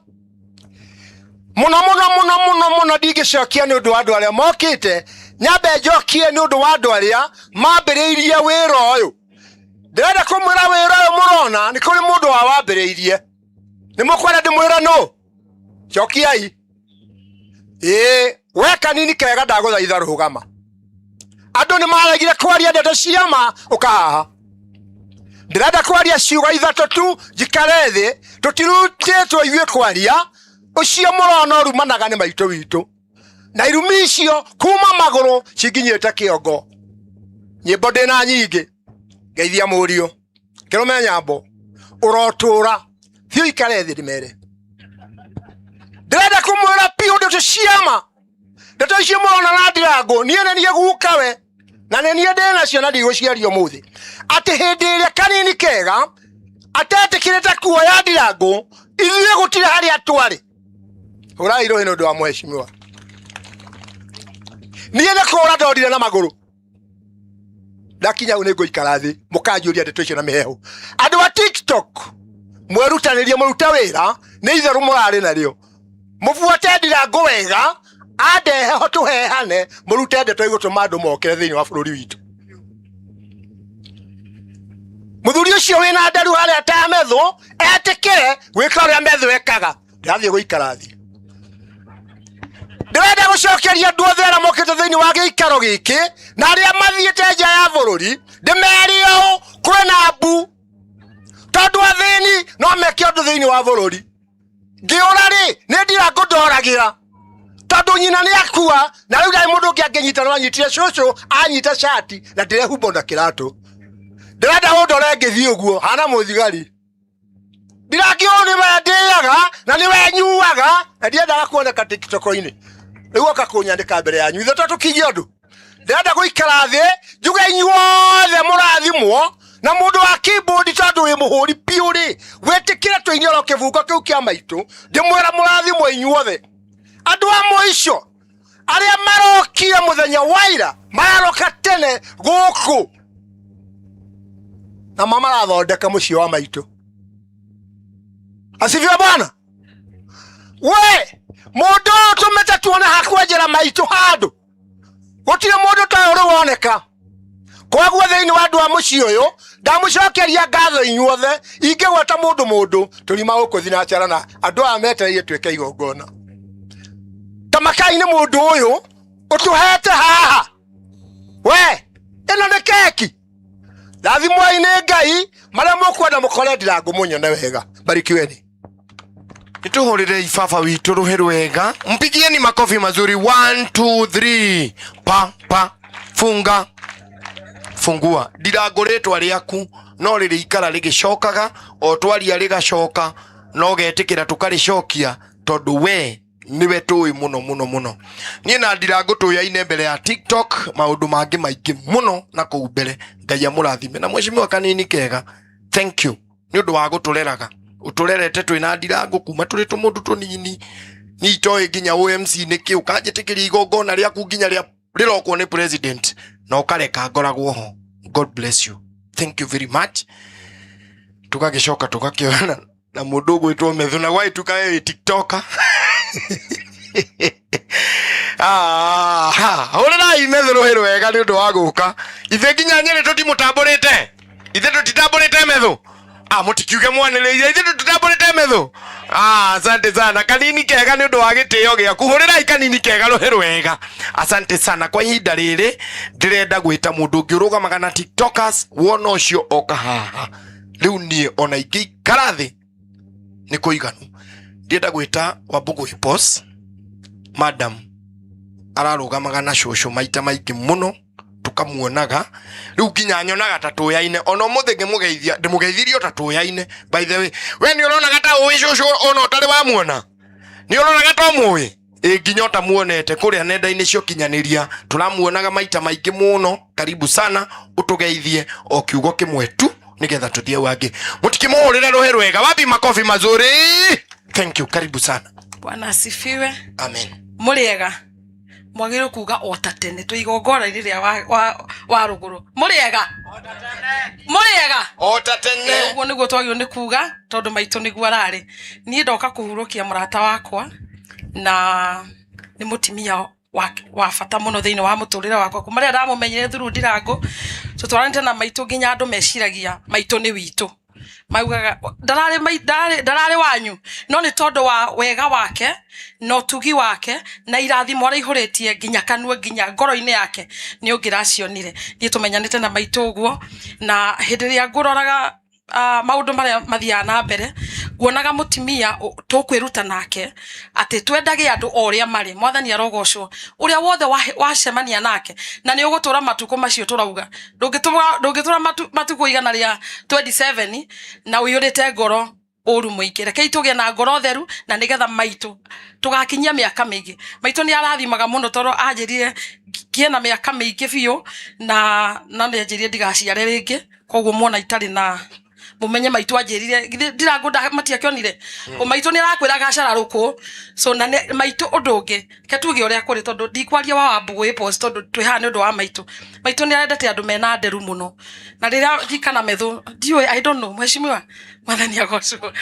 mũno mũno mũno mũno mũno. Ndingĩcokia nĩ ũndũ wa andũ arĩa mokĩte, nyambe njokie nĩ ũndũ wa andũ arĩa mambĩrĩirie wĩra ũyũ. Ndĩrenda kũmwĩra wĩra ũyũ mũrona nĩ kũrĩ mũndũ wa wambĩrĩirie. Nĩ mũkwenda ndĩmwĩre nũ? Cokiai. Ĩĩ, we Kanini kega, ndagũthaitha rũgama. Andũ nĩ maregire kwaria ndeto cia ma, ũkahaha. Ndĩrenda kwaria ciugo ithatũ tu njikare thĩ. Tũtirutĩtwo ithuĩ kwaria. Ũcio mũrona ũrumanaga nĩ maitũ witũ, na irumi icio kuma magũrũ cinginyĩte kĩongo. Nyĩmbo ndĩna nyingĩ. Ngeithia mũriũ kĩrũme nyambo ũrotũra thiĩ ikare thĩ ndĩmere. Ndĩrenda kũmwĩra piũ ndeto ciama, ndeto icio mũrona na ndirangũ. Niĩ nĩ niĩ gukawe na nĩ niĩ ndĩ nacio na ndigũciaria ũmũthĩ, atĩ hĩndĩ ĩrĩa Kanini kega atetĩkĩrĩte kuoya ndirangũ, ithuĩ gũtirĩ harĩa twarĩ. Hũrai rũhĩ nĩ ũndũ wa mheshimiwa. Niĩ nĩ kũra ndorire na magũrũ, ndakinya hau nĩ ngũikara thĩ mũkanjũria ndeto icio na mĩhehu. Andũ a TikTok, mwerutanĩrie mũrute wĩra, nĩ itherũ mũrarĩ narĩo. Mũbuate ndirangũ wega, andehe ho tũhehane, mũrute ndeto igũtũma andũ mokĩre thĩinĩ wa bũrũri witũ. Mũthuri ũcio wĩna nderu harĩa ta metho etĩkĩre gwĩka ũrĩa metho ekaga. Ndĩrathiĩ gũikara thĩ. Ndĩrenda gũcokeria andũ othe arĩa mokĩte thĩinĩ wa gĩikaro gĩkĩ na arĩa mathiĩte nja ya bũrũri, ndĩmere ũũ: kwĩna mbu, tondũ athĩni no meke ũndũ thĩinĩ wa bũrũri. Ngĩũra rĩ, nĩ ndira ngũndoragĩra tondũ nyina nĩ akua, na rĩu ndarĩ mũndũ ũngĩ angĩnyita. No anyitire cũcũ, anyita cati na ndĩrehumbo na kĩratũ. Ndĩrenda ũndore ngĩthiĩ ũguo hana mũthigari. Ndirakĩũũ nĩwe ndĩaga na nĩwe nyuaga na ndiendaga kuoneka TikTok-inĩ. Rĩu oka kũnyandĩka mbere yanyu ithe to tũkinyie ũndũ. Ndĩrenda gũikara thĩ njuge inyuothe mũrathimwo na mũndũ wa keyboard, tondũ wĩ mũhũri piũ rĩ, wĩtĩkĩre tũine oro kĩbungo kĩu kĩa maitũ. Ndĩmwĩra mũrathimwo inyuothe, andũ a mũico arĩa marokire mũthenya wa ira, mararoka tene gũkũ na ma marathondeka mũciĩ wa maitũ. Asifiwe Bwana. We mũndũ ũyũ tũmĩte tuone hakwenjera maitũ handũ, gũtirĩ mũndũ ta ũyũ ũrĩ woneka. Koguo thĩinĩ wa andũ a mũciĩ ũyũ, ndamũcokeria ngatho inyuothe. Ingĩgweta mũndũ mũndũ tũrima gũkũ thinacara na andũ aya metereire twĩke igongona. Tamakai nĩ mũndũ ũyũ ũtũhete haha. We ĩno nĩ keki. Rathimwai nĩ Ngai marĩa mũkwenda mũkore ndirangũ mũnyone wega. Barikiweni. Nituhurire baba witũ rũhĩ rwega. Mpigieni makofi mazuri. 1 2 3 pa pa funga fungua. Ndirangũ rĩtwa rĩaku no rĩrĩikara rĩgĩcokaga o twaria rĩgacoka no getĩkĩra tũkarĩcokia tondũ we niwe tũĩ mũno mũno mũno. Niĩ na Ndirangũ tũyaine mbere ya TikTok maũndũ mangĩ maingĩ mũno na kũu mbere. Ngai amũrathime. Na mheshimiwa Kanini Kega, thank you nĩ ũndũ wa gũtũreraga. Ũtũrerete twĩna Ndirangũ kuma tũrĩ tũmũndũ tũnini. Niĩ itoĩ nginya OMC nĩ kĩ, ũkanjĩtĩkĩria igongona rĩaku nginya rĩa rĩrokwo nĩ president na ũkareka ngoragwo ho. God bless you, thank you very much. Tũgagĩcoka tũgakĩonana na mũndũ ũgwĩtwo Methu na gwagĩtuĩka we wĩ TikToker. Ah, ha, hũrĩrai Methu rũhĩ rwega nĩ ũndũ wa gũka. Ithuĩ nginya Nyĩrĩ tũtimũtambũrĩte, ithuĩ tũtitambũrĩte Methu. Ah, mũtikiuge mwanĩrĩire, ithuĩ tũtitambũrĩte Methu. Ah, asante sana Kanini Kega nĩ ũndũ wa gĩtĩo gĩaku. Hũrĩrai Kanini Kega rũhĩ rwega. Asante sana. Kwa ihinda rĩrĩ ndĩrenda gwĩta mũndũ ũngĩ ũrũgamaga na TikTokers, wona ũcio oka haha. Rĩu niĩ ona ingĩikara thĩ nĩ kũiganu. Ndĩrenda gwĩta Wambugu Hippos, madam ararũgamaga na cũcũ maita maingĩ mũno, tukamuonaga rĩu nginya nyonaga ta tũyaine. Ona ũmũthĩ ngĩmũgeithia ndĩmũgeithirie o ta tũyaine. By the way, we nĩ ũronaga ta ũĩ cũcũ ona ũtarĩ wamuona? Nĩ ũronaga ta ũmũĩ? Ĩ nginya ũtamuonete kũrĩa nenda-inĩ cia ũkinyanĩria tũramuonaga maita maingĩ mũno. Karibu sana, ũtũgeithie o kiugo kĩmwe tu nĩgetha tũthiĩ hau hangĩ. Mũtikĩmũhũrĩre rũhĩ rwega. Wapi makofi mazuri? Thank you, karibu sana. Bwana asifiwe. Amen. Mũrĩega. Mwagĩrĩirwo kuga o ta tene twĩ igongona-inĩ rĩa wa rũgũrũ. Mũrĩega. Mũrĩega. O ta tene. Ũguo nĩguo twagĩrĩirwo nĩ kuga tondũ maitũ nĩguo ararĩ. Niĩ ndoka kũhurũkia mũrata wakwa na nĩ mũtumia wa bata mũno thĩinĩ wa mũtũrĩre wakwa. Kuma rĩrĩa ndamũmenyire through Ndirango, tũtwaranĩte na maitũ nginya andũ meciragia maitũ nĩ witũ. Maugaga ndararĩ ndararĩ wanyu, no nĩ tondũ wa wega wake na ũtugi wake na irathimo araihũrĩtie nginya kanua nginya ngoro-inĩ yake nĩ ũngĩracionire. Niĩ tũmenyanĩte na maitũ ũguo, na hĩndĩ ĩrĩa ngũroraga maũndũ marĩa mathiaga na mbere, nguonaga mũtumia tũkwĩruta nake atĩ twendage andũ o ũrĩa marĩ. Mwathani arogocwo. Ũrĩa wothe wacemania nake na nĩ ũgũtũra matukũ macio tũrauga, ndũngĩtũra matukũ igana rĩa 27 na ũiyũrĩte ngoro ũru mũingĩ. Rekei tũgĩe na ngoro theru na nĩgetha maitũ tũgakinyia mĩaka mĩingĩ. Maitũ nĩ arathimaga mũno tondũ anjĩrire ngĩe na mĩaka mĩingĩ biũ, na nĩ anjĩrire ndigaciare rĩngĩ. Koguo muona itarĩ na mumenye maitũ anjĩrire githĩ Ndirango matiakĩonire. Maitũ nĩ arakwĩra gacara rũkũ. So na maitũ ũndũ ũngĩ reke tuge ũrĩa kũrĩ tondũ ndikwaria wa Wambugu Apples tondũ twĩ haha nĩ ũndũ wa maitũ. Maitũ nĩ arendete andũ mena nderu mũno, na rĩrĩa ndikana metho ndiũĩ, I don't know, mheshimiwa mwathani agocwo.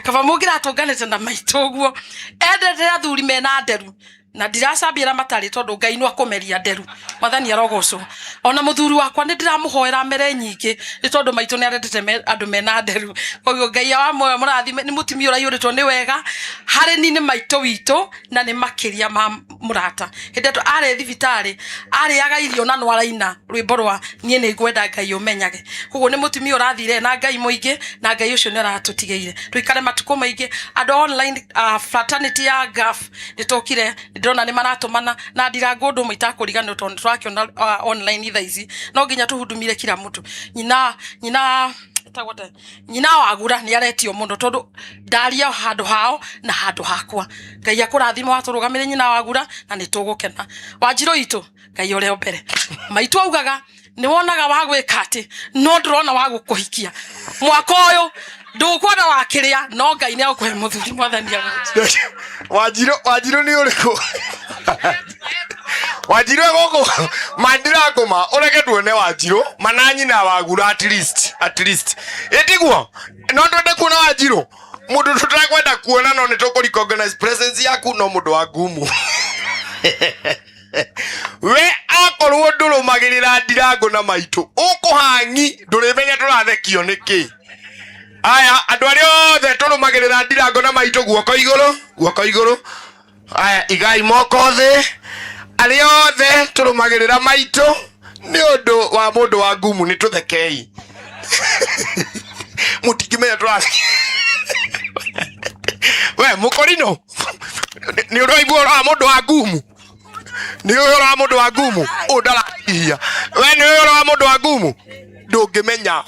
Kaba mũngĩratũnganĩte na maitũ ũguo, endete athuri mena nderu na ndiracambia arĩa matarĩ tondũ Ngai no akũmeria nderu. Mwathani arogocwo. Ona mũthuri wakwa nĩ ndĩramũhoera mere nyingĩ nĩ tondũ maitũ nĩ arendete andũ mena nderu. Koguo Ngai wa muoyo mũrathime, nĩ mũtumia ũraiyũrĩtwo nĩ wega harĩ ni, nĩ maitũ witũ na nĩ makĩria ma mũrata. Hĩndĩ ĩrĩa arĩ thibitarĩ arĩaga irio na no araina rwĩmbo rwa niĩ nĩ ngwenda Ngai ũmenyage. Koguo nĩ mũtumia ũrathire na Ngai mũingĩ, na Ngai ũcio nĩ aratũtigĩire tũikare matukũ maingĩ. Andũ online, fraternity ya GAF nĩ tũkire, ndĩrona nĩ maratũmana na Ndirango ũndũ ũmwe itakũriganĩrwo tondũ nĩ tũrakĩona online thaa ici, no nginya tũhudumire kila mtu. Nyina, nyina, etagwo atĩa? Nyina wagura nĩ aretio mũno tondũ ndaria handũ hao na handũ hakwa. Ngai akũrathime watũrũgamĩrĩire nyina wagura na nĩ tũgũkena. Wanjirũ itũ, Ngai ũrĩa o mbere. Maitũ augaga nĩ wonaga wa gwĩka atĩ no ndũrona wa gũkũhikia mwaka ũyũ, ndũkuona wa kĩrĩa, no Ngai nĩ agũkũhe mũthuri. Mwathani agũte. Wanjirũ, Wanjirũ nĩ ũrĩkũ? Wanjirũ e gũkũ mandirangũma, ũreke tuone Wanjirũ mana nyina wagura at least, at least ĩtiguo no twende kuona Wanjirũ, mũndũ tũtakwenda kuona no nĩ tũkũ recognize presence yaku, no mũndũ wa ngumu we akorwo ndũrũmagĩrĩra Ndirango na maitũ ũkũhangi ndũrĩmenya tũrathekio nĩkĩ. Aya andũ arĩa othe tũrũmagĩrĩra Ndirango na maitũ, guoko igũrũ, guoko igũrũ. Aya igai moko thĩ. Arĩa othe tũrũmagĩrĩra maitũ nĩ ũndũ wa mũndũ wa ngumu nĩ tũthekei, mũtingĩmenya tũrathekio. We mũkorino nĩ ũraigua ũhoro wa mũndũ wa ngumu? Nĩ ũĩ ũhoro wa mũndũ wa ngumu? Ũyũ ndarahihia. We nĩ ũĩ ũhoro wa mũndũ wa ngumu? Ndũngĩmenya.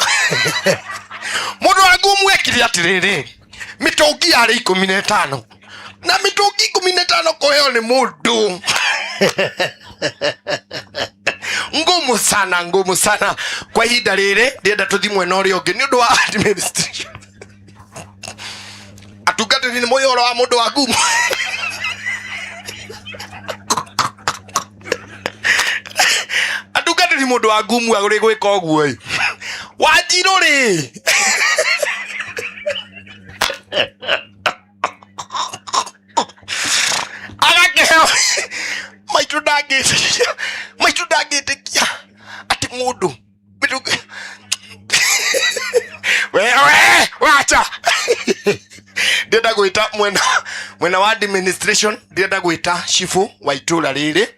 Mũndũ wa ngumu ekire atĩrĩrĩ, mĩtũngi yarĩ 15, na mĩtũngi 15 kũheo nĩ mũndũ ngumu sana, ngumu sana. Kwa ihinda rĩrĩ ndĩrenda tũthi mwena ũrĩa ũngĩ nĩ ũndũ wa administration. Atungatĩri nĩ mũĩ ũhoro wa mũndũ wa ngumu? Atungatĩri, mũndũ wa ngumu agũrĩ gwĩka ũguo ĩ, wanjirũ rĩ, agakĩheo. Maitũ ndangĩtĩkia, maitũ ndangĩtĩkia atĩ mũndũ mĩtũngi. Wewe wacha, ndĩrenda gwĩta mwena wa administration, ndĩrenda gwĩta chifu wa itũra rĩrĩ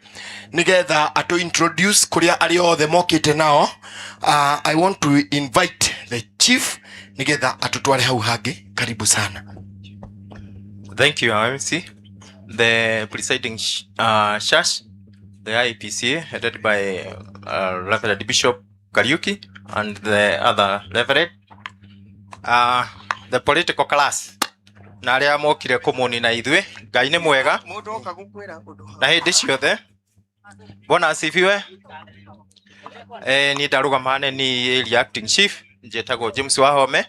nigetha atũ introduce kũrĩa arĩa othe mokĩte nao. I want to invite the chief nigetha atũtware hau hangĩ. Karibu sana. Thank you, RMC. The presiding church, the IPCA, headed by Reverend Bishop Kariuki and the other reverend. The political class, na arĩa mokire kũmũnina ithuĩ, Ngai nĩ mwega na hĩndĩ ciothe. Bwana asifiwe. Niĩ ndarũgama nĩ area acting chief, njĩtagwo James Wahome,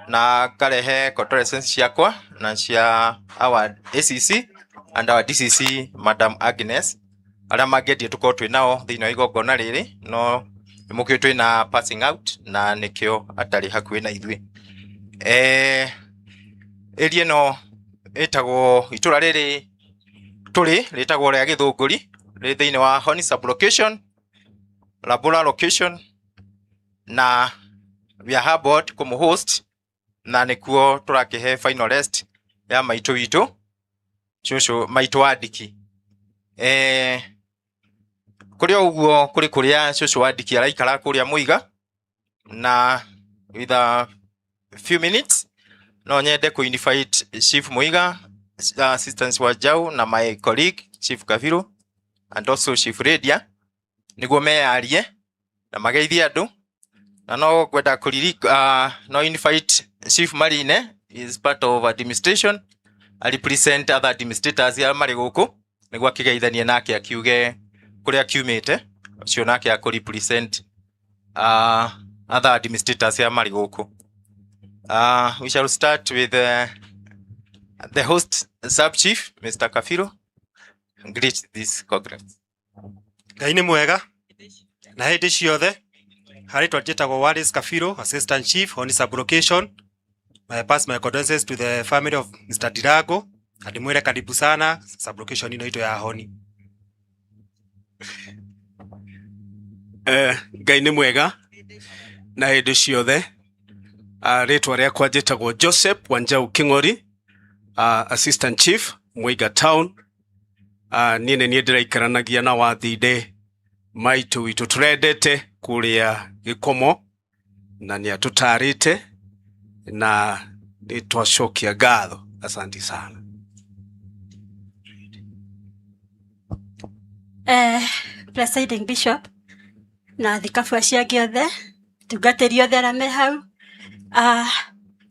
na ngarehe condolences ciakwa na cia our ACC and our DCC Madam Agnes, arĩa mangĩendire tũkorwo twĩ nao thĩinĩ wa igongona rĩrĩ, no nĩ mũkĩũĩ twĩ na passing out na nĩkĩo atarĩ hakuhĩ na ithuĩ. Area ĩno ĩtagwo, itũra rĩrĩ tũrĩ rĩtagwo rĩa Gĩthũngũri, rĩ thĩinĩ wa Honi sub-location, Labura location, na we are humbled kũmũ-host, na nĩkuo tũrakĩhe final rest ya maitũ witũ, cũcũ maitũ wa Ndiki. Kũrĩ o ũguo, kũrĩ kũrĩa cũcũ wa Ndiki araikara kũrĩa Mũiga, na with a few minutes no nyende kũ invite Chief Muiga, assistant wa Jau, na my colleague Chief Kabiru and also Chief Radia, nĩguo meyarie na mageithie andũ. Na no ngwenda no invite Chief Marine, is part of administration, a represent other administrators arĩa marĩ gũkũ, nĩguo akĩgeithanie nake akiuge kũrĩa kiumĩte, ũcio nake akũ represent other administrators arĩa marĩ gũkũ. We shall start with the host sub chief, Mr. Kafiru. Greet this congress. Ngai nĩ mwega na hĩndĩ ciothe. Harĩtwa njĩtagwo Wallace Kabiru, assistant chief on sub-location. I pass my condolences to the family of Mr. Dirago na ndĩmwĩre karibu sana sub-location ĩno itũ ya Honi. Ngai nĩ mwega na hĩndĩ ciothe. Rĩtwa rĩakwa njĩtagwo Joseph Wanjau King'ori, assistant chief Muiga town. Niĩ nĩ niĩ ndĩraikaranagia na wathinde maitũ witũ tũrendete kũrĩa gĩkomo, na nĩ atũtarĩte na nĩ twacokia ngatho. Asanti sana. Presiding bishop na thikabu acio angĩ othe, tungatĩri othe arĩa me hau,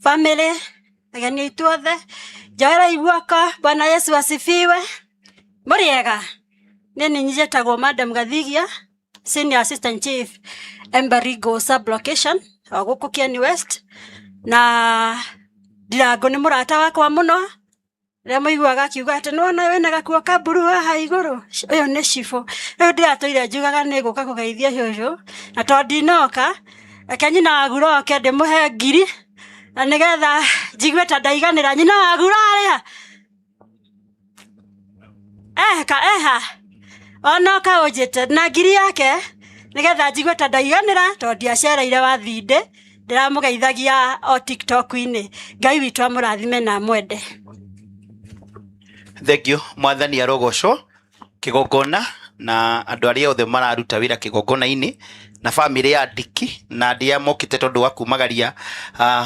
family, ageni aitũ othe, njoerai guoko. Bwana Yesu asifiwe. Mũrĩega? Niĩ nĩ njĩtagwo Madam Gathigia, senior assistant chief, Embarigo sub location, o gũkũ Kieni West. Na Ndirango nĩ mũrata wakwa mũno. Rĩrĩa mũiguaga akiuga atĩ nĩwona wĩna gakuo ka mburu haha igũrũ, ũyũ nĩ cibũ. Rĩu ndĩratũire njugaga nĩ gũka kũgeithia cũcũ, na tondũ ndinoka, reke nyina wa Gura oke ndĩmũhe ngiri, na nĩgetha njigue ta ndaiganĩra. Nyina wa Gura arĩa eheka eha onoka ũnjĩte na ngiri yake, nĩgetha njigue ta ndaiganĩra, tondũ ndiacereire wathindĩ, ndĩramũgeithagia o TikTok-inĩ. Ngai witũ amũrathime na amwende. Thank you. Mwathani arogocwo. Kĩgongona na andũ arĩa othe mararuta wĩra kĩgongona-inĩ, na bamĩrĩ ya Ndiki na arĩa mokĩte tondũ wa kumagaria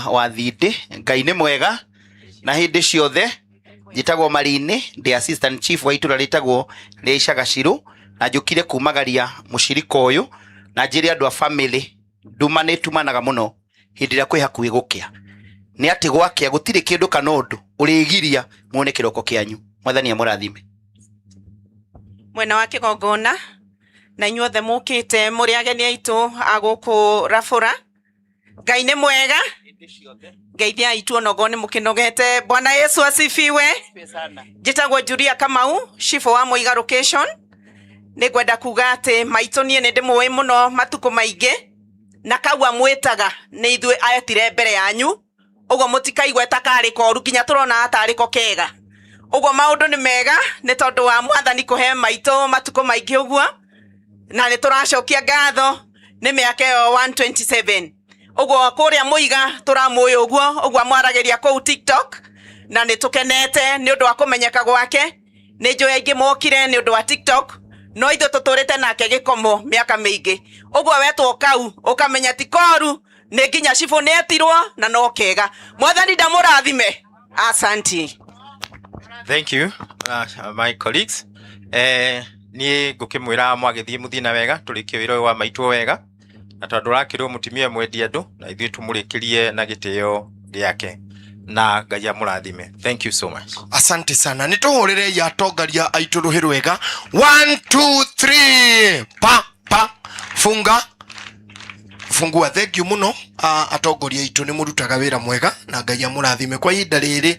wathindĩ. Ngai nĩ mwega. Na hĩndĩ ciothe njĩtagwo Marini, ndĩ assistant chief wa itũra rĩtagwo rĩa Icagaciru, na njũkire kumagaria mũcirika ũyũ na njĩre andũ a family nduma nĩ ĩtumanaga mũno hĩndĩ ĩrĩa kwĩ hakuhĩ gũkĩa, nĩ atĩ gwakĩa gũtirĩ kĩndũ kana ũndũ ũrĩgiria muone kĩroko kĩanyu. Mwathani amũrathime. Mwena wa kĩgongona na inyuothe mũkĩte mũrĩ ageni aitũ a gũkũ Rabũra, Ngai nĩ mwega, ngeithia aitũ onogo nĩ mũkĩnogete. Bwana Yesu asifiwe. Njĩtagwo Julia Kamau, cibũ wa Mũiga location. Nĩ ngwenda kuga atĩ maitũ niĩ nĩ ndĩmũĩ mũno matukũ maingĩ, na kau amwĩtaga nĩ ithuĩ aetire mbere yanyu, ũguo mũtikaigue ta karĩ koru, nginya tũrona tarĩ ko kega. Ũguo maũndũ nĩ mega nĩ tondũ wa mwathani kũhe maitũ matukũ maingĩ ũguo, na nĩ tũracokia ngatho nĩ mĩaka ĩyo 127. Ũguo kũrĩa Mũiga tũramũĩ ũguo, ũguo amwaragĩria kũu TikTok, na nĩ tũkenete nĩ ũndũ wa kũmenyeka gwake. Nĩ njũĩ aingĩ mokire nĩ ũndũ wa TikTok, no ithuĩ tũtũrĩte nake gĩkomo mĩaka mĩingĩ. Ũguo wetwo kau ũkamenya ti koru, nĩ nginya cibũ nĩ etirwo na no kega. Mwathani ndamũrathime. Asanti. Thank you, my colleagues. Niĩ ngũkĩmwĩra mwagĩthiĩ mũthiĩ na wega, tũrĩkie wĩra ũyũ wa maitũ wega, na tondũ ũrakĩrwo mũtumia mwendi andũ, na ithuĩ tũmũrĩkĩrie na gĩtĩo gĩake, na Ngai amũrathime. Thank you so much. Asante sana. Nĩ tũhũrĩrei atongoria aitũ rũhĩ rwega. 1 2 3, pa pa, funga fungua. Thank you mũno, atongoria aitũ, nĩ mũrutaga wĩra mwega na Ngai amũrathime. Kwa ihinda rĩrĩ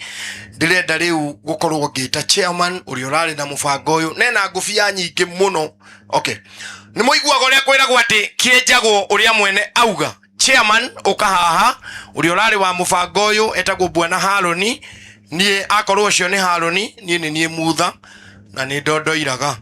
ndĩrenda rĩu gũkorwo ngĩta chairman ũrĩa ũrarĩ na mũbango ũyũ nena ngũbia nyingĩ mũno. Okay, nĩ mũiguaga ũrĩa kwĩragwo atĩ kĩenjagwo ũrĩa mwene auga. Chairman ũka haha, ũrĩa ũrarĩ wa mũbango ũyũ etagwo Bwana Haroni. Niĩ akorwo ũcio nĩ Haroni, niĩ nĩ niĩ Mutha na nĩ ndondoiraga.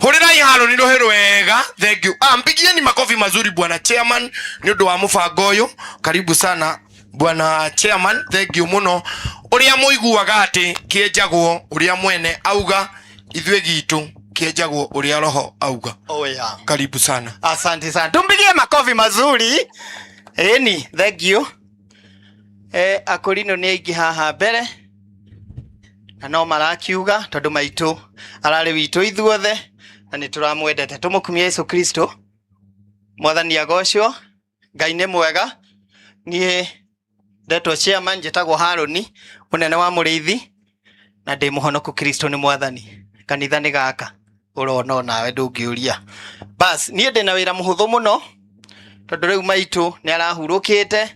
Hũrĩrai Haroni rũhĩ rwega. Thank you. Mpigieni makofi mazuri bwana chairman nĩ ũndũ wa mũbango ũyũ. Karibu sana bwana chairman, thank you mũno. Ũrĩa mũiguaga atĩ kĩenjagwo ũrĩa mwene auga, ithuĩ gitũ kĩenjagwo ũrĩa roho auga. Oh, yeah. Karibu sana. Asante sana. Tumpigie makofi mazuri. Eni, thank you. Akorino nĩ aingĩ haha mbere na no marakiuga tondũ maitũ ararĩ witũ ithuothe na nĩ tũramwendete. Tũmũkumie Yesu Kristo. Mwathani agocwo. Ngai nĩ mwega. Niĩ ndetwo chairman, njĩtagwo Harũni mũnene wa mũrĩithi na ndĩ mũhonoku. Kristo nĩ mwathani. Kanitha nĩ gaka ũrona onawe ndũngĩũria. Bas, niĩ ndĩna wĩra mũhũthũ mũno tondũ rĩu maitũ nĩ arahurũkĩte.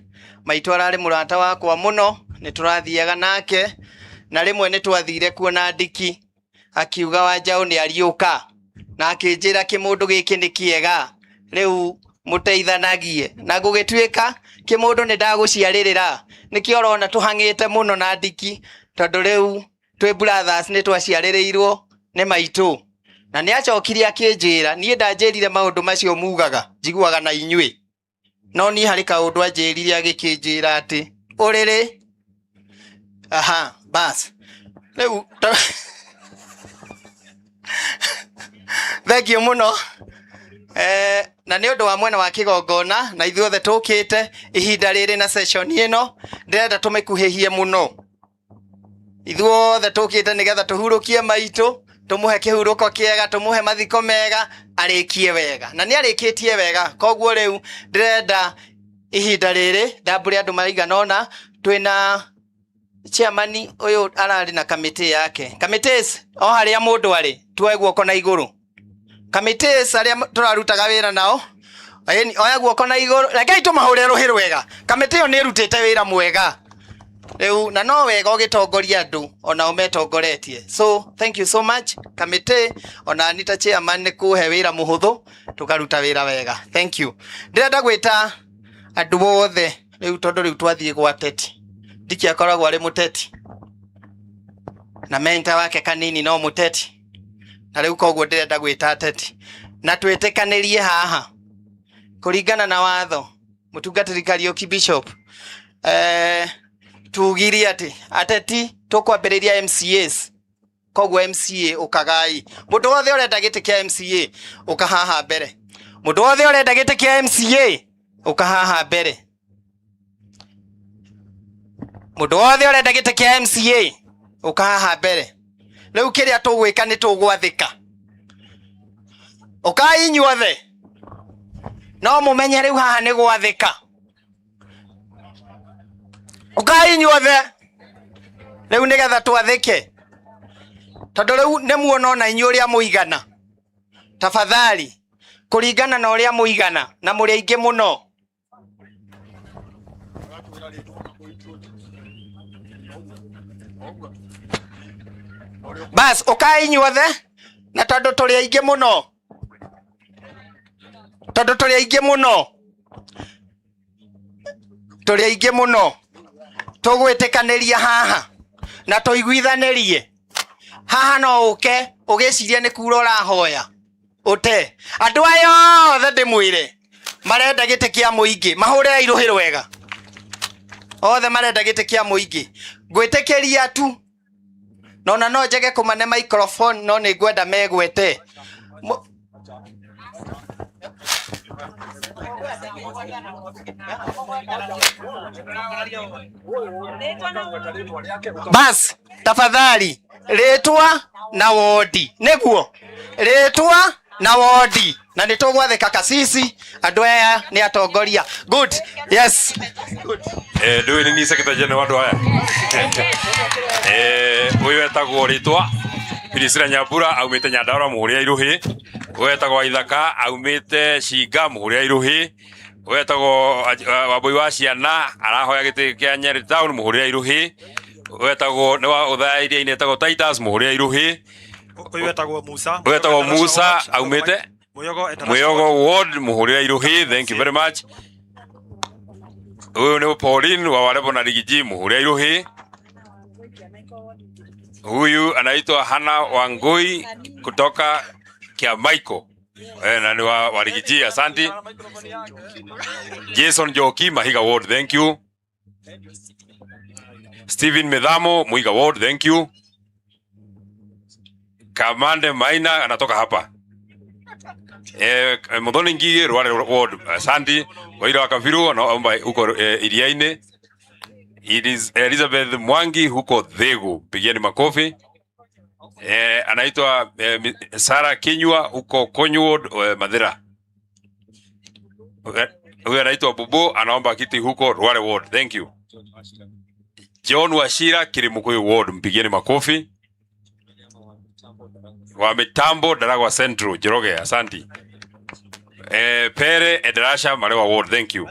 Maitũ ararĩ mũrata wakwa mũno, nĩ tũrathiaga nake na rĩmwe nĩ twathire kuona ndiki, akiuga Wanjaũ nĩ ariũka, na akĩnjĩra kĩmũndũ gĩkĩ nĩ kĩega, rĩu mũteithanagie, na gũgĩtuĩka kĩmũndũ nĩ ndagũciarĩrĩra. Nĩkĩo ũrona tũhang'ĩte mũno na ndiki, tondũ rĩu twĩ brothers, nĩ twaciarĩrĩirwo nĩ maitũ. Na nĩ acokire akĩnjĩra, niĩ ndanjĩrire maũndũ macio mugaga njiguaga na inyuĩ, no niĩ harĩ kaũndũ anjĩrire, agĩkĩnjĩra atĩ ũrĩrĩ aha. Bas, rĩu thank you mũno. Na nĩ ũndũ wa mwena wa kĩgongona na ithuothe tũkĩte ihinda rĩrĩ na session ĩno, ndĩrenda tũmĩkuhĩhie mũno. Ithuothe tũkĩte nĩgetha tũhurũkie maitũ, tũmũhe kĩhurũko kĩega, tũmũhe mathiko mega, arĩkie wega, na nĩ arĩkĩtie wega. Koguo rĩu ndĩrenda ihinda rĩrĩ ndambũre andũ maigana ũna. Twĩna chairman ũyũ ararĩ na kamĩtĩ yake. Committees, o harĩa mũndũ arĩ, tuoe guoko na igũrũ. Committees arĩa tũrarutaga wĩra nao, ĩni, oya guoko na igũrũ. Rekei tũmahũre rũhĩ rwega. Kamĩtĩ ĩyo nĩ ĩrutĩte wĩra mwega rĩu, na no wega ũgĩtongoria andũ onao metongoretie. So thank you so much kamĩtĩ. Ona ni ta chairman nĩ kũhe wĩra mũhũthũ, tũkaruta wĩra wega. Thank you. Ndĩrenda gwĩta andũ othe rĩu, tondũ rĩu twathiĩ gwa teti. Ndiki akoragwo arĩ mũteti na menta wake kanini no mũteti, na rĩu koguo ndĩrenda gwĩta ateti na twĩtĩkanĩrie haha kũringana na watho. Mũtungatĩri Kariũki Bishop, tugirie atĩ ateti tũkwambĩrĩria MCAs. Koguo MCA ũkagai, mũndũ wothe ũrenda gĩtĩ kĩa MCA ũka haha mbere. Mũndũ wothe ũrenda gĩtĩ kĩa MCA ũka haha mbere. Mundu wothe urenda gĩtĩ kĩa MCA ũka haha mbere. Rĩu kĩrĩa tũgwĩka nĩ tũgwathĩka. Ũkai inyuothe. No mũmenye rĩu haha nĩ gwathĩka. Ũkai inyuothe. Rĩu nĩgetha twathĩke. Tondũ rĩu nĩ muona ona inyuĩ ũrĩa mũigana. Tafadhali kũringana na ũrĩa mũigana na mũrĩ aingĩ mũno. Bas, ũkai inyuothe na tondũ tũrĩ aingĩ mũno, tondũ tũrĩ aingĩ mũno, tũrĩ aingĩ mũno, tũgwĩtĩkanĩria haha na tũiguithanĩrie haha. No ũke ũgĩciria nĩ kura ũrahoya ũte andũ aya othe ndĩmwĩre marenda gĩtĩ kĩa mũingĩ, mahũrĩra irũhĩ rwega. Othe marenda gĩtĩ kĩa mũingĩ, ngwĩtĩkĩria tu nona no njege kũmane microphone, no nĩ ngwenda megwete. Bas, tafadhali rĩtwa na wodi, nĩguo rĩtwa na wodi, na nĩ tũgwathĩka kasisi. Andũ aya nĩ atongoria. Good, yes. Ndũĩ nĩ niĩ secretary general wa andũ aya. Ũyũ etagwo rĩtwa Priscilla Nyambura, aumĩte Nyandarua, mũhũrĩra Irũhĩ. Ũyũ etagwo Ithaka, aumĩte Cinga, mũhũrĩra Irũhĩ. Ũyũ etagwo Wambui wa Ciana, arahoya gĩtĩ kĩa Nyeri Town, mũhũrĩra Irũhĩ. Ũyũ etagwo nĩ wa Ũthaya Iria-inĩ, etagwo Titus, mũhũrĩra Irũhĩ. Ũyũ etagwo Musa. Ũyũ etagwo Musa, aumĩte Mwĩogo International. Mwĩogo Ward, mũhũrĩra Irũhĩ. Thank you very much. Huyu ni Pauline wa Warebo na Rigiji, mũhũrĩra Irũhĩ. Huyu anaitwa Hana Wangui kutoka Kiamaiko. Na ni wa Rigiji, asante. Jason Joki, Mahiga Ward, thank you. Stephen Medhamo, Muiga Ward, thank you. Kamande Maina anatoka hapa. Muthoni Ngige, Rware Ward, asante. Waira wa Kabiru anaomba huko Iriaini. It is Elizabeth Mwangi huko Thegu, pigieni makofi. Anaitwa Sara Kinyua huko Konywood, Mathira. Huyu anaitwa Bubu anaomba kiti huko Rware Ward. Thank you. John Wachira, Kirimukuyu Ward, mpigieni makofi. Wa mitambo Daragwa Central, Njoroge, asanti. Pere Edrasha, Marewa Ward, thank you.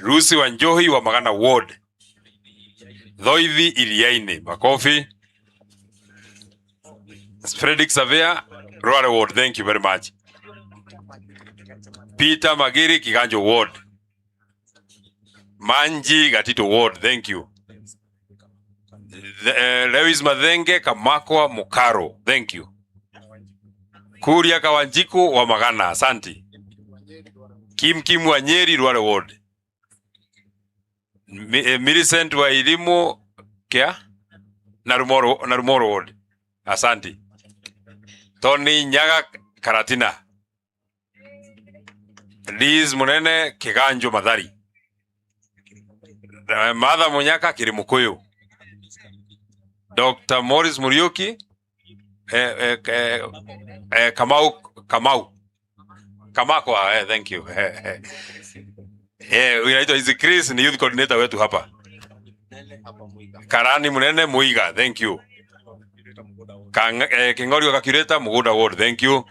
Lucy Wanjohi wa Magana Ward. Thoithi Iriaini, makofi. Fredrick Savea, Rware Ward, thank you very much. Peter Magiri, Kiganjo Ward. Manji Gatito Ward, thank you. Lewis Mathenge, Kamakwa Mukaro, thank you. Kuria Kawanjiku wa Magana, asanti. Kim Kim wa Nyeri, Rware Ward. Millicent wa Ilimu kia Narumoro Ward, asanti. Tony Nyaga Karatina. Liz Munene Kiganjo Mathari. Martha Munyaka Kirimukuyu. Dr. Morris Muriuki Kamau Kamau Kamakwa, thank you. Unaitwa Easy Chris, ni youth coordinator wetu hapa. Karani Munene Muiga, thank you. Kingori wa Kakireta Mugunda Ward, thank you.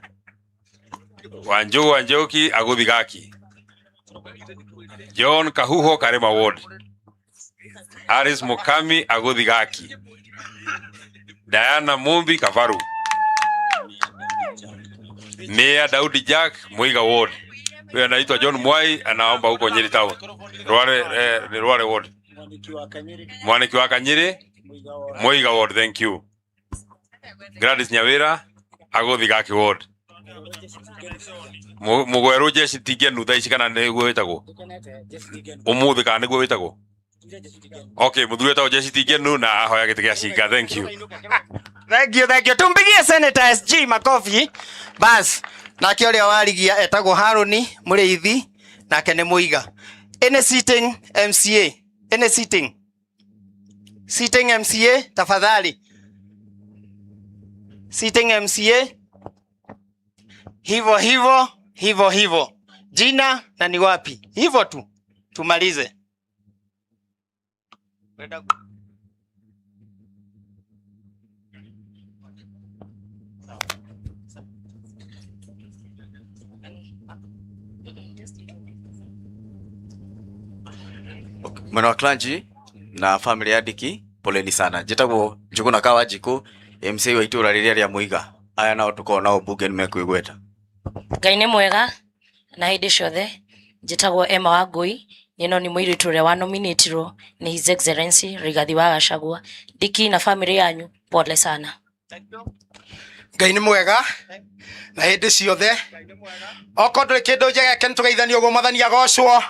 Wanjogu Wanjoki Aguthigaki. John Kahuho Karema Ward. Aris Mukami Aguthigaki. Diana Mumbi Kavaru. Mayor Daudi Jack Muiga Ward. Huyu anaitwa John Mwai anaomba huko Nyeri Town. Rware, Rware Ward. Mwaniki wa Kanyiri Muiga Ward, thank you. Gladys Nyawira Aguthigaki Ward. Mugweru Jesse Tigenu thaa ici kana nĩguo wĩtagwo ũmũthĩ kana nĩguo wĩtagwo? Okay, mũthuri wĩtagwo Jesse Tigenu na ahoya gĩtĩ gĩa Cinga, thank you. Thank you, thank you. Tumpigie Senator SG makofi. Bas, nake ũrĩa warigia etagwo Haruni Mũrĩithi, nake nĩ Mũiga. Any sitting MCA. Any sitting sitting MCA tafadhali, sitting MCA, hivyo hivyo hivyo hivyo, jina na ni wapi, hivyo tu tumalize. Mwena wa clergy na family ya Ndiki, poleni sana. Njĩtagwo Njũgũna Kawanjikũ, MC wa itũra rĩrĩa rĩa Mũiga. Aya nao tũkoragwo nao mbunge nĩ mekwĩgweta. Ngai nĩ mwega na hĩndĩ ciothe. Njĩtagwo Emma Wangui, niĩ no nĩ mũirĩtu ũrĩa wanominatirwo nĩ His Excellency Rigathi wa Gachagua. Ndiki na family yanyu, pole sana. Ngai nĩ mwega na hĩndĩ ciothe. Okorwo ndũrĩ kĩndũ njegeke nĩ tũgeithanie ũguo, mwathani agocwo.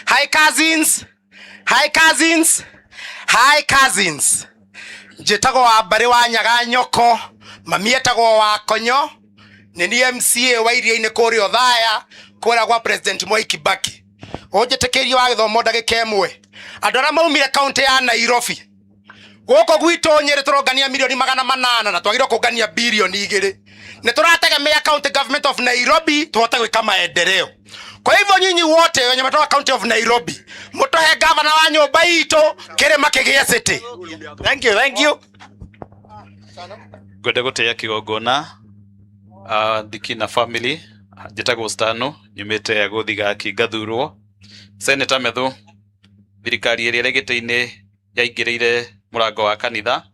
Hi cousins, hi cousins, hi cousins. Njĩtagwo wa mbarĩ wa Nyaga Nyoko, mami etagwo wa Konyo, nĩ niĩ MCA wa iria-inĩ kũrĩa Othaya, kũrĩa gwa President Mwai Kibaki. Ũnjĩtĩkĩrie wa gĩthomo ndagĩka ĩmwe. Andũ arĩa maumire kaũntĩ ya Nairobi, gũkũ gwitũ Nyĩrĩ tũrongania milioni 800 na twagĩrĩirwo kũngania bilioni 2. Nĩ tũrategemea county government of Nairobi tuhote gwĩka maendeleo. Kwa hivyo nyinyi wote wenye metoka county of Nairobi, mũtũhe gavana wa nyũmba itũ, kĩrĩma kĩgĩe city. Thank you, thank you. Ngwenda gũtĩĩa kĩgongona Ndiki na family. Njĩtagwo Stano, nyumĩte Gũthigaki, ngathurwo Senator Methu. Thirikari ĩrĩa ĩrĩ gĩtĩ-inĩ yaingĩrĩire mũrango wa kanitha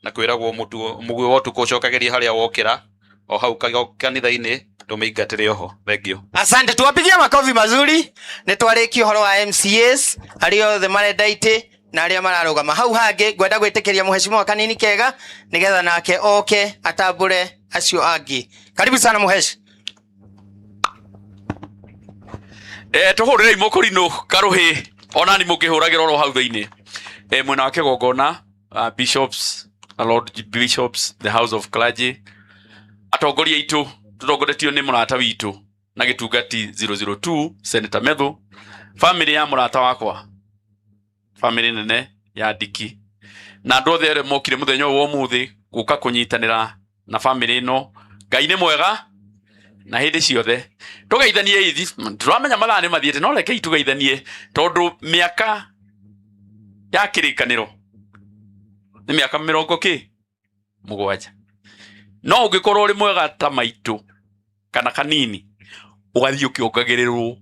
na kwĩragwo mũguĩ wa ũtukũ ũcokagĩria harĩa wokĩra, o hau kanitha-inĩ ndũmĩingatĩre oho. Thank you. Asante, tuwapigie makofi mazuri. Nĩ twarĩkia ũhoro wa MCAs arĩa othe marenda itĩ na arĩa mararũgama hau hangĩ. Ngwenda gwĩtĩkĩria mũheshimiwa Kanini Kega nĩgetha nake oke atambũre acio angĩ. Karibu sana mũheshi. Tũhũrĩrei mũkũrinũ karũhĩ onani mũngĩhũragĩra oro hau thĩinĩ. Mwena wa kĩgongona, bishops na lord bishops, the house of clergy, atongoria aitũ tũtongoretio nĩ mũrata witũ na gĩtungati 002 Senator Methu, family ya mũrata wakwa, family nene ya Ndiki, na andũ othe arĩa mokire mũthenya ũyũ wa ũmũthĩ gũka kũnyitanĩra na family ĩno. Ngai nĩ mwega na hĩndĩ ciothe. Tũgeithanie ithi, tũramenya mathaa nĩ mathiĩte, no rekei tũgeithanie tondũ mĩaka ya kĩrĩkanĩro nĩ mĩaka 97. No ũngĩkorwo ũrĩ mwega ta maitũ kana kanini, ũgathiĩ ũkĩongagĩrĩrwo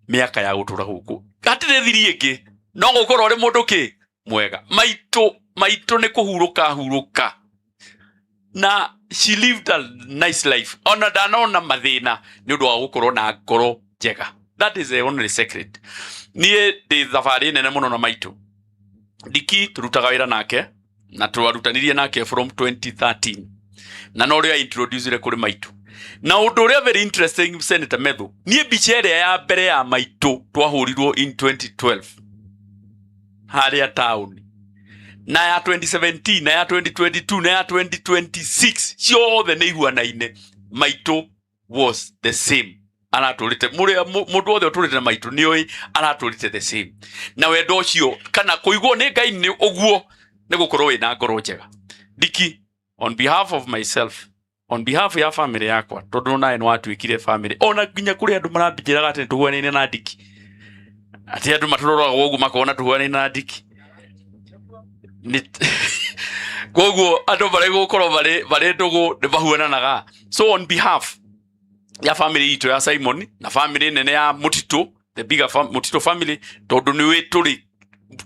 mĩaka ya gũtũra gũkũ, hatirĩ thiri ĩngĩ, no gũkorwo ũrĩ mũndũ kĩ mwega. Maitũ, maitũ nĩ kũhurũka hurũka, na she lived a nice life, ona ndanona mathĩna nĩ ũndũ wa gũkorwo na ngoro njega. That is the only secret. Niĩ ndĩ thabarĩ nene mũno na maitũ Ndiki, tũrutaga wĩra nake na twarutanirie nake from 2013, na no rĩo introducire kũrĩ maitũ. Na ũndũ ũrĩa very interesting, Senator Methu, niĩ mbica ĩrĩa ya mbere ya maitũ twahũrirwo in 2012 harĩa taũni, na ya 2017 na ya 2022 na ya 2026, ciothe nĩ ihuanaine. Maitũ was the same, aratũrĩte mũndũ wothe ũtũrĩte na maitũ nĩoĩ aratũrĩte the same, na wendo ũcio kana kũigwo nĩ Ngai nĩ ũguo nĩ gũkorwo wĩna ngoro njega. Ndiki, on behalf of myself, on behalf ya family yakwa, tondũ nawe nĩ watuĩkire family, ona nginya kũrĩ andũ marambĩnjĩraga atĩ nĩtũhuanaine na Ndiki, atĩ andũ matũroraga ũguo makona tũhuanaine na Ndiki. Koguo andũ marĩ gũkorwo marĩ ndũgũ nĩ mahuananaga. So on behalf ya family itũ ya Simon na family nene ya Mũtitũ, the bigger Mũtitũ family, tondũ nĩ tũrĩ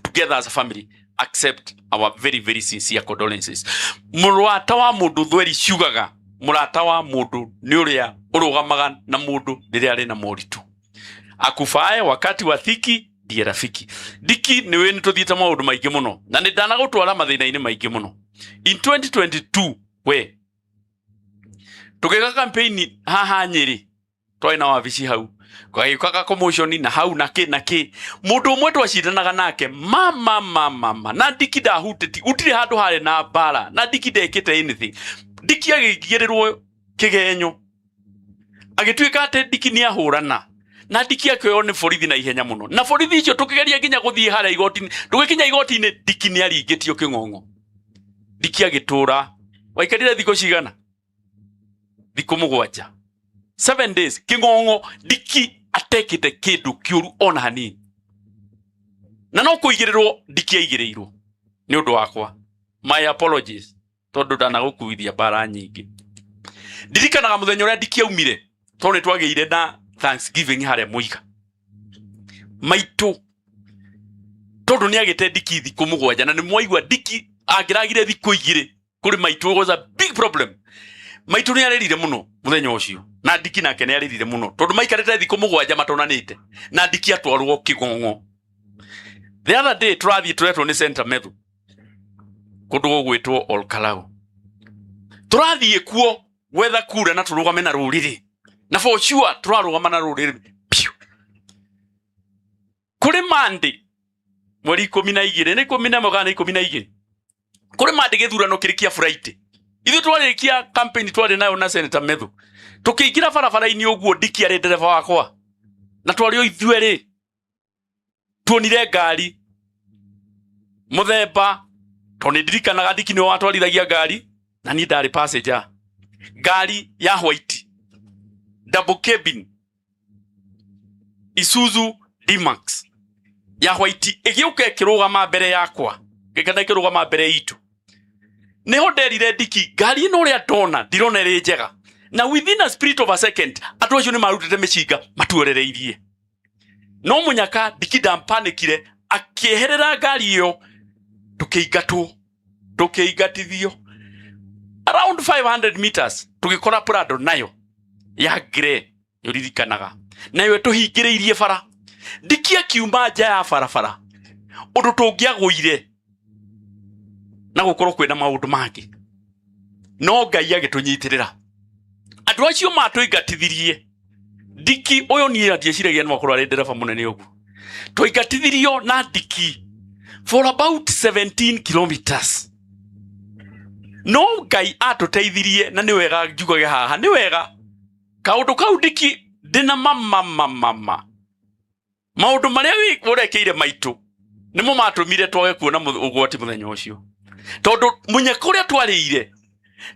together as a family, accept our very very sincere condolences. Mũrata wa mũndũ, thweri ciugaga mũrata wa mũndũ nĩ ũrĩa ũrũgamaga na mũndũ rĩrĩa arĩ na moritũ, akufae wakati wa thiki ndiye rafiki. Ndiki, nĩwe nĩ tũthiĩte maũndũ maingĩ mũno na nĩ ndanagũtwara mathĩna-inĩ maingĩ mũno. In 2022 we tũgĩka campaign haha Nyĩrĩ, twarĩ na wabici hau, gagĩũka ga commotion na hau na kĩ na kĩ, mũndũ ũmwe twacindanaga nake mama mama mama, na Ndiki ndahutĩti, gũtirĩ handũ harĩ na mbara, na Ndiki ndekĩte anything. Ndiki agĩigĩrĩrwo kĩgenyo, agĩtuĩka atĩ Ndiki nĩ ahũrana Na Ndiki akĩoywo nĩ borithi na ihenya mũno, na borithi icio tũkĩgeria nginya gũthiĩ harĩa igoti-inĩ. Tũgĩkinya igoti-inĩ, Ndiki nĩ aringĩtio kĩng'ong'o. Ndiki agĩtũra. Waikarire thikũ cigana? Thikũ 7, 7 days kĩng'ong'o. Ndiki atekĩte kĩndũ kĩũru ona hanini, na no kũigĩrĩrwo Ndiki aigĩrĩirwo nĩ ũndũ wakwa. My apologies, tondũ ndanagũkuithia mbara nyingĩ. Ndirikanaga mũthenya ũrĩa Ndiki aumire, tondũ nĩ twagĩire na Thanksgiving harĩa Mũiga maitũ, tondũ nĩ agĩte Ndiki thikũ 7, na nĩ mwaigua Ndiki angĩragire thikũ 2 kũrĩ maitũ was a big problem. Maitũ nĩ arĩrire mũno mũthenya ũcio, na Ndiki nake nĩ arĩrire mũno, tondũ maikarĩte thikũ 7 matonanĩte, na Ndiki atwarwo kĩgong'o. The other day tũrathiĩ, tũretwo nĩ Center Methu kũndũ gũgwĩtwo Olkalau. Tũrathiĩ kuo gwetha kura na tũrũgame na rũrĩrĩ, na for sure tũrarũgama na rũrĩrĩ piũ. Kũrĩ Monday mweri 12, nĩ 11 kana nĩ 12, kũrĩ Monday gĩthurano kĩrĩ kĩa Friday. Ithuĩ twarĩkia campaign twarĩ nayo na Senator Methu, tũkĩingĩra barabara-inĩ ũguo, Ndiki arĩ ndereba wakwa na twarĩ o ithuerĩ, tuonire ngari mũthemba, tondũ nĩ ndirikanaga Ndiki nĩwe watwarithagia ngari na niĩ ndarĩ passenger, ngari ya white double cabin, Isuzu D-Max ya white, ĩgĩũka ĩkĩrũgama mbere yakwa kana ĩkĩrũgama mbere itũ. Niho nderire Ndiki, ngari ĩno ũrĩa ndona ndirona ĩrĩ njega. Na within a spirit of a second andũ acio nĩ marutĩte mĩcinga matuorereirie. No mũnyaka Ndiki ndampanikire, akĩeherera ngari ĩyo, tũkĩingatwo, tũkĩingatithio around 500 meters, tũgĩkora Prado nayo ya grey, nĩũririkanaga, nayo ĩtũhingĩrĩirie bara. Ndiki akiuma nja ya barabara ũndũ tũngĩagũire na gũkorwo kwĩna maũndũ mangĩ, no Ngai agĩtũnyitĩrĩra. Andũ acio matũingatithirie Ndiki ũyũ, niĩ ndieciragia no akorwo arĩ ndereba mũnene ũguo. Twaingatithirio na Ndiki for about 17 kilometers, no Ngai atũteithirie. Na nĩ wega njugage haha, nĩ wega kaũndũ kau, Ndiki, ndĩna mama mama maũndũ marĩa ũrekeire maitũ nĩmo matũmire twage kuona ũgwati mũthenya ũcio, tondũ mũnyaka ũrĩa twarĩire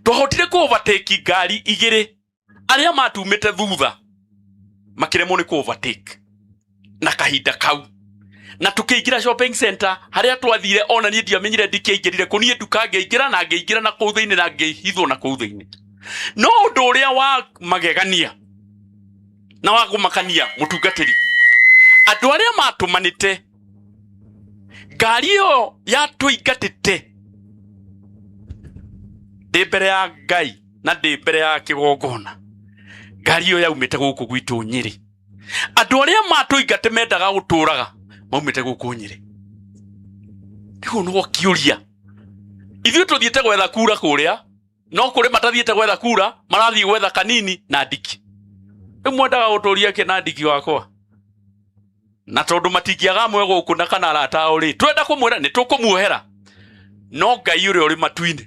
twahotire kũ overtake ngari 2, arĩa matumĩte thutha makĩremwo nĩ kũ overtake na kahinda kau. Na tũkĩingĩra shopping center harĩa twathire, ona niĩ ndiamenyire ndikĩaingĩrire kũ. Niĩ nduka ngĩingĩra na ngĩingĩra na kũu thĩinĩ na ngĩhithwo na kũu thĩinĩ. No ũndũ ũrĩa wa magegania na wa kũmakania, mũtungatĩri, andũ arĩa matũmanĩte ngari ĩyo yatũingatĩte, ndĩ mbere ya Ngai na ndĩ mbere ya kĩgongona, ngari ĩyo yaumĩte gũkũ gwitũ Nyĩrĩ. Andũ arĩa matũingate mendaga gũtũraga maumĩte gũkũ Nyĩrĩ. Rĩu no kĩũria, ithuĩ tũthiĩte gwetha kura kũrĩa, no kũrĩ matathiĩte gwetha kura, marathiĩ gwetha kanini na Ndiki. Rĩu mwendaga gũtũria kĩ na Ndiki wakwa? Na tondũ matingĩaga amwe gũkũ na kana arata ao rĩ, twenda kũmwĩra nĩ tũkũmuohera, no Ngai ũrĩa ũrĩ matu-inĩ,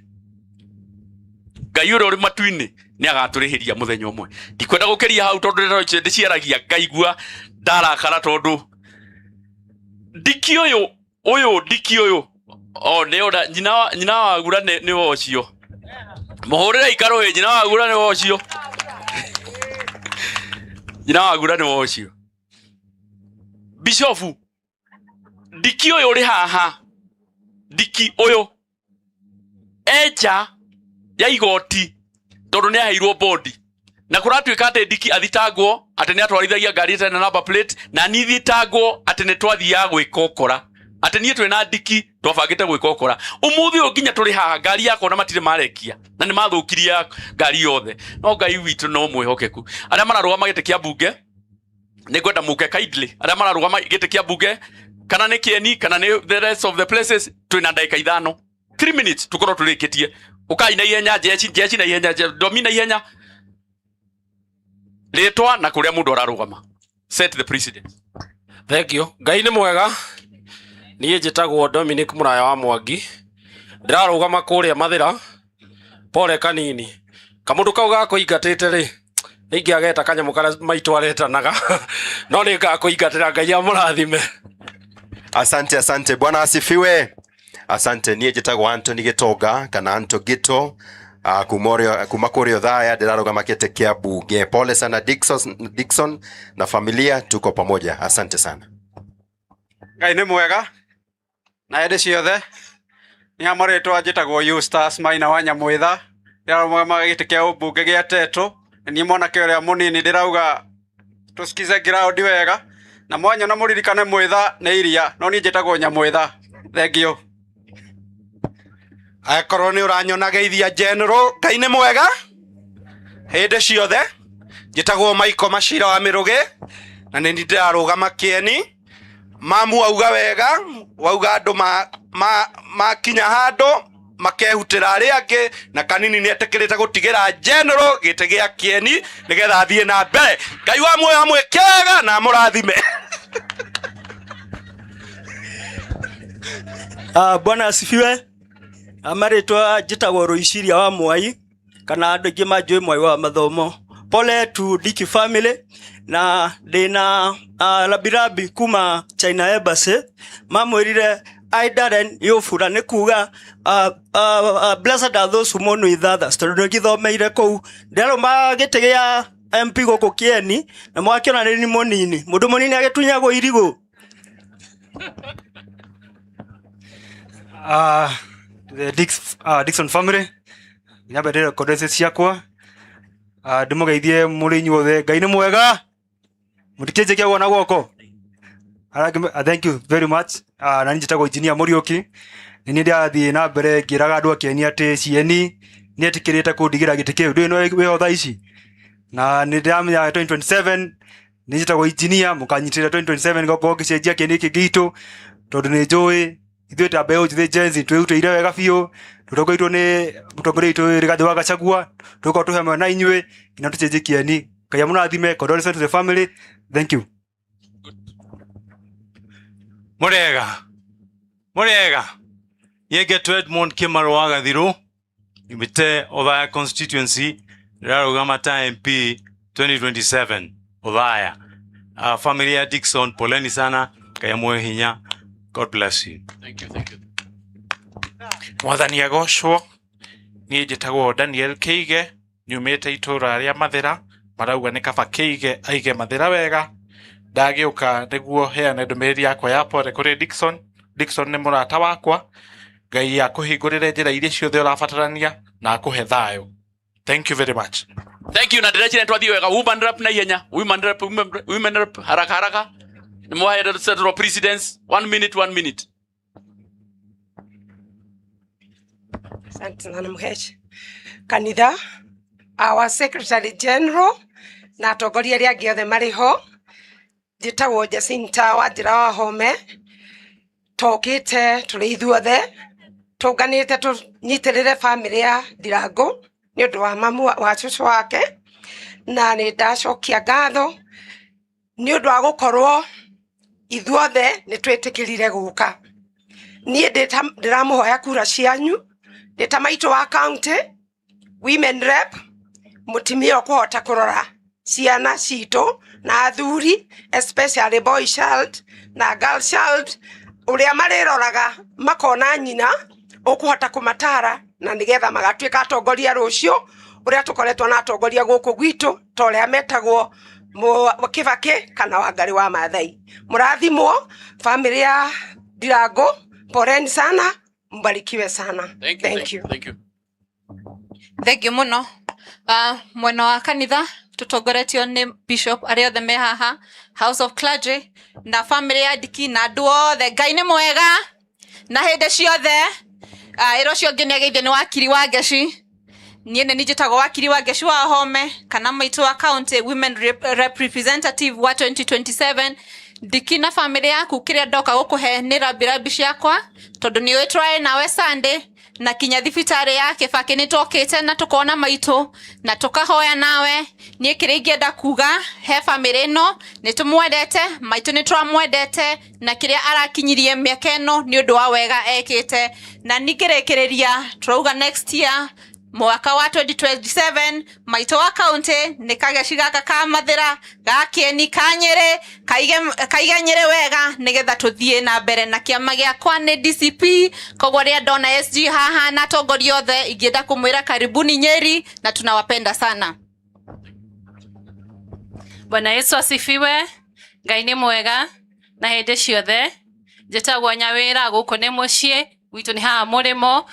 Ngai ũrĩa ũrĩ matu-inĩ nĩ agatũrĩhĩria mũthenya ũmwe. Ndikwenda gũkĩria hau, tondũ ndeto icio ndĩciaragia ngaigua ndarakara, tondũ Ndiki ũyũ ũyũ, Ndiki ũyũ o nĩ ona nyina wa Gura nĩ wa ũcio mũhũrĩre ikarũĩ. Nyina wa Gura nĩ wa ũcio, nyina wa Gura nĩ wa ũcio bishofu. Ndiki ũyũ ũrĩ haha, Ndiki ũyũ enja ya igoti, tondũ nĩ aheirwo bondi, na kũratuĩka atĩ Ndiki athitangwo atĩ nĩ atwarithagia ngari ĩtarĩ na number plate, na niĩ thitangwo atĩ nĩ twathiaga gwĩka ũkora, atĩ niĩ twĩ na Ndiki twabangĩte gwĩka ũkora. Ũmũthĩ ũyũ nginya tũrĩ haha, ngari yakwa na matirĩ marekia, na nĩ mathũkirie ngari yothe. No Ngai witũ no mwĩhokeku. Arĩa mararũgama gĩtĩ kĩa mbunge, nĩ ngwenda mũke kindly, arĩa mararũgama gĩtĩ kĩa mbunge, kana nĩ kĩeni kana nĩ the rest of the places, twĩna ndagĩka 5, 3 minutes, tũkorwo tũrĩkĩtie. Ũkai na ihenya, njeci njeci na ihenya, ndomi na ihenya, rĩtwa na kũrĩa mũndũ ararũgama. Set the precedent. Thank you. Ngai nĩ mwega. Niĩ njĩtagwo Dominic Mũraya wa Mwangi. Ndĩrarũgama kũrĩa Mathĩra. Pole kanini. Kamũndũ kau gakũingatĩte rĩ, Nä ingä ageta kanyamå karä a maitå aretanaga no nä ngakå ingatä ra Ngai amå. Asante, asante. Bwana asifiwe. Asante. Niä njätagwo Anthony Gĩtonga kana Anto Gito, kuma kũrĩa Othaya, ndĩrarũgama kĩtĩ kĩa bunge. Pole sana Dixon, Dixon na familia, tuko pamoja. Asante sana. Ngai nĩ mwega na hĩndĩ ciothe. Nĩ hamarĩtwa njĩtagwo Eustace Maina wa Nyamwĩtha, ndĩrarũgama gĩtĩ kĩa ũmbunge gĩa Tetũ. Nĩ niĩ mwanake ũrĩa mũnini ndĩrauga tũsikize ground wega na mwanyona mũririkane mwĩtha nĩ iria, no niĩ njĩtagwo Nyamwĩtha. Thengiũ. Akorwo nä å ranyona geithia general. Ngai nä mwega hä ndä ciothe. Njätagwo Maiko Macira wa mä rå gä na nä ndä kieni. Mamu auga wega, wauga andå makinya handå makehutĩra arĩa angĩ, na kanini nĩ etĩkĩrĩte gũtigĩra general gĩtĩ gĩa kieni nĩgetha athiĩ na mbere. Ngai wa muoyo amwĩke wega na amũrathime. Bwana asifiwe. Marĩtwa njĩtagwo Rũiciria wa Mwai kana andũ aingĩ manjũĩ Mwai wa mathomo. Pole to Dicky family na ndĩna rabirabi kuma China Embassy mamwĩrire Aidaren yũbura nĩ kuga blessed are those who mourn with others, tondũ nĩ ngĩthomeire kũu. Ndĩrarũma gĩtĩ gĩa MP gũkũ Kieni na mwakĩona nĩ mũnini, mũndũ mũnini agĩtunyagwo irigũ. The Dixon family, nyambe ndĩre condolences ciakwa. Ndĩmũgeithie mũrĩ inyuothe. Ngai nĩ mwega, mũtikĩnjĩkia guo na guoko. Thank you very much. Na niĩ njĩtagwo Engineer Mũriũki. Nĩ niĩ ndĩrathiĩ na mbere ngĩraga andũ a Kieni atĩ Cieni nĩ etĩkĩrĩte kũndigĩra gĩtĩ kĩu. Ndũĩ no wĩho thaa ici na nĩ ndĩramenya 2027. Nĩ njĩtagwo engineer, mũkanyitĩrĩra 2027 ngokorwo ngĩcenjia Kieni gĩkĩ gitũ, tondũ nĩ njũĩ ithuĩ ta mbeũ njĩthĩ Gen Z twĩrutĩire wega biũ, tũtongoretio nĩ mũtongoria witũ Rigathĩ wa Gachagua. Tũgũkorwo twĩ hamwe na inyuĩ nginya tũcenjie Kieni. Ngai amũrathime. Condolences to the family. Thank you. Murega, murega. Niĩ Edmond Kimaro wa Gathiru, nyumĩte Othaya constituency, ndĩrarũgama ta MP 2027 Othaya. Family ya Dixon, poleni sana. Ngai amũhe hinya. God bless you. Thank you, thank you. Mwathani agocwo. Niĩ njĩtagwo Daniel Kĩige, nyumĩte itũra rĩa Mathĩra. Marauga nĩ kaba Kĩige aige Mathĩra wega. Ndagĩũka nĩguo heane ndũmĩrĩri yakwa ya pole kũrĩ Dixon. Dixon nĩ mũrata wakwa. Ngai akũhingũrĩre njĩra iria ciothe ũrabatarania na akũhe thayũ. Thank you very much. Thank you. Na ndĩreciria twathiĩ wega. Woman rep na ihenya, women rep, women rep, haraka haraka, nĩ mwahe central presidents. One minute, one minute. Asante sana Muhesh. Kanitha, our Secretary General na atongoria arĩa angĩ othe marĩ ho. Njĩtagwo Jacinta Wanjĩra wa Home. Tũkĩte tũrĩ ithuothe tũnganĩte tũnyitĩrĩre famĩlĩ ya Ndirango nĩ ũndũ wa mamu wa cũcũ wake, na nĩ ndacokia ngatho nĩ ũndũ wa gũkorwo ithuothe nĩ twĩtĩkĩrire gũka. Niĩ ndĩramũhoya kura cianyu ndĩ ta maitũ wa county women rep, mũtumia ũkũhota kũrora ciana citũ na athuri, especially boy child na girl child, ũrĩa marĩroraga makona nyina ũkũhota kũmatara na nĩgetha magatuĩka atongoria rũciũ, ũrĩa tũkoretwo na atongoria gũkũ gwitũ ta ũrĩa metagwo Kĩbakĩ kana Wangarĩ wa Maathai. Mũrathimwo famĩlĩ ya Ndirango, poleni sana, mbarikiwe sana. Thank you. Thank you. Thank you. Thengiũ mũno. Mwena wa kanitha tũtongoretio nĩ bishop, arĩa othe me haha, house of clergy na family ya Ndiki na andũ othe. Ngai nĩ mwega na hĩndĩ ciothe. Ĩra ũcio ũngĩ nĩ ageithio nĩ wakiri wa Ngeci. Niĩ nĩ njĩtagwo wakiri wa Ngeci wa Home kana maitũ wa county women rep representative wa 2027. Ndiki na family yaku, kĩrĩa ndoka gũkũhe nĩ rambirabi ciakwa, tondũ nĩ ũĩ tũrarĩ nawe Sunday na kinya thibitarĩ ya Kĩbakĩ nĩ twokĩte na tũkona maitũ na tũkahoya nawe. Niĩ kĩrĩa ingĩenda kuga he family ĩno, nĩ tũmwendete maitũ, nĩ tũramwendete na kĩrĩa arakinyirie mĩaka ĩno nĩ ũndũ wa wega ekĩte. Na ningĩrĩkĩrĩria tũrauga next year Mwaka wa 2027 maitũ wa kaunti nĩ kageci gaka ka Mathĩra ga Kĩeni ka Nyĩrĩ, kaige Nyĩrĩ wega nĩgetha tũthiĩ na mbere na kĩama gĩakwa nĩ DCP. Koguo rĩrĩa ndona SG haha na atongoria othe, ingĩenda kũmwĩra karibuni Nyeri na tunawapenda sana. Bwana Yesu asifiwe. Ngai nĩ mwega na hĩndĩ ciothe. Njĩtagwo Nyawĩra, gũkũ nĩ mũciĩ gwitũ, nĩ haha mũrĩmo.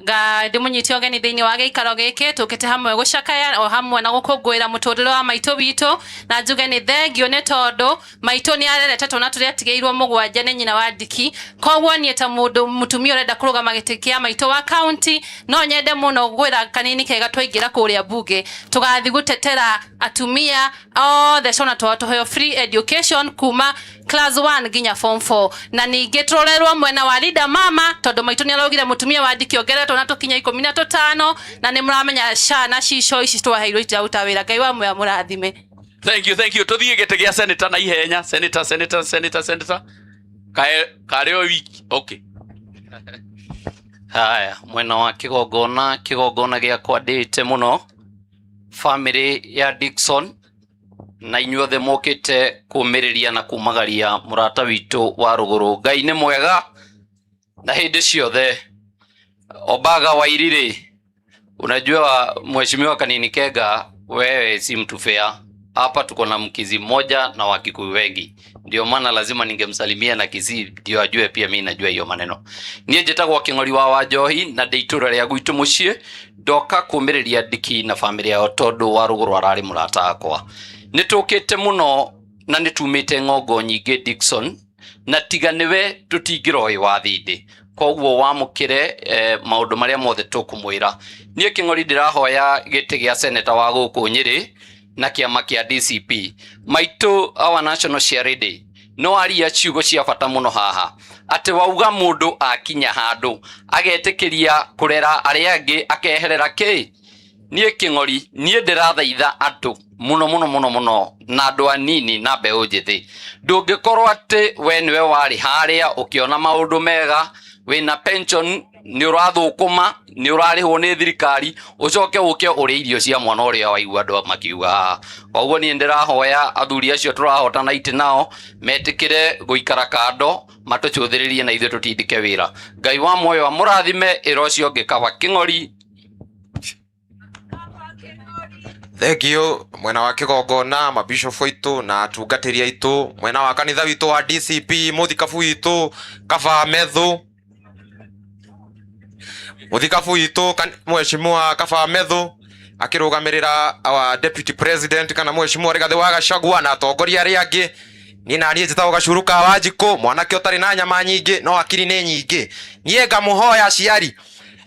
Nga ndĩmũnyite ũgeni thĩinĩ wa gĩikaro gĩkĩ, tũkĩte hamwe gũcakaya o hamwe na gũkũngũĩra mũtũrĩre wa maitũ witũ, na njuge nĩ thengio nĩ tondũ maitũ nĩ arerete twana tũrĩa atigĩirwo 7 nĩ nyina wa Ndiki. Koguo niĩ ta mũndũ mũtumia ũrenda kũrũgama gĩtĩ kĩa maitũ wa kaunti, no nyende mũno gwĩra kanini kega twaingĩra kũrĩa mbunge tũgathiĩ gũtetera atumia othe ciana twao tũheo free education kuma class 1 nginya form 4, na ningĩ tũrorerwo mwena wa Linda Mama, tondũ maitũ nĩ araugire mũtumia wa Ndiki ongerere twana tũkinya 15, na nĩ mũramenya SHA na cico ici twaheirwo itiraruta wĩra. Ngai wa muoya mũrathime. Thank you, thank you. Tuthiĩ gĩtĩ gĩa senator na ihenya. Senator, senator, senator, senator. Kae karĩ o wiki. Okay. Haya, mwena wa kĩgongona, kĩgongona gĩakwa ndĩte mũno family ya Dickson na inyuothe mokĩte kũmĩrĩria na kumagaria mũrata witũ wa rũgũrũ. Ngai nĩ mwega na hĩndĩ ciothe. Obaga Wairiri, unajua mheshimiwa Kanini Kega, wewe si mtu fair. Hapa tuko na Mkisii mmoja na Wakikuyu wengi, ndio maana lazima ningemsalimia na Kisii ndio ajue pia mimi najua hiyo maneno. Niĩ njĩtagwo Kĩng'ori wa Wanjohi na ndĩ itũra rĩa gwitũ mũciĩ, ndoka kũmĩrĩria Ndiki na family yao tondũ wa rũgũrũ ararĩ mũrata wakwa. Nĩ tũkĩte mũno na nĩ tumĩte ng'ongo nyingĩ Dickson, na tiga nĩwe tũtingĩroĩ wa thindĩ. Koguo wamũkĩre maũndũ marĩa mothe tũkũmwĩra. Niĩ Kĩng'ori ndĩrahoya gĩtĩ gĩa seneta wa gũkũ Nyĩrĩ na kĩama kĩa DCP. Maitũ our national charity no aria ciugo cia bata mũno haha, atĩ wauga mũndũ akinya handũ agetĩkĩria kũrera arĩa angĩ akeherera kĩ. Niĩ Kĩng'ori niĩ ndĩrathaitha andũ mũno mũno mũno mũno na andũ anini na mbeũ njĩthĩ, ndũngĩkorwo atĩ we nĩwe warĩ harĩa ũkĩona maũndũ mega, wĩna pension, nĩ ũrathũkũma, nĩ ũrarĩhwo nĩ thirikari, ũcoke ũke ũrĩe irio cia mwana ũrĩa waigua andũ makiuga haha. Koguo niĩ ndĩrahoya athuri acio tũrahotana itĩ nao metĩkĩre gũikara kando, matũcũthĩrĩrie na ithuĩ tũtindĩke wĩra. Ngai wa muoyo amũrathime, ĩra ũcio ũngĩ kaba Kĩng'ori. Thank you mwena wa kĩgongona, mabishop aitũ na atungatĩri aitũ, mwena wa kanitha witũ wa DCP, mũthikabu witũ Kaba Methu, mũthikabu witũ mheshimiwa Kaba Methu akĩrũgamĩrĩra our deputy president kana mheshimiwa Rigathĩ wa Gachagua na atongoria arĩa angĩ. Niĩ na niĩ njĩtagwo Gacuru ka Wanjikũ, mwanake ũtarĩ na nyama nyingĩ no akiri nĩ nyingĩ. Niĩ ngamũhoya aciari,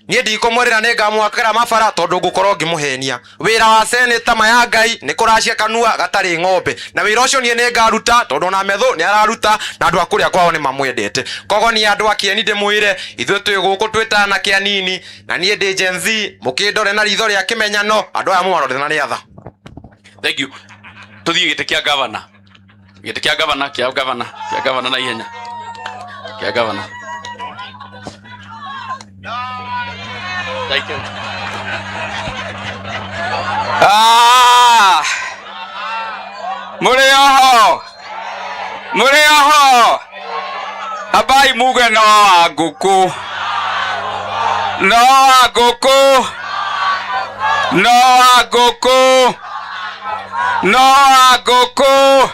niĩ ndikũmwĩrĩra nĩ ngamwakĩra mabara tondũ ngũkorwo ngĩmũhenia. Wĩra wa seneta maya Ngai nĩ kũracia kanua gatarĩ ng'ombe, na wĩra ũcio niĩ nĩ ngaruta tondũ ona Methu nĩ araruta na andũ a kũrĩa kwao nĩ mamwendete. Koguo niĩ andũ a Kĩeni ndĩmwĩre, ithuĩ twĩ gũkũ twĩ ta anake anini, na niĩ ndĩ Gen Z, mũkĩndore na ritho rĩa kĩmenyano, andũ aya mũmarore na rĩa tha. Thank you. Tũthiĩ gĩtĩ kĩa governor. Gĩtĩ kĩa governor, kĩa governor, kĩa governor na ihenya. Kĩa governor. Thank you. Mũrĩ oho, mũrĩ oho, ambai muge no wa ngũkũ, no wa ngũkũ, no wa ngũkũ, no wa ngũkũ.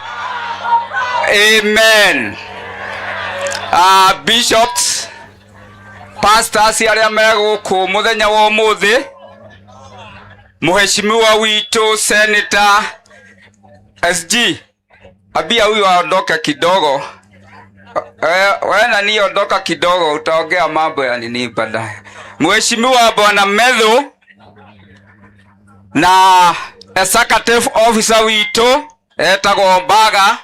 Amen. Bishops, pastors arĩa me gũkũ mũthenya wa ũmũthĩ, mheshimiwa witũ Senator SG, ambia huyu aondoke kidogo. We nani, ondoka kidogo, utaongea mambo ya nini baadaye. Mheshimiwa Bwana Methu na executive officer witũ etagwo Mbaga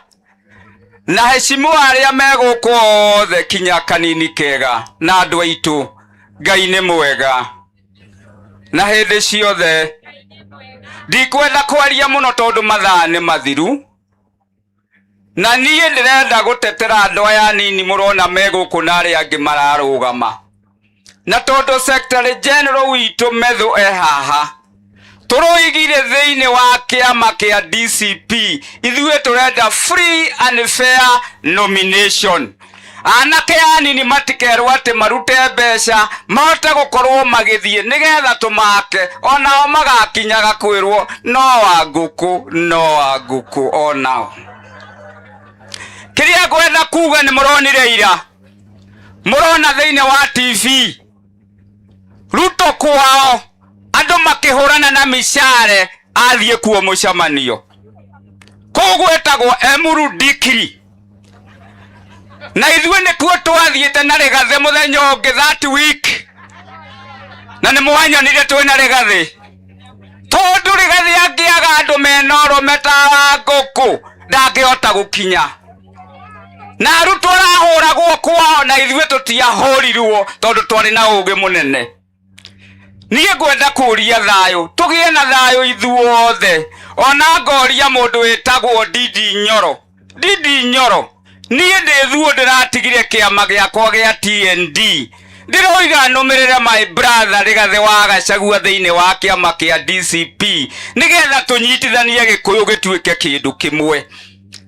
na heshimiwa arĩa me gũkũ othe kinya kanini kega na andũ aitũ, Ngai nĩ mwega na hĩndĩ ciothe. Ndikwenda kwaria mũno tondũ mathaa nĩ mathiru, na niĩ ndĩrenda gũtetera andũ aya anini mũrona me gũkũ na arĩa angĩ mararũgama. Na tondũ Secretary General witũ Methu e haha, tũroigire thĩinĩ wa kĩama kĩa DCP ithuĩ tũrenda free and fair nomination. Anake anini matikerwo atĩ marute mbeca mahote gũkorwo magĩthiĩ nĩgetha tũmake, onao magakinyaga kwĩrwo no wa ngũkũ, no wa ngũkũ onao. Kĩrĩa ngwenda kuga nĩ mũronire ira, mũrona thĩinĩ wa TV Ruto kwao andũ makĩhũrana na micare athiĩ kuo mũcemanio kũu gwĩtagwo Emuru Dikiri, na ithuĩ nĩkuo twathiĩte na Rigathĩ mũthenya ũngĩ that week, na nĩ mwanyonire twĩ na Rigathĩ, tondũ Rigathĩ angĩaga andũ mena ũrũme ta wa ngũkũ ndangĩhota gũkinya. Na arutwo arahũragwo kwao na ithuĩ tũtiahũrirwo tondũ twarĩ na ũgĩ mũnene. Niĩ ngwenda kũria thayũ, tũgĩe na thayũ ithuothe. Ona ngoria mũndũ wĩtagwo Ndindi Nyoro, Ndindi Nyoro, niĩ ndĩ thuo ndĩratigire kĩama gĩakwa gĩa TND, ndĩroiga nũmĩrĩre my brother Rigathĩ wa Gachagua thĩinĩ wa kĩama kĩa DCP nĩgetha tũnyitithanie Gĩkũyũ gĩtuĩke kĩndũ kĩmwe.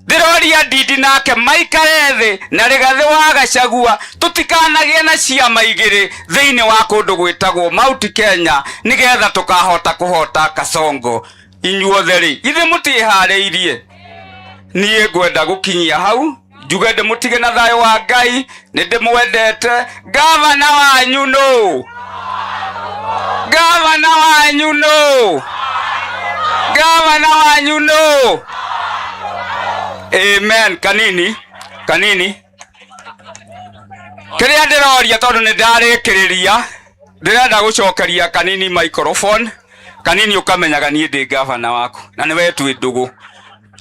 Ndĩroria Ndindi nake maikare thĩ na Rigathĩ wa Gachagua, tũtikanagĩe na ciama igĩrĩ thĩinĩ wa kũndũ gwĩtagwo Mount Kenya nĩgetha tũkahota kũhota Kasongo. Inyuothe rĩ, ithe mũtiĩharĩirie? Niĩ ngwenda gũkinyia hau njuge ndĩmũtige na thayũ wa Ngai, nĩ ndĩmwendete. Gavana wanyu nũ? Gavana wanyu nũ? Gavana wanyu nũ? Amen. Kanini kanini kĩrĩa ndĩroria, tondũ nĩ ndarĩkĩrĩria, ndĩrenda gũcokeria kanini microphone kanini. Ũkamenyaga niĩ ndĩ gavana waku na nĩwe twĩ ndũgũ,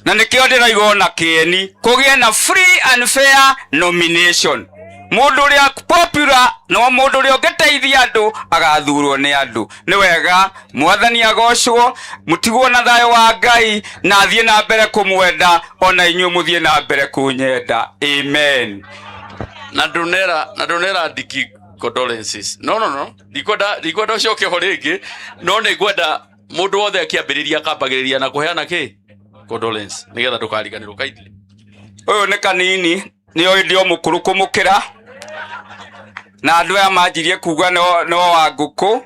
na nĩkĩo ndĩroiga ona kĩeni kũgĩe na free and fair nomination. Mũndũ ũrĩa popular no mũndũ ũrĩa ũngĩteithia andũ agathurwo nĩ andũ. Nĩ wega, mwathani agocwo, mũtigwo na thayũ wa Ngai, na athiĩ na mbere kũmwenda ona inyuĩ mũthiĩ na mbere kũnyenda. Amen. Na ndunera Ndiki condolences. No, no, no, ndikwenda ucoke ho rĩngĩ, no nĩ ngwenda mũndũ wothe akĩambĩrĩria akambagĩrĩria na kũheana kĩ condolence nĩgetha ndũkariganĩrwo kaithie. Ũyũ nĩ kanini, nĩ oĩ ndĩ o mũkũrũ kũmũkĩra, na andũ aya manjirie kuga no wa ngũkũ.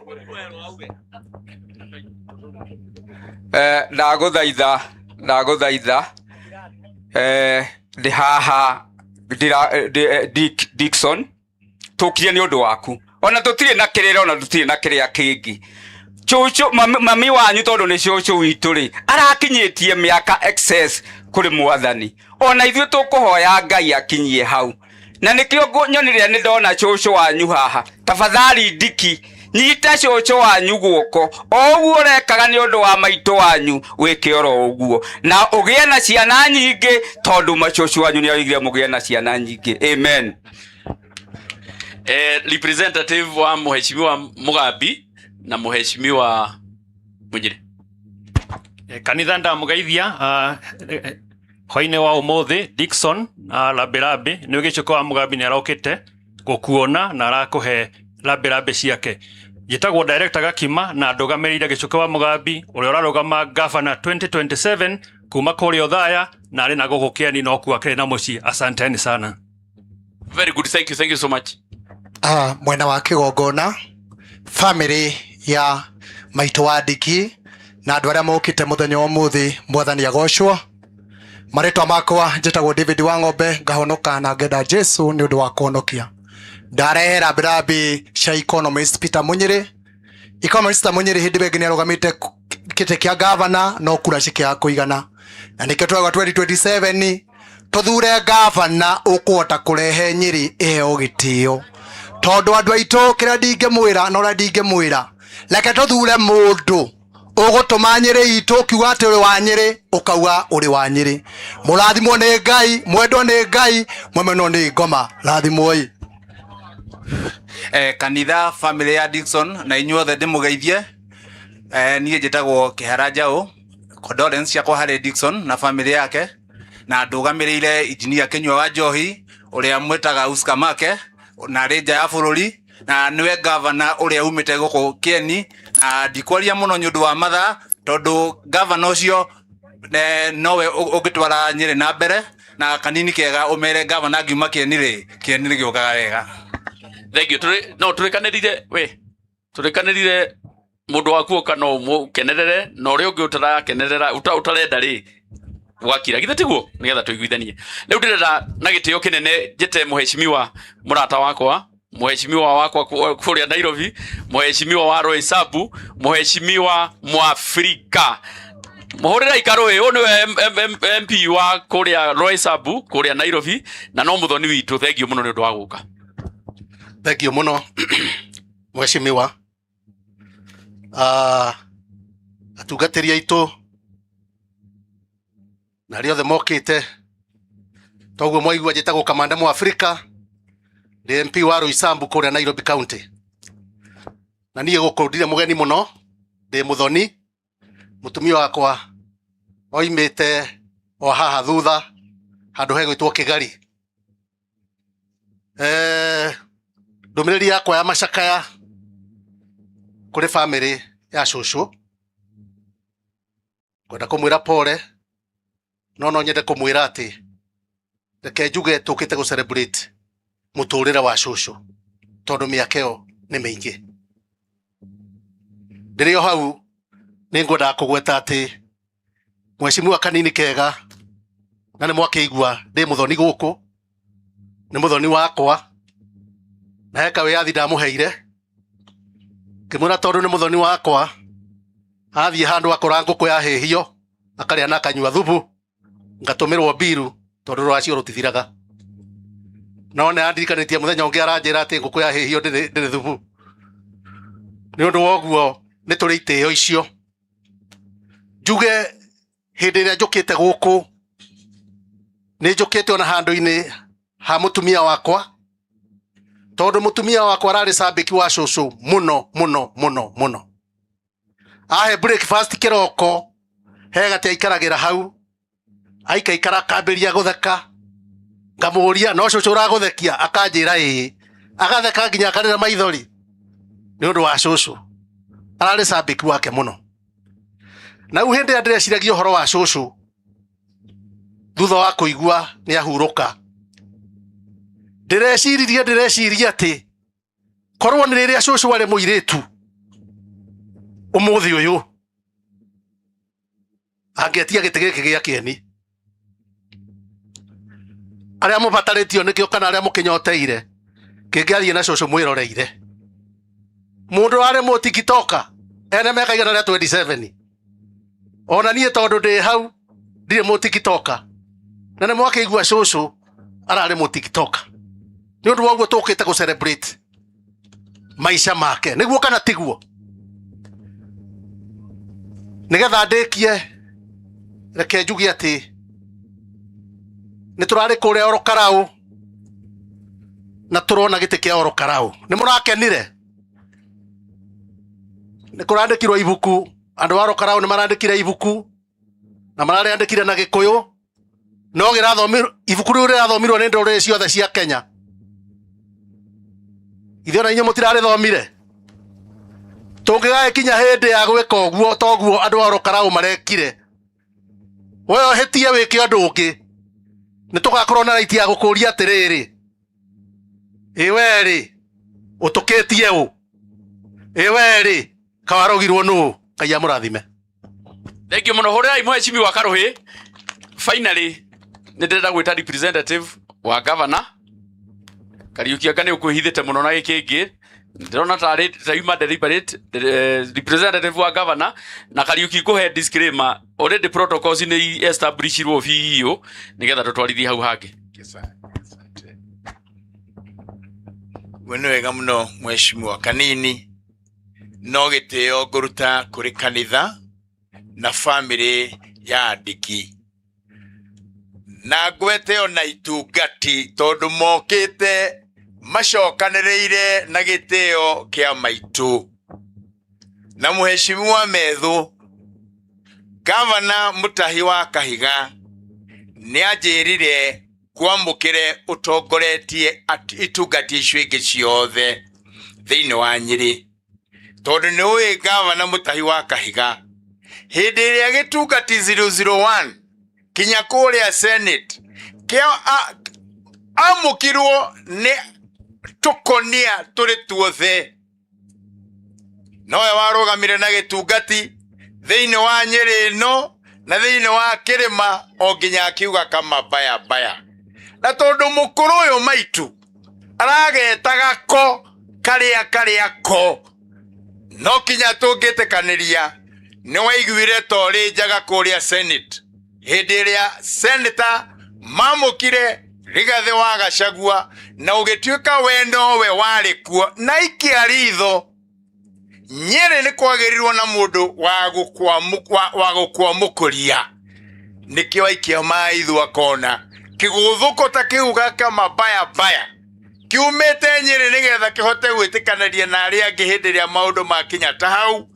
Ndagũthaitha, ndagũthaitha, ndĩ haha Dick Dickson, tũkire nĩ ũndũ waku, ona tũtirĩ na kĩrĩra, ona tũtirĩ na kĩrĩa kĩngĩ. Cũcũ mami wanyu, tondũ nĩ cũcũ witũ rĩ, arakinyĩtie mĩaka excess kũrĩ mwathani, ona ithuĩ tũkũhoya Ngai akinyie hau, na nĩkĩo nyonire nĩ ndona cũcũ wanyu haha. Tafadhali Ndiki, nyita cũcũ wanyu guoko o ũguo ũrekaga nĩ ũndũ wa maitũ wanyu, wĩke oro ũguo na ũgĩe na ciana nyingĩ, tondũ macũcũ wanyu nĩ oigire mũgĩe na ciana nyingĩ. Amen. Representative wa Mheshimiwa Mugambi na Mheshimiwa Munyire. Kanitha ndamugeithia hwainĩ wa ũmũthĩ. Dickson Rambi nĩ gĩcũko wa Mugambi nĩ arokĩte gũkuona na arakũhe rambi ciake. Njĩtagwo Director Gakima na ndũgamĩrĩire gĩcũko wa Mugambi ũrĩa ũrarũgama gavana 2027 kuma kũrĩa Othaya, na arĩ na gũkũ kĩeni no kuo akĩrĩ na mũciĩ. Asanteni sana. Very good, thank you, thank you so much. Mwena wa kĩgongona, family ya maitũ wa Ndiki na andũ arĩa mokĩte mũthenya wa ũmũthĩ, mwathani agocwo. Marĩtwa makwa njĩtagwo David wa Ng'ombe, ngahonoka na ngenda Jesu nĩ ũndũ wa kũhonokia. Ndarehe rambirambi cia economist Peter Munyĩrĩ. Economist Peter Munyĩrĩ hĩndĩ ĩyo ĩngĩ nĩ arũgamĩte kĩtĩ kĩa gavana no kura cikĩaga kũigana, na nĩkĩo twauga 2027 tuthure gavana ũkũhota kũrehe Nyĩrĩ ĩheo gĩtĩo, tondũ andũ aitũ kĩrĩa ndingĩmwĩra na ũrĩa ndingĩmwĩra, reke tũthure mũndũ ũgũtũma Nyĩrĩ itũ ũkiuga atĩ ũrĩ wa Nyĩrĩ, ũkauga ũrĩ wa Nyĩrĩ. Mũrathimwo nĩ Ngai, mwendwo nĩ Ngai, mwemenwo nĩ ngoma. Rathimwoi. Kanitha, family ya Dickson na inyuothe ndĩmũgeithie. Niĩ njĩtagwo Kĩhara Njaũ. Condolence ciakwa harĩ Dickson na family yake, na ndũgamĩrĩire engineer Kĩnyua wa Njohi ũrĩa mwĩtaga Uskamake na arĩ nja ya bũrũri. Na niwe gavana uria umite guku Kieni, na ndikwaria muno ni undu wa mathaa tondu gavana ucio nowe ungitwara Nyeri na mbere, na kanini kega umere gavana ngiuma Kieni ri, Kieni ni giukaga wega. Thank you. No turikanirire we turikanirire mundu waku oka no umukenerere na uria ungi utarakenerera utarenda ri wakira githe tiguo nigetha tuiguithanie. Riu ndirenda na gitio kinene njite muheshimiwa murata wakwa, muheshimiwa wakwa kuria Nairobi, muheshimiwa wa Roysambu, muheshimiwa Mwafrika muhurira ikarui uyu niwe MP wa kuria Roysambu kuria Nairobi na no muthoni witu. Thank you muno ni undu wa guka. Thank you muno muheshimiwa. Atungatĩri aitũ na arĩa othe mokĩte, toguo mwaigua njĩtagwo Kamanda Mwafrika, ndĩ MP wa Roysambu kũrĩa Nairobi County. Na niĩ gũkũ ndirĩ mũgeni mũno, ndĩ mũthoni. Mũtumia wakwa oimĩte o haha thutha handũ hegwĩtwo Kĩgari. Ndũmĩrĩri yakwa ya macakaya kũrĩ bamĩrĩ ya cũcũ, ngwenda kũmwĩra pole, no nyende kũmwĩra atĩ reke njuge tũkĩte gũ celebrate mũtũrĩre wa cũcũ tondũ mĩaka ĩyo nĩ mĩingĩ. Ndĩrĩ o hau nĩ ngwendaga kũgweta atĩ mheshimiwa Kanini Kega, na nĩ mwakĩigua ndĩ mũthoni gũkũ, nĩ mũthoni wakwa, na he kawĩyathi ndamũheire ngĩmwĩra tondũ nĩ mũthoni wakwa, athiĩ handũ akora ngũkũ yahĩhio akarĩa na akanyua thubu, ngatũmĩrwo mbiru tondũ rwacio rũtithiraga. No nĩ andirikanĩtie mũthenya ũngĩ aranjĩra atĩ ngũkũ yahĩhio ndĩrĩ thubu. Nĩ ũndũ wa ũguo nĩ tũrĩ itĩo icio. Njuge hĩndĩ ĩrĩa njũkĩte gũkũ nĩ njũkĩte ona handũ-inĩ ha mũtumia wakwa, tondũ mũtumia wakwa ararĩ cambĩki wa cũcũ mũno mũno mũno mũno. Ahe breakfast kĩroko, he gatĩ aikaragĩra hau, aikaikara akambĩrĩria gũtheka, ngamũria no cũcũ ũragũthekia, akanjĩra ĩĩ, agatheka nginya akarĩra maithori nĩ ũndũ wa cũcũ. Ararĩ cambĩki wake mũno. Na rĩu hĩndĩ ĩrĩa ndĩreciragia ũhoro wa cũcũ thutha wa kũigua nĩ ahurũka, ndĩreciria atĩ korwo nĩ rĩrĩa cũcũ arĩ mũirĩtu ũmũthĩ ũyũ angĩetia gĩtĩ gĩkĩ gĩa Kĩeni. Arĩa mũbatarĩtio nĩkĩo kana arĩa mũkĩnyoteire kĩngĩathiĩ na cũcũ mwĩroreire. Mũndũ arĩ mũ TikToker ene mĩaka 127, ona niĩ tondũ ndĩ hau ndirĩ mũ TikToker, na nĩ mwakĩigua cũcũ ararĩ mũ TikToker. Nĩ ũndũ wa ũguo tũkĩte gũ celebrate maica make, nĩguo kana tiguo? Nĩgetha ndĩkie, reke njuge atĩ nĩ tũrarĩ kũrĩa Oro Karau na tũrona gĩtĩ kĩa Oro Karau. Nĩ mũrakenire? Nĩ kũrandĩkirwo ibuku, andũ a Oro Karau nĩ marandĩkire ibuku na mararĩandĩkire na Gĩkũyũ, no gĩrathomirwo ibuku rĩu rĩrathomirwo nĩ ndũrĩrĩ ciothe cia Kenya. Ithuĩ ona inyuĩ mũtirarĩthomire? Tũngĩgagĩkinya hĩndĩ ya gwĩka ũguo toguo andũ a Oro Karau marekire, we ũhĩtie wĩke ũndũ ũngĩ, nĩ tũgakorwo na right ya gũkũria atĩrĩrĩ, ĩ we rĩ ũtũkĩtie ũ? Ĩ we rĩ kawarogirwo nũ? Ngai amũrathime. Thank you muno. Hũrĩrai mheshimiwa Karuhi. Finally nĩ ndĩrenda gwĩta representative wa governor Kariuki, anga nĩ ũkwĩhithĩte mũno na gĩkĩ kĩngĩ ndĩrona tarĩ tauma deliberate representative wa governor na Kariuki ngũhe disclaimer already protocols nĩ establishirwo biũ nĩgetha tũtwarithie hau hangĩ. We nĩ wega mũno mheshimiwa Kanini, no gĩtĩo ngũruta kũrĩ kanitha na bamĩrĩ ya Ndiki, na ngwete ona itungati tondũ mokĩte macokanĩrĩire na gĩtĩo kĩa maitũ na mheshimiwa Methu. Gavana Mutahi wa Kahiga nĩ anjĩrire ngwamũkĩre ũtongoretie itungati icio ingĩ ciothe, Thĩinĩ wa Nyĩrĩ, tondũ nĩ ũĩ gavana Mũtahi wa Kahiga hĩndĩ ĩrĩa gĩtungati 001 kinya kũrĩa Senate kĩa amũkirwo nĩ tũkonia tũrĩ tuothe, nowe warũgamire na gĩtungati thĩinĩ wa Nyĩrĩ ĩno na thĩinĩ wa kĩrĩma o nginya akiuga kama baya baya. Na tondũ mũkũrũ ũyũ maitu aragetaga ko karĩa karĩa ko no kinya tũngĩtĩkanĩria, nĩ waiguire ta ũrĩ njaga kũrĩa Senate hĩndĩ ĩrĩa senator mamũkire Rigathĩ wa Gachagua, na ũgĩtuĩka we nowe warĩ kuo na ikia ritho. Nyĩrĩ nĩ kwagĩrĩirwo na mũndũ wa gũkwamũkũria, nĩkĩo aikia maitho akona kĩgũthũko ta kĩu gakama baya baya kiumĩte Nyĩrĩ nĩgetha kĩhote gwĩtĩkanĩria na arĩa angĩ hĩndĩ ĩrĩa maũndũ makinya ta hau.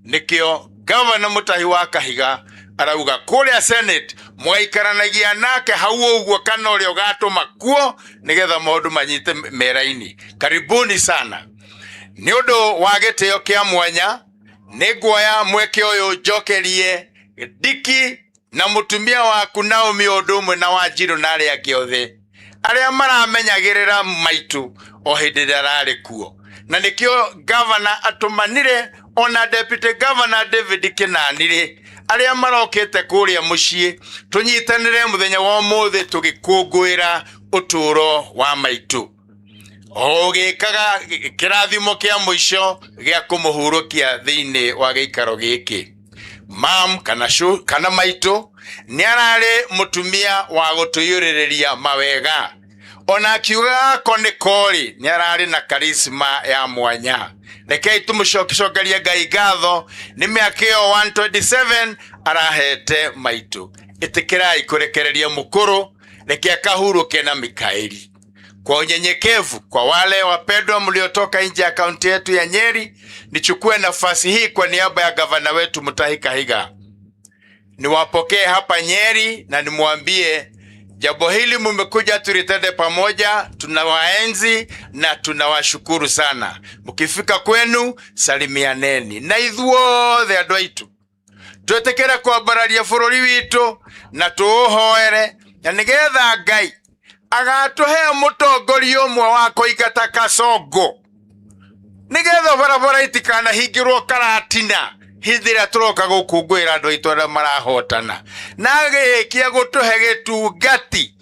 Nĩkĩo gavana Mũtahi wa Kahiga arauga kũrĩa Senate mũgaikaranagia nake hau ũguo, kana ũrĩa ũgatũma kuo nĩgetha maũndũ manyite meraini. Karibuni sana. Nĩ ũndũ wa gĩtĩo kĩa mwanya nĩ nguoya mweke ũyũ njokerie Diki na mũtumia waku Naomi ũndũ ũmwe na Wanjirũ na arĩa angĩ othe arĩa maramenyagĩrĩra maitu o hĩndĩ ĩrĩa ararĩ kuo, na nĩkĩo gavana atũmanire ona deputy governor David Kinani arĩa marokĩte kũrĩa mũciĩ tũnyitanĩre mũthenya wa ũmũthĩ tũgĩkũngũĩra ũtũũro wa maitu o ũgĩkaga kĩrathimo kĩa mũico gĩa kũmũhurũkia thĩinĩ wa gĩikaro gĩkĩ. Mam kana shu, kana maitũ nĩ ararĩ mũtumia wa gũtũiyũrĩrĩria mawega, ona akiugaga ko nĩ korĩ nĩ ararĩ na karisma ya mwanya. Rekei tũmũcokerie Ngai ngatho nĩ mĩaka ĩyo 127 arahete maitũ. Ĩtĩkĩrai kũrekereria mũkũrũ, reke akahurũke na Mikaeli. Kwa unyenyekevu, kwa wale wapendwa mliotoka nje ya kaunti yetu ya Nyeri, nichukue nafasi hii kwa niaba ya gavana wetu Mutahi Kahiga niwapokee hapa Nyeri na nimwambie jambo hili mumekuja tulitende pamoja, tunawaenzi na tunawashukuru sana. Mkifika kwenu salimianeni na ithuothe andũ aitũ twĩtĩkĩre kwambararia bũrũri witũ na tũũhoere, na nĩgetha Ngai agatũhe mũtongoria ũmwe wa kũingata Kasongo, nĩgetha barabara itikanahingĩrwo Karatina hĩndĩ ĩrĩa tũroka gũkũngũĩra andũ aitũ arĩa marahotana, na agĩkia gũtũhe gĩtungati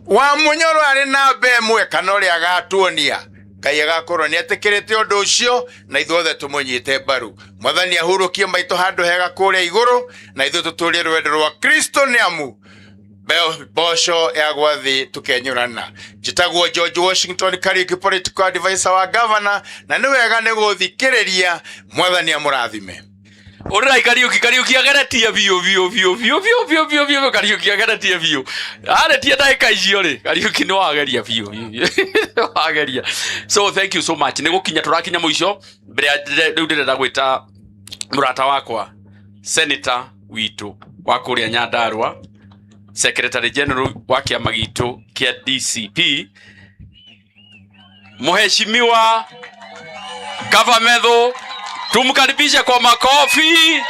wa Mũnyoro arĩ namba ĩmwe kana ũrĩa agatuonia. Ngai agakorwo nĩ etĩkĩrĩte ũndũ ũcio na ithuothe tũmũnyite mbaru. Mwathani ahurũkie maitũ handũ hega kũrĩa igũrũ, na ithuĩ tũtũrie rwendo rwa Kristo, nĩ amu mboco ya gwathi tukenyũrana. Njĩtagwo George Washington Kariuki, political advisor wa governor, na nĩ wega nĩ gũthikĩrĩria. Mwathani amũrathime. Ũrĩrai Kariuki. Kariuki ageretie biũ biũ biũ biũ biũ biũ biũ biũ. Kariuki ageretie biũ, aretie ndagĩka icio rĩ. Kariuki nĩ wageria biũ biũ biũ, wageria. So thank you so much. Nĩ gũkinya tũrakinya mũico. Mbere ya rĩu ndĩrenda gwĩta mũrata wakwa, senator witũ wa kũrĩa Nyandarua, secretary general wa kĩama gitũ kĩa DCP, Mheshimiwa Kava Methu. Tumkaribishe kwa makofi.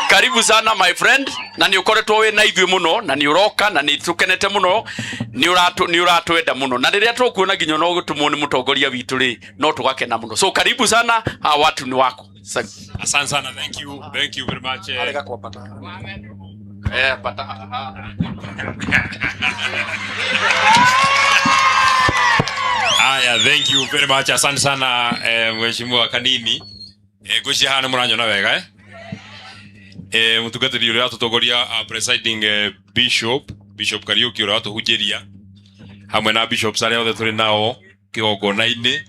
Karibu sana my friend, na nĩ ũkoretwo wĩ na ithuĩ mũno, na nĩ ũroka na nĩ tũkenete mũno, nĩ ũratwenda mũno, na rĩrĩa tũkuona nginya no gũtũmwo nĩ mũtongoria witũ rĩ, no tũgakena mũno. So karibu sana, hawa watu ni wako. Asante sana, thank you, thank you very much. Pata. Aya, thank you very much. Asante sana Mheshimiwa Kanini. Ngwĩciria haha nĩ mũranyona wega eh? Mũtungatĩri ũrĩa watũtongoria, presiding bishop, Bishop Kariuki, ũrĩa watũhunjĩria hamwe na bishops arĩa othe tũrĩ nao kĩgongona-inĩ,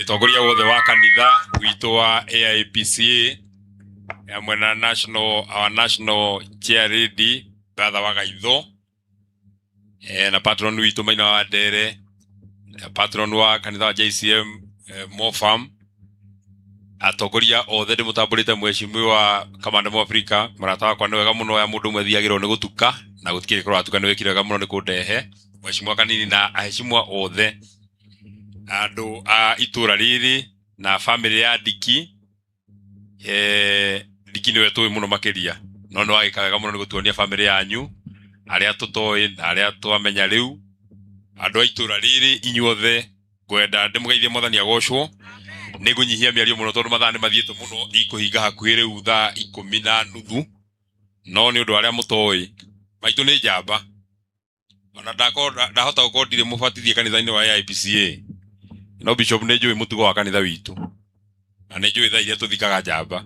ũtongoria wothe wa kanitha witũ wa AIPCA hamwe na national, our national chair lady Brother wa Gaitho, na patron witũ Maina wa Ndere, patron wa kanitha wa JCM, Mofam, atongoria othe ndĩmũtambũrĩte. Mheshimiwa Kamande Mwafrika, mũrata wakwa, nĩ wega mũno ya mũndũ ũmwe thiagĩrwo nĩ gũtuka na gũtikĩrĩ kũratuka, nĩ wĩkire wega mũno nĩ kũndehe. Mheshimiwa Kanini na aheshimiwa othe, Andũ a itũra rĩrĩ na family ya Diki, Diki nĩwe tũĩ mũno makĩria, no nĩ wagĩka wega mũno nĩ gũtuonia family yanyu arĩa tũtoĩ na arĩa twamenya rĩu. Andũ a itũra rĩrĩ inyuothe, ngwenda ndĩmũgeithie, mwathani agocwo. Nĩ ngũnyihia mĩario mũno tondũ mathaa nĩ mathiĩte mũno, ikũhinga hakuhĩ rĩu thaa 10:30. No nĩ ũndũ arĩa mũtoĩ, maitũ nĩ njamba. Ona ndakorwo ndahota gũkorwo ndirĩ mũbatithie kanitha-inĩ wa AIPCA, no bishop nĩ njũĩ mũtugo wa kanitha witũ na nĩ njũĩ thaa iria tũthikaga njamba.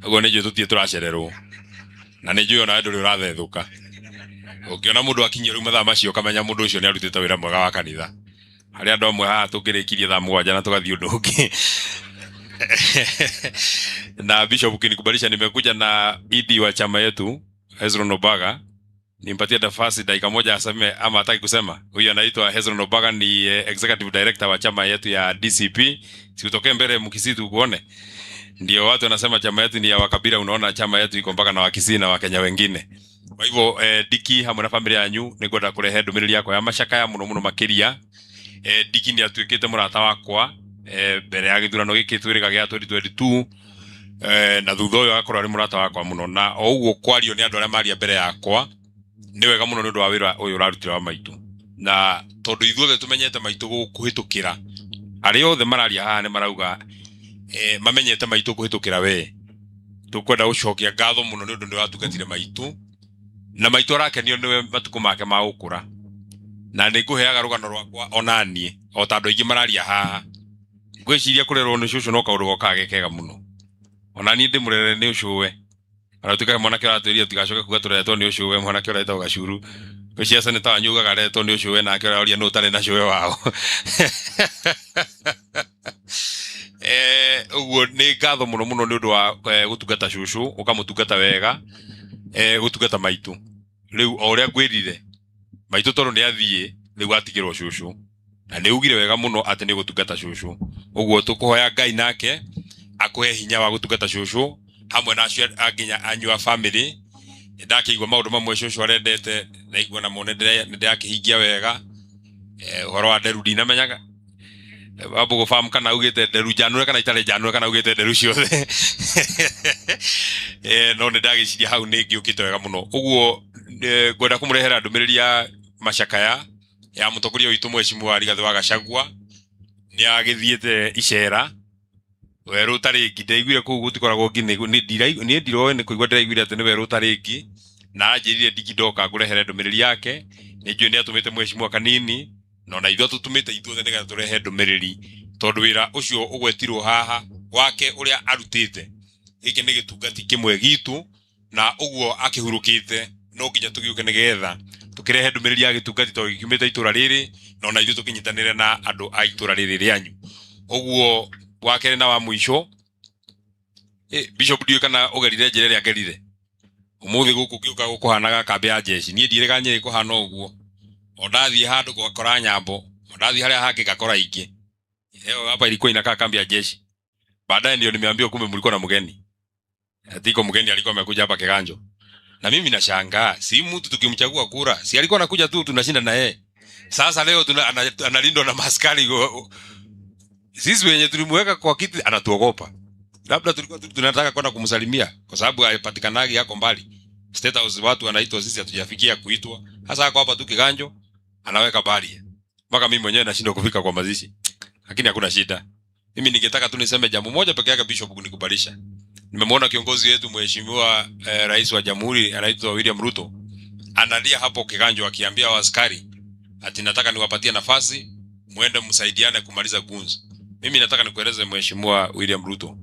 Ũguo nĩ njũĩ tũtirĩ tũracererwo, na nĩ njũĩ onawe ndũrĩ ũrathethũka. Ũngĩona mũndũ akinyia rĩu mathaa macio, ũkamenya mũndũ ũcio nĩ arutĩte wĩra mwega wa kanitha. Harĩ andũ amwe haha tũngĩrĩkirie thaa 7 na tũgathiĩ ũndũ ũngĩ. Na bishop, ukinikubalisha, nimekuja na idi wa chama yetu Hezron Obaga. Nimpatie nafasi dakika moja aseme ama hataki kusema. Huyu anaitwa Hezron Obaga, ni executive director wa chama yetu ya DCP. Siutokee mbele Mkisii tukuone. Ndio watu wanasema chama yetu ni ya wakabila, unaona chama yetu iko mpaka na Wakisii na Wakenya wengine. Kwa hivyo Diki hamwe na familia yanyu nĩngwenda kũrehe ndũmĩrĩri yakwa ya macakaya mũno mũno makĩria. Diki nĩ atuĩkĩte mũrata wakwa mbere ya gĩthurano gĩkĩ twĩrĩga gĩa 2022, na thutha ũyũ agakorwo arĩ mũrata wakwa mũno. Na o ũguo kwario nĩ andũ arĩa maria mbere yakwa, nĩ wega mũno nĩ ũndũ wa wĩra ũyũ ũrarutĩra wa maitũ, na tondũ ithuothe tũmenyete maitũ kũhĩtũkĩra arĩa othe mararia haha nĩ marauga mamenyete maitũ kũhĩtũkĩra we. Tũkwenda gũcokia ngatho mũno nĩ ũndũ nĩ watungatire maitũ, na maitũ arakenio nĩwe matukũ make ma gũkũra. Na nĩ ngũheaga rũgano rwakwa onaniĩ o ta andũ aingĩ mararia haha. Ngwĩciria kũrerwo nĩ cũcũ no kaũndũ gokaga ge kega mũno. Ona niĩ ndĩmũrere nĩ ũcũwe, ona tuĩka mwanake ũratwĩrire tũtigacoke kuga tũreretwo nĩ ũcũwe. Mwanake ũrĩa wĩtagwo Gacuru, ngwĩciria seneta wanyu ugaga areretwo nĩ ũcũwe, nake ũroria nũ ũtarĩ na cũwe wao. Ũguo nĩ ngatho mũno mũno nĩ ũndũ wa gũtungata cũcũ, ũkamũtungata wega, gũtungata maitũ. Rĩu o ũrĩa ngwĩrire, maitũ tondũ nĩ athiĩ rĩu atigĩrwo cũcũ, na nĩ ugire wega mũno atĩ nĩ gũtungata cũcũ. Ũguo tũkũhoya Ngai nake akũhe hinya wa gũtungata cũcũ hamwe na acio nginya anyu a family. Ndakĩigua maũndũ mamwe cũcũ arendete, ndaigua namo nĩ ndĩrakĩhingia wega. Ũhoro wa nderu ndinamenyaga Wambugu farm kana augĩte nderu njanũre kana itarĩ njanũre kana augĩte nderu ciothe. No nĩ ndagĩciria hau nĩ ngĩũkĩte wega mũno. Ũguo ngwenda kũmũrehera ndũmĩrĩri ya macakaya ya mũtongoria witũ mheshimiwa Rigathĩ wa Gachagua. Nĩ agĩthiĩte icera werũ ũtarĩ ngi. Ndaiguire kũu gũtikoragwo ngi, niĩ ndiroĩ nĩ kũigua ndĩraiguire atĩ nĩ werũ ũtarĩ ngi, na anjĩrire ndiki ndoka ngũrehere ndũmĩrĩri yake. Nĩ njũĩ nĩ atũmĩte mheshimiwa kanini, na ona ithuĩ atũtũmĩte ithuothe nĩgetha tũrehe ndũmĩrĩri, tondũ wĩra ũcio ũgwetirwo haha wake ũrĩa arutĩte, gĩkĩ nĩ gĩtungati kĩmwe gitũ, na ũguo akĩhurũkĩte no nginya tũgĩũke nĩgetha tũkĩrehe ndũmĩrĩri ya gĩtungati tondũ gĩkiumĩte itũra rĩrĩ, na ona ithuĩ tũkĩnyitanĩre na andũ a itũra rĩrĩ rĩanyu. Ũguo wa kerĩ na wa mũico, Bishop, ndiũĩ kana ũgerire njĩra ĩrĩa ngerire ũmũthĩ gũkũ ngĩũka gũkũhanaga kambĩ ya jeshi. Niĩ ndiĩrĩga Nyĩrĩ kũhana ũguo. O ndathiĩ handũ ngakora nyambo, o ndathiĩ harĩa hangĩ ngakora ingĩ. Leo hapa ilikuwa inakaa kambi ya jeshi. Baadaye ndio nimeambiwa kumbe mlikuwa na mgeni. Atiko mgeni alikuwa amekuja hapa Kiganjo. Na mimi nashangaa, si mtu tukimchagua kura, si alikuwa anakuja tu tunashinda na yeye. Sasa leo analindwa na maskari. Sisi wenye tulimweka kwa kiti anatuogopa. Labda tulikuwa tunataka kwenda kumsalimia kwa sababu haipatikanaga, yako mbali. State House watu wanaitwa, sisi hatujafikia kuitwa. Sasa ako hapa tu Kiganjo anaweka bali. Mpaka mimi mwenyewe nashindwa kufika kwa mazishi. Lakini hakuna shida. Mimi ningetaka tu niseme jambo moja peke yake, Bishop, kunikubalisha. Nimemwona kiongozi wetu mheshimiwa rais wa jamhuri anaitwa William Ruto analia hapo Kiganjo akiambia askari ati nataka niwapatie nafasi muende msaidiane kumaliza goons. Mimi nataka nikueleze mheshimiwa William Ruto,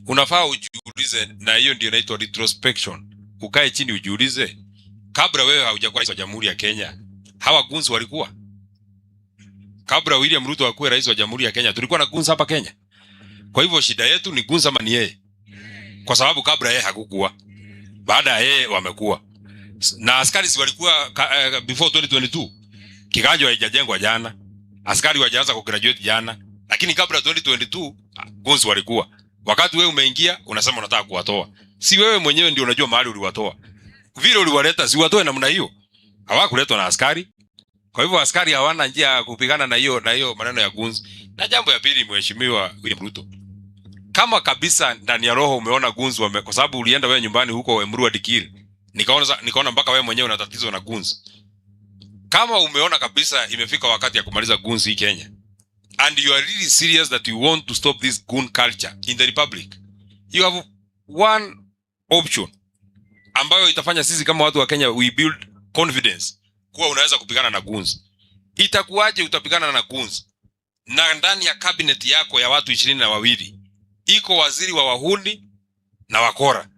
unafaa ujiulize, na hiyo ndio inaitwa retrospection. Ukae chini ujiulize, kabla wewe haujakuwa rais wa jamhuri ya Kenya, hawa goons walikuwa? Kabla William Ruto akuwe rais wa jamhuri ya Kenya, tulikuwa na goons hapa Kenya? Kwa hivyo shida yetu ni goons ama ni yeye? Kwa sababu kabla yeye hakukuwa, baada ya yeye wamekuwa. Na askari si walikuwa before 2022? Kiganjo haijajengwa jana, askari wajaanza kugraduate jana, lakini kabla 2022 goons walikuwa. Wakati wewe umeingia unasema unataka kuwatoa, si wewe mwenyewe ndio unajua mahali uliwatoa? Vile uliwaleta, si watoe namna hiyo? Hawakuletwa na askari, Kwa hivyo askari hawana njia ya kupigana na hiyo maneno ya goons. Na jambo ya pili, Mheshimiwa William Ruto, kama kabisa ndani ya roho umeona goons wame, kwa sababu ulienda wewe nyumbani huko Emurua Dikirr, nikaona mpaka wewe mwenyewe una tatizo na goons. Kama umeona kabisa imefika wakati ya kumaliza goons hii Kenya, and you are really serious that you want to stop this goon culture in the republic, you have one option ambayo itafanya sisi kama watu wa Kenya we build confidence kuwa unaweza kupigana na goons. Itakuwaje utapigana na goons na ndani ya cabinet yako ya watu 22 iko waziri wa wahuni na wakora?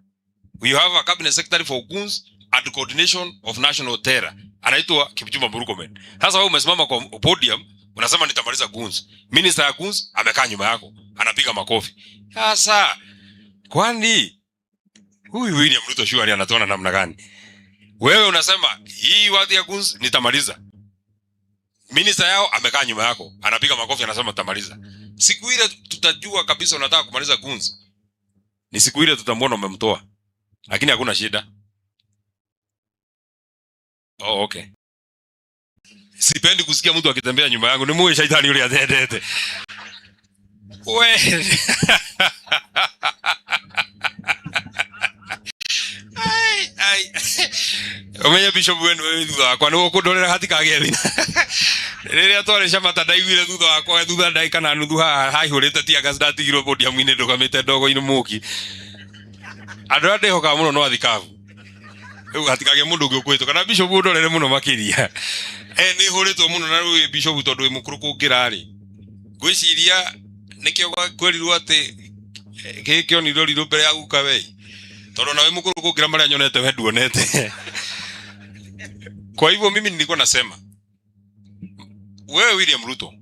You have a cabinet secretary for goons and coordination of national terror, anaitwa Kipchumba Murkomen. Sasa wewe umesimama kwa podium unasema nitamaliza goons. Minister ya goons amekaa nyuma yako anapiga makofi. Sasa kwani huyu William Ruto surely anatuona namna gani? Wewe unasema hii watu ya goons nitamaliza. Minister yao amekaa nyuma yako anapiga makofi anasema nitamaliza. Siku ile tutajua kabisa unataka kumaliza goons. Ni siku ile tutamwona umemtoa. Lakini hakuna shida. Oh, okay. Sipendi kusikia mtu akitembea nyuma yangu. Ni muwe shaitani yule atendete. We. Ai, ai. Umenye bishop wenu wewe thutha wakwa nĩ ũkũndorera hatikagĩe thĩna. Rĩrĩa twarĩ camata ndaiguire thutha wakwa thutha ndagĩka na nuthu haha haihũrĩte tear gas ndatigirwo podium-inĩ ndũgamĩte ndogo-inĩ mũki. Andũ arĩa ndĩhokaga mũno no athikabu. Rĩu hatikagĩe mũndũ ũngĩ ũkũhĩtũka na bishop ũndorere mũno makĩria. Nĩ hũrĩtwo mũno na rĩu bishop tondũ wĩ mũkũrũ kũngĩra rĩ. Ngwĩciria nĩkĩo kwĩrirwo atĩ gĩkĩ kĩonirwo rirũ mbere ya guka we. Tondũ nawe mũkũrũ kũngĩra marĩa nyonete we nduonete. Kwa hivyo mimi nilikuwa nasema wewe William Ruto,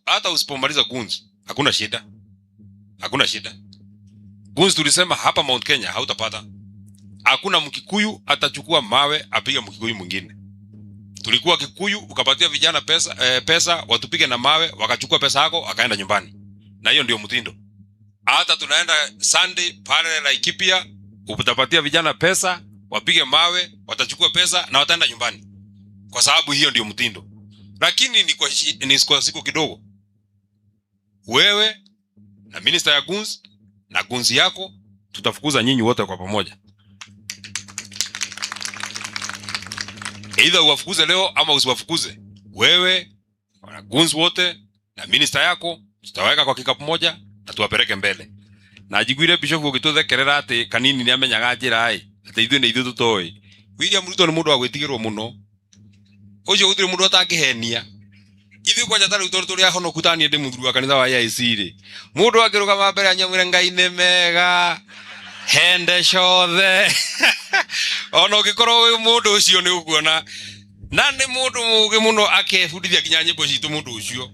hata usipomaliza goons hakuna shida. Hakuna shida. Goons tulisema hapa Mount Kenya hautapata. Hakuna Mkikuyu atachukua mawe apige Mkikuyu mwingine. Tulikuwa Kikuyu ukapatia vijana pesa watupige na mawe, wakachukua pesa yako wakaenda nyumbani. Na hiyo ndio mtindo. Hata tunaenda Sunday pale Laikipia, utapatia vijana pesa wapige mawe, watachukua pesa na wataenda nyumbani. Kwa sababu hiyo ndio mtindo. Lakini ni kwa siku kidogo. Wewe na minister ya goons na goons yako tutafukuza nyinyi wote kwa pamoja. Either uwafukuze leo ama usiwafukuze. Wewe na goons wote na minister yako tutaweka kwa kikapu moja na tuwapeleke mbele. Na njiguire bishop ũgĩtũthekerera atĩ kanini nĩamenyaga njĩra ĩ, atĩ ithuĩ nĩ ithuĩ tũtoĩ. William Ruto nĩ mũndũ wa gwĩtigĩrwo mũno. Ũcio gũtirĩ mũndũ atangĩhenia. Ithuĩ kwanja ta rĩu tondũ tũrĩ ahonoku ta niĩ ndĩ mũthuri wa kanitha wa AIC rĩ, mũndũ angĩrũgama mbere anyamwĩre Ngai nĩ mega hende ciothe. Ona ũngĩkorwo wĩ mũndũ ũcio nĩ ũkuona na nĩ mũndũ mũũgĩ mũno akebundithia nginya nyĩmbo citũ. Mũndũ ũcio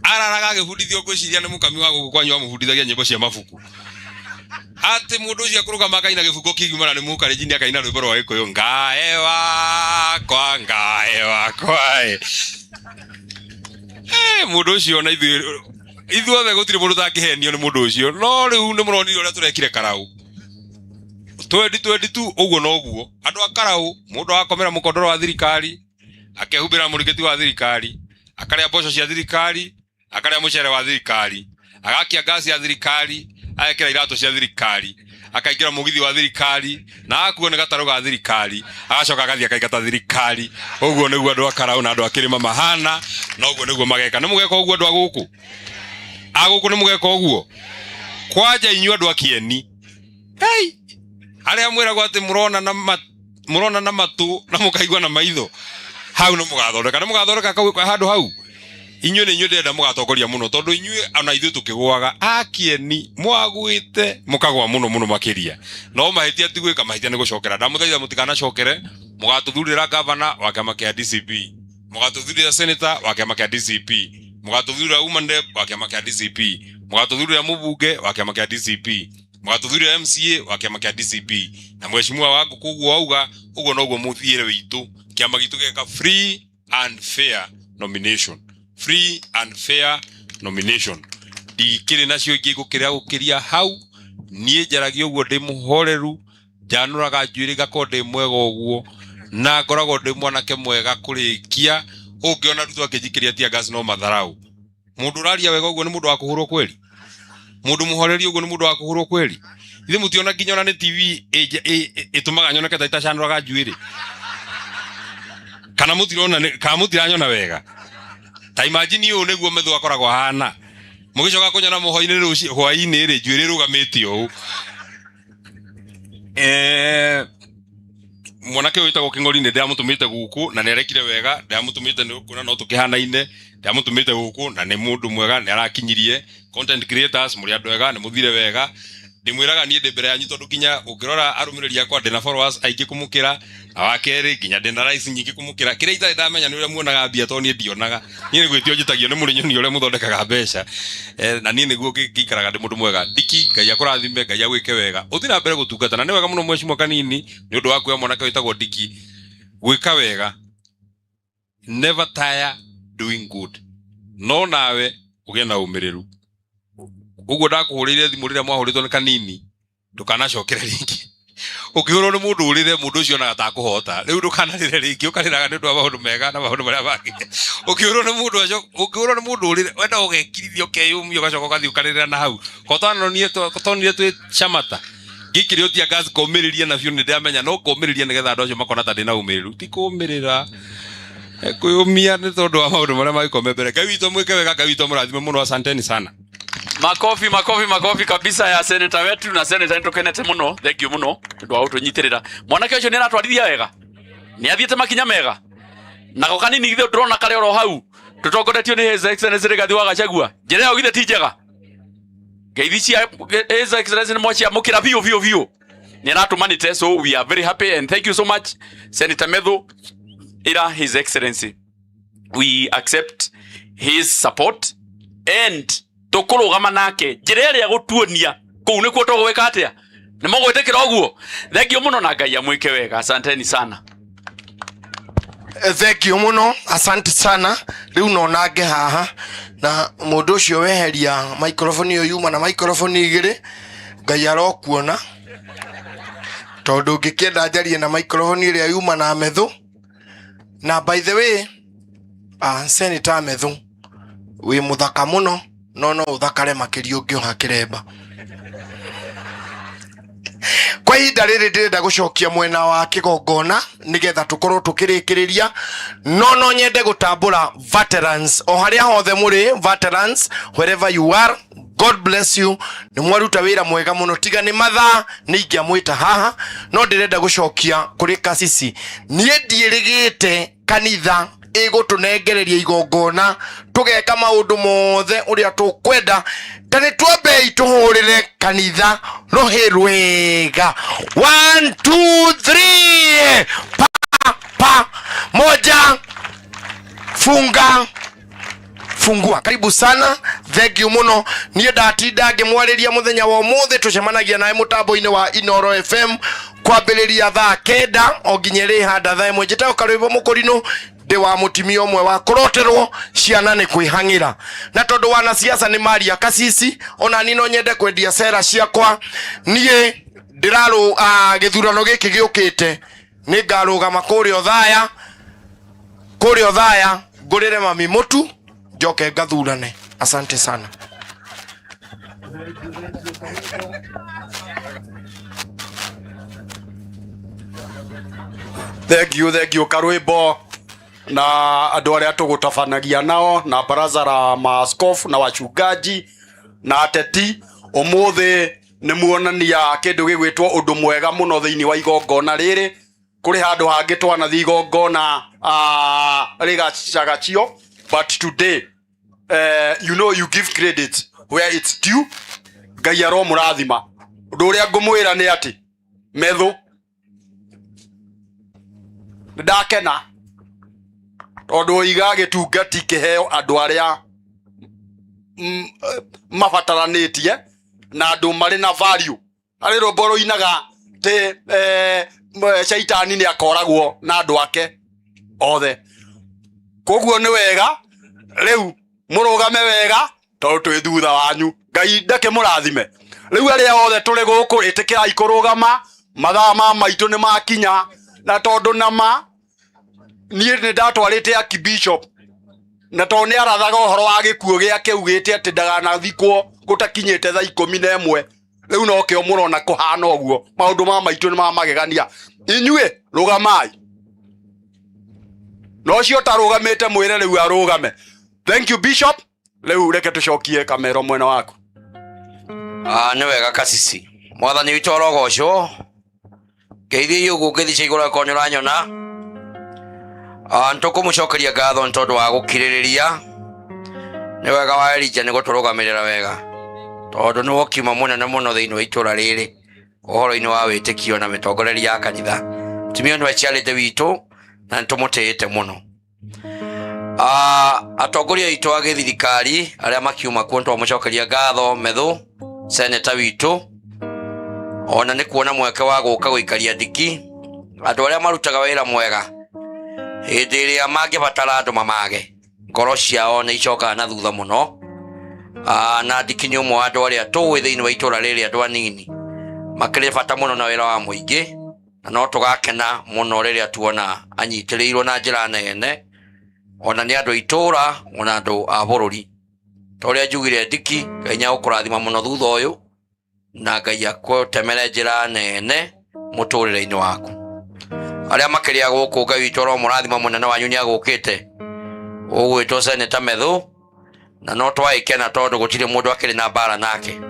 araraga agĩbundithio, ngwĩciria nĩ mũkami wa gũkũ kwanyu amũbundithagia nyĩmbo cia mabuku. Atĩ mũndũ ũcio akũrũgama akaina gĩbungo kĩgima na nĩ mũkarenjini akaina rwĩmbo rwa Gĩkũyũ, ngae wakwa ngae wakwa ĩ. Mũndũ ũcio ona ithuothe gũtirĩ mũndũ ũtangĩhenio nĩ mũndũ ũcio. No rĩu nĩ mũronire ũrĩa tũrekire Karau. 2022 ũguo noguo. Andũ a Karau, mũndũ agakomera mũkondoro wa thirikari, akehumbĩra mũrĩngĩti wa thirikari, akarĩa mboco cia thirikari, akarĩa mũcere wa thirikari, agakia ngasi ya thirikari, agekĩra iratũ cia thirikari, akaingĩra mũgithi wa thirikari, na akuo nĩ gatarũ ga thirikari, agacoka agathiĩ akaingata thirikari. Ũguo nĩguo andũ a Karau na andũ a Kĩrĩma mahana, na ũguo nĩguo mageka. Nĩ mũgeka ũguo andũ a gũkũ? A gũkũ nĩ mũgeka ũguo? Kwanja inyuĩ andũ a Kĩeni. Hey! Arĩa mwĩragwo atĩ mũrona na matũ na mũkaigua na maitho, hau nĩ mũgathondeka. Nĩ mũgathondeka handũ hau. Inyuĩ nĩ inyuĩ ndĩrenda mũgatongoria mũno, tondũ inyuĩ ona ithuĩ tũkĩgũaga a Kĩeni mwagwĩte mũkagũa mũno mũno makĩria. No mahĩtia ti gwĩka, mahĩtia nĩ gũcokera. Ndamũthaitha mũtikanacokere, mũgatũthurĩra gavana wa kĩama kĩa DCP, mũgatũthurĩra senator wa kĩama kĩa DCP, mũgatũthurĩra woman rep wa kĩama kĩa DCP, mũgatũthurĩra mũbunge wa kĩama kĩa DCP, mũgatũthurĩra MCA wa kĩama kĩa DCP. Na mheshimiwa wangu koguo auga ũguo noguo mũthiĩre witũ. Kĩama gitũ gĩka free and fair nomination. Free and fair nomination. Ndikĩrĩ nacio ingĩ ngũkĩra gũkĩria hau. Niĩ njaragia ũguo ndĩ mũhoreru, njanũraga njuĩrĩ ngakorwo ndĩ mwega ũguo. Na ngoragwo ndĩ mwanake mwega kũrĩkia. Ũngĩona Ruto akĩnjikĩria tear gas no matharau. Mũndũ ũraria wega ũguo nĩ mũndũ wa kũhũrwo kweli? Mũndũ mũhoreri ũguo nĩ mũndũ wa kũhũrwo kweli? Ithe mũtiona nginya ona nĩ TV ĩtũmaga nyoneke ta itacanũraga njuĩrĩ. Kana mũtirona kana mũtiranyona wega. Ta imagine ũũ nĩguo Methu akoragwo ahana. Mũgĩcoka kũnyona mũhwa-inĩ rũciũ hwaĩ-inĩ rĩ, njuĩrĩ ĩrũgamĩte ũũ. Mwanake ũyũ wĩtagwo Kĩng'ori nĩ ndĩramũtũmĩte gũkũ na nĩ arekire wega, ndĩramũtũmĩte nĩ kuona no tũkĩhanaine, ndĩramũtũmĩte gũkũ na nĩ mũndũ mwega, nĩ arakinyirie. Content creators mũrĩ andũ ega, nĩ mũthire wega. Ndĩmwĩraga niĩ ndĩ mbere yanyu tondũ nginya ũngĩrora arũmĩrĩri akwa ndĩna followers aingĩ kũmũkĩra, na wa kerĩ nginya ndĩna likes nyingĩ kũmũkĩra. Kĩrĩa itarĩ ndamenya nĩ ũrĩa muonaga mbia tondũ niĩ ndionaga. Niĩ nĩ gwĩtio njĩtagio nĩ mũrĩ nyoni ũrĩa mũthondekaga mbeca. Na niĩ nĩguo ngĩikaraga ndĩ mũndũ mwega. Ndiki, Ngai akũrathime, Ngai agwĩke wega. Ũthiĩ na mbere gũtungata. Na nĩ wega mũno mheshimiwa Kanini nĩ ũndũ wa kuoya mwanake wĩtagwo Ndiki gwĩka wega. Never tire doing good. No nawe ũgĩe na ũmĩrĩru. Ũguo ndakũhũrĩire thimũ rĩrĩa mwahũrĩtwo nĩ Kanini, ndũkanacokere rĩngĩ. Ũkĩhũrwo nĩ mũndũ ũrĩre, mũndũ ũcio onaga ta akũhota. Rĩu ndũkanarĩre rĩngĩ, ũkarĩraga nĩ ũndũ wa maũndũ mega na maũndũ marĩa mangĩ. Ũkĩhũrwo nĩ mũndũ aco, ũkĩhũrwo nĩ mũndũ ũrĩre, wenda ũgekirithia, ũkeyũmia, ũgacoka ũgathiĩ ũkarĩrĩra na hau. Ko tonire twĩ Shamata, ngĩikĩrio tear gas ngomĩrĩria na biũ, nĩ ndĩramenya no ngomĩrĩria nĩgetha andũ acio makona ta ndĩna ũmĩrĩru. Ti kũmĩrĩra, kwĩyũmia nĩ tondũ wa maũndũ marĩa mangĩkorwo me mbere. Ngai witũ amwĩke wega, Ngai witũ amũrathime mũno, asanteni sana. Makofi, makofi, makofi kabisa ya senator wetu na senator nĩtũkenete mũno. Thank you mũno nĩ ũndũ wa gũtũnyitĩrĩra. Mwanake ũcio nĩ aratwarithia wega, nĩ athiĩte makinya mega, nako kanini githĩ ndũrona karĩ oro hau tũtongoretio nĩ His Excellency Rigathi wa Gachagua. Njĩra ĩyo githĩ ti njega? Ngeithi cia His Excellency nĩ mwaciamũkĩra biũ biũ biũ, nĩ aratũmanĩte, so we are very happy and thank you so much Senator Methu. Ira His Excellency we accept his support and tũkũrũgama nake njĩra ĩrĩa gũtuonia kũu nĩkuo tũgwĩka atĩa. Nĩ mũgwĩtĩkĩra ũguo? Thengiũ mũno na Ngai amwĩke wega, asanteni sana. Thank you muno, asante sana. Riu no nange haha na mundu ucio weheria microphone iyo yuma na microphone igiri, Ngai arokuona, tondu ngikienda njarie na microphone iria yuma na Methu. Na by the way, Senator Methu, wi muthaka muno, no no uthakare makiria ũngĩoha kĩremba. Kwa ihinda rĩrĩ ndĩrenda gũcokia mwena wa kĩgongona nĩgetha tũkorwo tũkĩrĩkĩrĩria, no no nyende gũtambũra veterans o harĩa hothe mũrĩ, veterans wherever you are, God bless you. Nĩ mwaruta wĩra mwega mũno, tiga nĩ mathaa nĩ ingĩamwĩta haha, no ndĩrenda gũcokia kũrĩ kasisi. Niĩ ndiĩrĩgĩte kanitha ĩgũtũnengereria igongona tũgeka maũndũ mothe ũrĩa tũkwenda, ta nĩ twambei tũhũrĩre kanitha rũhĩ rwega. 1 2 3, pa pa, moja, funga, fungua. Karibu sana, thank you muno. Niĩ ndatinda ngĩmwarĩria mũthenya wa ũmũthĩ, tũcemanagia nawe mũtambo-inĩ wa Inoro FM kwambĩrĩria thaa 9 o nginya ĩrĩhanda thaa 1. Njĩtagwo Karwĩmbo Mũkũrinũ, ndĩ wa mũtimia ũmwe wa kũroterwo ciana nĩ kwĩhang'ĩra, na tondũ wanasiasa nĩ maria kasisi, ona niĩ no nyende kwendia cera ciakwa. Niĩ ndĩrarũ gĩthurano gĩkĩ gĩũkĩte nĩ ngarũgama kũrĩa Othaya, kũrĩa Othaya ngũrĩre mami mũtu njoke ngathurane. Asante sana. Thank you, thank you Karwimbo na andũ arĩa tũgũtabanagia nao na baraza la maaskofu na wachungaji na ateti. Ũmũthĩ nĩ muonania kĩndũ gĩgwĩtwo ũndũ mwega mũno thĩinĩ wa igongona rĩrĩ. Kũrĩ handũ hangĩ twanathiĩ igongona rĩgacagacio, but today you know you give credit where it's due. Ngai aromũrathima. Ũndũ ũrĩa ngũmwĩra nĩ atĩ Methu nĩ ndakena tondũ oiga gĩtungati kĩheo andũ arĩa mabataranĩtie na andũ marĩ na value. Harĩ rwĩmbo rũinaga tĩ caitani nĩ akoragwo na andũ ake othe. Koguo nĩ wega rĩu mũrũgame wega tondũ twĩ thutha wanyu. Ngai ndakĩmũrathime. Rĩu arĩa othe tũrĩ gũkũ ĩtĩkĩrai kũrũgama, mathaa ma maitũ nĩ makinya. Na tondu nama niĩ nĩ ndatwarĩte archbishop na tondũ nĩ arathaga ũhoro wa gĩkuũ gĩake ugĩte atĩ ndaganathikwo gũtakinyĩte thaa 11. Rĩu nokĩo mũrona kũhana ũguo. Maũndũ ma maitũ nĩ ma magegania. Inyuĩ rũgamai, na ũcio ũtarũgamĩte mwĩre rĩu arũgame. Thank you bishop. Rĩu reke tũcokie kamero mwena waku. Ah, nĩ wega kasisi. Mwathani witũ arogocwo. Ngeithie ũguo ngĩthi cia igũrũ akorwo nĩ ũranyona. Ah, nĩ tũkũmũcokeria ngatho nĩ tondũ wa gũkirĩrĩria. Nĩ wega wa Elijah nĩ gũtũrũgamĩrĩra wega, tondũ nĩ wokiuma mũnene mũno thĩinĩ wa itũra rĩrĩ ũhoro-inĩ wa wĩtĩkio na mĩtongoreria ya kanitha. Mũtumia nĩwe ciarĩte witũ na nĩ tũmũtĩĩte mũno. Ah, atongoria aitũ a gĩthirikari arĩa makiuma kuo nĩtwamũcokeria ngatho Methu seneta witũ, ona nĩ kuona mweke wa gũka gũikaria ndiki andũ arĩa marutaga wĩra mwega hĩndĩ ĩrĩa mangĩbatara andũ mamage ngoro ciao nĩ icokaga na thutha mũno. Ah, na ndiki nĩ ũmwe wa andũ arĩa tũĩ thĩinĩ wa itũra rĩrĩ andũ anini makĩrĩ bata mũno na wĩra wa mũingĩ, na no tũgakena mũno rĩrĩa tuona anyitĩrĩirwo na njĩra nene ona nĩ andũ a itũra ona andũ a bũrũri. Ta ũrĩa njugire ndiki, Ngai nĩagũkũrathima mũno thutha ũyũ na Ngai akũtemere njĩra nene mũtũrĩre-inĩ waku. Arĩa makĩrĩa gũkũ Ngai witũ aromũrathima, mũnene wanyu nĩagũkĩte ũgwĩtwo Seneta Methu, na no twaĩkena tondũ gũtirĩ mũndũ akĩrĩ na mbara nake.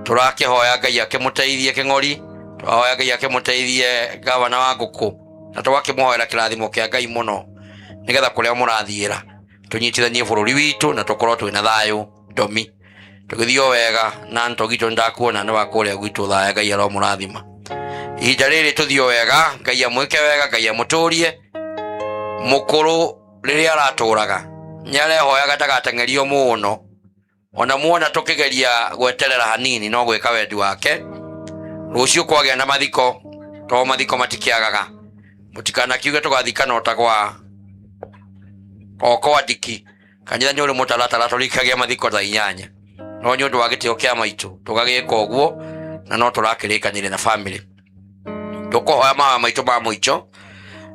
Tũrakĩhoya Ngai akĩmũteithie kĩng'ori, tũrahoya Ngai akĩmũteithie gavana wa ngũkũ, na tũgakĩmũhoera kĩrathimo kĩa Ngai mũno nĩgetha kũrĩa mũrathiĩra tũnyitithanie bũrũri witũ na tũkorwo twĩna thayũ. Ndomi tũgĩthiĩ o wega na ntogitũ nĩndakuona nĩ wa kũrĩa gwitũ thaya. Ngai aromũrathima ihinda rĩrĩ, tũthiĩ o wega. Ngai amwĩke wega, Ngai amũtũrie. Mũkũrũ rĩrĩa aratũraga nĩ arehoyaga ndagateng'erio mũno, ona muona tũkĩgeria gweterera hanini no gwĩka wendi wake. Rũciũ kwagĩa na mathiko, to mathiko matikĩagaga, mũtikanakiuge tũgathikana o ta gwa o kwa ndiki. Kanitha nĩ ũrĩ mũtaratara, tũrikagia mathiko thaa 8, no nĩ ũndũ wa gĩtĩo kĩa maitũ tũgagĩka ũguo, na no tũrakĩrĩkanĩria na family. Tũkũhoya mahoya maitũ ma mũico,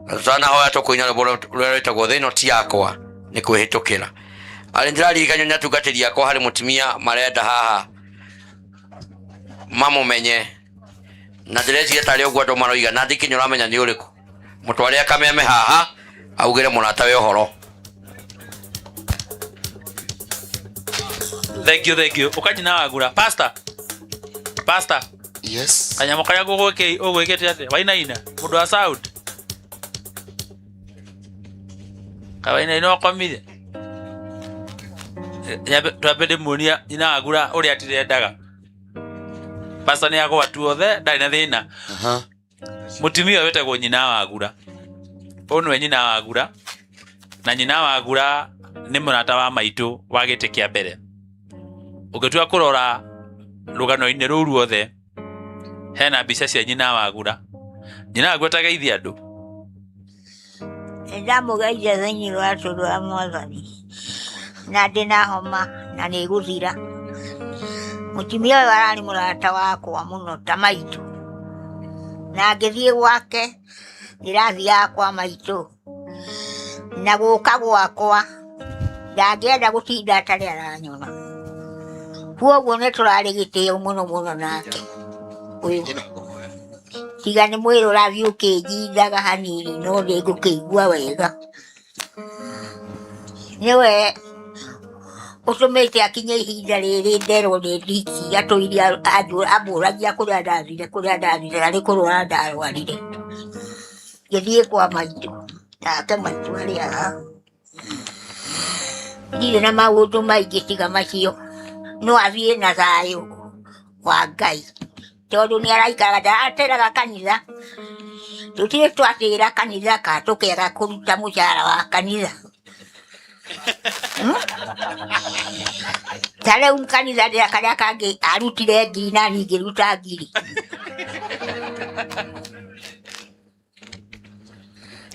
na tũtanahoya tũkũina rwĩmbo rũrĩa rwĩtagwo thĩ ĩno ti yakwa nĩ kwĩhĩtũkĩra. Arĩ ndĩraririkanio nĩ atungatĩri akwa harĩ mũtumia marenda haha mamũmenye, na ndĩreciria tarĩ ũguo andũ maroiga, na ndikinya ũramenya nĩ ũrĩkũ. Mũtware akameme haha augĩre mũratawe ũhoro. Thank you, thank you. Ũkanyina wagura. Pastor. Pastor. Yes. Kanyamũ karĩa ũgwĩkĩte atĩa? Wainaina. Mũndũ wa sound. Kawainaina ũkomire. Twambe ndĩmuonia nyina wagura ũrĩa atirendaga. Pastor nĩ agwa tu othe ndarĩ na thĩna. Mũtumia ũyũ wĩtagwo nyina wagura. Ũyũ nĩwe nyina wagura. Na nyina wagura nĩ mũrata wa maitũ wa gĩtĩ kĩa mbere. Ũngĩtua kũrora rũgano-inĩ rũu ruothe hena mbica cia nyina wagura. Nyina wagura tageithia andũ. Nĩndamũgeithia thĩinĩ wa rĩtwa rĩa Mwathani, na ndĩna homa na nĩ ĩgũthira. Mũtumia ũyũ ararĩ mũrata wakwa mũno ta maitũ, na ngĩthiĩ gwake ndĩrathiaga kwa maitũ, na gũka gwakwa ndangĩenda gũtinda atarĩ aranyona. Koguo nĩ tũrarĩ gĩtĩo mũno mũno nake ũyũ. Tiga nĩ mwĩrĩ ũrathiĩ ũkĩnjindaga hanini, no nĩngũkĩigua wega. Nĩwe ũtũmĩte akinye ihinda rĩrĩ nderwo nĩ ndiki atũire ambũragia kũrĩa ndathire, kũrĩa ndathire, na nĩ kũrwara ndarwarire. Ngĩthiĩ kwa maitũ, nake maitũ arĩ haha. Ndirĩ na maũndũ maingĩ tiga macio, no athiĩ na thayũ wa Ngai, tondũ nĩ araikaraga ndarateraga kanitha. Tũtirĩ twatĩra kanitha ka tũkĩaga kũruta mũcara wa kanitha. Ta rĩu kanitha ndĩra karĩa kangĩ arutire 1,000 na niĩ ngĩruta 1,000.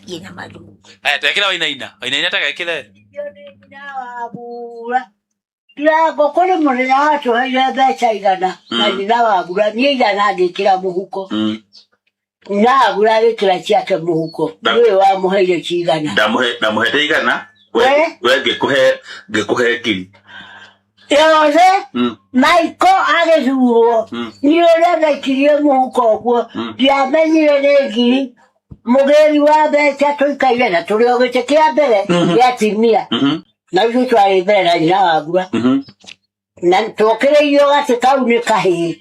Ina maru. Aya twekĩra wainaina. Wainaina tagakĩre. Wagura Ndirango kũrĩ mũthenya watũheire mbeca 100 na nyina wa mbura niĩ 100 ngĩkĩra mũhuko. Nyina wa Ngura agĩkĩra ciake mũhuko. Nĩwe wamũheire cigana? Ndamũhete 100. We? We ngĩkũhe 1,000. Yothe Maiko agĩthurwo niĩ ũrĩa ndaikirie mũhuko ũguo ndiamenyire nĩ 1,000. Mũgĩri wa mbeca tũikaire na tũrĩ o gĩtĩ kĩa mbere gĩa atumia na ithuĩ twarĩ mbere na nyina wa Ngura na twokĩrĩirio gatĩ kau nĩ kahĩĩ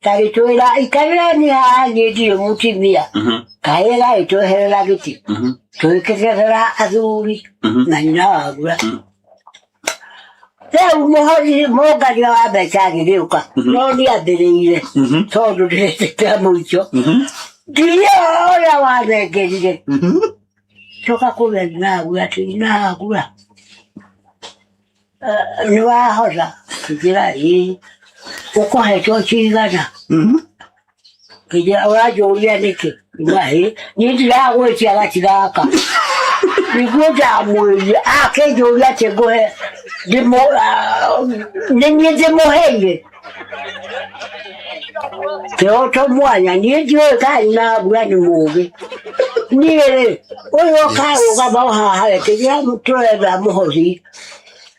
gagĩtwĩra ikarĩrani haha niĩ ndirĩ mũtumia. Kahĩĩ gagĩtweherera gĩtĩ tũgĩkĩgerera athuri na nyina wa Ngura. Rĩu mũhori mũngania wa mbeca agĩgĩũka no niambĩrĩire tondũ ndĩretĩkĩra mũico 1,000 ĩyo ũrĩa wanengerire coka kũrĩa nyina wa Ngura atĩ nyina wa Ngura nĩ wahotha kĩnjĩra ĩĩ ũkũhetwo cigana kĩnjĩra ũranjũria nĩkĩ Ngiuga, ĩĩ niĩ ndiragwĩtia gati gaka nĩguo ndamwĩrire akĩnjũria atĩ ngũhe nĩ niĩ ndĩmũheire kĩhoto mwanya niĩ ndiũĩ kana nyina wa Mbura nĩ mũũgĩ niĩ rĩ ũyũ ũkarũgama o haha rĩ kĩnjĩra tũretha mũhothi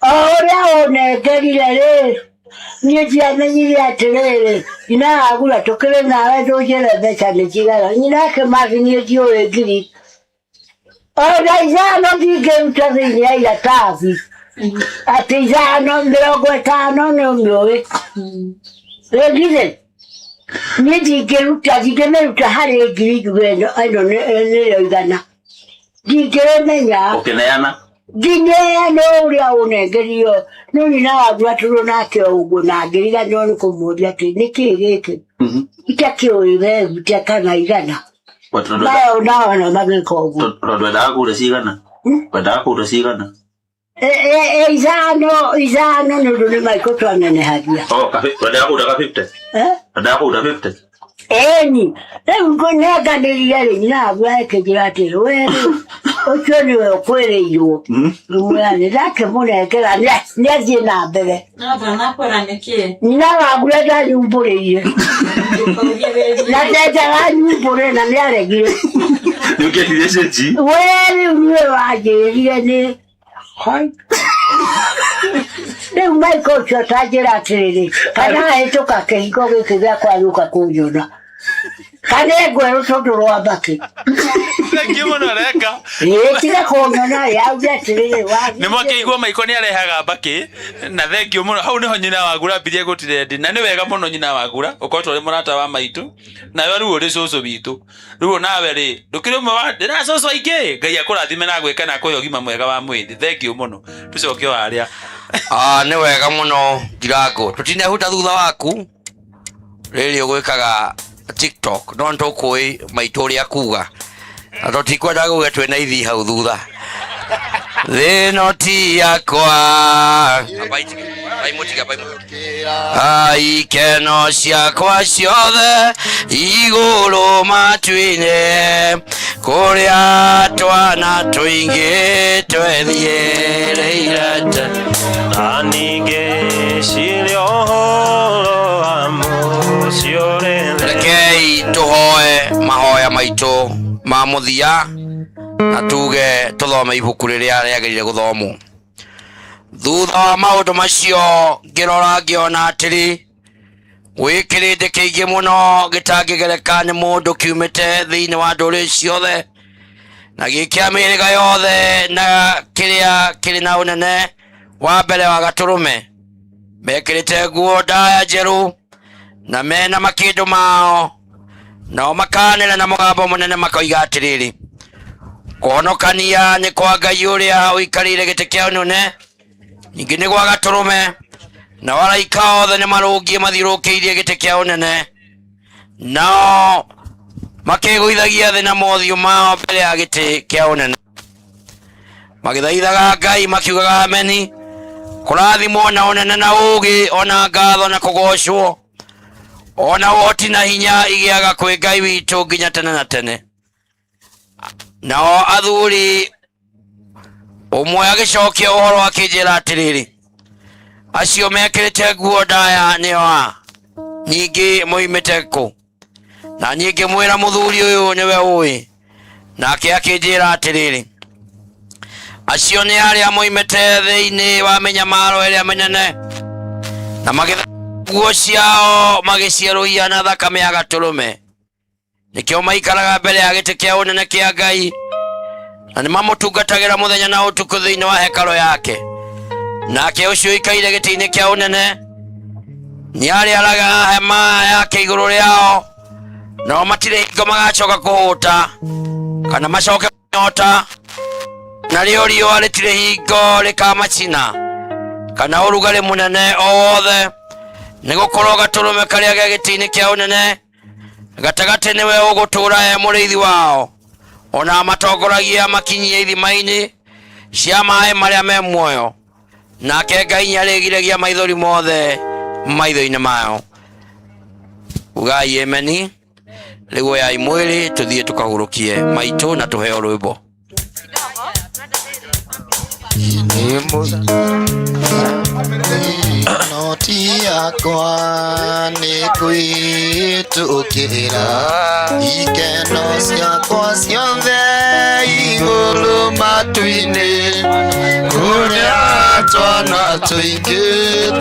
o ũrĩa ũnengerire rĩ niĩ ndiamenyire atĩrĩrĩ nyina wa Ngura tũkĩrĩ nawe ndũnjĩre mbeca nĩ cigana nyina akĩmathi niĩ ndiũĩ 1,000 ona 5 ndingĩruta thĩinĩ ya iratathi atĩ 5 50 nĩ ũmĩũĩ rĩngĩ niĩ ndingĩruta ndingĩmĩruta harĩ 1,000 njuge ĩno ĩno nĩyo 100 ndingĩmenya Ũkĩneana? Ngineana ũrĩa ũnengerio no nyina wa Ngura tũrũ nake o ũguo na ngĩriganĩrwo nĩ kũmũria atĩ nĩkĩĩ gĩkĩ itakĩũĩ werute kana 100 mayo nao no magĩka ũguo. Tondũ wendaga kũgũra cigana? Wendaga kũgũra cigana? 5 5 nĩ ũndũ nĩ maikũ twanenehagia. Oh, wendaga kũgũra ka 50? Eh? Wendaga kũgũra 50? Ĩni rĩu ngũnenganĩria rĩ nyina wa Ngura akĩnjĩra atĩrĩ we rĩ ũcio nĩwe ũkwĩrĩirwo ngĩmwĩra nĩ ndakĩmũnengera nĩathiĩ na mbere. No ndanakwĩra nĩkĩ. Nyina wa Ngura ndanyumbũrĩire na ndendaga nyumbũre na nĩaregire. Nĩ ũkĩendirie cĩnji? We rĩu nĩwe wanjĩrire nĩ Hai. Rĩu Maiko ũcio tanjĩra atĩrĩrĩ kana ahĩtũka kĩhingo gĩkĩ gĩakwa gĩũka kũnyona kana engwerũ tondũ rwa mbakĩ. Thengiũ mũno Renga. Ĩĩ tiga kũnyona ĩ auge atĩrĩrĩ Nĩ mwakĩigua Maiko nĩ arehaga mbakĩ na thengiũ mũno hau nĩho nyina wa Ngura ambirie gũtirendi na nĩ wega mũno nyina wa Ngura ũkoretwo ũrĩ mũrata wa maitũ nawe rĩu ũrĩ cũcũ witũ rĩu onawe rĩ ndũkĩrĩ ũmwe wa ndĩra cũcũ aingĩ Ngai akũrathime na agwĩke na akũhe ũgima mwega wa mwĩrĩ thengiũ mũno tũcoke o harĩa. Ah, nĩ wega mũno Ndirango tũtinehuta thutha waku rĩrĩ ũgwĩkaga TikTok no nĩtũkũĩ maitũ ũrĩa kuga na tũtikwenda kuga twĩna ithi hau thutha thĩ ti yakwa ikeno ciakwa ciothe igũrũ matu-inĩ kũrĩa twana tũingĩ twethiĩrĩire Na ningĩciria ũhoro wa mũciĩ ũrĩ Rekei tũhoe mahoya maitũ ma mũthia na tuge tũthome ibuku rĩrĩa rĩagĩrĩire gũthomwo. Thutha wa maũndũ macio ngĩrora ngĩona atĩrĩ gwĩ kĩrĩndĩ kĩingĩ mũno gĩtangĩgereka nĩ mũndũ kiumĩte thĩinĩ wa ndũrĩrĩ ciothe na gĩkĩa mĩhĩrĩga yothe na kĩrĩa kĩrĩ na ũnene wa mbere wa gatũrũme mekĩrĩte nguo ndaya njerũ na mena makĩndũ mao nao makanĩra na mũgambo mũnene makoiga atĩrĩrĩ kũhonokania nĩ kwa Ngai ũrĩa ũikarĩire gĩtĩ kĩa ũnene ningĩ nĩ gwa gatũrũme nao araika othe nĩ marũngiĩ mathiũrũrũkĩirie gĩtĩ kĩa ũnene nao makĩgũithagia thĩ na mothiũ mao mbere ya gĩtĩ kĩa ũnene magĩthaithaga Ngai makiugaga ameni kũrathimwo na ũnene na ũũgĩ ona ngatho na kũgocwo ona ũhoti na hinya igĩaga kwĩ Ngai witũ nginya tene na tene. Nao athuri ũmwe agĩcokia ũhoro akĩnjĩra atĩrĩrĩ acio mekĩrĩte nguo ndaya nĩo a ningĩ moimĩte kũ? Na niĩ ngĩmwĩra mũthuri ũyũ nĩwe ũĩ. Nake akĩnjĩra atĩrĩrĩ, acio nĩ arĩa moimĩte thĩinĩ wa mĩnyamaro ĩrĩa mĩnene, na magĩthambia nguo ciao magĩcierũhia na thakame ya Gatũrũme. Nĩkĩo maikaraga mbere ya gĩtĩ kĩa ũnene kĩa Ngai, na nĩmamũtungatagĩra mũthenya na ũtukũ thĩinĩ wa hekarũ yake. Nake ũcio ũikaire gĩtĩ-inĩ kĩa ũnene nĩarĩaraga hema yake igũrũ rĩao, nao matirĩ hingo magacoka kũhũta kana macoke kũnyota, narĩo riũa rĩtirĩ hingo rĩkamacina kana ũrugarĩ mũnene o wothe, nĩgũkorwo Gatũrũme karĩa ge gĩtĩ-inĩ kĩa ũnene gatagatĩ nĩwe ũgũtũũra e mũrĩithi wao, ona amatongoragia makinyie ithima-inĩ cia maaĩ marĩa me muoyo. Nake Ngai nĩarĩgiragia maithori mothe maitho-inĩ mao. Ugai ameni. Rĩu oyai mwĩrĩ tũthiĩ tũkahurũkie maitũ na tũheo rwĩmbo. Noti yakwa nĩ kwĩtũkĩra ikeno ciakwa ciothe igũrũ matu-inĩ, kũrĩa twana tũingĩ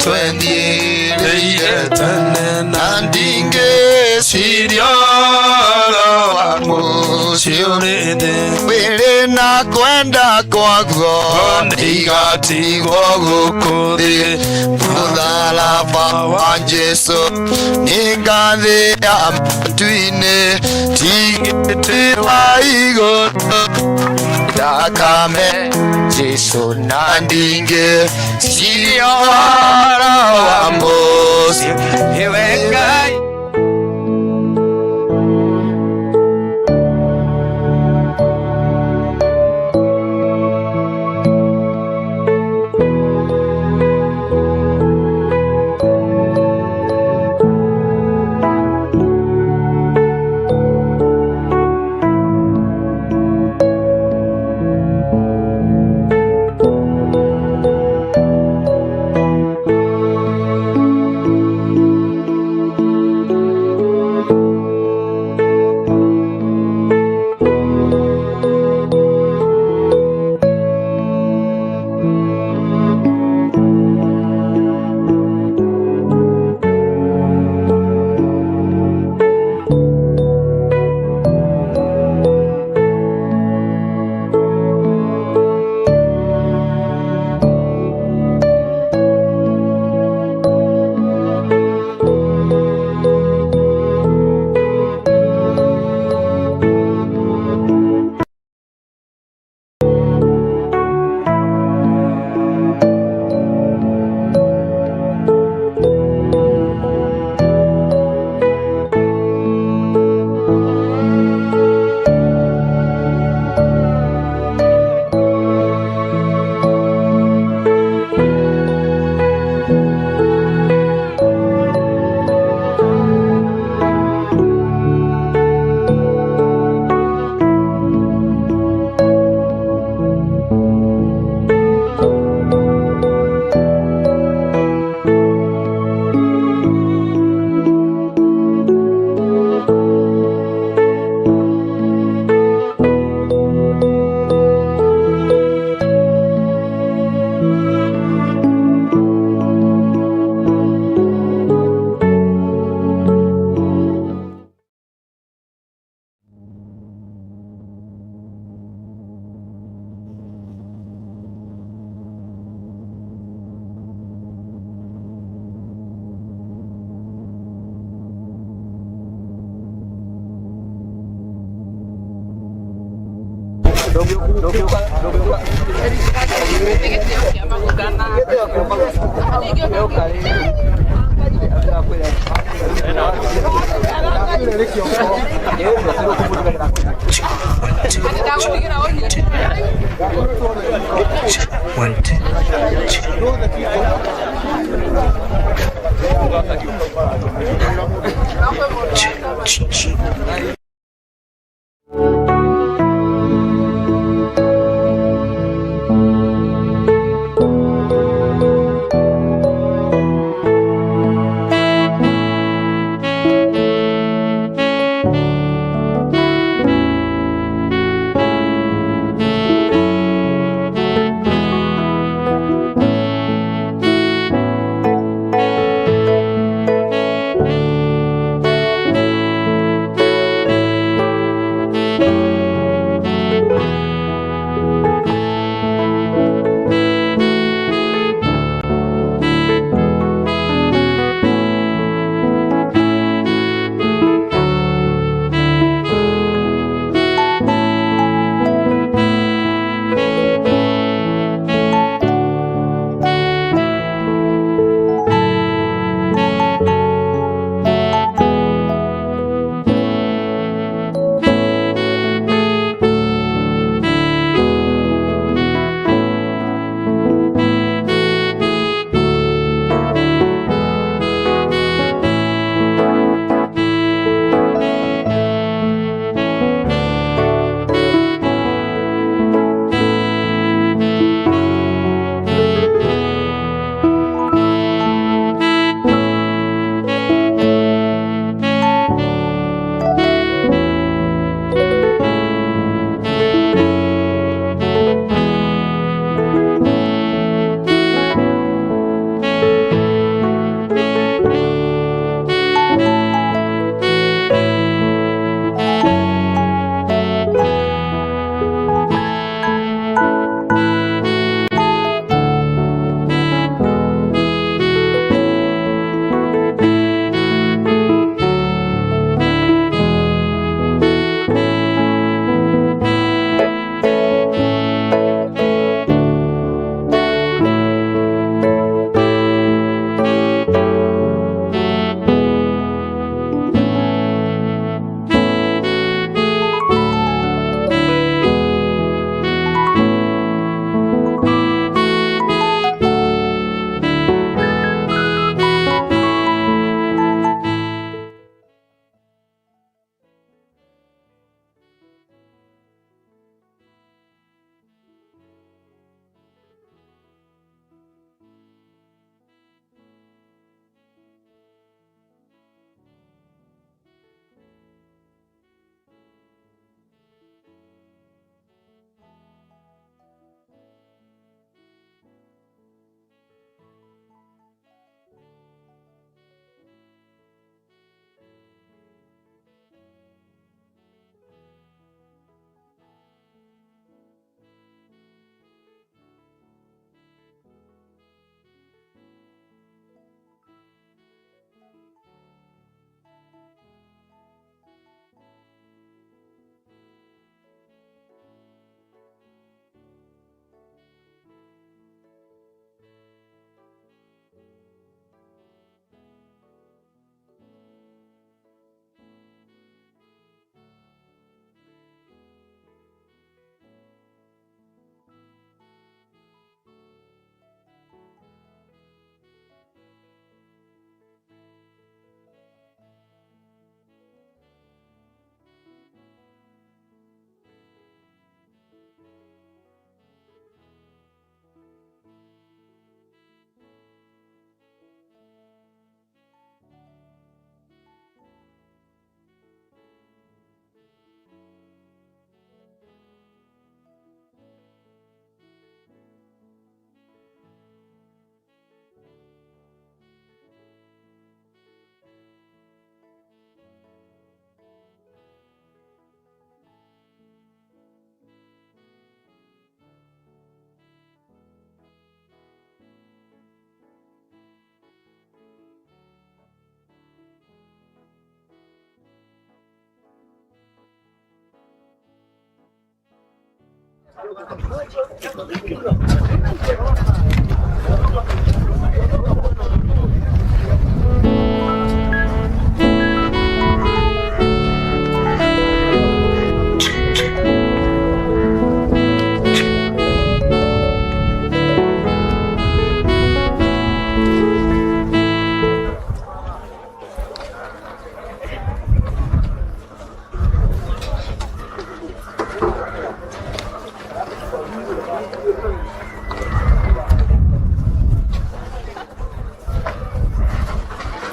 twethiĩrĩire tene, na ndingĩciria ũhoro wa mũciĩ ũrĩ thĩ. Wĩrĩ na kwenda kwaguo ndigatigwo gũkũ thĩ, mũtharaba wa Jesũ nĩngathĩa matu-inĩ, ti gĩtĩ wa igũrũ thakame Jesũ, na ndingĩciria ũhoro wa mũciĩ nĩwe Ngai.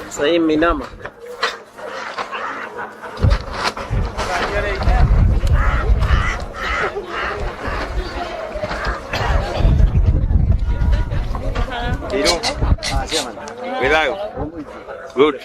Sasa minama. Cuidado. Good.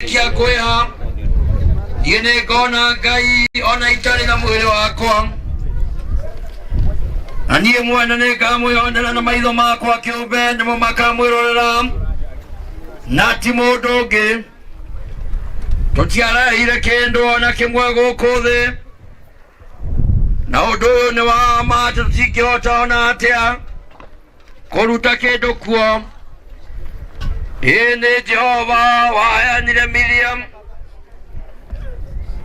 Kia kwĩha niĩ nĩ ngona Ngai ona itarĩ na mwĩrĩ wakwa, na niĩ mwene nĩ ngamwĩonera na maitho makwa kĩũmbe, nĩmo makamwĩrorera na ti mũndũ ũngĩ. Tũtiarehire kĩndũ ona kĩmwe gũkũ thĩ, na ũndũ ũyũ nĩ wa ma atĩ tũtingĩhota ona atĩa kũruta kĩndũ kuo. Ĩĩ nĩ Jehova waheanire Miriam,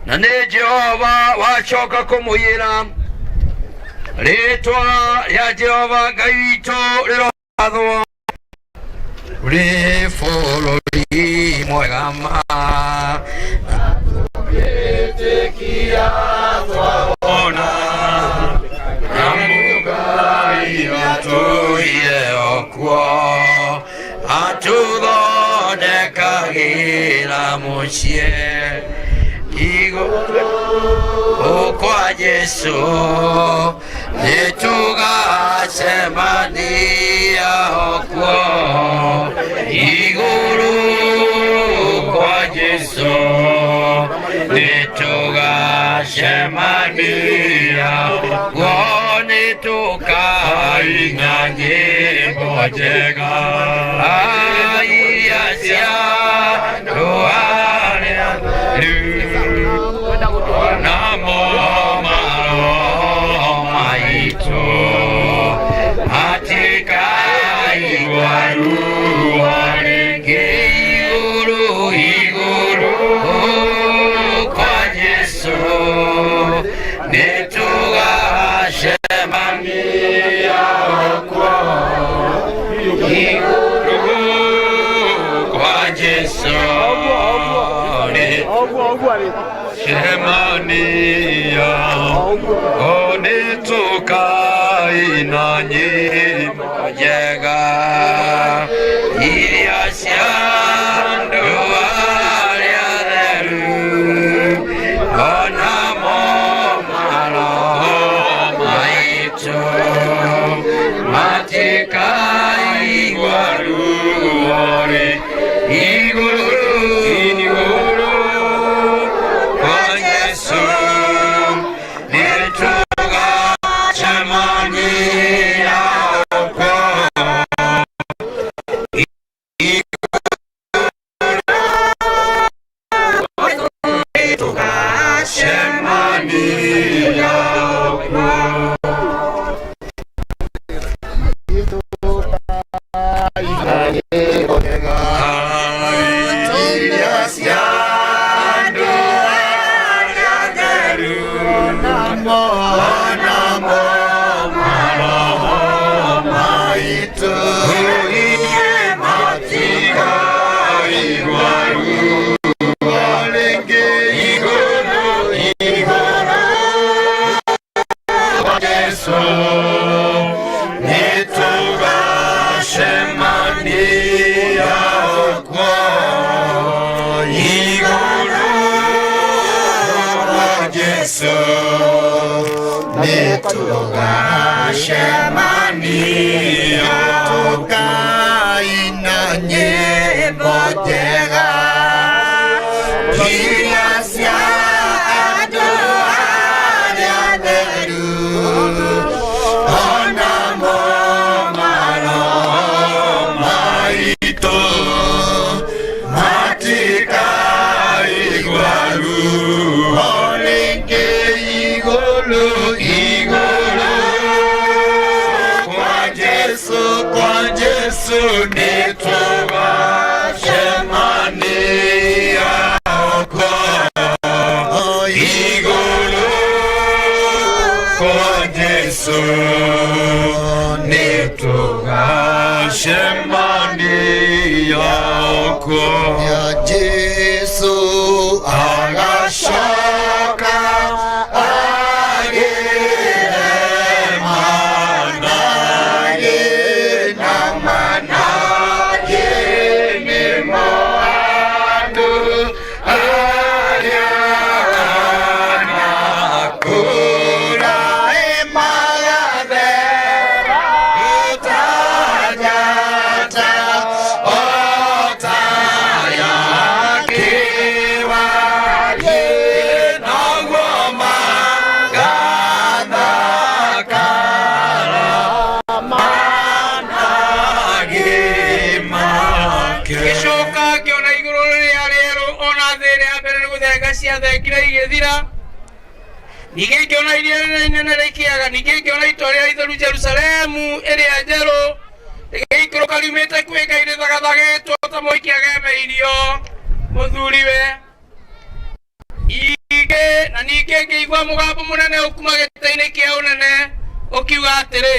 na nĩ Jehova wacoka kũmũiyĩra. Rĩtwa rĩa Jehova Ngai witũ rĩrogathwo. Rĩ bũrũri mwega ma Tũgĩtĩkia twawona, na Mũngai atũire o kuo, atũthondekagĩra mũciĩ igũrũ kwa Jesũ, nĩtũgacemania o kuo. Tũgacemania kuo nĩtũkaina nyĩmbo njega iria cia andũ arĩa atheru namo maroho maitũ matikaigua ruo rĩngĩ igũrũ igũrũ kwa Jesũ nĩtũgacemania kuo igũrũ kwa Jesũ nĩtũgacemania o nĩtũkaina nyĩmbo njega iria cia andũ arĩa atheru onamo maroho maitũ matikaigua ruo rĩ igũrũ igũrũ kwa Jesũ nĩtũgacemania kuo tũgacemania iria cia andũ arĩa atheru onamo maroho maitũ matikaigua ruo rĩngĩ igũrũ igũrũ kwa Jesũ nĩtũgacemania kuo igũrũ kwa Jesũ nĩtũgacemania tũkaina nyĩmbo njega iria cia andũ arĩa atheru onamo maroho maitũ matikaigua ruo rĩngĩ igũrũ igũrũ kwa Jesũ kwa Jesũ nĩtũgacemania kuo igũrũ kwa Jesũ nĩtũgacemania kuo Jesũ agacoka agĩre managĩ na managĩ nĩmo andũ arĩa manakũra ĩmagathera ta njata o ta ya kĩwariĩ noguo magathakara managĩ make ngĩcoka ngĩona igũrũ rĩrĩa rĩerũ ona thĩ ĩrĩa ya mbere nĩ gũthenga ciathengire igĩthira ningĩ ngĩona iria rĩrĩa inene rĩkĩaga ningĩ ngĩona itũũra rĩrĩa itheru Jerusalemu ĩrĩa njerũ rĩgĩikũrũka riumĩte kwĩ Ngai rĩthagathagĩtwo ta mũhiki agemeirio mũthuriwe ingĩ na ningĩ ngĩigua mũgambo mũnene ũkuma gĩtĩ-inĩ kĩa ũnene ũkiuga atĩrĩ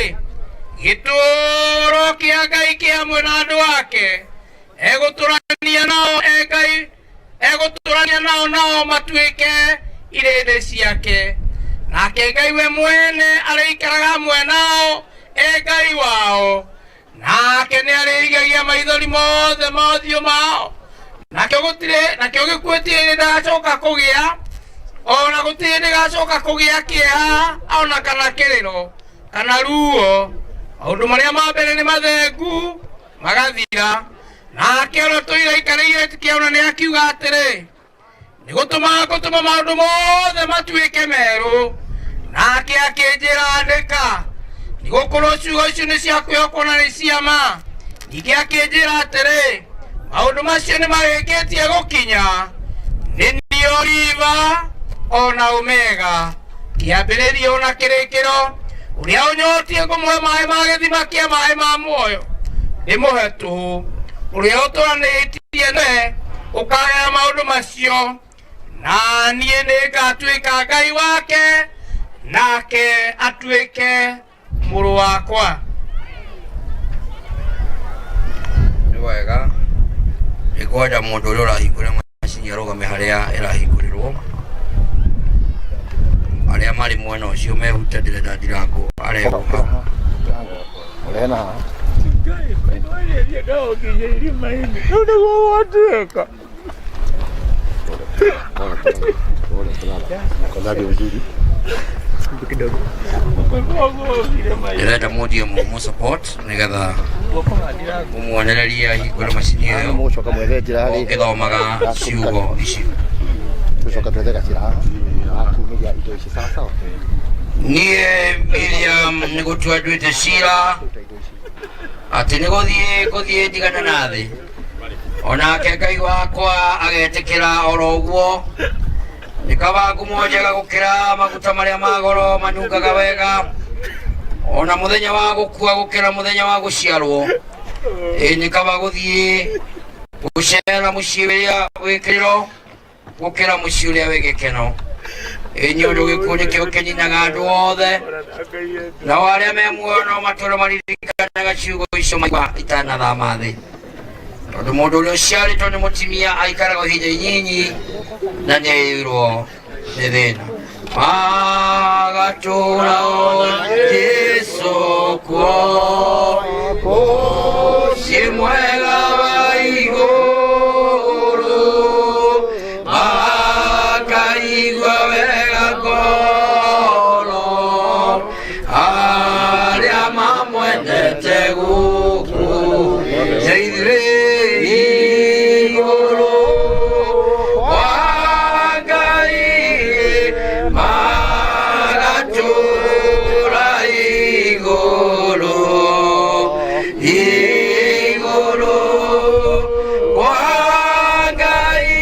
gĩtũũro kĩa Ngai kĩ hamwe na andũ ake egũtũrania nao e Ngai egũtũrania nao nao matuĩke irĩndĩ ciake nake Ngai we mwene arĩikaraga hamwe nao e Ngai wao nake nĩ arĩrigagia maithori mothe ma ũthiũ mao nakĩo gũtirĩ nakĩo gĩkuũ gũtirĩ hĩndĩ ndagacoka kũgĩa ona gũtirĩ hĩndĩ gacoka kũgĩa kĩeha ona kana kĩrĩro kana ruo maũndũ marĩa ma mbere nĩ mathengu magathira nake ũrĩa tũire aikarĩire kĩona nĩ akiuga atĩrĩ nĩ gũtũma ngũtũma maũndũ mothe matuĩke merũ. Nake akĩnjĩra, andĩka, nĩgũkorwo ciugo icio nĩ cia kwĩhokwo na nĩ cia ma. Ningĩ akĩnjĩra atĩrĩ, maũndũ macio nĩ marĩkĩtie gũkinya. Nĩ niĩ Oliva o na Omega, kĩambĩrĩria o na kĩrĩkĩro. Ũrĩa ũnyotiĩ ngũmũhe maaĩ ma gĩthima kĩa maaĩ ma muoyo ndĩmũhe tũhũ. Ũrĩa ũtũranĩtie nawe ũkagaya maũndũ macio, na niĩ nĩngatuĩka Ngai wake, nake atuĩke mũrũ wakwa. Nĩ wega, nĩ kwenda mũndũ ũrĩa ũrahingũra macini arũgame harĩa ĩrahingũrĩrwo. Arĩa marĩ mwena ũcio mehute, ndĩrenda ndirangũ arehwo hau. Ndĩrenda mũthiĩ mũmũ support nĩgetha mũmuonererie ahingũre macini ĩyo ũgĩthomaga ciugo icio. Niĩ Miriam nĩ gũtua nduĩte cira atĩ nĩ gũthiĩ ngũthiĩ ndigane na thĩ, onake Ngai wakwa agetĩkĩra oro ũguo. Nĩ kaba ngumo njega gũkĩra maguta marĩa ma goro manungaga wega, ona mũthenya wa gũkua gũkĩra mũthenya wa gũciarwo. Ĩ nĩ kaba gũthiĩ gũcera mũciĩ ũrĩa wĩ kĩrĩro gũkĩra mũciĩ ũrĩa wĩ gĩkeno. Ĩ nĩ ũndũ gĩkuũ nĩkĩo kĩninaga andũ othe, nao arĩa me muoyo no matũũre maririkanaga ciugo icio maigua itanathama thĩ. Tondũ mũndũ ũrĩa ũciarĩtwo nĩ mũtumia aikaraga ihinda inyinyi na nĩ aiyũirwo nĩ thĩna. Agatũũra o Jesu kuo, mũciĩ mwega wa igũrũ, makaigua wega ngoro arĩa mamwendete gũkũ ithuĩ igũrũ kwa Ngai, magatũũra igũrũ, igũrũ kwa Ngai,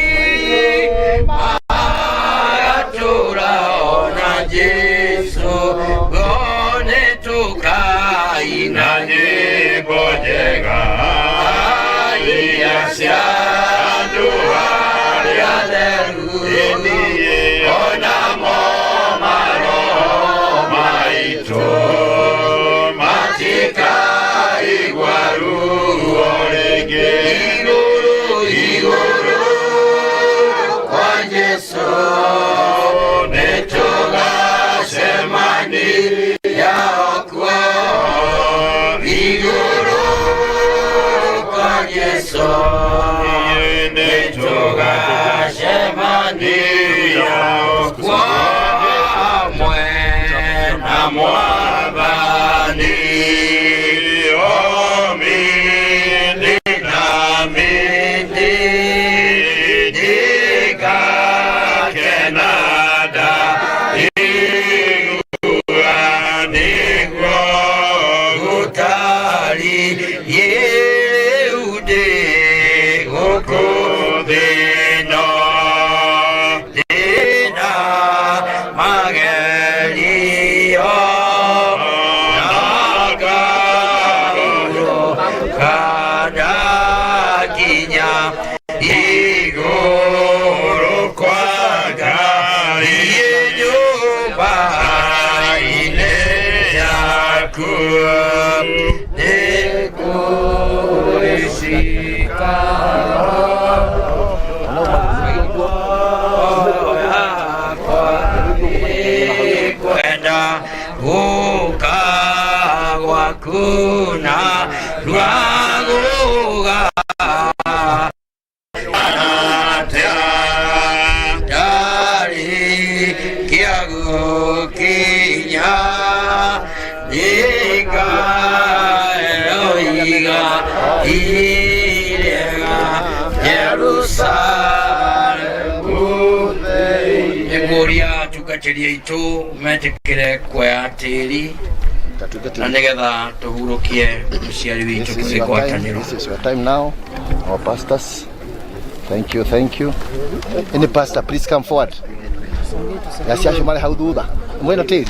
magatũũra ona Jesu one tũkaina nyĩmbo njega iria cia andũ arĩa atheru, onamo maroho maitũ matikaigua ruo rĩngĩ. Igũrũ, igũrũ kwa Jesu nĩtũgacemania kuo, igũrũ kwa Jesu nĩtũgacemania kuo hamwe na Mwathani. Omini na mini ndikakenada igua nĩguo gũtari rĩu ndĩ gũkũ thĩ ĩno, ndĩna magerio na ngahurũka ndakinya igũrũ kwa Ngai, nyũmba-inĩ yaku nĩkũrĩcikara kwenda gũka gwaku na rwagũga ndarĩ kĩagũkinya nĩngaoiga irega Yerusalemu. Nĩngũria. Atungatĩri aitũ metĩkĩre kuoya tĩri na nĩgetha tũhurũkie mũciari witũ This is tũrĩ your time. ngwatanĩro. This is your time now. Our pastors. Thank you, thank you. Any pastor, please come forward. Yasiasho male hau thutha. Mwena tĩri.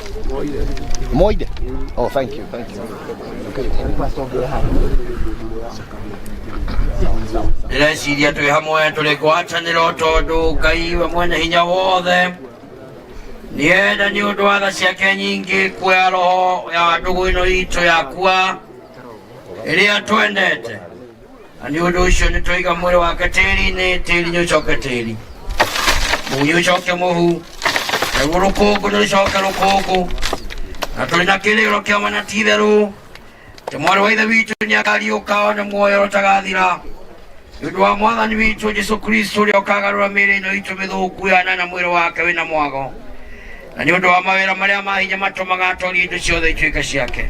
Moide. Oh, thank you, thank you. Okay, any pastor ũngĩ haha? Ndĩreciria twĩ hamwe tũrĩ ngwatanĩro tondũ Ngai we mwene hinya wothe nĩenda nĩ ũndũ wa tha ciake nyingĩ kuoya roho ya ndũgũ ĩno itũ yakua ĩrĩa twendete, na nĩ ũndũ ũcio nĩ twaiga mwĩrĩ wake tĩri-inĩ, tĩri nĩ ũcoke tĩri, mũhu nĩ ũcoke mũhu, naguo rũkũngũ nĩ rũcoke rũkũngũ, na tũrĩ na kĩrĩgĩrĩro kĩa ma na ti itherũ atĩ mwarĩ wa ithe witũ nĩ akariũka one muoyo ũtagathira nĩ ũndũ wa mwathani witũ Jesu Kristo ũrĩa ũkagarũra mĩĩrĩ ĩno itũ mĩthũku yana na mwĩrĩ wake wĩna mwago, na nĩ ũndũ wa mawĩra marĩa ma hinya matũmaga atorie indo ciothe ituĩke ciake.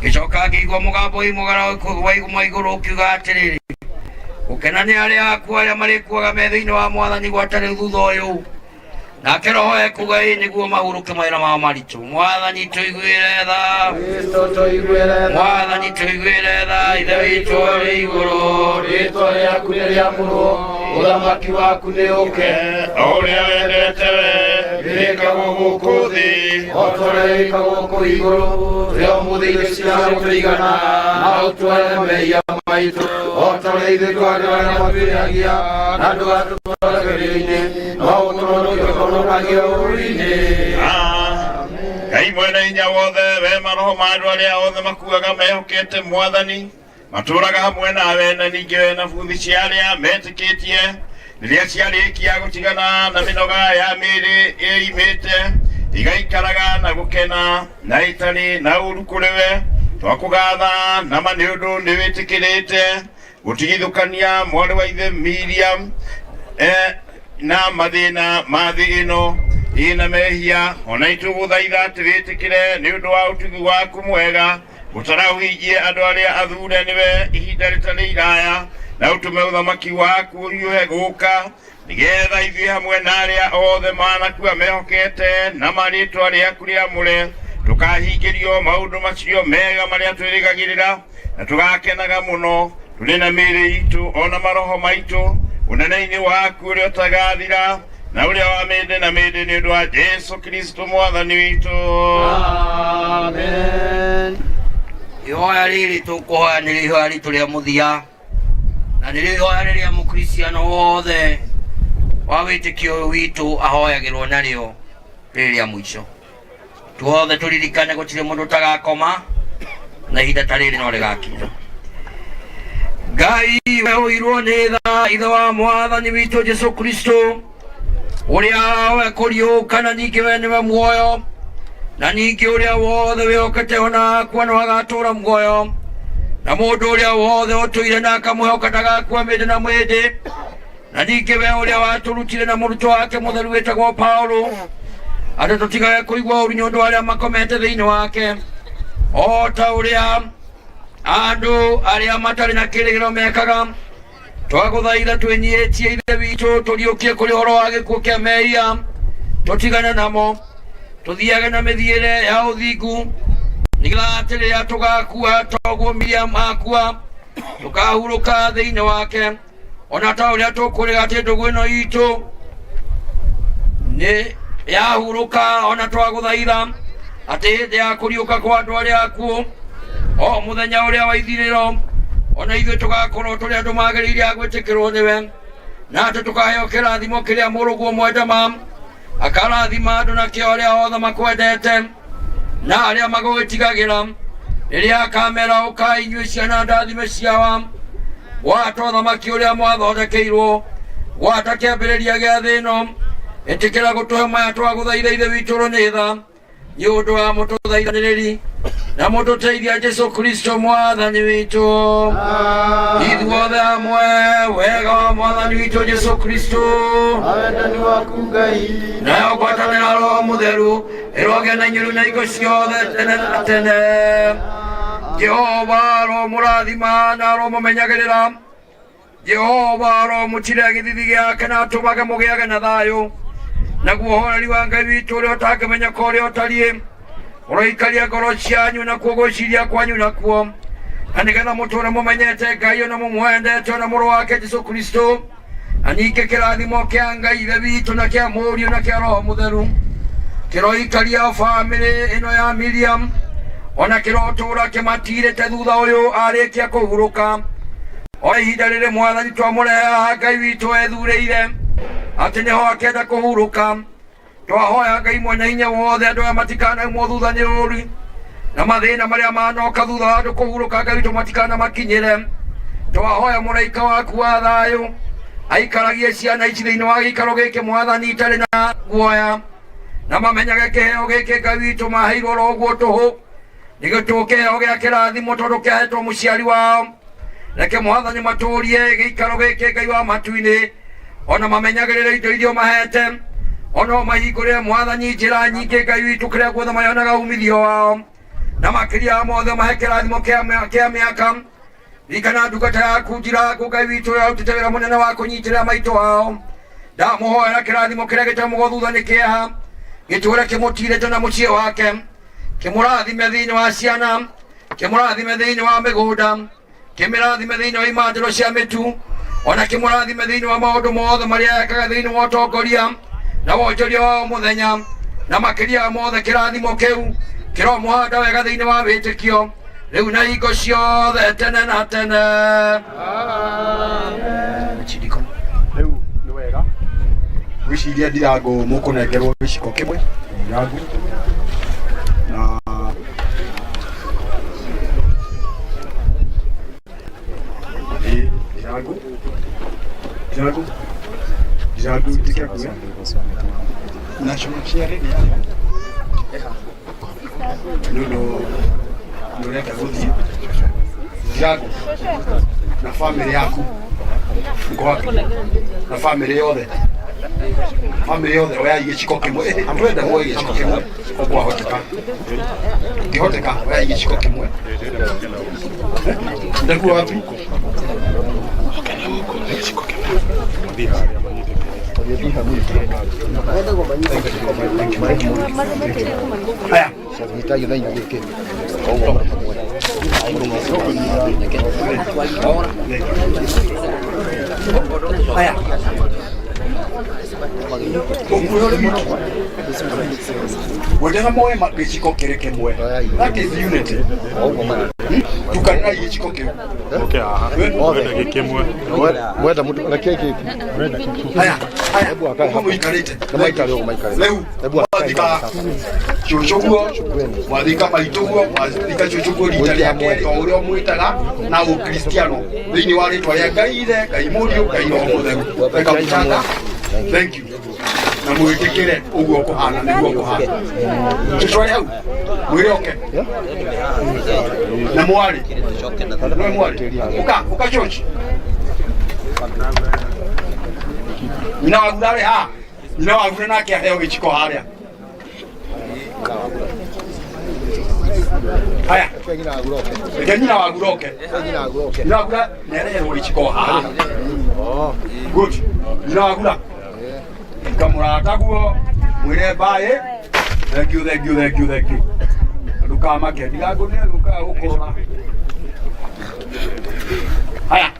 Ngĩcoka ngĩigua mũgambo ũimũgara wa igũrũ ũkiuga atĩrĩrĩ, gũkena nĩ arĩa akuũ arĩa marĩkuaga me thĩinĩ wa mwathani gwata rĩu thutha ũyũ, nake roho ekuga ĩ nĩguo mahurũke mawĩra mao maritũ. Mwathani tũiguĩre tha, mwathani tũiguĩre tha. Ithe witũ ũrĩ igũrũ, rĩtwa rĩaku nĩ rĩamũrwo, ũthamaki waku nĩ ũke, o ũrĩa wendete we wĩkagwo gũkũ thĩ o ta ũrĩa wĩkagwo kũu igũrũ. Tũhe ũmũthĩ irio cia gũtũigana, na ũtuohere mehia maitũ o ta ũrĩa ithuĩ twagĩrĩra arĩa matwĩhagia, na ndũgatũtware gerio-inĩ, no ũtũhonokie ũtũhonokagie ũũru-inĩ. Ngai mwene hinya wothe, we maroho ma andũ arĩa othe makuaga mehokete mwathani matũraga hamwe nawe, na ningĩ we na buthi cia arĩa metĩkĩtie rĩrĩa ciarĩkia gũtigana na mĩnoga ya mĩĩrĩ ĩimĩte igaikaraga na gũkena na ĩtarĩ na ũũru kũrĩ we, twakũgatha na ma nĩ ũndũ nĩ wĩtĩkĩrĩte gũtigithũkania mwarĩ wa ithe Miriam na mathĩna ma thĩ ĩno ĩna mehia, ona itũgũthaitha atĩ wĩtĩkĩre nĩ ũndũ wa ũtugi waku mwega ũtaraũhingie andũ arĩa athure nĩwe ihinda rĩtarĩ iraya, na ũtũme ũthamaki waku ũhiũhe gũka, nĩgetha ithuĩ hamwe na arĩa othe manakua mehokete na marĩtwa rĩaku rĩamũre tũkahingĩrio maũndũ macio mega marĩa twĩrĩgagĩrĩra, na tũgakenaga mũno tũrĩ na mĩĩrĩ itũ ona maroho maitũ ũnene-inĩ waku ũrĩa ũtagathira na ũrĩa wa mĩndĩ na mĩndĩ, nĩ ũndũ wa Jesu Kristo mwathani witũ. Amen. Ihoya rĩrĩ tũkũhoya nĩ ihoya ritũ rĩa mũthia, na nĩrĩo ihoya rĩrĩa mũkristiano wothe wa wĩtĩkio ũyũ witũ ahoyagĩrwo narĩo rĩrĩ rĩa mũico. Tuothe tũririkane gũtirĩ mũndũ ũtagakoma, na ihinda ta rĩrĩ no rĩgakinya. Ngai we ũirwo nĩ tha, ithe wa mwathani witũ Jesu Kristo ũrĩa we kũriũka na ningĩ we nĩwe muoyo, na ningĩ ũrĩa wothe wĩhokete ona akua no agatũra muoyo, na mũndũ ũrĩa wothe ũtũire na akamwĩhoka ndagakua mĩndĩ na mĩndĩ, na ningĩ we ũrĩa watũrutire na mũrutwo wake mũtheru wĩtagwo Paulo atĩ tũtigage kũigua ũru nĩ ũndũ wa arĩa makomete thĩinĩ wake, o ta ũrĩa andũ arĩa matarĩ na kĩrĩgĩrĩro mekaga. Twagũthaitha twĩnyihĩtie ithe witũ tũriũkie kũrĩ ũhoro wa gĩkuũ kĩa mehia, tũtigane namo, tũthiage na mĩthiĩre ya ũthingu, nĩgetha atĩ rĩrĩa tũgakua toguo Miriam akua tũkahurũka thĩinĩ wake, ona ta ũrĩa tũkũrĩga atĩ ndũgũ ĩno itũ nĩ yahurũka. Ona twagũthaitha atĩ hĩndĩ ya kũriũka kwa andũ arĩa akuũ o mũthenya ũrĩa wa ithirĩro, ona ithuĩ tũgakorwo tũrĩ andũ magĩrĩire a gwĩtĩkĩrwo nĩwe, na atĩ tũkaheo kĩrathimo kĩrĩa mũrũguo mwendama akarathima andũ nakĩo arĩa othe makwendete na arĩa magũgĩtigagĩra, rĩrĩa akamera, ũkai inyuĩ ciana ndathime ciawa, gwata ũthamaki ũrĩa mwathondekeirwo gwata kĩambĩrĩria gĩa thĩ ĩno. Ĩtĩkĩra gũtũhe maya twagũthaitha ithe witũ ũrĩ nĩ tha, nĩ ũndũ wa mũtũthaithanĩrĩri na mũtũteithia Jesu Kristo mwathani witũ. Ithuothe hamwe, wega wa mwathani witũ Jesu Kristo, wendani waku Ngai, nayo ngwatanĩro ya Roho Mũtheru ĩrogĩa na inyuĩ na hingo ciothe tene na tene. Jehova aromũrathima na aromũmenyagĩrĩra. Jehova aromũtirĩra gĩthithi gĩake na atũmage mũgĩage na thayũ. Naguo ũhoreri wa Ngai witũ ũrĩa ũtangĩmenyeka ũrĩa ũtariĩ ũroikaria ngoro cianyu nakuo gwĩciria kwanyu nakuo, na nĩgetha mũtũũre mũmenyete Ngai ona mũmwendete ona mũrũ wake Jesũ Kristo. Na ningĩ kĩrathimo kĩa Ngai Ithe witũ na kĩa Mũriũ na kĩa Roho Mũtheru kĩroikaria bamĩrĩ ĩno ya Miriam, ona kĩrotũũra kĩmatirĩte thutha ũyũ arĩkia kũhurũka. O ihinda rĩrĩ Mwathani twamũrehe haha Ngai witũ ethurĩire atĩ nĩho akenda kũhurũka. Twahoya Ngai mwene hinya wothe andũ aya matikanaumwo thutha nĩ ũũru na mathĩna marĩa manoka thutha wa andũ kũhurũka, Ngai witũ matikana makinyĩre. Twahoya mũraika waku wa thayũ aikaragie ciana ici thĩinĩ wa gĩikaro gĩkĩ Mwathani itarĩ na guoya, na mamenyage kĩheo gĩkĩ Ngai witũ maheirwo oro ũguo tũhũ, nĩgĩtũ kĩheo gĩa kĩrathimo tondũ kĩahetwo mũciari wao. Reke Mwathani matũrie gĩikaro gĩkĩ Ngai wa matu-inĩ, ona mamenyagĩrĩre indo iria ũmahete, ona ũmahingũrĩre Mwathani njĩra nyingĩ Ngai witũ kĩrĩa guothe marĩonaga umithio wao, na makĩria ya mothe mahe kĩrathimo kĩa mĩaka. Ririkana ndungata yaku Ndirangu Ngai witũ ũrĩa arutĩte wĩra mũnene wa kũnyitĩrĩra maitũ wao. Ndamũhoera kĩrathimo kĩrĩa gĩtamũgwo thutha nĩ kĩeha gĩtũũre kĩmũtirĩte na mũciĩ wake, kĩmũrathime thĩinĩ wa ciana, kĩmũrathime thĩinĩ wa mĩgũnda, kĩmĩrathime thĩinĩ wa imandĩro cia mĩtu, ona kĩmũrathime thĩinĩ wa maũndũ mothe marĩa ekaga thĩinĩ wa ũtongoria na wonjoria wa o mũthenya, na makĩria ya mothe kĩrathimo kĩu kĩromũhanda wega thĩinĩ wa wĩtĩkio rĩu na hingo ciothe tene na tene. Rĩu nĩ wega gwĩciria Ndirango mũkũnengerwo gĩciko kĩmwe Ndirango na ĩ Ndirango Ndirango Ndirango ĩtĩkĩra kuoya national chair nĩ nĩ ũndũ nĩ ũrenda gũthiĩ Ndirango na bamĩrĩ yaku mko wapi na bamĩrĩ yothe bamĩrĩ yothe oyai gĩciko kĩmwe. Twenda muoe gĩciko kĩmwe ũkwahoteka ngĩhoteka oyai gĩciko kĩmwe. Ndakuwa wapi? Haya. Haya. Wendaga moe gĩciko kĩrĩ kĩmwe. That is unity. Tukanai gĩciko kĩu. Mwenda mũtu reke gĩkĩ. Haya, haya, ũguo mũikarĩte. Nĩ maikare ũguo maikare. Rĩu mwathika cũcũ guo, mwathika maitũ guo, mwathika cũcũ guo rita rĩa kerĩ o ũrĩa ũmwĩtaga na ũkristiano thĩinĩ wa rĩtwa rĩa Ngai Ithe, Ngai Mũriũ, Ngai Roho Mũtheru. Reka mũchanga. Thank you. Na mwĩtĩkĩre ũguo kũhana nĩguo kũhana. Cũcũ arĩ hau, mwĩre oke. Na mwarĩ. Nĩwe mwarĩ. Ũka, ũka cũci. Nyina wa Gura arĩ haha. Nyina wa Gura nake aheo gĩciko harĩa. Haya. Reke nyina wa Gura oke. Nyina wa Gura nĩareherwo gĩciko haha. Good. Nyina wa Gura. Kamũrata guo mwĩre bye. Thank you, thank you, thank you, thank you. Ndũkamake, Ndirango nĩ agũkaga gũkũrora. Haya.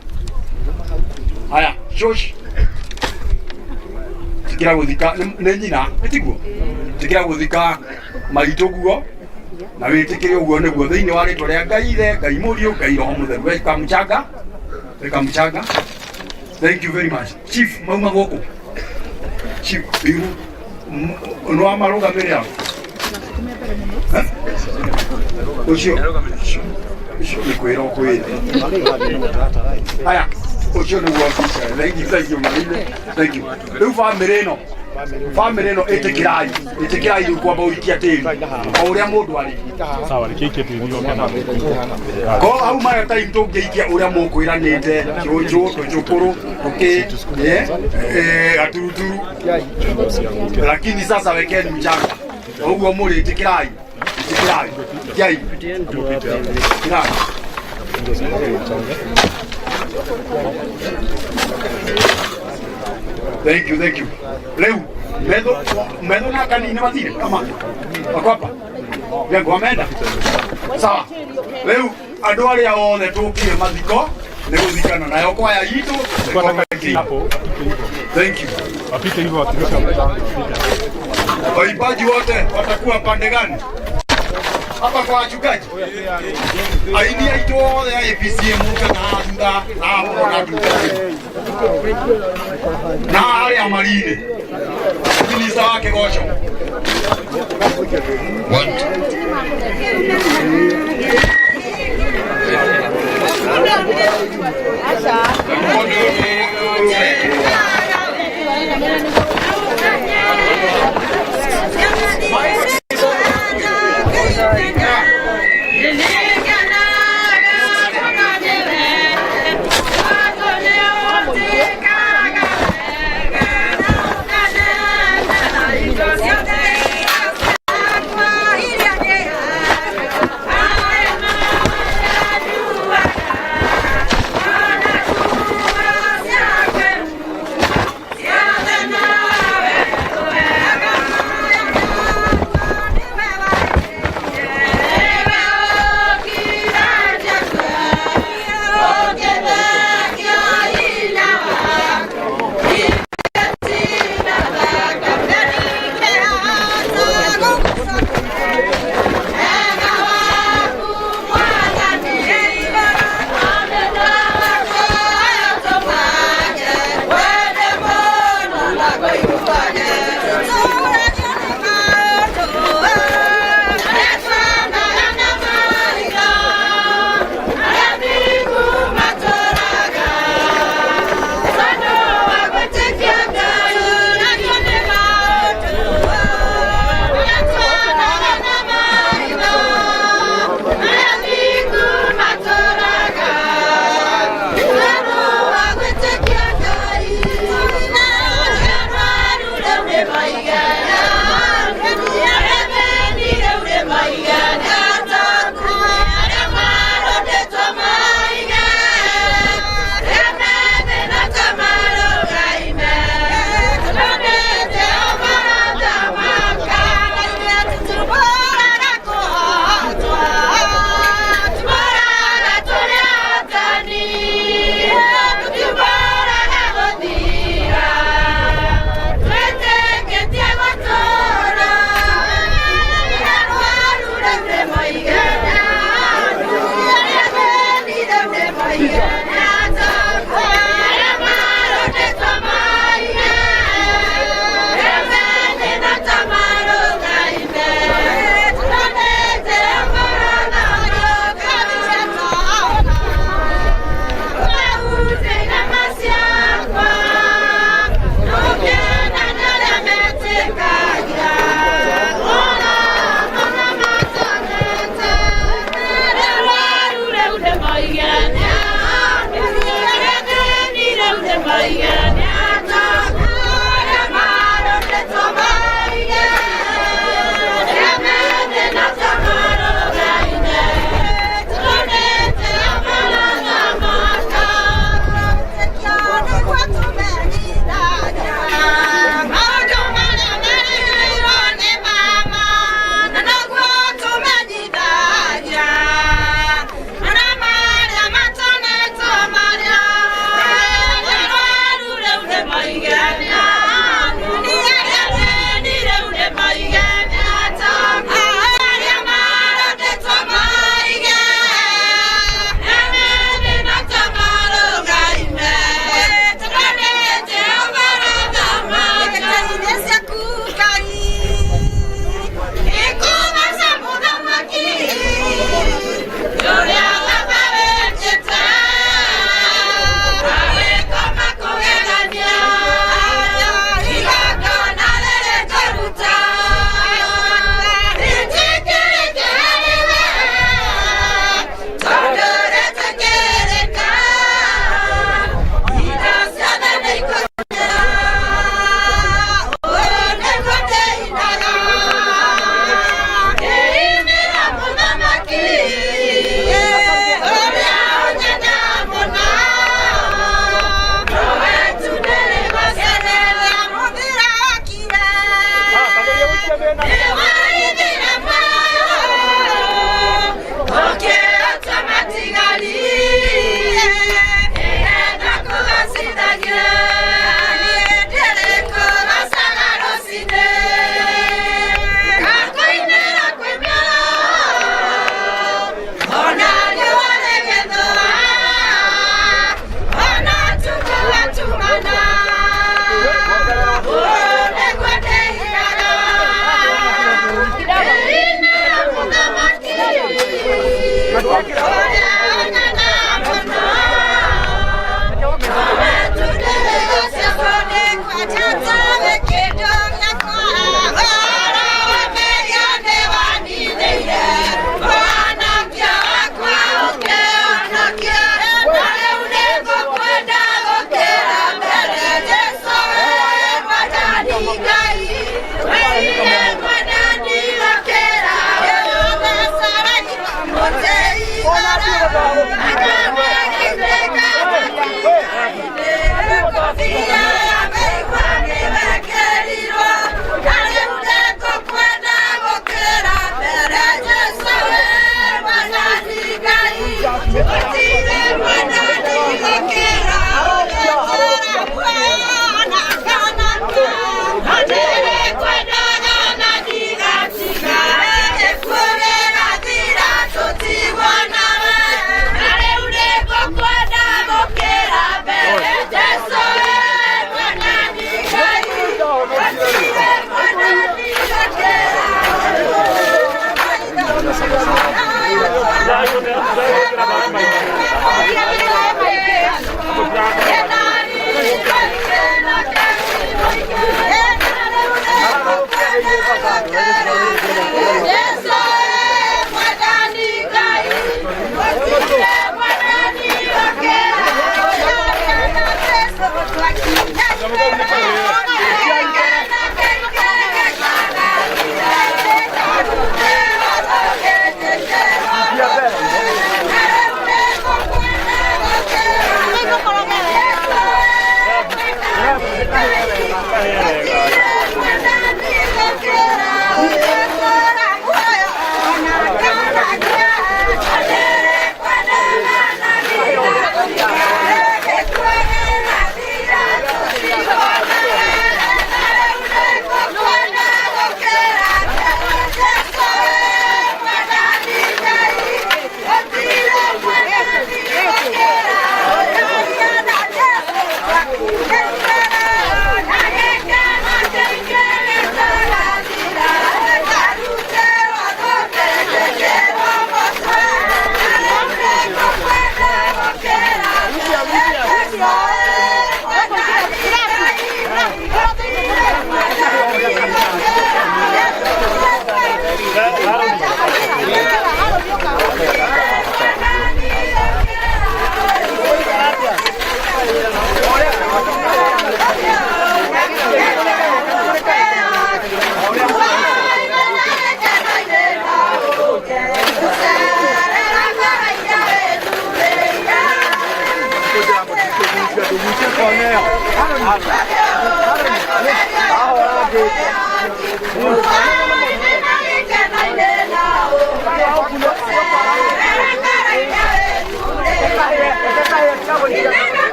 Haya, shush. Tikira gũthika nĩ nyina, nĩ tiguo? Tikira gũthika maitũ guo na wĩtĩkĩre ũguo nĩguo thĩinĩ wa rĩtwa rĩa Ngai Ithe, Ngai Mũriũ, Ngai Roho Mũtheru. Weka mchanga, weka mchanga. Thank you very much. Chief, mauma gũkũ. Chief, iru nĩ wa marũgamĩrĩra. Ũcio ũcio nĩ kwĩra ũkwĩre. Haya, ũcio nĩguo officer. Thank you, thank you, Marine. Thank you. Rĩu bamĩrĩ ĩno, bamĩrĩ ĩno ĩtĩkĩrai, ĩtĩkĩrai rĩu kwamba ũikia tĩri o ũrĩa mũndũ arĩ. Sawa, reke ikie tĩri oke na Ko hau maya time tũngĩikia ũrĩa mũkwĩranĩte cũcũ tũcũkũrũ tũkĩ gaturuturu, lakini sasa wekeni mchanga ũguo mũrĩ ĩtĩkĩrai, ĩtĩkĩrai, ikiai, ĩtĩkĩrai. Thank you, thank you. Rĩu metho metho na kanini mathire kama wakwapa yangu wameenda sawa. Rĩu andũ arĩa othe tũkire mathiko nĩ gũthikana nayo kwaya itũ. Thank you. Wapite hivyo wakirusha mchanga. Waimbaji wote watakuwa pande gani? Hapa kwa wachungaji. Aini aitũ othe a APC mũke na thutha na mũrona ndungata na arĩa marire minista wa kĩgoco.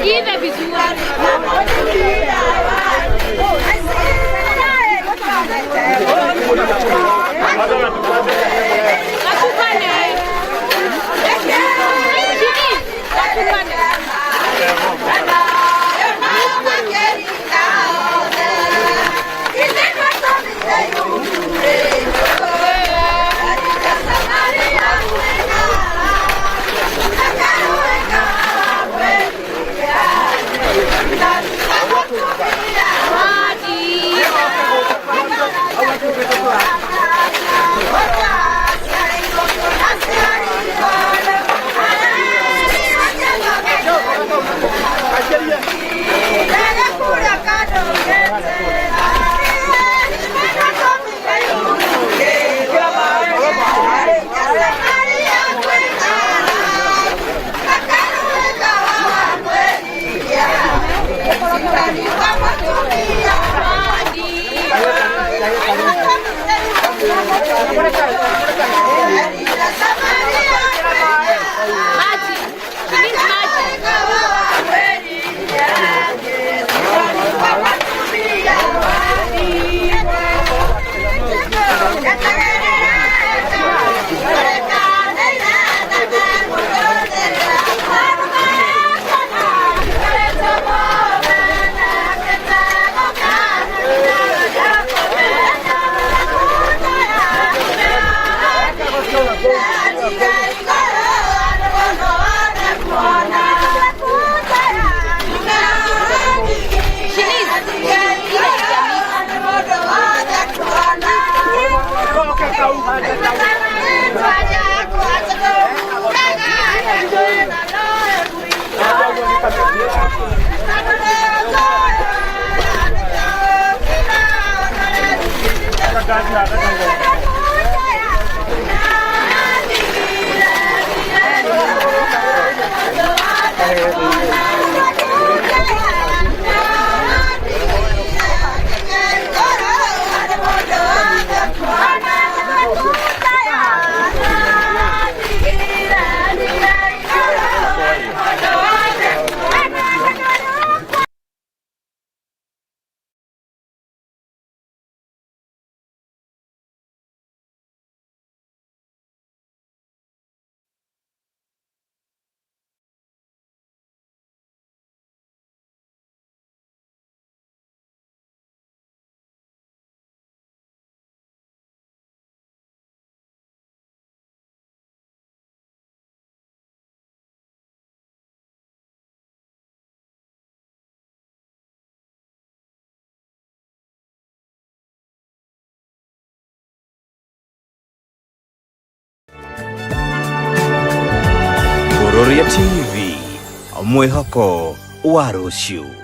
Ive vizuri. Nakupane. Jimmy, nakupane. Makĩria TV, mwĩhoko wa rũciũ.